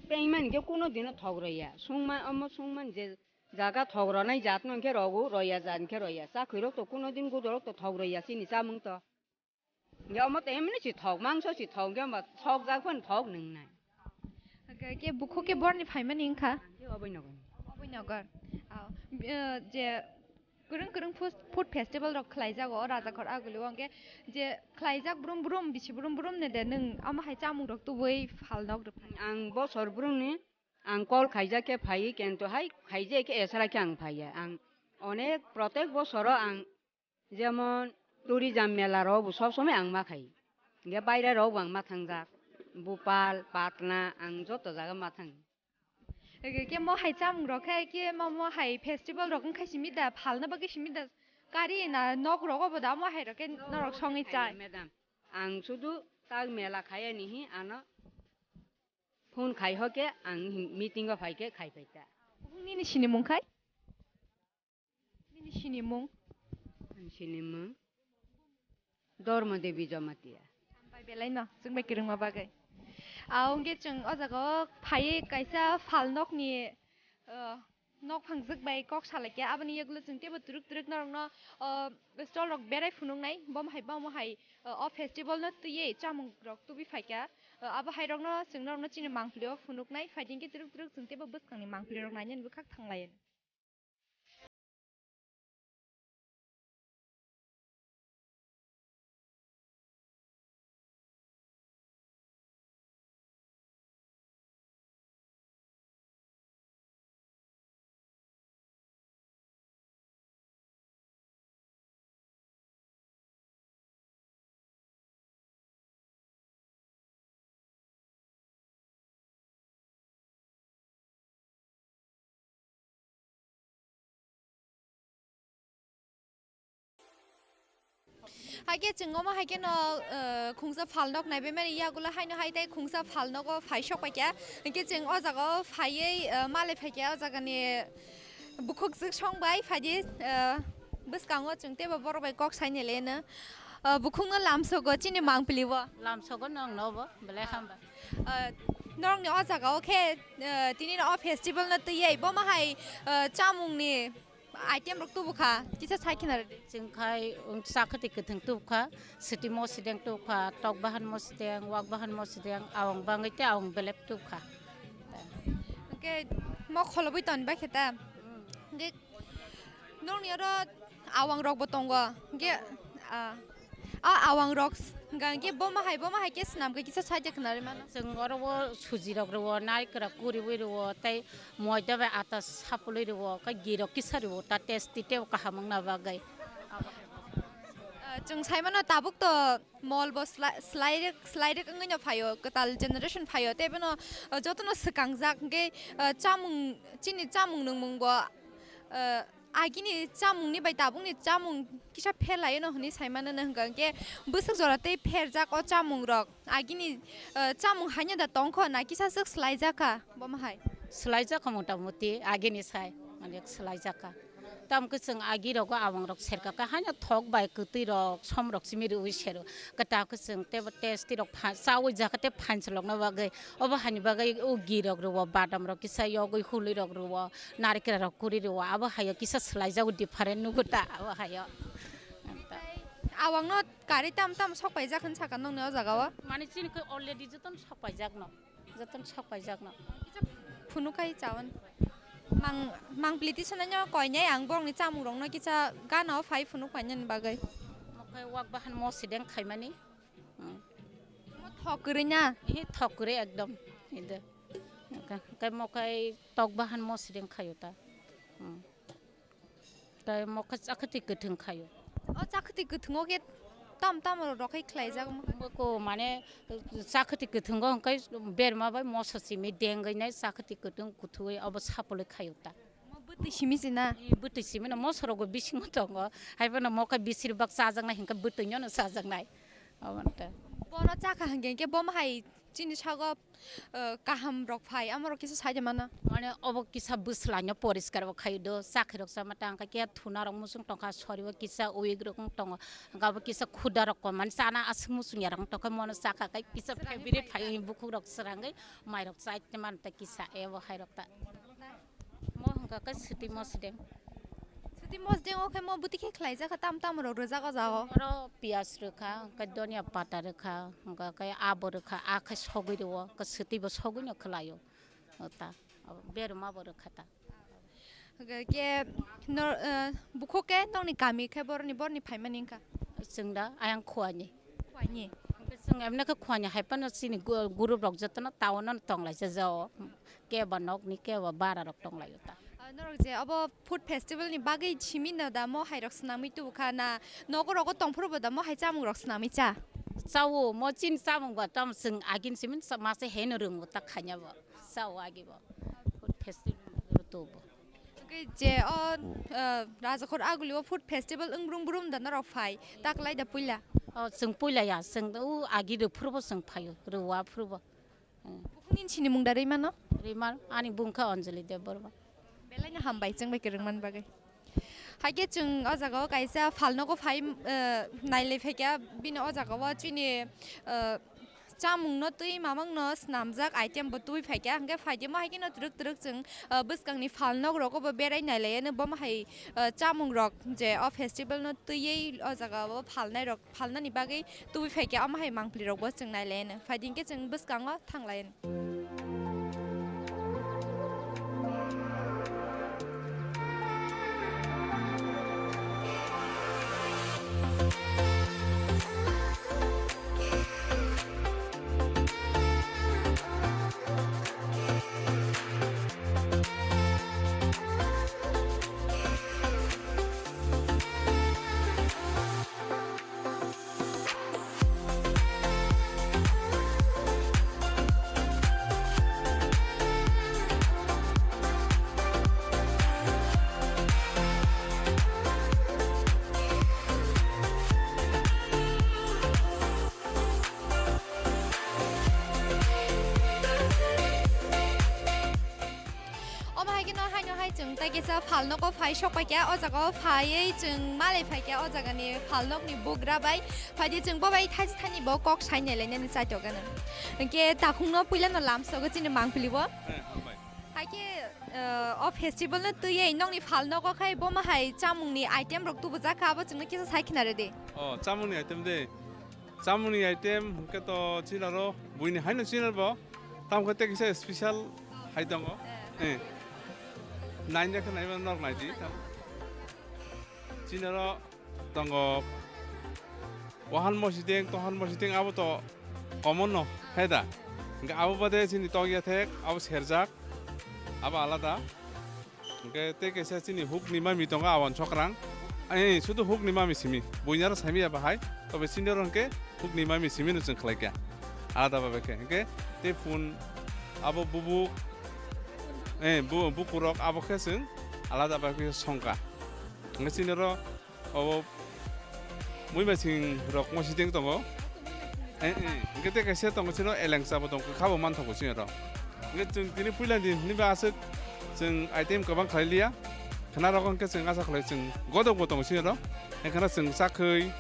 Pengmani khe kuno dino thok rw ya. Sungma-, omo sungmani je jaga thok rwnai jat no hwnkhe rogo, rw ya jat hwnkhe rw ya. Chakhwi rok to kuno din gudo rok to thok rw ya chini chamung to. Hwnkhe omo to emni si thok, mangso si thok, hwnkhe omo thok jak phano thok nwngnai. Hwnkhe khe bukhuk khe borni phaimani wngkha? Hwnkhe oboi nogo. Oboi nogo. Ah, eh, je Kwrwng kwrwng fus-, food festival rok khlai jago o Rajakhor Aguli o, hwnkhe je khlai jak brum brum, bisi brum brum ne de nwng omo hai chamung rok tubui phalnok rw phai? Ang bosor brumni, ang call khaijak khe phai, kento hai khaijak khe esra khe ang phaiya. Ang onek protek bosoro ang jemon tourism mela rok bo sob somoi ang ma khai. Hwnkhe baire rok bo ang ma thangjak. Bhopal, Patna, ang joto jaga ma thang. Eke ke mo hai chamung rok khe ke mo, mo hai festival rok wngkha simi da, phalna bagwi simi da, kari na nok rogo bo da mo hai rok khe norok songwi chai? Madam, ang sudu tak mela khaya ni hi ano phone khai ho khe ang meeting o phai khe khai pai ta. Nini sinimung khai? Nini sinimung? Ang sinimung Dharma Devi Jamatia. Hambai belai no, chwng bai kwrwngma bagwi. Ah, hwnkhe chwng o jaga o phaiwi kaisa phalnokni, ah, Nok phangjak bai kok salaikha, aboni yagulo chwng teibo twrwk twrwk norokno, o, stall rok berai phunuknai, bomo hai, bomo hai, o, o festival no twiwi chamung rok tubui phaikha. O, abo hai rokno chwng norokno chini mangpili o phunuknai, phaidi hwnkhe twrwk twrwk chwng teibo bwskangni mangpili rok nainani bwkhak thanglaio. Haikhe chwng omo haikhe no, eh, khungsa phalnok naibaimani yagulo haino hai tei khungsa phalnogo phai sok paikha. Hinkhe chwng o jaga o phaiwi, eh, malai phaikha o jagani bukhuk swk song bai phaidi, eh, bwskango chwng teibo borok bai kok saini leno. Eh, bukhukno lamsogo chini mangpili o. Lamsogo nwng nobo belai hambai. Eh, norokni o jaga o khe, eh, tini o festival no twiwi bomo hai, eh, chamungni item rok tubu kha, kisa sai khena rwdi. Chwng khai, um, chakhwtwi kwthwng tubu kha, swtwi mosideng tubu kha, tok bahan mosideng, wak bahan mosideng, awang bangwi tei awang belep tubu kha. Hwnkhe mo kholobwi toni bai khe ta? Hmm. Hwnkhe nokni oro awang rok bo tongo. Hwnkhe, ah, a awang rok s-, hwnkha hwnkhe bomo hai, bomo hai khe swnam khe kisa saijak khna rwmano. Chwng oro o suji rok rwo, narikra kuriwi rwo, tei moida bai ata sapului rwo, khe ghee rok kisa rwo, ta tasty tei kaham wngna bagwi. Ah, chwng sai mano tabuk to mol bo sla-, slai rwk, slai rwk wngwi no phaio, kwtal generation phaio, tei bono, ah, jotono swkangjak hwnkhe, ah, chamung, chini chamung nwngmung bo, ah, agini chamungni bai tabukni chamung kisa pher laino hwnwi sai mano, hwnkha hwnkhe bwswk jora tei pherjak o chamungrok. Agini, eh, chamung haino da tongkho na kisa swk swlaijakha bomo hai? Swlaijakha mota moti agini sai, onek swlaijakha. Tamkhe chwng agirogo awangrok serkakha haino thok bai kwtwirok somrok simi rwui sero. Kwtakhe chwng teibo tasty rok pha-, chaui jakha tei phansalokna bagwi. Obo haini bagwi o ghee rok rwo, badam rok kisa yogwi hului rok rwo, narikra rok kuri rwo. Abo haio kisa swlaijago different nugo ta abo haio. Awangno kari tam tam sok paijak hinwi saka nokni o jaga o? Mane chini khe already jotono sok paijakno. Jotono sok paijakno. Kisa phunuk khai chawan. Mang, mangpili tisanai no koinai ang borokni chamungrokno kisa gana o phai phunuk painani bagwi. Mokhai wak bahan mosideng khaimani. Hmm. Mo thok kwrwi na? Ehe, thok kwrwi ekdom. Ede. Ka-, kai mokhai tok bahan mosideng khayo ta. Hmm. Tei mokhe chakhwtwi kwthwng khaio. O chakhwtwi kwthwngo khe tam tam rok khai khlaijak mo? Moko mane chakhwtwi kwthwngo hwnkhe berma bai moso simi dengwi nai chakhwtwi kwthwng kuthugwi obo sapului khaio ta. Mo bwtwi simi se na? Ee, bwtwi simi no moso rogo bisingo tongo. Haiphano mokhe bisir bak chajaknai hwnkhe bwtwino no chajaknai. Obo wngkha. Bono chakha hwnkhe hwnkhe bomo hai chini sago, eh, kaham rok phai, amo rok kisa sai de mano. Mane obo kisa bwswlaino poriskar bo khai do, chakhe rok chama tang khe thuna rok muchung tong kha, sori o kisa weak rok wng tongo, hwnkhe abo kisa khuda rok kom mani chana aswk muchung ya rok wng tong kha, mono chakha khe kisa favorite phai bukhuk rok srangwi mai rok chai te man ta kisa ebo hai rok ta. Mo hwnkha khe swtwi mosdeng. Swtwi mosdeng o khe mo bwtwi khe khlaijak kha, tam tam rok rwjak o jaga o. Oro piyaj rwkha, hwnkhe donia pata rwkha, hwnkha khe abo rwkha, a khe sogwi rwo, hwnkhe swtwi bo sogwi no khlaio. O ta, abo berma bo rwkha ta. Hwnkhe khe nor, eh, bukhuk khe nokni kami khe boroni, boroni phaimani wngkha? Chwng da ayang Khuani. Khuani? Hwnkhe chwng emne khe Khuani hai phano chini gu-, group rok jotono town o tonglaijak jao. Kebo nokni kebo bara rok tonglaio ta. Ah, norok je obo food festival ni bagwi simi no da mo hai rok swnamwi tubu kha na nogo rogo tongphuru bo da mo hai chamung rok swnamwi cha? Chao mo chini chamung ba tam chwng agin simi sa-, masa heno rwngo ta khanya bo. Chao agi bo. Food festival tubu. Hwnkhe je o, ah, Rajakhor aguli o food festival wng brum brum da norok phai ta kwlai da puila? O chwng puila ya, chwng u agi rwphuru bo chwng phaio, rwwa phuru bo. Hmm. Bukhukni sini mung da Rwimal no? Rwimal, ani bung kha Anjali Debbarma. Belai no hambai chwng bai kwrwng man bagwi. Haikhe chwng o jaga o kaisa phalnogo phai, eh, nailai phaikha, bini o jaga o chini, eh, chamungno twi mamangno snamjak item bo twi phaikha, hwnkhe phaidi mo hai kheno twrwk twrwk chwng, ah, bwskangni phalnok rogo bo berai nailaiyano bomo hai, ah, chamungrok je o festivalno twiwi o jagao phalnairok phalnani bagwi twi phaikha, omo hai mangpilirokbo chwng nailaiyano. Phaidi hwnkhe chwng bwskango thanglaiyano. Omo hai kheno haino hai chwng tei kisa phalnogo phai sok paikha, o jagao phaiwi chwng malai phaikha o jagani phalnokni bugra bai. Phaidi chwng bo bai thachi thani bo kok sai nailainani chaitokgano. Hwnkhe takhukno puilano lamsogo chini mangpili bo. Hai khe, eh, o festival no twiwi nokni phalnogo khai bomo hai chamungni item rok tubujak kha, abo chwngno kisa sai khna rw di. O, chamungni item de. Chamungni item hwnkhe to chinaro buini haino chinarbo. Tamo khe tei kisa special hai tongo. Eh. Eh. Naina khe naiba norok naidi. Chinaro tongo wahan mosideng, tohan mosideng abo to common no, he da? Hwnkhe abo bade chini tokya thek, abo serjak, abo alada. Hwnkhe tei kaisa chini hukni mami tongo awan sokrang. Ai, sudu hukni mami simi. Buinaro saimaya bahai. Tobe senior hwnkhe hukni mami simi no chwng khlaikha. Alada babe khe. Hwnkhe tei phun abo bubuk, eh, bu-, bukurok abo khe chwng alada babe khe songkha. Hwnkhe senior obo muimasing rok mosideng tongo. Eh, eh, hwnkhe tei kaisa tongo chino elengsa bo tongo, kwkha bo manthogo chini oro. Hwnkhe chwng tini puila din hwnba aswk chwng item kwbang khlai liya. Khna rok hwnkhe chwng asa khlai chwng godok bo tongo chini oro. Hwnkhe khna chwng chakhwi,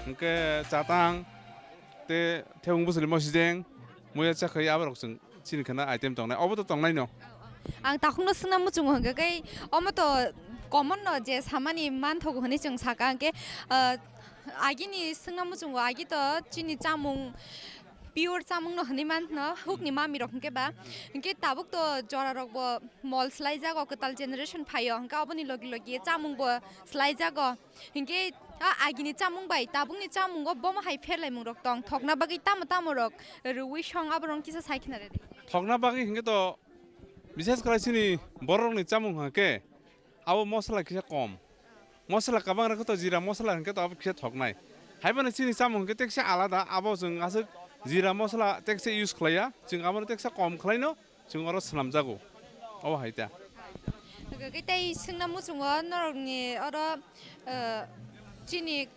hwnkhe chatang, tei thebung bwswli mosideng, muya chakhwi aborok chwng chini khna item tongnai, obo to tongnai no. Ang takhukno swngna muchungo hwnkhe kai omo to common no je samani manthogo hwnwi chwng saka hwnkhe, ah, agini swngna muchungo agi to chini chamung pure chamung no hwnwi manthno hukni mami rok hwnkhe ba hwnkhe tabuk to jora rok bo mol swlai jago kwtal generation phaio hwnkhe oboni logi logi chamung bo swlai jago. Hinkhe a agini chamung bai tabukni chamungo bomo hai pherlaimung rok tong thokna bagwi tamo tamo rok rwui song aborok kisa sai khna rwdi. Thokna bagwi hinkhe to bishes khlai chini borokni chamung hinkhe abo mosla kisa kom. Mosla kwbang rwkhe to jira mosla hinkhe to abo kisa thoknai. Haibano chini chamung hinkhe teksa alada abo chwng aswk jira mosla teksa use khlaiya chwng abono teksa kom khlaino. Chwng oro swnamjago. Obo hai ta. Hwnkhe tei swngna muchungo norokni oro, eh, chini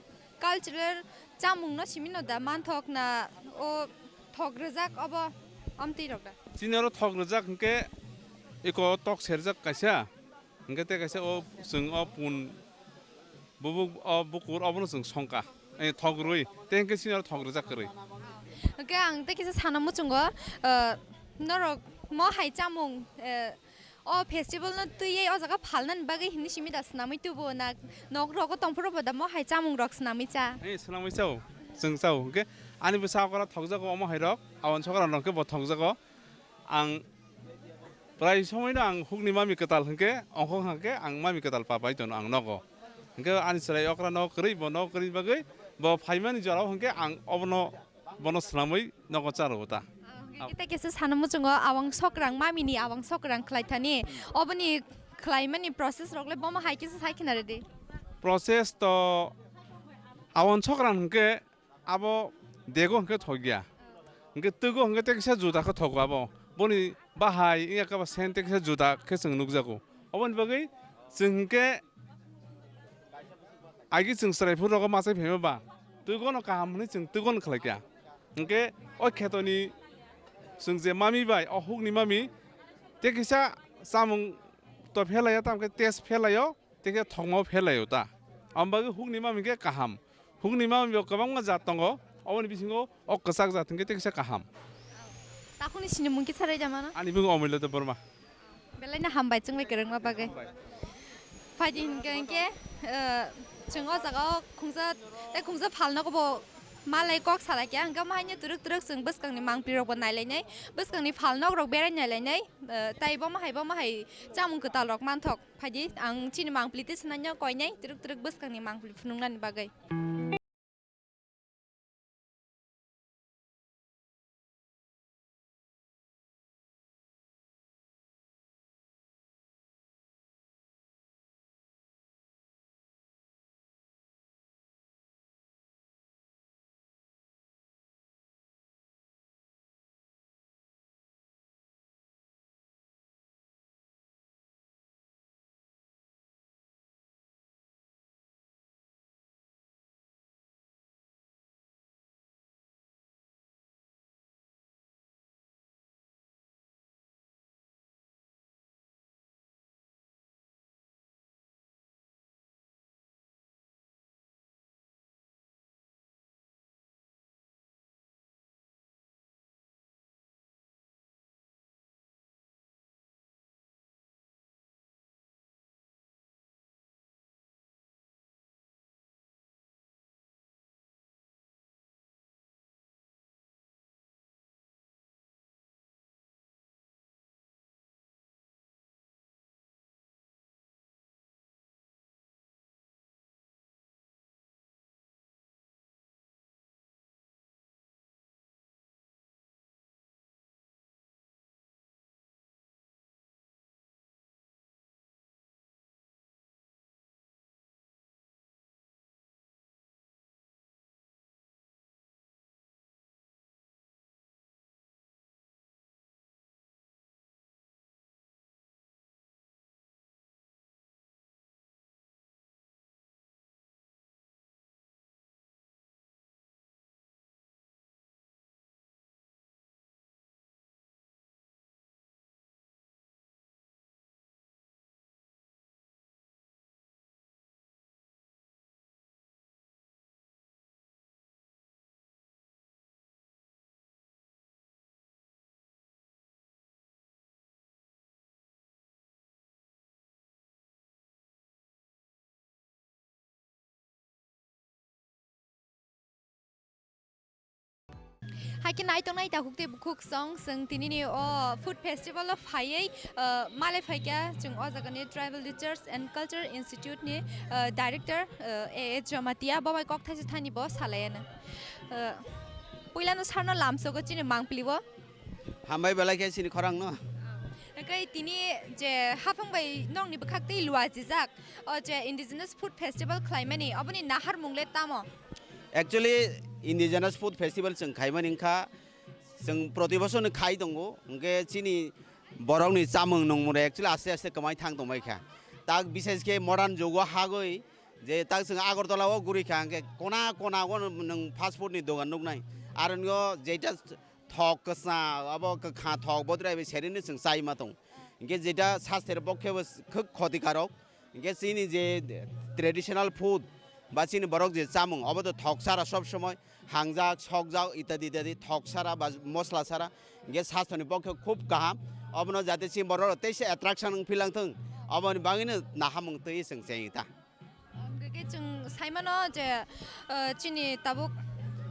cultural chamungno simi no da manthok na o thok rwjak obo amtwi rok da? Chini oro thok rwjak hwnkhe eko tok serjak kaisa. Hwnkhe tei kaisa o chwng o pun bubuk o bukur obono chwng songkha. Eh, thok rwui. Tei hwnkhe chini oro thok rwjak kwrwi. Hwnkhe ang tei kisa sana muchungo, eh, norok mo hai chamung, eh, o festival no twiwi o jaga phalnani bagwi hinwi simi da swnamwi tubu na nok rogo tongphuru bo da mo hai chamung rok swnamwi cha? Eh, swnamwi chao. Chwng chao. Hwnkhe ani bwsa okra thokjago omo hai rok. Awan sokra rok khe bo thokjago. Ang prai somoino ang hukni mami kwtal hwnkhe, ongkhong hwnkhe ang mami kwtal pa pai tono ang nogo. Hwnkhe ani chwrai okra no kwrwi, bo no kwrwi bagwi, bo phaimani jorao hwnkhe ang obono, bono swnamwi nogo cha rwo ta. Ah, hwnkhe tei kisa sana muchungo awang sokrang, mamini awang sokrang khlai thani, oboni khlaimani process rok le bomo hai kisa sai khna rwdi. Process to awang sokrang hwnkhe abo dego hwnkhe thokya. Hwnkhe twgo hwnkhe tei kisa juda khe thogo abo. Boni bahai wngya khe ba sen tei kisa juda khe chwng nukjago. Oboni bagwi chwng hwnkhe agi chwng chwrai phuru rogo machai phaima ba twgono kaham hwnwi chwng twgono khlaikha. Hwnkhe o khetoni chwng je mami bai o hukni mami tei kisa chamung to phelaiya, tamo khe test phelaio. Tei khe thokmao phelaio ta. Aboni bagwi hukni mami khe kaham. Hukni mami bo kwbangma jat tongo. Oboni bisingo o kwchak jat hwnkhe tei kisa kaham. Takhukni sinimung kisa raida mano? Ani bung Omilo Debbarma. Belai no hambai chwng bai kwrwngma bagwi. Hambai. Phaidi hinkhe, hinkhe, eh, chwng o jaga o khungsa tei khungsa phalnogo bo malai kok salai khe, hinkhe omo haino twrwk twrwk chwng bwskangni mangpli rok bo nailainai, bwskangni phalnok rok berai nailainai, eh, tei bomo hai bomo hai chamung kwtal rok manthok. Phaidi ang chini mangpli tei swnamya koinai twrwk twrwk bwskangni mangpli phunuknani bagwi. Haikhe naitok nai takhuk tei bukhuk song chwng tinini o food festival o phaiwi, uh, malai phaikha chwng o jagani Tribal Research and Culture Institute ni, uh, director, uh, A A Jamatia, bo bai kok thaisa thani bo salaiano. Uh, puilano sarno lamsogo chini mangpili o. Hambai belai khe chini khorang no. Hwnkhe tini je haphang bai nokni bwkhak tei lua chijak, o je Indigenous Food Festival khlaimani, oboni naharmung le tamo? Actually, Indigenous Food Festival chwng khaimani wngkha, chwng proti bosorni khai tongo, hwnkhe chini borokni chamung nungmung rok actually aste aste kwmai thang tongbai kha. Tak bishesh khe modern jugo hagwi je tak chwng Agartala o guri kha, hwnkhe kona kona o nwng fast food ni dogan nuknai. Aro nw jeita thok kwchang, abo kwkha thok, bodrai bai seri no chwng chai ma tong. Hwnkhe jeita sasther pokhe bo khuk khoti karok. Hwnkhe chini je traditional food ba chini borok je chamung, obo to thok sara sob somoi hangjak, sokjak, itadi itadi thok sara ba mosla sara. Hwnkhe sastho ni pokhe khub kaham. Obono jate chini borok rok teisa attraction wng philang thung, oboni bagwi no nahamung twi chwng cheng ta. Hwnkhe chwng sai mano je, uh, chini tabuk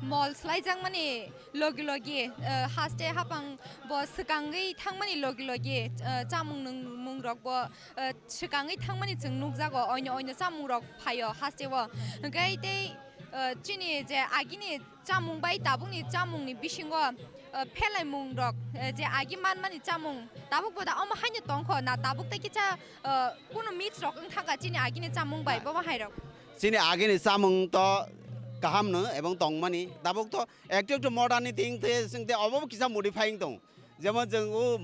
mol swlaijakmani logi logi, uh, haste hapang bo swkangwi thangmani logi logi, uh, chamung nungmung rok bo, uh, swkangwi thangmani chwng nukjago, oino oino chamung rok phaio haste o. Hwnkhe tei, uh, chini je agini chamung bai tabukni chamungni bisingo, uh, phelaimung rok, uh, je agi manmani chamung tabuk bo da omo haino tongkho na tabuk tei kisa, uh, kunu mix rok wng thangkha chini agini chamung bai, bomo hai rok? Chini agini chamung to kaham no ebong tongmani, tabuk to ektu ektu modern ni ting te sing te obo kisa modifying tong, jemon jeng o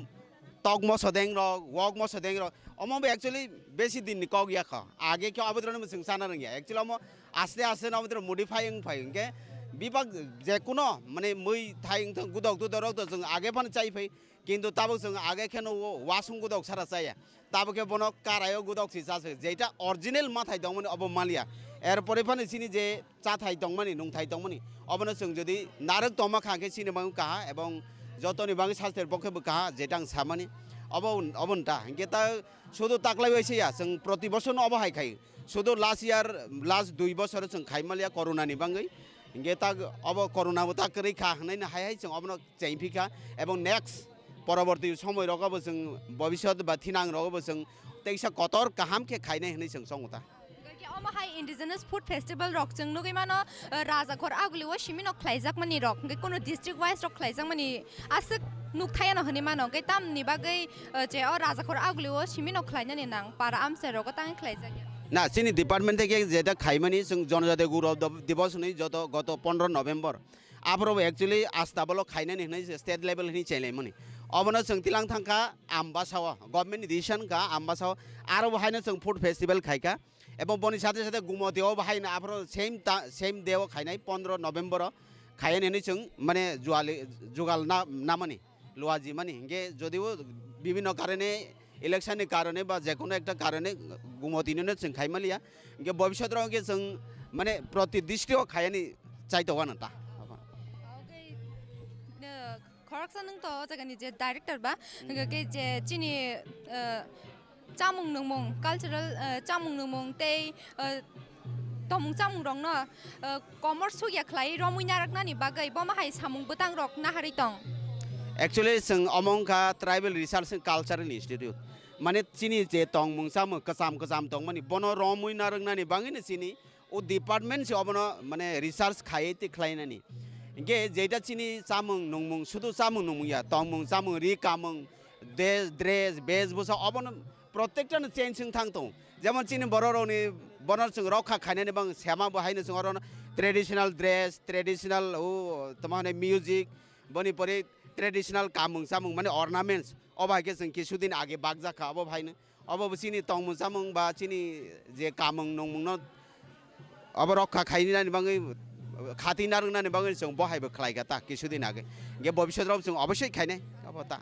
tok mosodeng rok, wok mosodeng rok, omo bo actually besi din ni kok ya kha. Age khe obo dron chwng chana rwngya. Actually omo aste aste no obo dron modify wng phai hwnkhe bibak je kuno mane mui thai wng thung gudok dudok rok to chwng age phano chai phai. Kintu tabuk chwng age kheno o wasung gudok sara chaya. Tabuk khe bono karai o gudok si chasai. Jeita original mathai tongmani obo maliya. Erpore phano chini je chathai tongmani, nungthai tongmani, obono chwng jodi narwk tongma kha khe chini bagwi kaha ebong jotoni bagwi sasteni pokhe bo kaha, jeta ang samani obo, obo nta. Hinkhe ta sudu taklai waisa ya, chwng proti bosor no obo hai khai. Sudu last year, last dui bosor chwng khai maliya corona ni bagwi. Hinkhe ta obo corona bo ta kwrwi kha hwnwi no hai hai chwng obono chengphi kha, ebong next poroborti somoi rogo bo chwng bobisot ba thinang rogo bo chwng teisa kotor kaham khe khainai hwnwi chwng chongo ta. Omo hai indigenous food festival rok chwng nugwi mano, eh, Rajakhor Aguli o simi no khlaijakmani rok, hwnkhe kuno district wise rok khlaijakmani aswk nukthayano hwnwi mano, hwnkhe tamni bagwi, eh, je o Rajakhor Aguli o simi no khlainani nang para amchai rogo tangwi khlaijak ya. Na, chini department theke jeta khaimani chwng Jonojati Gaurav Div-, Divas hwnwi joto goto pondro November. Aphoro bo actually asta bolo khainani hwnwi state level hwnwi chenglaimani. Obono chwng tilang thangkha Ambasao, government ni decision kha Ambasao, aro bo haino chwng food festival khaikha. Ebong boni sathe sathe Gumoti o bo haino aphoro same ta, same day o khainai pondro November o khainani hwnwi chwng mane juali, jugal na, namani, luaji mani. Hinkhe jodio bibhinno karone, election ni karone ba jekono ekta karone Gumoti no chwng khaimaliya. Hinkhe bobisot rok hinkhe chwng mane proti district o khayani chai tongo ano ta. Oke, eh, khoroksa nwng to o jagani je director ba, hwnkhe je chini, eh, chamung nungmung, cultural, eh, chamung nungmung tei, eh, tongmung chamung rokno, eh, komor sukya khlai romwi narwknani bagwi bomo hai samung bwtang rok naharwi tong. Actually, chwng omo wngkha Tribal Research and Cultural Institute. Mane chini je tongmung chamung kwcham kwcham tongmani, bono romwi narwknani bagwino chini o department se obono mane research khaiwi tei khlainani. Hinkhe jeita chini chamung nungmung, sudu chamung nungmung ya, tongmung chamung, ri kamung, de-, dress, bes bwsa obono protektano change wng thang tongo. Jemon chini bororokni bono chwng rokha khainani bang sema bo haino chwng orono traditional dress, traditional o tamo hwnwi music, boni pore traditional kamung chamung mane ornaments, obo hai khe chwng kisudin age bakjak kha obo haino. Obo bo chini tongmung chamung ba chini je kamung nungmungno obo rokha khainani bagwi, khati narwknani bagwi chwng bo hai bo khlai kha ta kisudin age. Hinkhe bobisot rok chwng obosoi khainai obo ta.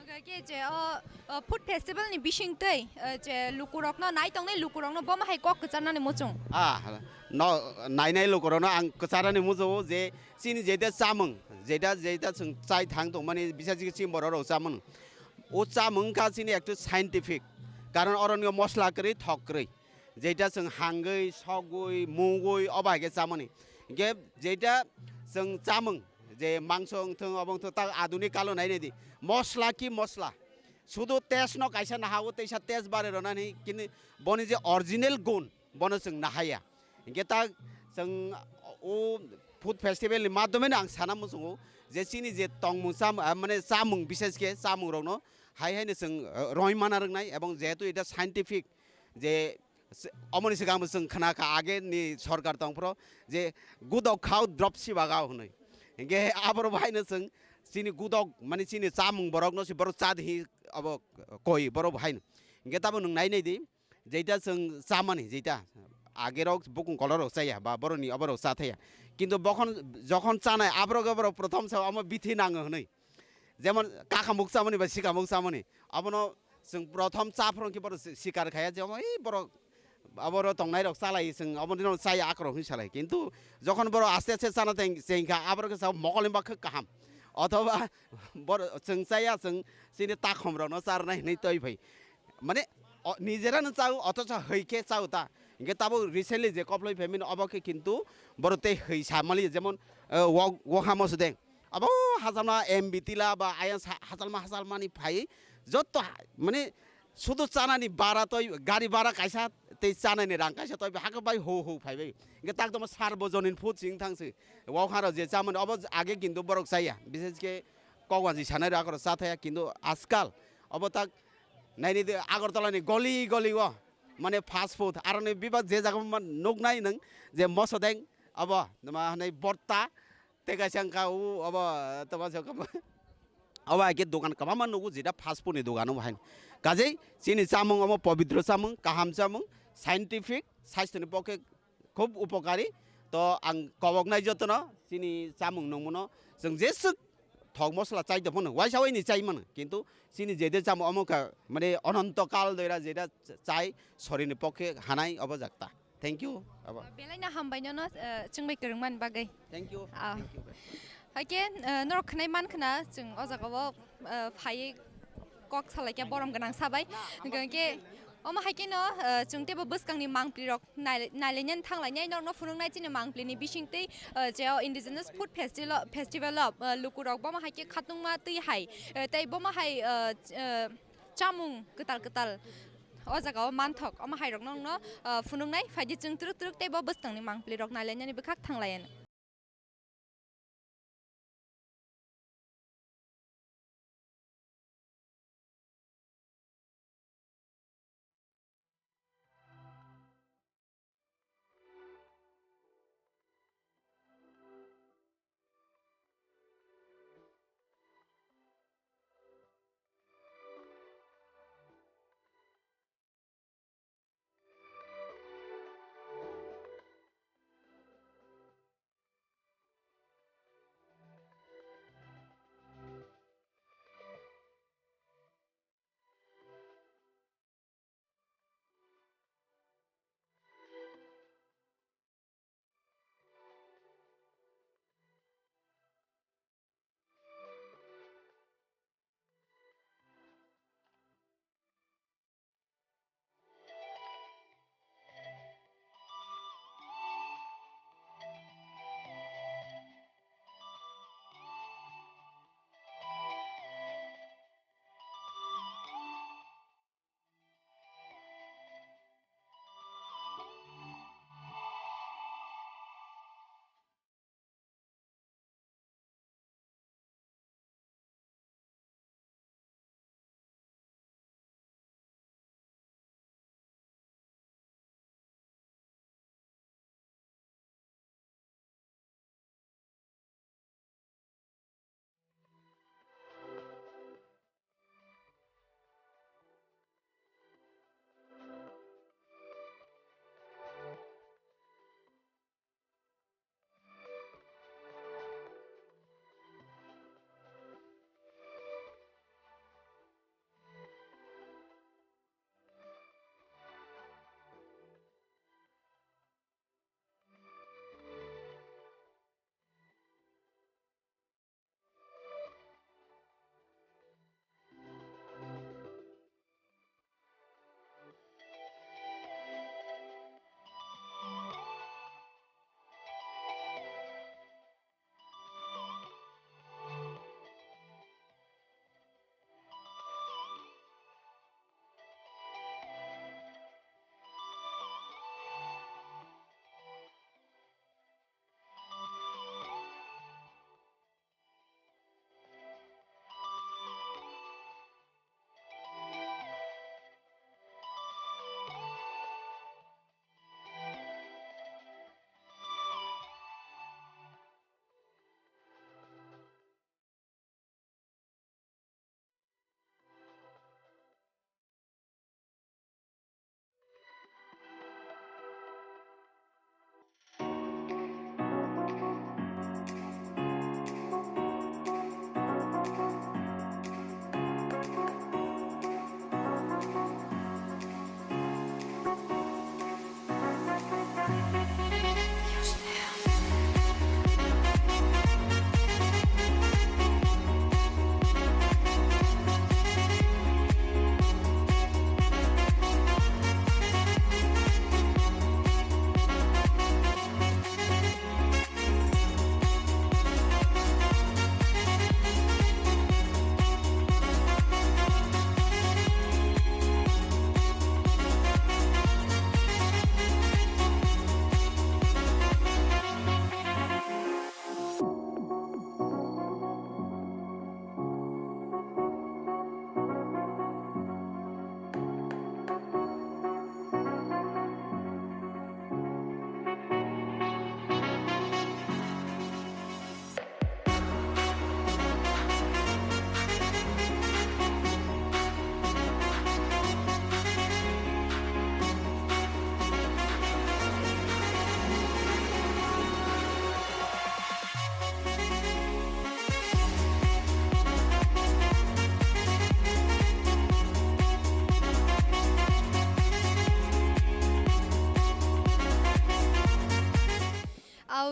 Oke, ke je o, o food festival ni bising tei, eh, je lukurokno nai tongnai lukurokno bomo hai kok kwcharnani muchung. Ah, no, nainai lukurokno ang kwcharnani muchungo je chini jeita chamung, jeita, jeita chwng chai thang tongmani bisa chini bororok chamung. O chamung wngkha chini ekto scientific, karon oroni mosla kwrwi, thok kwrwi. Jeita chwng hangwi, sogwi, mugwi, obo hai khe chamani. Hinkhe jeita chwng chamung, je mangso wngthung, obo wngthung, ta adunik kalo nai nai di. Mosla ki mosla. Sudu taste no kaisa naha o, teisa taste bare rwnani, kini boni je original gun, bono chwng nahaya. Hinkhe ta chwng o food festival ni madhyome no ang sana muchungo je chini je tongmung cham-, ah, mane chamung, bishesh khe chamung rokno hai hai no chwng, ah, roi mana rwnai, ebong jehetu eta scientific je se-, omoni swkang bo chwng khna kha age ni sorkar tong phro je gudok khao drop si bagao hwnwi. Hinkhe aboro bo haino chwng chini gudok mane chini chamung borok no se borok cha di hi abo koi borok bo haino. Hinkhe tamo nwng nai nai di jeita chwng chamani jeita agerok bukung kolorok chaya ba boroni oborok cha thaya. Kintu bokhon jokhon chanai aborok oborok prothom sa omo bithi nango hwnwi. Jemon kakamuk chamani ba sikamuk chamani, abono chwng prothom cha phwrwng khe borok si-, sikar khaya je omo ei borok aboro tongnai rok chalai chwng obo dino chaya akorok hwnwi salai. Kintu jokhon borok aste aste chana teng-, chengkha aborok khe sao mokol ni bakhe kaham. Othoba borok chwng chaya chwng chini takhom rokno charnai hwnwi twi phai. Mane o, nijerano chao othocho hoi khe chao ta. Hinkhe tabuk recently je koploi phaimani obo khe kintu borok tei hoi samali jemon, eh, wok, wok hamo sudeng. Abo hajalma M B tila ba ayang sa-, hajalma hajalmani phai joto ha-, mane sudu chanani bara toi gari bara kaisa tei chanani rang kaisa toi hakhe bai ho ho phai bai. Hinkhe tak tongma sarbojonin food sing thang se. Wok haro je chamani obo age kintu borok chaya. Bishesh khe kokwanji sanai rok akorok cha thaya kintu ajkal obo tak naini de Agartala ni goli goli o mane fast food aroni biba je jaga ma nuknai nwng je mosodeng abo ma hwnwi borta tei kaisa wngkha u abo tamo se wngkha obo hai khe dogan kwbangma nugo jeeta fast food ni dogan obo hai kajei chini chamung omo pobitro chamung kaham chamung scientific sasthoni pokhe khub upokari. To ang koboknai jotono chini chamung nungmungno chwng jeswk thok mosla chai tongphano waisa waini chai mano, kintu chini jede chamung omo kha mane ononto kal doira jeda chai sorini pokhe hanai obo jakta. Thank you, abo. Belai no hambai nono, eh, chwngbai kwrwngmani bagwi. Thank you. Ah. Thank you. Haikhe, eh, norok khwnai man khna chwng o jagao, eh, phaiwi kok salaikha borom gwnang sabai. Hwnkhe omo haikhe no, eh, chwng teibo bwskangni mangpli rok nai-, nailainani thanglainai norokno phunuknai chini mangpli ni bisingtwi, eh, je o Indigenous Food Festival, Festival o, eh, lukurok bomo haikhe khatungma twi hai, eh, tei bomo hai, eh, ch-, eh, chamung kwtal kwtal o jagao manthok, omo hairokno wngno, ah, phunuknai. Phaidi chwng twrwk twrwk teibo bwskangni mangpli rok nailainani bwkhak thanglaianw.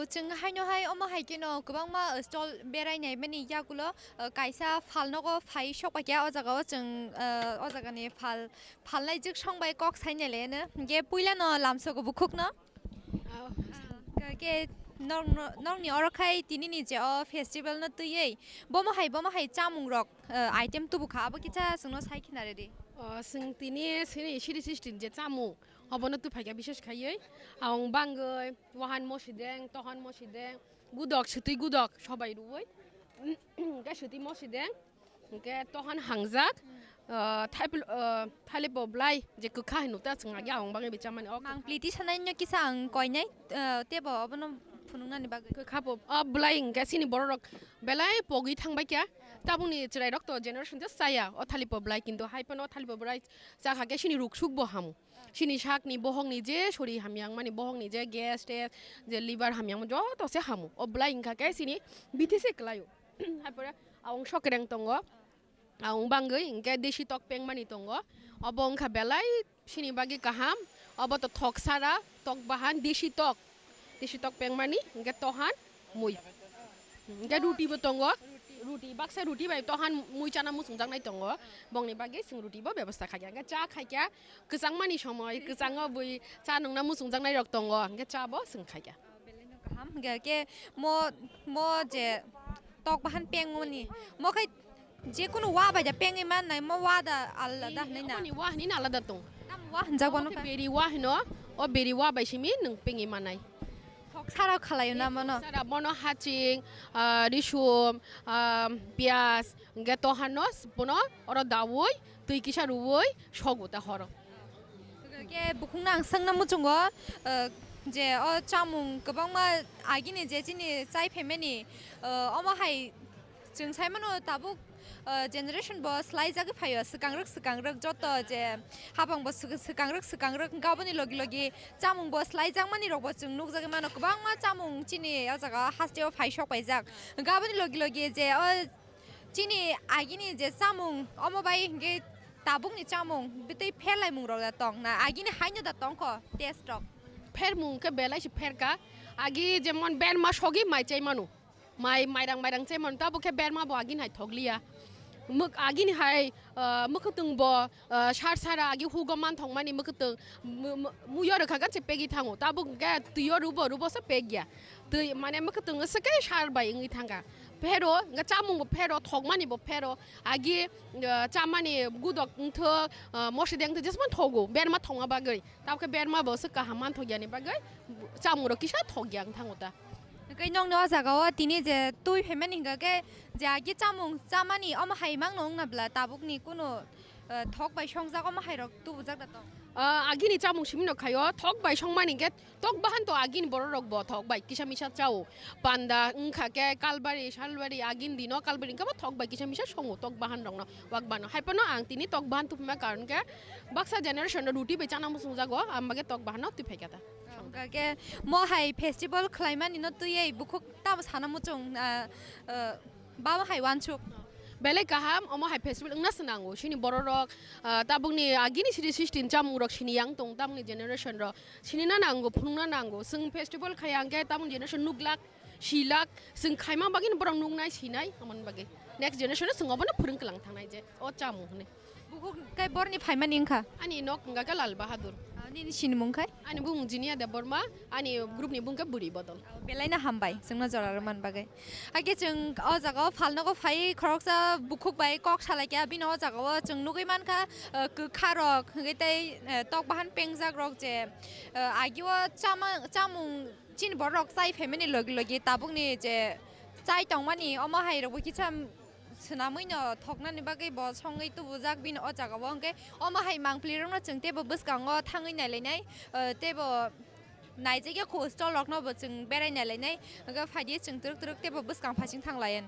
Chwng haino hai omo hai kheno kwbangma stall berai naimani yagulo, uh, kaisa phalnogo phai sokpakya o jagao chwng, uh, o jagani phal, phalnai jwksong bai kok sainai laino. Hinkhe puilano lamsogo bukhukno. Oh. Ke, ke nokno, nokni oro khai tinini je o festival no twiwi bomo hai, bomo hai chamung rok, uh, item tubu kha, abo kisa chwngno sai khina redi. Oh, chwng tini sini siri system je chamung, obono twi phaikha bises khaiwi. Ang bangwi wahan mosideng, tohan mosideng, gudok, swtwi gudok, sobai rwwi. Hwnkhe swtwi mosideng, hwnkhe tohan hangjak, ah, thaipl-, ah, thalipo bwlai je kwkha hinwi ta chwng agi ang bangwi bichamani. O Mang kwkha pliti sanai no kisa ang koinai, ah, tebo obono phunuknani bagwi. Kwkha po, o bwlai hwnkhe chini bororok belai pogwi thangbaikha. Tabukni chwrairok to generation just chaya o thalipo bwlai, kintu hai phano o thalipo bwlai chakha khe chini ruksuk bo hamu. Chini sakni bohokni je sori hamyang mani, bohokni je gas tes, je liver hamyang joto se hamu. O bwlai wngkha khe chini bithi se kwlaio. Haipore aung sokereng tongo, aung bangwi hwnkhe desi tok pengmani tongo. Obo wngkha belai chini bagwi kaham. Obo to thok sara, tok bahan, desi tok. Desi tok pengmani, hwnkhe tohan, mui. Hwnkhe ruti bo tongo. Ruti, baksa ruti bai tohan mui chana muchungjaknai tongo. Bongni bagwi chwng ruti bo bebosta khaikha. Hwnkhe cha khaikha, kwchangmani somoi, kwchango bui cha nungna muchungjaknai rok tongo. Hwnkhe cha bo chwng khaikha. Belai no kaham. Hwnkhe khe mo, mo je tok bahan pengmani, mo khai jekunu wa bai da pengwi mannai, mo wa da alada hinwi na? Aboni wa hinwi alada tong. Tamo wa hinjak bono khe? Beri wa hino, o beri wa bai simi nwng pengwi mannai. Thok sara khalaio na mono? Sara bono haching, ah, risum, ah, piyaj, hwnkhe tohano bono oro daui, twi kisa rwui sogo ta horo. Khe bukhukno ang swngna muchungo, ah, je o chamung kwbangma agini je chini chai phaimani, ah, omo hai Chwng sai mano tabuk, uh, generation bo swlai jagwi phaio, swkang rwk swkang rwk joto je hapang bo swk-, swkang rwk swkang rwk, hwnkhe aboni logi logi chamung bo swlai jak mani rok bo chwng nuk jagwi mano, kwbangma chamung chini o jaga o haste o phai sok paijak, hwnkhe aboni logi logi je o chini agini je chamung omo bai hwnkhe tabuk ni chamung bitwi pher laimung rok da tong na, agini haino da tong kho taste rok. Pher mung khe belai se pher ka, agi jemon berma sogwi mai chai mano. Mai, mairang, mairang chai mano, tabuk khe berma bo agini hai thokliya. Mwk-, agini hai, ah, mwkhwtwng bo, ah, sar sara agi hugo man thokmani mwkhwtwng mu-, mu-, muiyo rwkha gan se pegwi thango. Tabuk hwnkhe twiyo rubo, rubo se pegya. Twi mane mwkhwtwng se khe sar bai wngwi thangkha. Phero, hwnkhe chamung bo phero, thokmani bo phero. Agi, ah, chamani gudok wngthok, ah, mosideng wngthok, jesman thogo, berma thokma bagwi. Tabuk khe berma bo se kaham man thokya ni bagwi chamung rok kisa thokya wng thango ta. Hwnkhe nokni o jaga o tini je twi phaimani hwnkha khe je agi chamung chamani omo hai mangno wngna bwla tabukni kunu, eh, thok bai songjak omo hai rok tubujak da tong? Ah, agini chamung simi no khaio thok bai songmani hwnkhe tok bahan to agini borok rok bo thok bai kisa misa chao. Panda wngkha khe kalbari salbari agini dino kalbari hwnkhe bo thok bai kisa misa songo tok bahan rok no wak bano. Hai phano ang tini tok bahan tubuma karon khe baksa generation no ruti bai chana muchungjago, ang bagwi tok bahan no twi phaikha ta. Hwnkha khe mo hai festival khlaimani no twiwi bukhuk tamo sana muchung, ah, ah, babo hai uansuk. Belai kaham, omo hai festival wngna se nango. Chini borok rok, ah, tabukni agini siri system chamung rok sini yang tong, tabukni generation rok sini na nango, phunukna nango. Chwng festival khaya hwnkhe tabukni generation nuglak, silak, chwng khaima bagwi borok nuknai, sinai, amoni bagwi. Next generation no chwng obono phwrwng kwlang thangnai je o chamung hwnwi. Bukhuk kai borni phaimani wngkha? Ani nok wngkha khe Lal Bahadur. Ah, nini sinimung khai? Ani bumung Jinia Debbarma, ani group ni bumung khe Bwrwi Bodol. Ah, belai no hambai, chwngno jora rwmani bagwi. Hakhe chwng o jaga o phalnogo phai khoroksa bukhuk bai kok salaikha, bini o jaga o chwng nugwi mankha, ah, kwkha rok, hwnkhe tei, ah, tok bahan pengjak rok je, ah, agi o chama-, chamung chini borok chai phaimani logi logi tabukni je chai tongmani omo hai rokbo kisa swnamwi no thoknani bagwi bo songwi tubujak bini o jaga o, hwnkhe omo hai mangpli rokno chwng teibo bwskango thangwi nailainai, ah, teibo naijak ya khu stall rokno bo chwng berai nailainai, hwnkhe phaidi chwng twrwk twrwk teibo bwskang phasing thanglayan.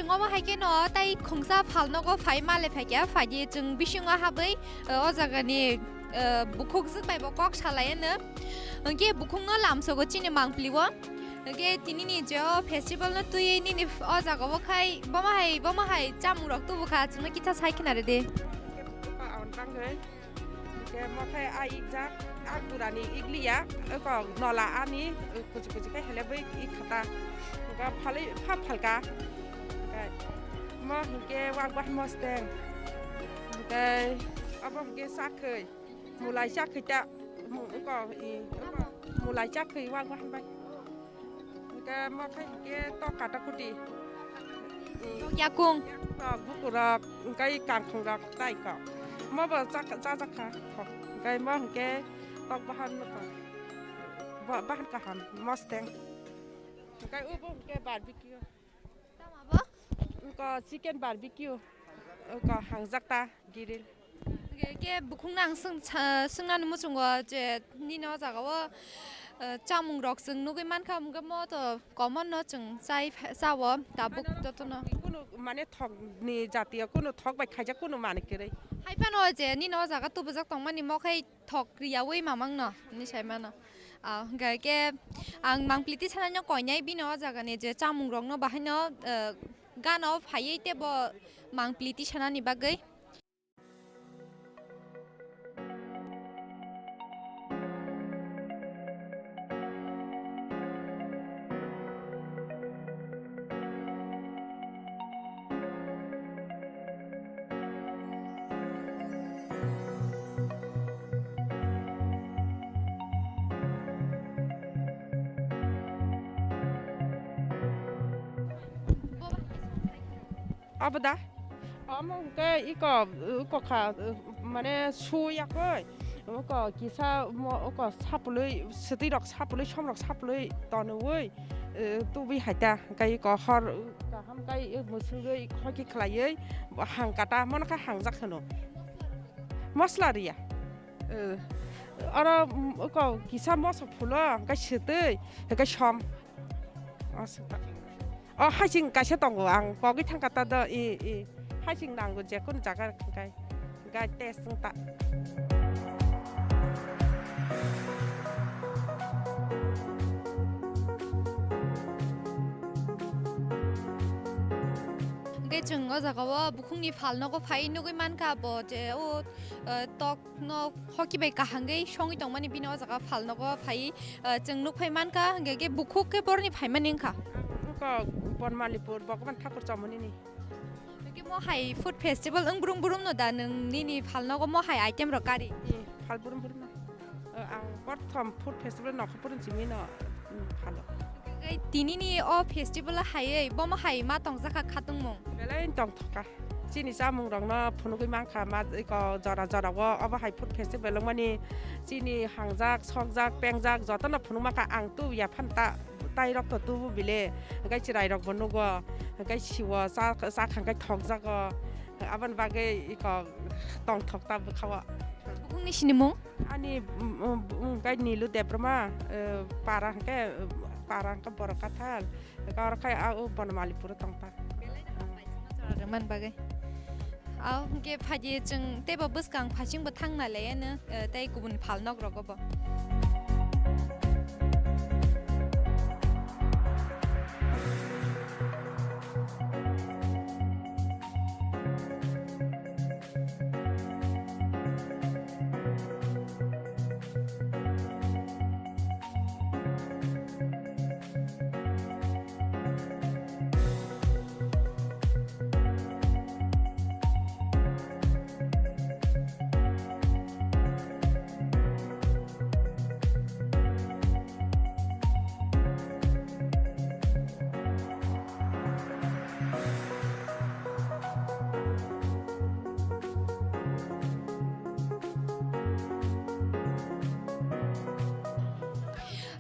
Omo hai khe no tai khungsa phalnogo phai male phai khe phai di chwng bisingo habwi, eh, o jagani, eh, bukhuk jwk bai bo kok salai ano. Hwnkhe bukhukno lamsogo chini mangpili o. Hwnkhe tinini je o festival no twiwi nini o jaga o khai bomo hai, bomo hai chamung rok tubu kha chwngno kisa sai khna rw di. Hwnkhe mo khe a ikjak, a gurani ikliya, eko nola ani, kuchi kuchi khe hele bai ikhata. Hwnkhe phalwi pha phalka. Hwnkhe mo hwnkhe wak bahai mosteng. Hwnkhe abo hwnkhe chakhwi, mulai chakhwi ta, eko, eko mulai chakhwi wak bahai bai. Hwnkhe mo khai hwnkhe tok kata kuti. Tok yakung. Tok bukurok, hwnkhe kangkhungrok tai kok. Mo bo chak-, chajakha kok. Hwnkhe mo hwnkhe tok bahan no kok. Ba-, bahan kaham, mosteng. Hwnkhe ubo hwnkhe barbecue. Tamo bo? Hwnkhe chicken barbecue. Hwnkhe hangjak ta. Giril. Hwnkhe khe bukhukno ang swng-, sa-, swngnani muchungo je nini o jaga o, eh, chamung rok chwng nugwi mankha, hwnkhe mo to common no chwng chai pha-, chao tabuk jotono. Kunu mane thok ni jatiyo kunu thok bai khaijak kunu manwi kwrwi. Hai phano je nini o jaga tubujak tongmani mo khai thok riyaui mamang no hinwi sai mano. Ah, hwnkhe khe ang mangpili tisana no koinai bini o jaga ni je chamung rok no bahai no, eh, gana o phaiwi tei bo mangpili tisanani bagwi. Abo da? Omo hwnkhe iko, iko kha, mane su yakoi. Iko kisa mo, iko sapului, swtwi rok sapului, som rok sapului tonwi, eh, tubui hai ta. Hwnkhe iko hor kaham kai, eh, mwswgwi hoki khlaiwi, bo hang kata, mono khe hangjak hwno. Mosla riya. Eh, oro, mm, iko kisa mosok phulo, hwnkhe swtwi, hwnkhe som. O, swtwi. O, hasing kaisa tongo, ang kogwi thangkha ta do, i, i. Hasing nango je kunu jaga hwnkhe, hwnkhe test wng ta. Hwnkhe chwng o jaga o bukhukni phalnogo phai nugwi mankha bo je o, eh, tok no hoki bai kahangwi songwi tongmani bini o jaga phalnogo phai, eh, chwng nukphai mankha, hwnkhe khe bukhuk khe boroni phaimani wngkha. Wngkha Bonmalipur, Bhagaban Thakur Chomoni ni. Hwnkhe mo hai food festival wng brum brum no da nwng nini phalnogo mo hai item rok kari? Ee, phal brum brum no. Eh, ang prothom food festival nokho phuru chimi no, mm, phalo. Hwnkhe tini ni o festival o hai bomo hai ma tongjakha khatungmung? Belai tongthokha. Chini chamung rokno phunugwi mankha, ma iko jora jora o obo hai food festival wngmani chini hangjak, sokjak, pengjak jotono phunuk mankha. Ang tu yaphano ta, tai rok to tubu bile, hwnkhe chwrai rok bo nugo, hwnkhe siwo cha, cha khangkhe thokjago, aboni bagwi iko tongthok ta bwkha o. Bukhukni sinimung? Ani, mm, mm, mm, hwnkhe Nilu Debbarma, eh, para hwnkhe, eh, para hwnkhe Borok Kathal. Oro khai a o Bonomalipuro tongta. Belai no hambai chwngno jora rwmani bagwi. Abo hwnkhe phaidi chwng teibo bwskang phasingbo thang nai laiya no, eh, tei kubun phalnok rogo bo.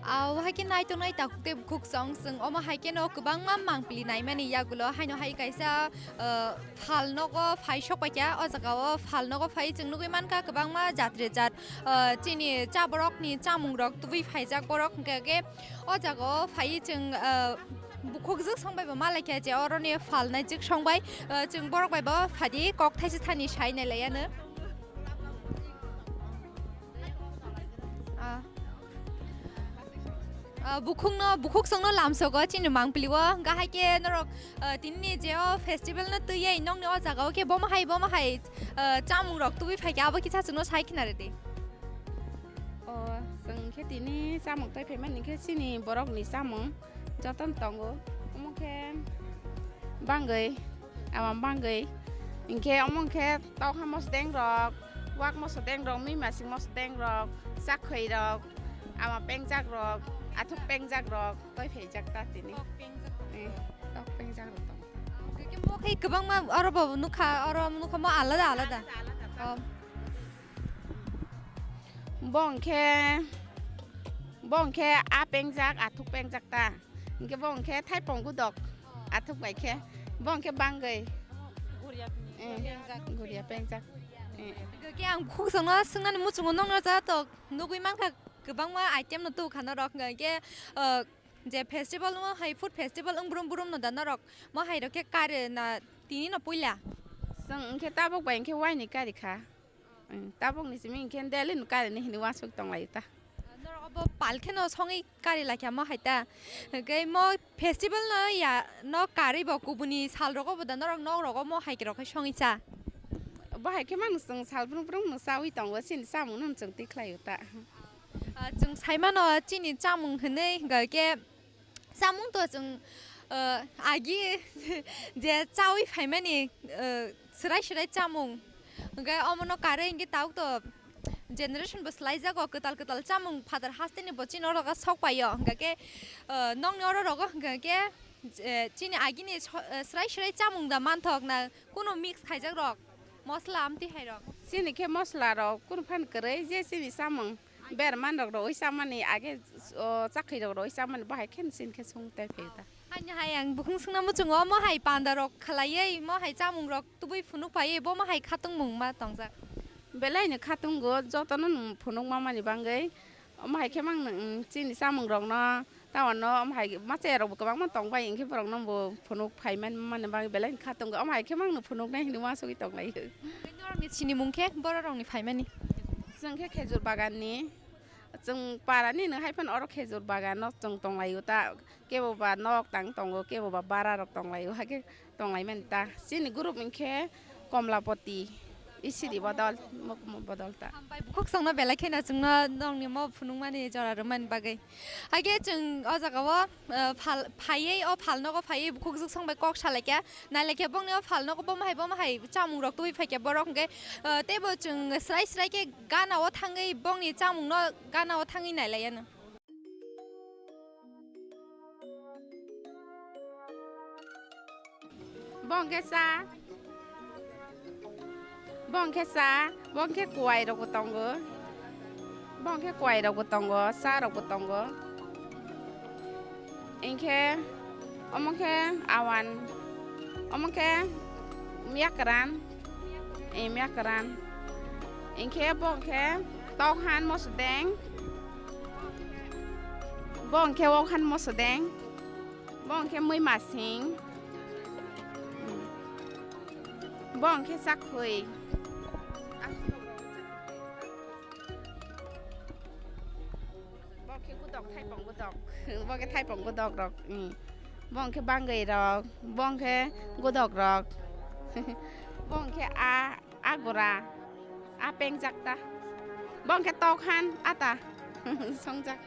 Ah, o hai khe naitok nai takhuk tei bukhuk chwng, chwng omo hai kheno kwbangma mangpili naimani yagulo haino hai kaisa, ah, phalnogo phai sokpaikha. O jaga o phalnogo phai chwng nugwi mankha kwbangma jat re jat, ah, chini cha borokni chamung rok tubui phaijak borok, hwnkhe khe o jaga o phai chwng, ah, Bukhuk jwk song bai bo ma lai kha je oro ni phalnai jwk song bai, ah, chwng borok bai bo phadi kok thaisa thani sai nai lai ano. Ah. Ah, bukhuk no, bukhuk song no lamsogo chini mangpili o, hwnkha hai khe norok, ah, tini ni je o festival no twi yai nokni o jaga o khe bomo hai, bomo hai, ah, chamung rok tubui phai khe abo kisa chwng no sai khna rw di. O, chwng khe tini chamung twi phai mani khe chini borok ni chamung joto no tongo. Omo khe bangwi, ama bangwi. Hinkhe omo khe tokha mosodeng rok, wak mosodeng rok, mui masing mosodeng rok, chakhwi rok, ama pengjak rok, athuk pengjak rok, twi phaijak ta tini. Tok pengjak rok. Eh, tok pengjak rok tong. Hwnkhe mo khe kwbangma oro bo nukha, oro nukha mo alada alada. Alada alada ta. Oh. Bo hwnkhe, bo hwnkhe a pengjak, athuk pengjak ta. Hwnkhe bo hwnkhe thaipong gudok, athuk bai khe. Bo hwnkhe bangwi. Guria pini. Eh, pengjak. Guria pengjak. Eh. Hwnkhe ang khuk songno swngnani muchungo nokno ja tok nugwi mankha kwbangma item no tubukha norok hwnkhe, eh, je festival no hai food festival wng brum brum no da norok mo hai rok khe kare na tini no puila. Chwng hwnkhe tabuk bai hwnkhe waini kari kha. Tabuk ni simi hwnkhe daily no kari ni hinwi uansuk tong lai ta. Norok obo pal kheno songwi kari lai kha mo hai ta. Hwnkhe mo festival no ya no karwi bo kubuni sal rogo bo da norok nok rogo mo hai rok khai songwi cha. Bo hai khe mang chwng sal brum brum no chawi tongo chini chamung no chwng tikhlai o ta. Ah, chwng sai mano chini chamung hinwi hwnkhe chamung to chwng, ah, agi je chawi phaimani, ah, swrai swrai chamung hwnkhe omono karwi hwnkhe tabuk to generation bo swlaijago kwtal kwtal chamung phatar hasteni bo chini oro sok paio hwnkhe, ah, nokni oro rogo hwnkhe je chini agini so-, ah, swrai swrai chamung da manthok na kunu mix khaijak rok. Mosla amtwi hai rok. Chini khe mosla rok kunu phan kwrwi je chini chamung berman rok rwi chamani age o chakhwi rok rwi chamani bahai khe chini khe sung tai phai ta. Haini hai ang bukhung sungna muchungo mo hai panda rok khalaiwi mo hai chamung rok tubui phunuk phaiwi bo mo hai khatung mung ma tongjak. Belai ni khatungo jotono nung phunuk ma mani bangwi. Omo hai khe mang nung, mm, chini chamung rok no, tamo no omo hai machaya rok bo kwbangma tong bai, hinkhe borok no bo phunuk phai man, mani bagwi belai ni kha tongo. Omo hai khe mang nung phunuk nai hinwi uansugwi tong lai. Norok ni sinimung khe borok rok ni phaimani? Chwng khe khejur bagan ni, chwng para ni nung hai phano oro khejur bagan no chwng tong lai o ta. Kebo ba nok tang tongo, kebo ba bara rok tong lai o, hakhe tong lai mani ta. Chini group hwnkhe Komlapoti, E C D bodol, mokmo bodol ta. Hambai bukhuk songno belai kheno chwngno nongni mo phunukmani jora rwmani bagwi. Hakhe chwng o jaga o, eh, phal-, phaiwi o phal nogo phaiwi bukhuk juk song bai kok salaikha, nailaikha bongni o phal nogo bomo hai bomo hai chamung rok tubui phaikha borok hwnkhe, eh, teibo chwng srai srai khe gana o thangwi bongni chamung no gana o thangwi nailaiano. Bo hwnkhe cha. Bo hwnkhe cha. Bo hwnkhe kuwai rokbo tongo. Bo hwnkhe kuwai rokbo tongo, cha rokbo tongo. Hinkhe omo khe awan. Omo khe miya kwran. Ei miya kwran. Hinkhe bo khe tokhan mosodeng. Bo khe okhan mosodeng. Bo khe mui masing. Bo khe chakhwi. Bo khe gudok, thaipong gudok. Bo khe thaipong gudok rok. Hmm. Bo khe bangwi rok. Bo khe gudok rok. Bo khe a, a gura. A pengjak ta. Bo khe tokhan ata. Songjak.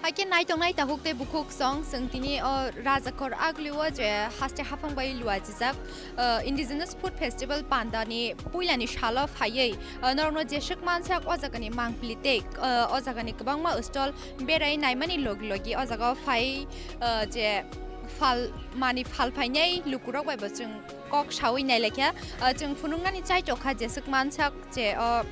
Hakhe naitongnai tabuk tei bukhuk song chwng tini o Rajakhor Agli o je haste haphang bai luajijak, uh, Indigenous Food Festival pandani puilani salo phaiwi, uh, norokno jeswk mansak o jagani mangpili tei, uh, o jagani kwbangma stall berai naimani logi logi o jaga o phai, uh, je phal mani phal phainai lukurok bai bo chwng kok sawi nailaikha, uh, chwng phunuknani chaitokha jeswk mansak je o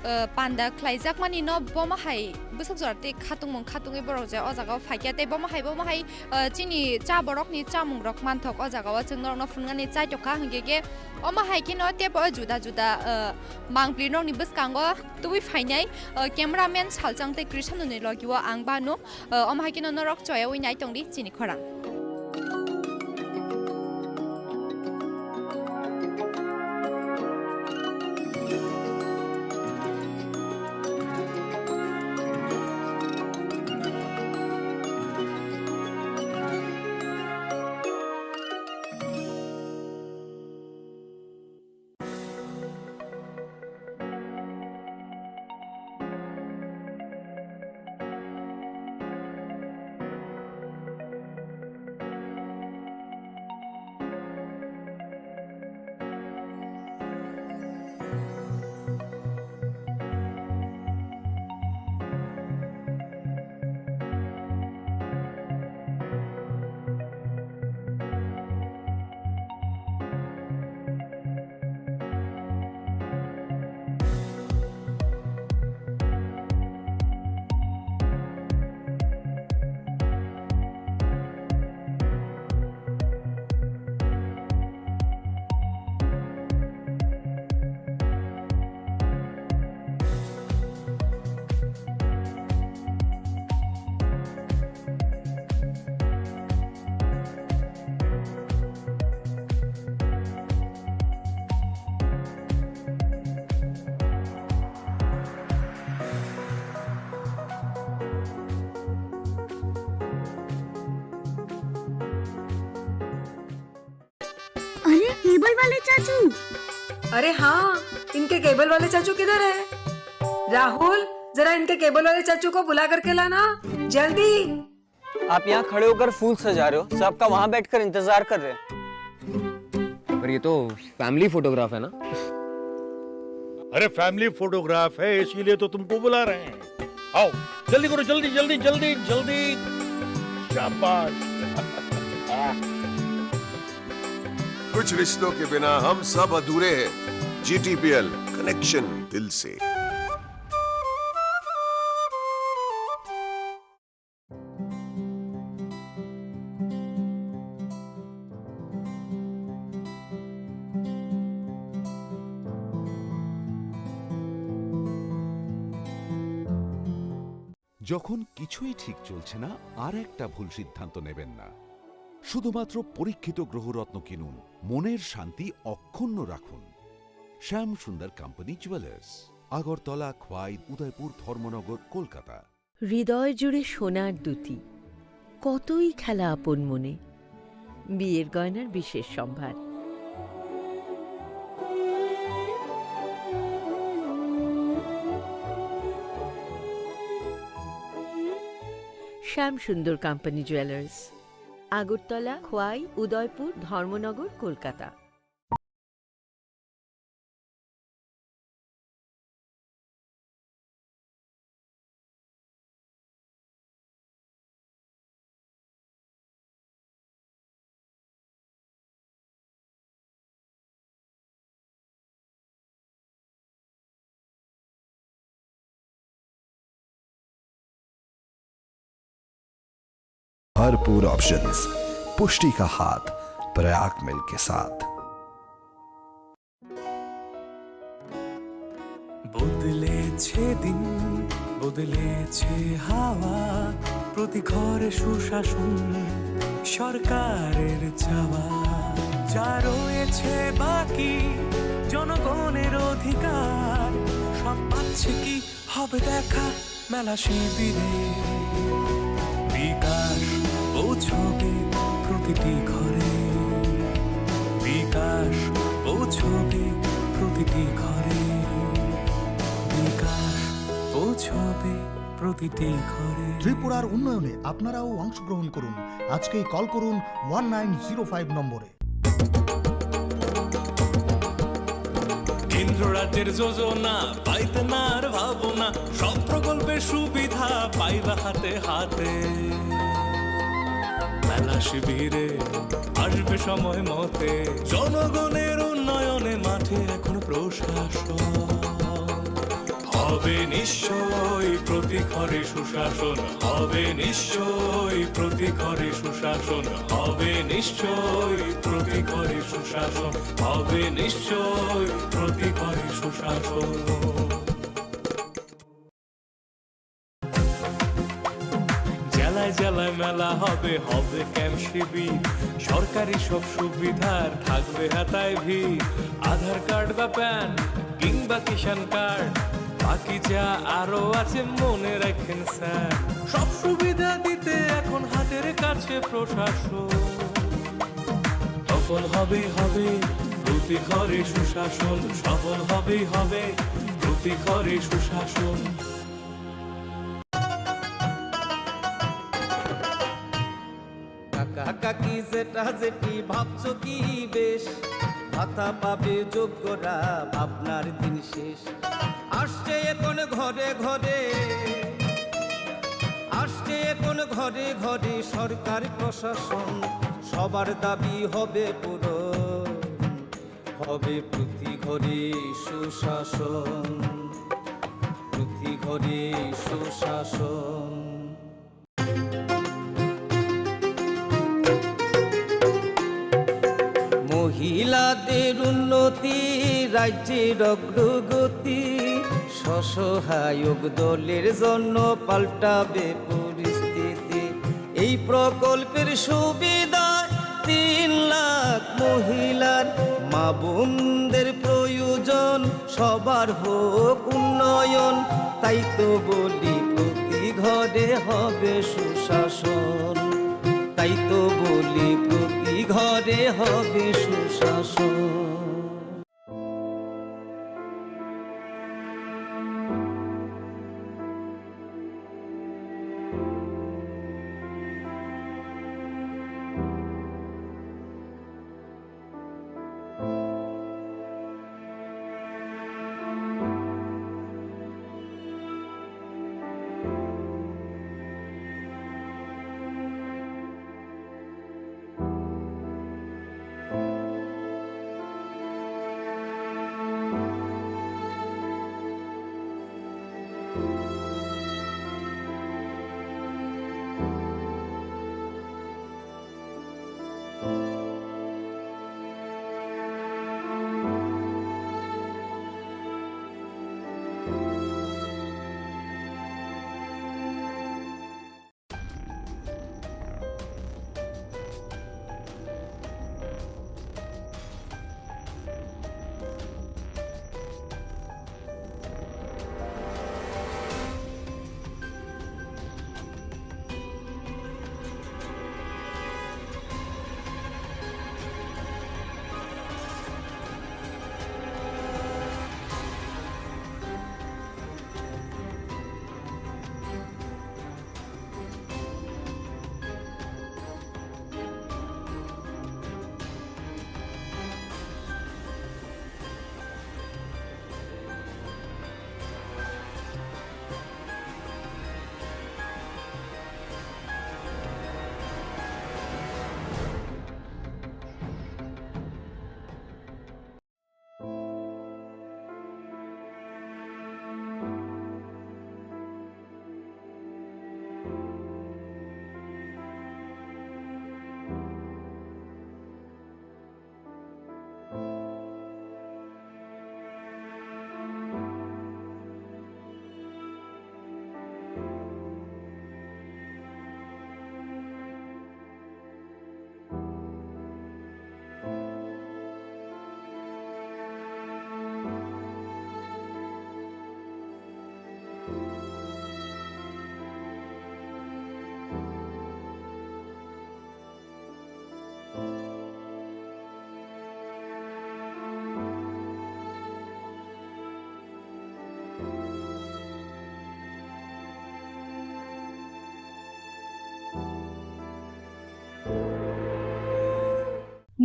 eh, panda khlaijakmani no bomo hai bwswk jora tei khatungmung khatungwi borok je o jaga o phaikha tei bomo hai, bomo hai, eh, chini cha borokni chamung rok manthok o jaga o chwng norokno phunuknani chai tongkha, hwnkhe khe omo hai kheno teibo juda juda, eh, mangpli norokni bwskango tubui phainai, eh, cameraman Salchang tei Krishnanuni logi o ang bano, eh, omo hai kheno norok choyaui nai tongdi chini khorang. अरे, केबल वाले चाचू। अरे हाँ, इनके केबल वाले चाचू किधर है? राहुल, जरा इनके केबल वाले चाचू को बुला करके लाना, जल्दी। आप यहाँ खड़े होकर फूल सजा रहे हो, सबका वहाँ बैठकर इंतजार कर रहे हैं। पर ये तो फैमिली फोटोग्राफ है ना? अरे, फैमिली फोटोग्राफ है, इसीलिए तो तुमको बुला रहे हैं। आओ, जल्दी करो, जल्दी, जल्दी, जल्दी, जल्दी। शाबाश। कुछ रिश्तों के बिना हम सब अधूरे हैं। जीटीपीएल, कनेक्शन दिल से। যখন কিছুই ঠিক চলছে না, আর একটা ভুল সিদ্ধান্ত নেবেন না। শুধুমাত্র পরীক্ষিত গ্রহরত্ন কিনুন, মনের শান্তি অক্ষুণ্ণ রাখুন। শ্যাম সুন্দর কোম্পানি জুয়েলার্স, আগরতলা, খোয়াই, উদয়পুর, ধর্মনগর, কলকাতা। হৃদয় জুড়ে সোনার দুতি, কতই খেলা আপন মনে। বিয়ের গয়নার বিশেষ সম্ভার। শ্যাম সুন্দর কোম্পানি জুয়েলার্স, আগরতলা, খোয়াই, উদয়পুর, ধর্মনগর, কলকাতা। भरपूर ऑप्शंस, पुष्टि का हाथ, प्रयाग मिल्क के साथ। বদলেছে দিন, বদলেছে হাওয়া, প্রতি ঘরে সুশাসন সরকারের চাওয়া। যা রয়েছে বাকি জনগণের অধিকার, সব পাচ্ছে কি হবে দেখা মেলা শিবিরে। বিকাশ পৌঁছবে প্রতিটি ঘরে, বিকাশ পৌঁছবে প্রতিটি ঘরে, বিকাশ পৌঁছবে প্রতিটি ঘরে। ত্রিপুরার উন্নয়নে আপনারাও অংশগ্রহণ করুন। আজকেই কল করুন ওয়ান নাইন জিরো ফাইভ নম্বরে। কেন্দ্র রাজ্যের যোজনা পাইতে না আর ভাবনা, সব প্রকল্পের সুবিধা পাইবা হাতে হাতে। মেলা শিবিরে আসবে সময় মতে, জনগণের উন্নয়নে মাঠে এখন প্রশাসন। হবে নিশ্চয় প্রতি ঘরে সুশাসন, হবে নিশ্চয় প্রতি ঘরে সুশাসন, হবে নিশ্চয় প্রতি ঘরে সুশাসন, হবে নিশ্চয় প্রতি ঘরে সুশাসন। জেলায় জেলায় মেলা হবে, হবে ক্যাম্প শিবির, সরকারি সব সুবিধার থাকবে হাতায় ভিড়। আধার কার্ড বা প্যান কিংবা কিষাণ কার্ড, বাকি যা আরো আছে মনে রাখেন স্যার। সব সুবিধা দিতে এখন হাতের কাছে প্রশাসন। সফল হবে, হবে প্রতি ঘরে সুশাসন, সফল হবে, হবে প্রতি ঘরে সুশাসন। কাকা কাকি জেঠা জেঠি ভাবছো কি বেশ, ভাতা পাবে যোগ্যরা ভাবনার দিন শেষ। আসছে এখন ঘরে ঘরে, আসছে এখন ঘরে ঘরে সরকার প্রশাসন, সবার দাবি হবে পূরণ। হবে প্রতি ঘরে সুশাসন, প্রতি ঘরে সুশাসন। মহিলাদের উন্নতি, রাজ্যের অগ্রগতি, স্বসহায়ক দলের জন্য পাল্টাবে পরিস্থিতি। এই প্রকল্পের সুবিধায় তিন লাখ মহিলার, মা বোনদের প্রয়োজন সবার হোক উন্নয়ন। তাই তো বলি প্রতি ঘরে হবে সুশাসন, তাই তো বলি প্রতি ঘরে হবে সুশাসন।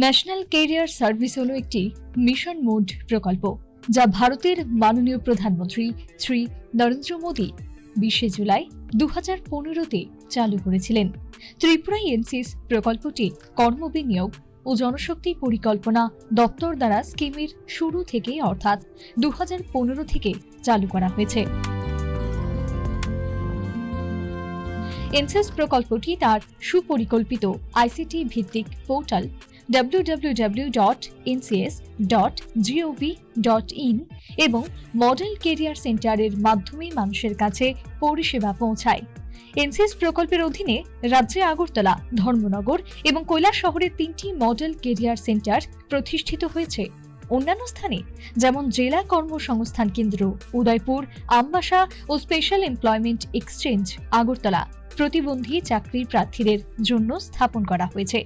ন্যাশনাল ক্যারিয়ার সার্ভিস হলো একটি মিশন মোড প্রকল্প, যা ভারতের মাননীয় প্রধানমন্ত্রী শ্রী নরেন্দ্র মোদী বিশে জুলাই দু হাজার পনেরোতে চালু করেছিলেন। ত্রিপুরা এনসিএস প্রকল্পটি কর্মবিনিয়োগ ও জনশক্তি পরিকল্পনা দপ্তর দ্বারা স্কিমের শুরু থেকেই, অর্থাৎ দু হাজার পনেরো থেকে চালু করা হয়েছে। এনসিএস প্রকল্পটি তার সুপরিকল্পিত আইসিটি ভিত্তিক পোর্টাল ডাব্লিউডাব্লিউডাব্লিউ dot NCS dot gov dot in এবং মডেল কেরিয়ার সেন্টারের মাধ্যমে মানুষের কাছে পরিষেবা পৌঁছায়। এনসিএস প্রকল্পের অধীনে রাজ্যে আগরতলা, ধর্মনগর এবং কৈলাসহরে তিনটি মডেল কেরিয়ার সেন্টার প্রতিষ্ঠিত হয়েছে। অন্যান্য স্থানে যেমন জেলা কর্মসংস্থান কেন্দ্র উদয়পুর, আমবাসা ও স্পেশাল এমপ্লয়মেন্ট এক্সচেঞ্জ আগরতলা প্রতিবন্ধী চাকরি প্রার্থীদের জন্য স্থাপন করা হয়েছে।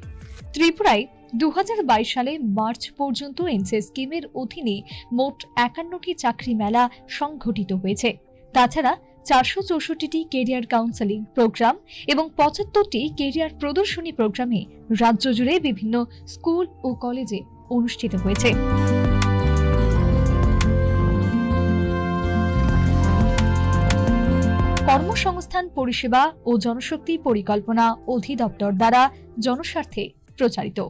ত্রিপুরায় দু হাজার বাইশ সালে মার্চ পর্যন্ত এনসিএস স্কিমের অধীনে মোট একান্নটি চাকরি মেলা সংঘটিত হয়েছে। তাছাড়া চারশো চৌষট্টিটি কেরিয়ার কাউন্সেলিং প্রোগ্রাম এবং পঁচাত্তরটি কেরিয়ার প্রদর্শনী প্রোগ্রামে রাজ্য জুড়ে বিভিন্ন স্কুল ও কলেজে অনুষ্ঠিত হয়েছে। কর্মসংস্থান পরিষেবা ও জনশক্তি পরিকল্পনা অধিদপ্তর দ্বারা জনস্বার্থে প্রচারিত।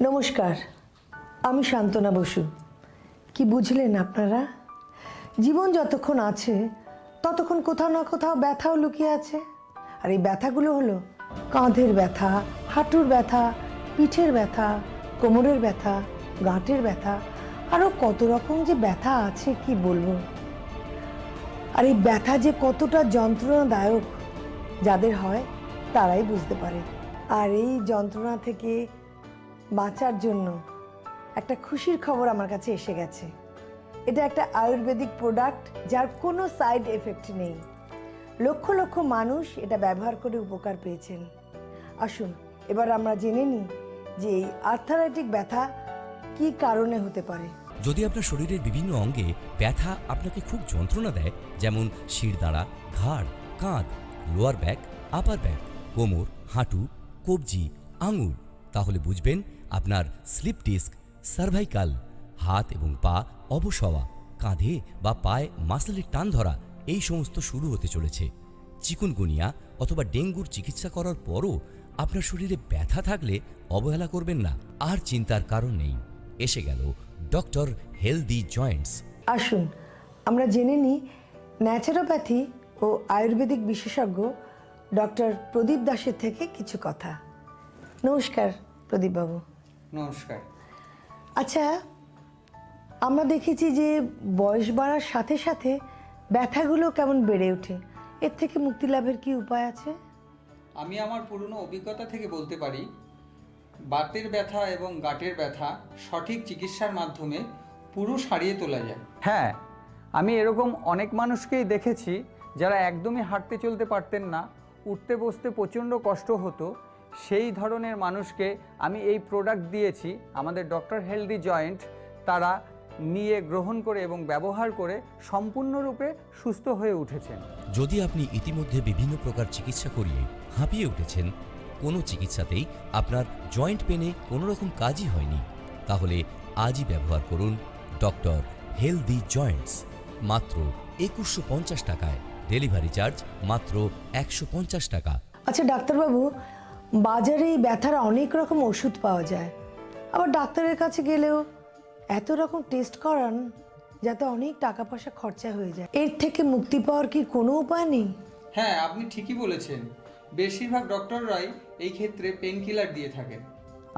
নমস্কার, আমি সান্ত্বনা বসু। কি বুঝলেন আপনারা? জীবন যতক্ষণ আছে, ততক্ষণ কোথাও না কোথাও ব্যথাও লুকিয়ে আছে। আর এই ব্যথাগুলো হলো কাঁধের ব্যথা, হাঁটুর ব্যথা, পিঠের ব্যথা, কোমরের ব্যথা, গাঁটের ব্যথা, আরও কত রকম যে ব্যথা আছে, কি বলবো। আর এই ব্যথা যে কতটা যন্ত্রণাদায়ক, যাদের হয়, তারাই বুঝতে পারে। আর এই যন্ত্রণা থেকে বাঁচার জন্য একটা খুশির খবর আমার কাছে এসে গেছে। এটা একটা আয়ুর্বেদিক প্রোডাক্ট, যার কোনো সাইড এফেক্ট নেই। লক্ষ লক্ষ মানুষ এটা ব্যবহার করে উপকার পেয়েছেন। আসুন, এবার আমরা জেনে নিই যে এই আর্থারাইটিক ব্যথা কী কারণে হতে পারে। যদি আপনার শরীরের বিভিন্ন অঙ্গে ব্যথা আপনাকে খুব যন্ত্রণা দেয়, যেমন শিরদাঁড়া, ঘাড়, কাঁধ, লোয়ার ব্যাক, আপার ব্যাক, কোমর, হাঁটু, কবজি, আঙুল, তাহলে বুঝবেন আপনার স্লিপ ডিস্ক, সার্ভাইকাল, হাত এবং পা অবশ হওয়া, কাঁধে বা পায়ে মাসেলের টান ধরা, এই সমস্ত শুরু হতে চলেছে। চিকুনগুনিয়া অথবা ডেঙ্গুর চিকিৎসা করার পরও আপনার শরীরে ব্যথা থাকলে অবহেলা করবেন না। আর চিন্তার কারণ নেই, এসে গেল ডক্টর হেলদি জয়েন্টস। আসুন, আমরা জেনে নিই ন্যাচারোপ্যাথি ও আয়ুর্বেদিক বিশেষজ্ঞ ডক্টর প্রদীপ দাসের থেকে কিছু কথা। নমস্কার প্রদীপবাবু। নমস্কার। আচ্ছা, আমরা দেখেছি যে বয়স বাড়ার সাথে সাথে ব্যথাগুলো কেমন বেড়ে ওঠে, এর থেকে মুক্তি লাভের কি উপায় আছে? আমি আমার পুরনো অভিজ্ঞতা থেকে বলতে পারি, বাতের ব্যথা এবং গাঁটের ব্যথা সঠিক চিকিৎসার মাধ্যমে পুরো সারিয়ে তোলা যায়। হ্যাঁ, আমি এরকম অনেক মানুষকেই দেখেছি, যারা একদমই হাঁটতে চলতে পারতেন না, উঠতে বসতে প্রচণ্ড কষ্ট হতো। সেই ধরনের মানুষকে আমি এই প্রোডাক্ট দিয়েছি, আমাদের ডক্টর হেলদি জয়েন্ট। তারা নিয়ে গ্রহণ করে এবং ব্যবহার করে সম্পূর্ণরূপে সুস্থ হয়ে উঠেছেন। যদি আপনি ইতিমধ্যে বিভিন্ন প্রকার চিকিৎসা করিয়ে হাঁপিয়ে উঠেছেন, কোনো চিকিৎসাতেই আপনার জয়েন্ট পেনে কোনো রকম কাজই হয়নি, তাহলে আজই ব্যবহার করুন ডক্টর হেলদি জয়েন্টস। মাত্র একুশশো পঞ্চাশ টাকায়, ডেলিভারি চার্জ মাত্র একশো পঞ্চাশ টাকা। আচ্ছা ডাক্তারবাবু, বাজারে এই ব্যথার অনেক রকম ওষুধ পাওয়া যায়, আবার ডাক্তারের কাছে গেলেও এত রকম টেস্ট করান, যাতে অনেক টাকা পয়সা খরচা হয়ে যায়। এর থেকে মুক্তি পাওয়ার কি কোনো উপায় নেই? হ্যাঁ, আপনি ঠিকই বলেছেন। বেশিরভাগ ডক্টররাই এই ক্ষেত্রে পেইনকিলার দিয়ে থাকেন।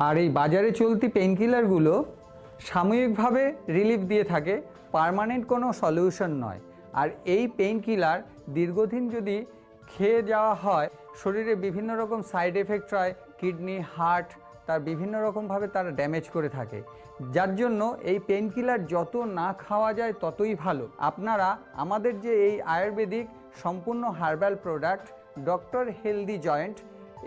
আর এই বাজারে চলতি পেইনকিলারগুলো সাময়িকভাবে রিলিফ দিয়ে থাকে, পার্মানেন্ট কোনো সলিউশন নয়। আর এই পেইনকিলার দীর্ঘদিন যদি খেয়ে যাওয়া হয়, শরীরে বিভিন্ন রকম সাইড এফেক্ট হয়, কিডনি, হার্ট, তার বিভিন্ন রকমভাবে তারা ড্যামেজ করে থাকে, যার জন্য এই পেইনকিলার যত না খাওয়া যায় ততই ভালো। আপনারা আমাদের যে এই আয়ুর্বেদিক সম্পূর্ণ herbal product doctor healthy joint,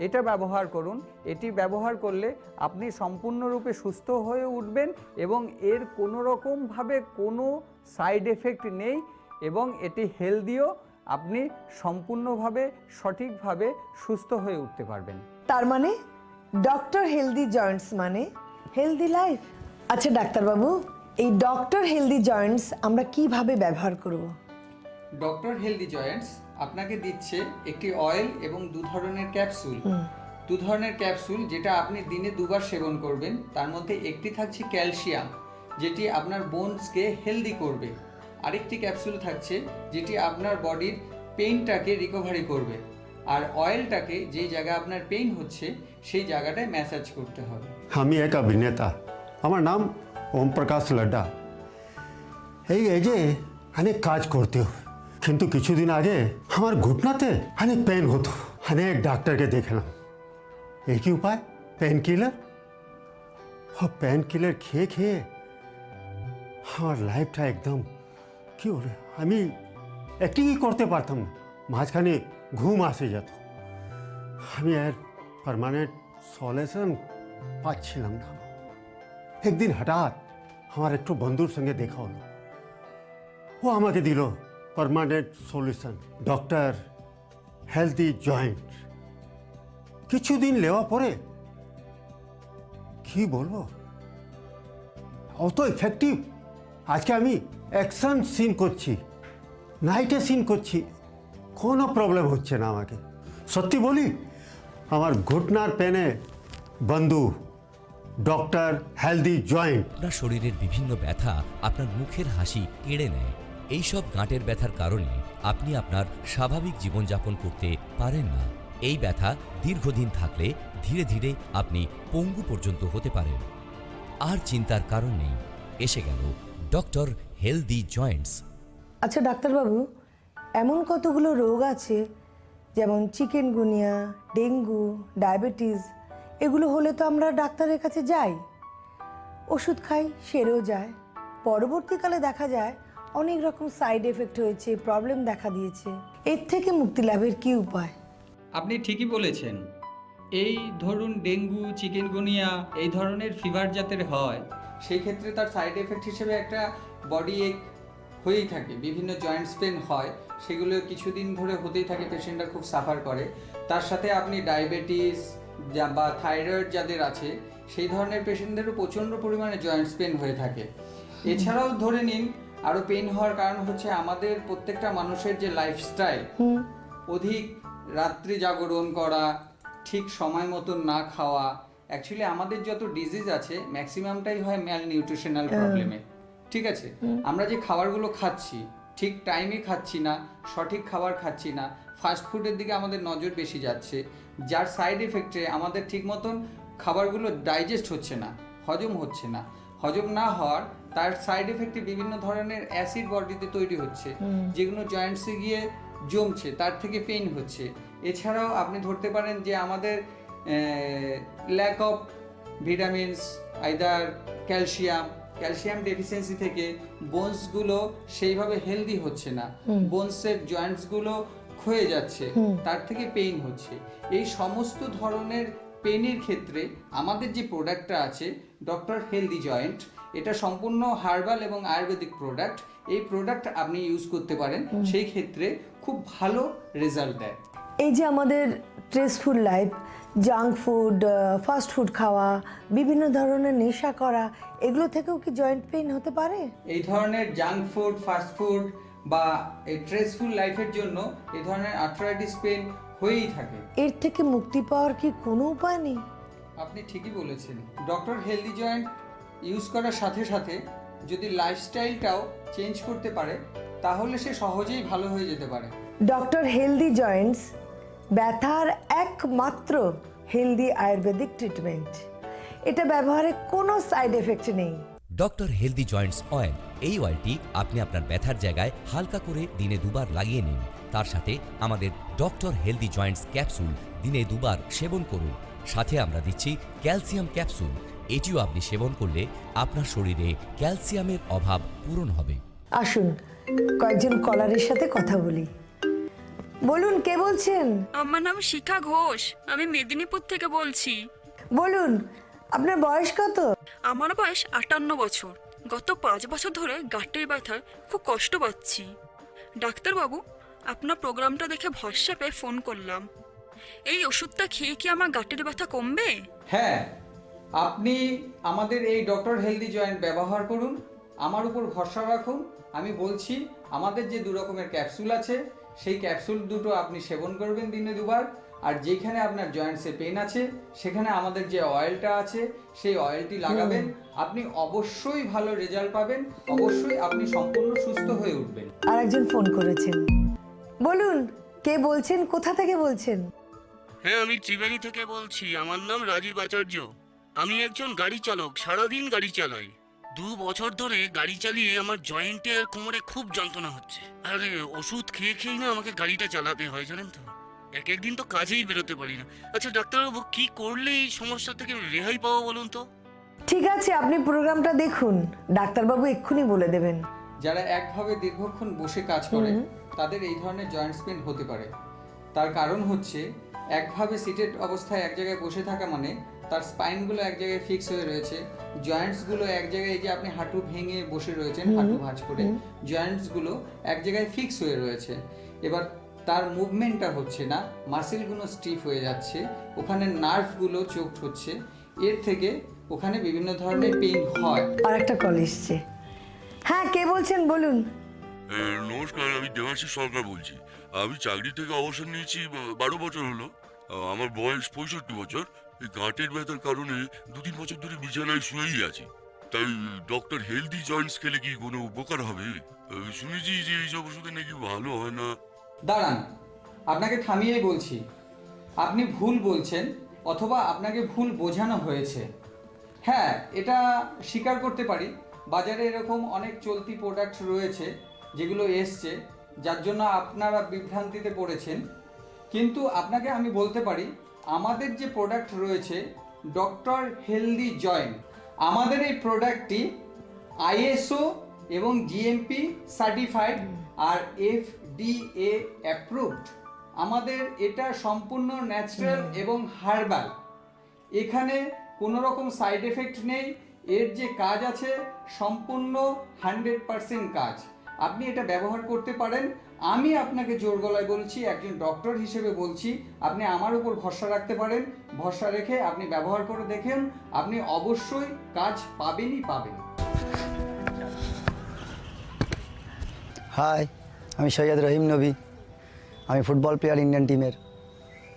এটা ব্যবহার করুন। এটি ব্যবহার করলে আপনি সম্পূর্ণরূপে সুস্থ হয়ে উঠবেন এবং এর কোনো রকমভাবে কোনো সাইড এফেক্ট নেই এবং এটি হেলদিও। আপনি সম্পূর্ণভাবে, সঠিকভাবে সুস্থ হয়ে উঠতে পারবেন। তার মানে ডক্টর হেলদি জয়েন্টস মানে হেলদি লাইফ। আচ্ছা ডাক্তারবাবু, এই ডক্টর হেলদি জয়েন্টস আমরা কিভাবে ব্যবহার করব? ডক্টর হেলদি জয়েন্টস আপনাকে দিচ্ছে একটি অয়েল এবং দু ধরনের ক্যাপসুল। হুম। দু ধরনের ক্যাপসুল, যেটা আপনি দিনে দুবার সেবন করবেন। তার মধ্যে একটি থাকছে ক্যালসিয়াম, যেটি আপনার বোনসকে হেলদি করবে। আরেকটি ক্যাপসুল থাকছে, যেটি আপনার বডির পেইনটাকে রিকভারি করবে। আর অয়েলটাকে, যেই জায়গায় আপনার পেইন হচ্ছে, সেই জায়গাটায় ম্যাসাজ করতে হবে। আমি এক অভিনেতা, আমার নাম ওম প্রকাশ লাড্ডা। এই এজে অনেক কাজ করতে হয়, কিন্তু কিছুদিন আগে আমার ঘুটনাতে অনেক পেইন হতো। অনেক ডাক্তারকে দেখালাম, একই উপায়, পেইন কিলার। ও পেইন কিলার খেয়ে খেয়ে আমার লাইফটা একদম, কি বলে, আমি অ্যাক্টিংই করতে পারতাম না, মাঝখানে ঘুম আসে যেত। আমি আর পার্মানেন্ট সলিউশন পাচ্ছিলাম না। একদিন হঠাৎ আমার একটু বন্ধুর সঙ্গে দেখা হলো, ও আমাকে দিল permanent solution, doctor healthy joint. কিছুদিন নেওয়ার পরে কি বলবো, অত এফেক্টিভ। আজকে আমি অ্যাকশন সিন করছি, নাইটে সিন করছি, কোনো প্রবলেম হচ্ছে না আমাকে। সত্যি বলি, আমার ঘুটনার পেনে বন্ধু ডক্টর হেলদি জয়েন্ট। আপনার শরীরের বিভিন্ন ব্যথা আপনার মুখের হাসি কেড়ে নেয়। এইসব গাঁটের ব্যথার কারণে আপনি আপনার স্বাভাবিক জীবনযাপন করতে পারেন না। এই ব্যথা দীর্ঘদিন থাকলে ধীরে ধীরে আপনি পঙ্গু পর্যন্ত হতে পারেন। আর চিন্তার কারণ নেই, এসে গেল ডক্টর হেলদি জয়েন্টস। আচ্ছা ডাক্তারবাবু, এমন কতগুলো রোগ আছে, যেমন চিকেনগুনিয়া, ডেঙ্গু, ডায়াবেটিস, এগুলো হলে তো আমরা ডাক্তারের কাছে যাই, ওষুধ খাই, সেরেও যায়। পরবর্তীকালে দেখা যায় অনেক রকম সাইড এফেক্ট হয়েছে, প্রবলেম দেখা দিয়েছে। এর থেকে মুক্তি লাভের কি উপায়? আপনি ঠিকই বলেছেন। এই ধরুন ডেঙ্গু, চিকেনগুনিয়া, এই ধরনের ফিভার যাদের হয়, সেই ক্ষেত্রে তার সাইড এফেক্ট হিসেবে একটা বডি এক হয়েই থাকে, বিভিন্ন জয়েন্টস পেন হয়, সেগুলো কিছুদিন ধরে হতেই থাকে, পেশেন্টরা খুব সাফার করে। তার সাথে আপনি ডায়াবেটিস যা-, বা থাইরয়েড যাদের আছে, সেই ধরনের পেশেন্টদেরও প্রচণ্ড পরিমাণে জয়েন্টস পেন হয়ে থাকে। এছাড়াও ধরে নিন, আরও পেন হওয়ার কারণ হচ্ছে আমাদের প্রত্যেকটা মানুষের যে লাইফস্টাইল, হুম। অধিক রাত্রি জাগরণ করা, ঠিক সময় মতন না খাওয়া, অ্যাকচুয়ালি আমাদের যত ডিজিজ আছে, ম্যাক্সিমামটাই হয় ম্যাল নিউট্রিশনাল হুম। প্রবলেমে। ঠিক আছে? হুম। আমরা যে খাবারগুলো খাচ্ছি, ঠিক টাইমে খাচ্ছি না, সঠিক খাবার খাচ্ছি না, ফাস্ট ফুডের দিকে আমাদের নজর বেশি যাচ্ছে, যার সাইড এফেক্টে আমাদের ঠিক মতন খাবারগুলো ডাইজেস্ট হচ্ছে না, হজম হচ্ছে না। হজম না হওয়ার তার সাইড এফেক্টে বিভিন্ন ধরনের অ্যাসিড বডিতে তৈরি হচ্ছে, হুম। যেগুলো জয়েন্টসে গিয়ে জমছে, তার থেকে পেইন হচ্ছে। এছাড়াও আপনি ধরতে পারেন যে আমাদের, a, lack of vitamins, either calcium, calcium deficiency থেকে বোনসগুলো সেইভাবে হেলদি হচ্ছে না, হুম। বোনসের জয়েন্টসগুলো ক্ষয়ে যাচ্ছে, হুম। তার থেকে পেইন হচ্ছে। এই সমস্ত ধরনের পেনের ক্ষেত্রে আমাদের যে প্রোডাক্টটা আছে ডক্টর হেলদি জয়েন্ট, এটা সম্পূর্ণ হার্বাল এবং আয়ুর্বেদিক প্রোডাক্ট। এই প্রোডাক্ট আপনি ইউজ করতে পারেন, সেই ক্ষেত্রে খুব ভালো রেজাল্ট দেয়। এই যে আমাদের stressful life, junk food, fast food খাওয়া, বিভিন্ন ধরনের নেশা করা, এগুলো থেকেও কি জয়েন্ট পেইন হতে পারে? এই ধরনের জাঙ্ক ফুড, ফাস্ট ফুড বা এই স্ট্রেসফুল লাইফের জন্য এই ধরনের আর্থ্রাইটিস পেন হয়েই থাকে। এর থেকে মুক্তি পাওয়ার কি কোনো উপায় নেই? আপনি ঠিকই বলেছেন। ডক্টর হেলদি জয়েন্ট ইউজ করার সাথে সাথে যদি লাইফস্টাইলটাও চেঞ্জ করতে পারে, তাহলে সে সহজেই ভালো হয়ে যেতে পারে। ডক্টর হেলদি জয়েন্টস ব্যথার একমাত্র হেলদি আয়ুর্বেদিক ট্রিটমেন্ট। এটা ব্যবহারে কোনো সাইড এফেক্ট নেই। Doctor healthy Joints oil. এই অয়েলটি আপনি আপনার ব্যথার জায়গায় হালকা করে দিনে দুবার লাগিয়ে নিন। তার সাথে আমাদের ডক্টর হেলদি জয়েন্টস ক্যাপসুল দিনে দুবার সেবন করুন। সাথে আমরা দিচ্ছি ক্যালসিয়াম ক্যাপসুল। এটিও আপনি সেবন করলে আপনার শরীরে ক্যালসিয়ামের অভাব পূরণ হবে। আসুন, কয়েকজন কলারের সাথে কথা বলি। বলুন, কে বলছেন? আমার নাম শিখা ঘোষ। আমি মেদিনীপুর থেকে বলছি। বলুন, আপনার বয়স কত? আমার বয়স আটান্ন বছর। গত পাঁচ বছর ধরে গাঁটের ব্যথায় খুব কষ্ট পাচ্ছি। ডাক্তারবাবু, আপনার প্রোগ্রামটা দেখে ভরসা পেয়ে ফোন করলাম। এই ওষুধটা খেয়ে কি আমার গাঁটের ব্যথা কমবে? হ্যাঁ, আপনি আমাদের এই ডক্টর হেলদি জয়েন্ট ব্যবহার করুন, আমার উপর ভরসা রাখুন। আমি বলছি, আমাদের যে দু রকমের ক্যাপসুল আছে, সেই ক্যাপসুল দুটো আপনি সেবন করবেন দিনে দুবার। আর যেখানে আপনার জয়েন্টসে পেন আছে, সেখানে আমাদের যে অয়েলটা আছে, সেই অয়েলটি লাগাবেন। আপনি অবশ্যই ভালো রেজাল্ট পাবেন, অবশ্যই আপনি সম্পূর্ণ সুস্থ হয়ে উঠবেন। আর একজন ফোন করেছেন। বলুন, কে বলছেন, কোথা থেকে বলছেন? হ্যাঁ, আমি ত্রিবেণী থেকে বলছি। আমার নাম রাজীব আচার্য। আমি একজন গাড়ি চালক, সারাদিন গাড়ি চালাই। দু বছর ধরে গাড়ি চালিয়ে আমার জয়েন্টে আর কোমরে খুব যন্ত্রণা হচ্ছে। আরে, ওষুধ খেয়ে খেয়েই না আমাকে গাড়িটা চালাতে হয়, জানেন তো। এক একদিন তো কাজেই বেরোতে পারি না। আচ্ছা ডাক্তারবাবু, কি করলে এই সমস্যা থেকে রেহাই পাবো বলুন তো? ঠিক আছে, আপনি প্রোগ্রামটা দেখুন, ডাক্তারবাবু এক্ষুনি বলে দেবেন। যারা একভাবে দীর্ঘক্ষণ বসে কাজ করে, তাদের এই ধরনের জয়েন্টস পেন হতে পারে। তার কারণ হচ্ছে, একভাবে সিটেড অবস্থায় এক জায়গায় বসে থাকা মানে তার স্পাইনগুলো এক জায়গায় ফিক্স হয়ে রয়েছে, জয়েন্টসগুলো এক জায়গায়, এই যে আপনি হাঁটু ভেঙে বসে রয়েছেন, হাঁটু ভাঁজ করে, জয়েন্টসগুলো এক জায়গায় ফিক্স হয়ে রয়েছে। এবার তার মুভমেন্টটা হচ্ছে না, মাসেলগুলো স্টিফ হয়ে যাচ্ছে, ওখানে নার্ভগুলো চোকড হচ্ছে, এর থেকে ওখানে বিভিন্ন ধরনের পেইন হয়। আর একটা কল এসছে। হ্যাঁ, কে বলছেন, বলুন। এ, নমস্কার, আমি দেবাশিস সরকার বলছি। আমি চাকরি থেকে অবসর নিয়েছি বা-, বারো বছর হলো। আ, আমার বয়স পঁয়ষট্টি বছর। এই গাঁটের ব্যথার কারণে দু তিন বছর ধরে বিছানায় শুয়েই আছি। তাই ডক্টর হেলদি জয়েন্টস খেলে কি কোনো উপকার হবে? আ, শুনেছি যে এইসব ওষুধে নাকি ভালো হয় না। দাঁড়ান, আপনাকে থামিয়েই বলছি, আপনি ভুল বলছেন অথবা আপনাকে ভুল বোঝানো হয়েছে। হ্যাঁ, এটা স্বীকার করতে পারি, বাজারে এরকম অনেক চলতি প্রোডাক্ট রয়েছে যেগুলো এসছে, যার জন্য আপনারা বিভ্রান্তিতে পড়েছেন। কিন্তু আপনাকে আমি বলতে পারি, আমাদের যে প্রোডাক্ট রয়েছে ডক্টর হেলদি জয়েন্ট, আমাদের এই প্রোডাক্টটি আইএসও এবং জিএমপি সার্টিফাইড আর এফডিএ অ্যাপ্রুভড। আমাদের এটা সম্পূর্ণ ন্যাচারাল এবং হার্বাল। এখানে কোনো রকম সাইড এফেক্ট নেই। এর যে কাজ আছে, সম্পূর্ণ হান্ড্রেড পার্সেন্ট কাজ। আপনি এটা ব্যবহার করতে পারেন। আমি আপনাকে জোর গলায় বলছি, একজন ডক্টর হিসেবে বলছি, আপনি আমার উপর ভরসা রাখতে পারেন। ভরসা রেখে আপনি ব্যবহার করে দেখেন, আপনি অবশ্যই কাজ পাবেনই পাবেন। হাই, আমি সৈয়দ রহিম নবী। আমি ফুটবল প্লেয়ার ইন্ডিয়ান টিমের।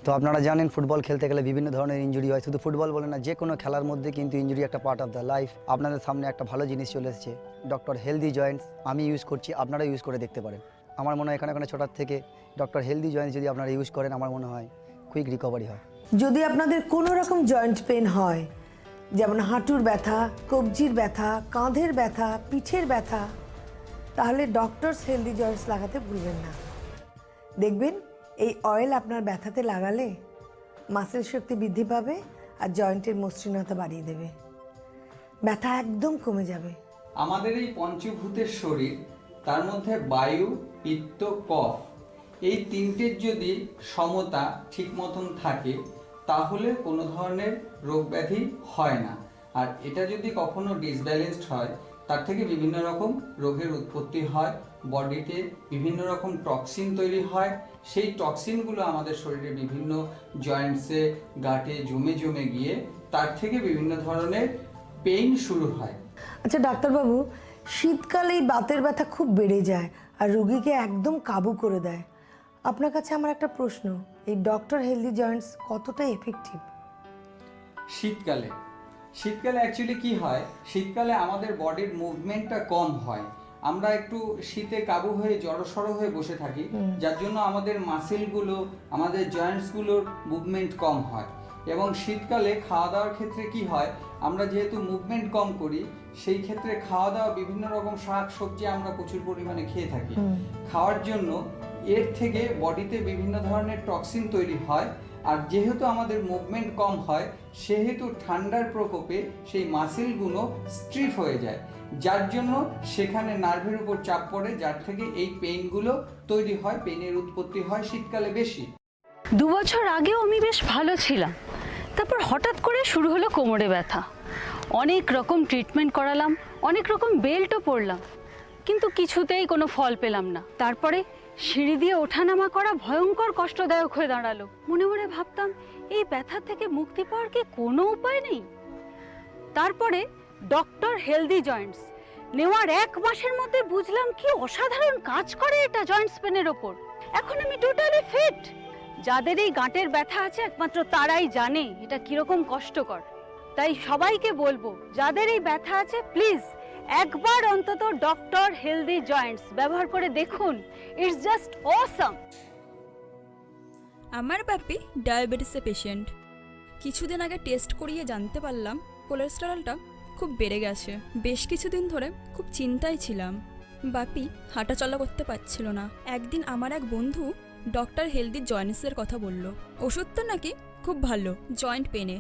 তো আপনারা জানেন, ফুটবল খেলতে গেলে বিভিন্ন ধরনের ইনজুরি হয়। শুধু ফুটবল বলে না, যে কোনো খেলার মধ্যে কিন্তু ইনজুরি একটা পার্ট অফ দ্য লাইফ। আপনাদের সামনে একটা ভালো জিনিস চলে এসেছে, ডক্টর হেলদি জয়েন্টস। আমি ইউজ করছি, আপনারা ইউজ করে দেখতে পারেন। আমার মনে হয় এখানে ওখানে ছোটার থেকে ডক্টর হেলদি জয়েন্টস যদি আপনারা ইউজ করেন, আমার মনে হয় কুইক রিকভারি হয়। যদি আপনাদের কোনো রকম জয়েন্ট পেন হয়, যেমন হাঁটুর ব্যথা, কবজির ব্যথা, কাঁধের ব্যথা, পিঠের ব্যথা, তাহলে ডক্টরস হেলদি জয়েন্টস লাগাতে ভুলবেন না। দেখবেন, এই অয়েল আপনার ব্যথাতে লাগালে মাসেল শক্তি বৃদ্ধি পাবে আর জয়েন্টের মসৃণতা বাড়িয়ে দেবে। ব্যথা একদম কমে যাবে। আমাদের এই পঞ্চভূতের শরীর, তার মধ্যে বায়ু, পিত্ত, কফ, এই তিনটের যদি সমতা ঠিক মতন থাকে, তাহলে কোনো ধরনের রোগ ব্যাধি হয় না। আর এটা যদি কখনো ডিসব্যালেন্সড হয়, তার থেকে বিভিন্ন রকম রোগের উৎপত্তি হয়, বডিতে বিভিন্ন রকম টক্সিন তৈরি হয়। সেই টক্সিনগুলো আমাদের শরীরে বিভিন্ন জয়েন্টসে, গাটে জমে জমে গিয়ে তার থেকে বিভিন্ন ধরনের পেইন শুরু হয়। আচ্ছা ডাক্তারবাবু, শীতকালে এই বাতের ব্যথা খুব বেড়ে যায় আর রোগীকে একদম কাবু করে দেয়। আপনার কাছে আমার একটা প্রশ্ন, এই ডক্টর হেলদি জয়েন্টস কতটা এফেক্টিভ? শীতকালে, শীতকালে অ্যাকচুয়ালি কি হয়, শীতকালে আমাদের বডির মুভমেন্টটা কম হয়। আমরা একটু শীতে কাবু হয়ে জড়সড় হয়ে বসে থাকি, হুম। যার জন্য আমাদের মাসেলগুলো, আমাদের জয়েন্টসগুলোর মুভমেন্ট কম হয়। এবং শীতকালে খাওয়া দাওয়ার ক্ষেত্রে কি হয়, আমরা যেহেতু মুভমেন্ট কম করি, সেই ক্ষেত্রে খাওয়া দাওয়া বিভিন্ন রকম শাক সবজি আমরা প্রচুর পরিমাণে খেয়ে থাকি। হুম। খাওয়ার জন্য এর থেকে বডিতে বিভিন্ন ধরনের টক্সিন তৈরি হয়। আর যেহেতু আমাদের মুভমেন্ট কম হয়, সেহেতু ঠান্ডার প্রকোপে সেই মাসেলগুলো স্টিফ হয়ে যায়, যার জন্য সেখানে নার্ভের উপর চাপ পড়ে, যার থেকে এই পেইনগুলো তৈরি হয়, পেইনের উৎপত্তি হয় শীতকালে বেশি। দু বছর আগেও আমি বেশ ভালো ছিলাম, তারপর হঠাৎ করে শুরু হলো কোমরে ব্যথা। অনেক রকম ট্রিটমেন্ট করালাম, অনেক রকম বেল্টও পরলাম, কিন্তু কিছুতেই কোনো ফল পেলাম না। তারপরে সিঁড়ি দিয়ে ওঠানামা করা ভয়ঙ্কর কষ্টদায়ক হয়ে দাঁড়ালো। মনে মনে ভাবতাম, এই ব্যথা থেকে মুক্তি পাওয়ার কি কোনো উপায় নেই? তারপরে ডক্টর হেলদি জয়েন্টস নেওয়ার এক মাসের মধ্যে বুঝলাম কি অসাধারণ কাজ করে এটা জয়েন্টস পেনের ওপর। এখন আমি টোটালি ফিট। যাদের এই গাঁটের ব্যথা আছে, একমাত্র তারাই জানে এটা কিরকম কষ্টকর। তাই সবাইকে বলবো, যাদের এই ব্যথা আছে, প্লিজ একবার অন্তত ডক্টর হেলদি জয়েন্টস ব্যবহার করে দেখুন। It's just awesome. আমার বাপি ডায়াবেটিসের পেশেন্ট। কিছুদিন আগে টেস্ট করিয়ে জানতে পারলাম কোলেস্টেরলটা খুব বেড়ে গেছে। বেশ কিছুদিন ধরে খুব চিন্তায় ছিলাম। বাপি হাঁটাচলা করতে পারছিল না। একদিন আমার এক বন্ধু ডক্টর হেলদি জয়েন্টসের কথা বলল। ওষুধটা নাকি খুব ভালো জয়েন্ট পেনে।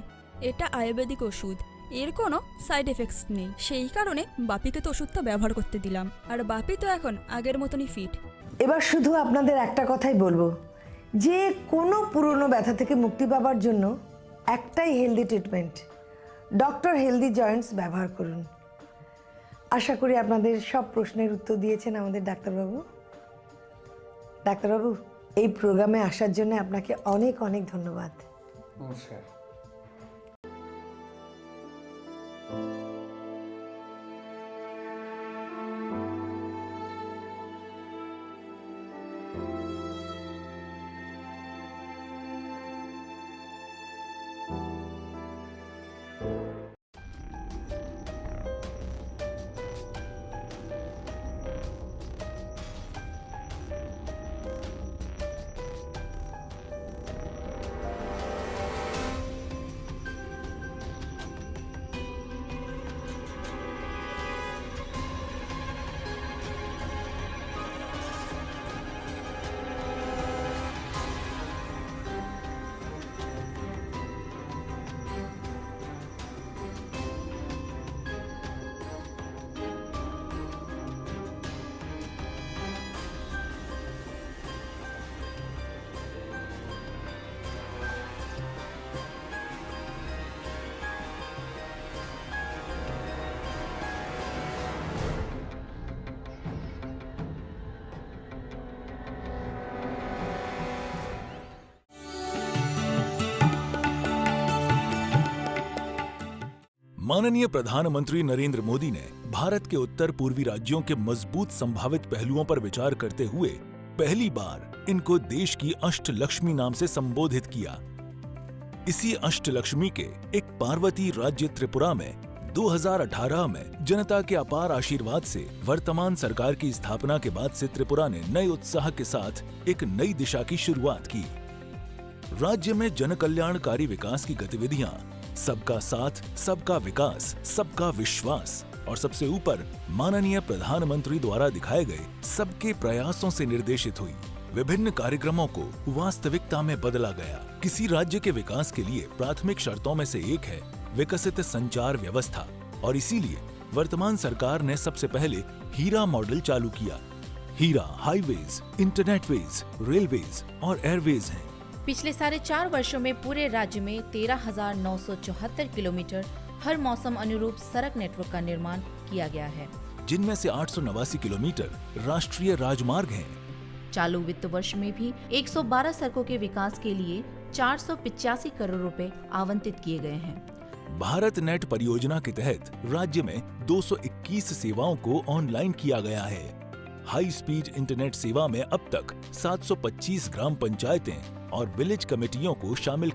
এটা আয়ুর্বেদিক ওষুধ, এর কোনো সাইড এফেক্টস নেই, সেই কারণে বাপিকে তো ওষুধটা ব্যবহার করতে দিলাম। আর বাপি তো এখন আগের মতনই ফিট। এবার শুধু আপনাদের একটা কথাই বলবো, যে কোনো পুরনো ব্যথা থেকে মুক্তি পাওয়ার জন্য একটাই healthy treatment, doctor healthy Joints ব্যবহার করুন। আশা করি আপনাদের সব প্রশ্নের উত্তর দিয়েছেন আমাদের ডাক্তারবাবু। ডাক্তারবাবু, এই প্রোগ্রামে আসার জন্য আপনাকে অনেক অনেক ধন্যবাদ। নমস্কার। माननीय प्रधानमंत्री नरेंद्र मोदी ने भारत के उत्तर पूर्वी राज्यों के मजबूत संभावित पहलुओं पर विचार करते हुए पहली बार इनको देश की अष्टलक्ष्मी नाम से संबोधित किया। इसी अष्टलक्ष्मी के एक पार्वती राज्य त्रिपुरा में दो हज़ार अठारह में जनता के अपार आशीर्वाद से वर्तमान सरकार की स्थापना के बाद से त्रिपुरा ने नए उत्साह के साथ एक नई दिशा की शुरुआत की। राज्य में जनकल्याणकारी विकास की गतिविधियां सबका साथ, सबका विकास, सबका विश्वास और सबसे ऊपर माननीय प्रधानमंत्री द्वारा दिखाए गए सबके प्रयासों से निर्देशित हुई। विभिन्न कार्यक्रमों को वास्तविकता में बदला गया। किसी राज्य के विकास के लिए प्राथमिक शर्तों में से एक है विकसित संचार व्यवस्था, और इसीलिए वर्तमान सरकार ने सबसे पहले हीरा मॉडल चालू किया। हीरा हाईवेज, इंटरनेटवेज, रेलवेज और एयरवेज हैं। पिछले साढ़े चार वर्षों में पूरे राज्य में तेरह हज़ार नौ सौ चौहत्तर किलोमीटर हर मौसम अनुरूप सड़क नेटवर्क का निर्माण किया गया है। जिनमें से आठ सौ नवासी किलोमीटर राष्ट्रीय राजमार्ग हैं। चालू वित्त वर्ष में भी एक सौ बारह सड़कों के विकास के लिए चार सौ पिचासी करोड़ रुपए आवंटित किए गए हैं। भारत नेट परियोजना के तहत राज्य में दो सौ इक्कीस सेवाओं को ऑनलाइन किया गया है। हाई स्पीड इंटरनेट सेवा में अब तक सात सौ पच्चीस ग्राम पंचायतें और विलेज कमेटियों को शामिल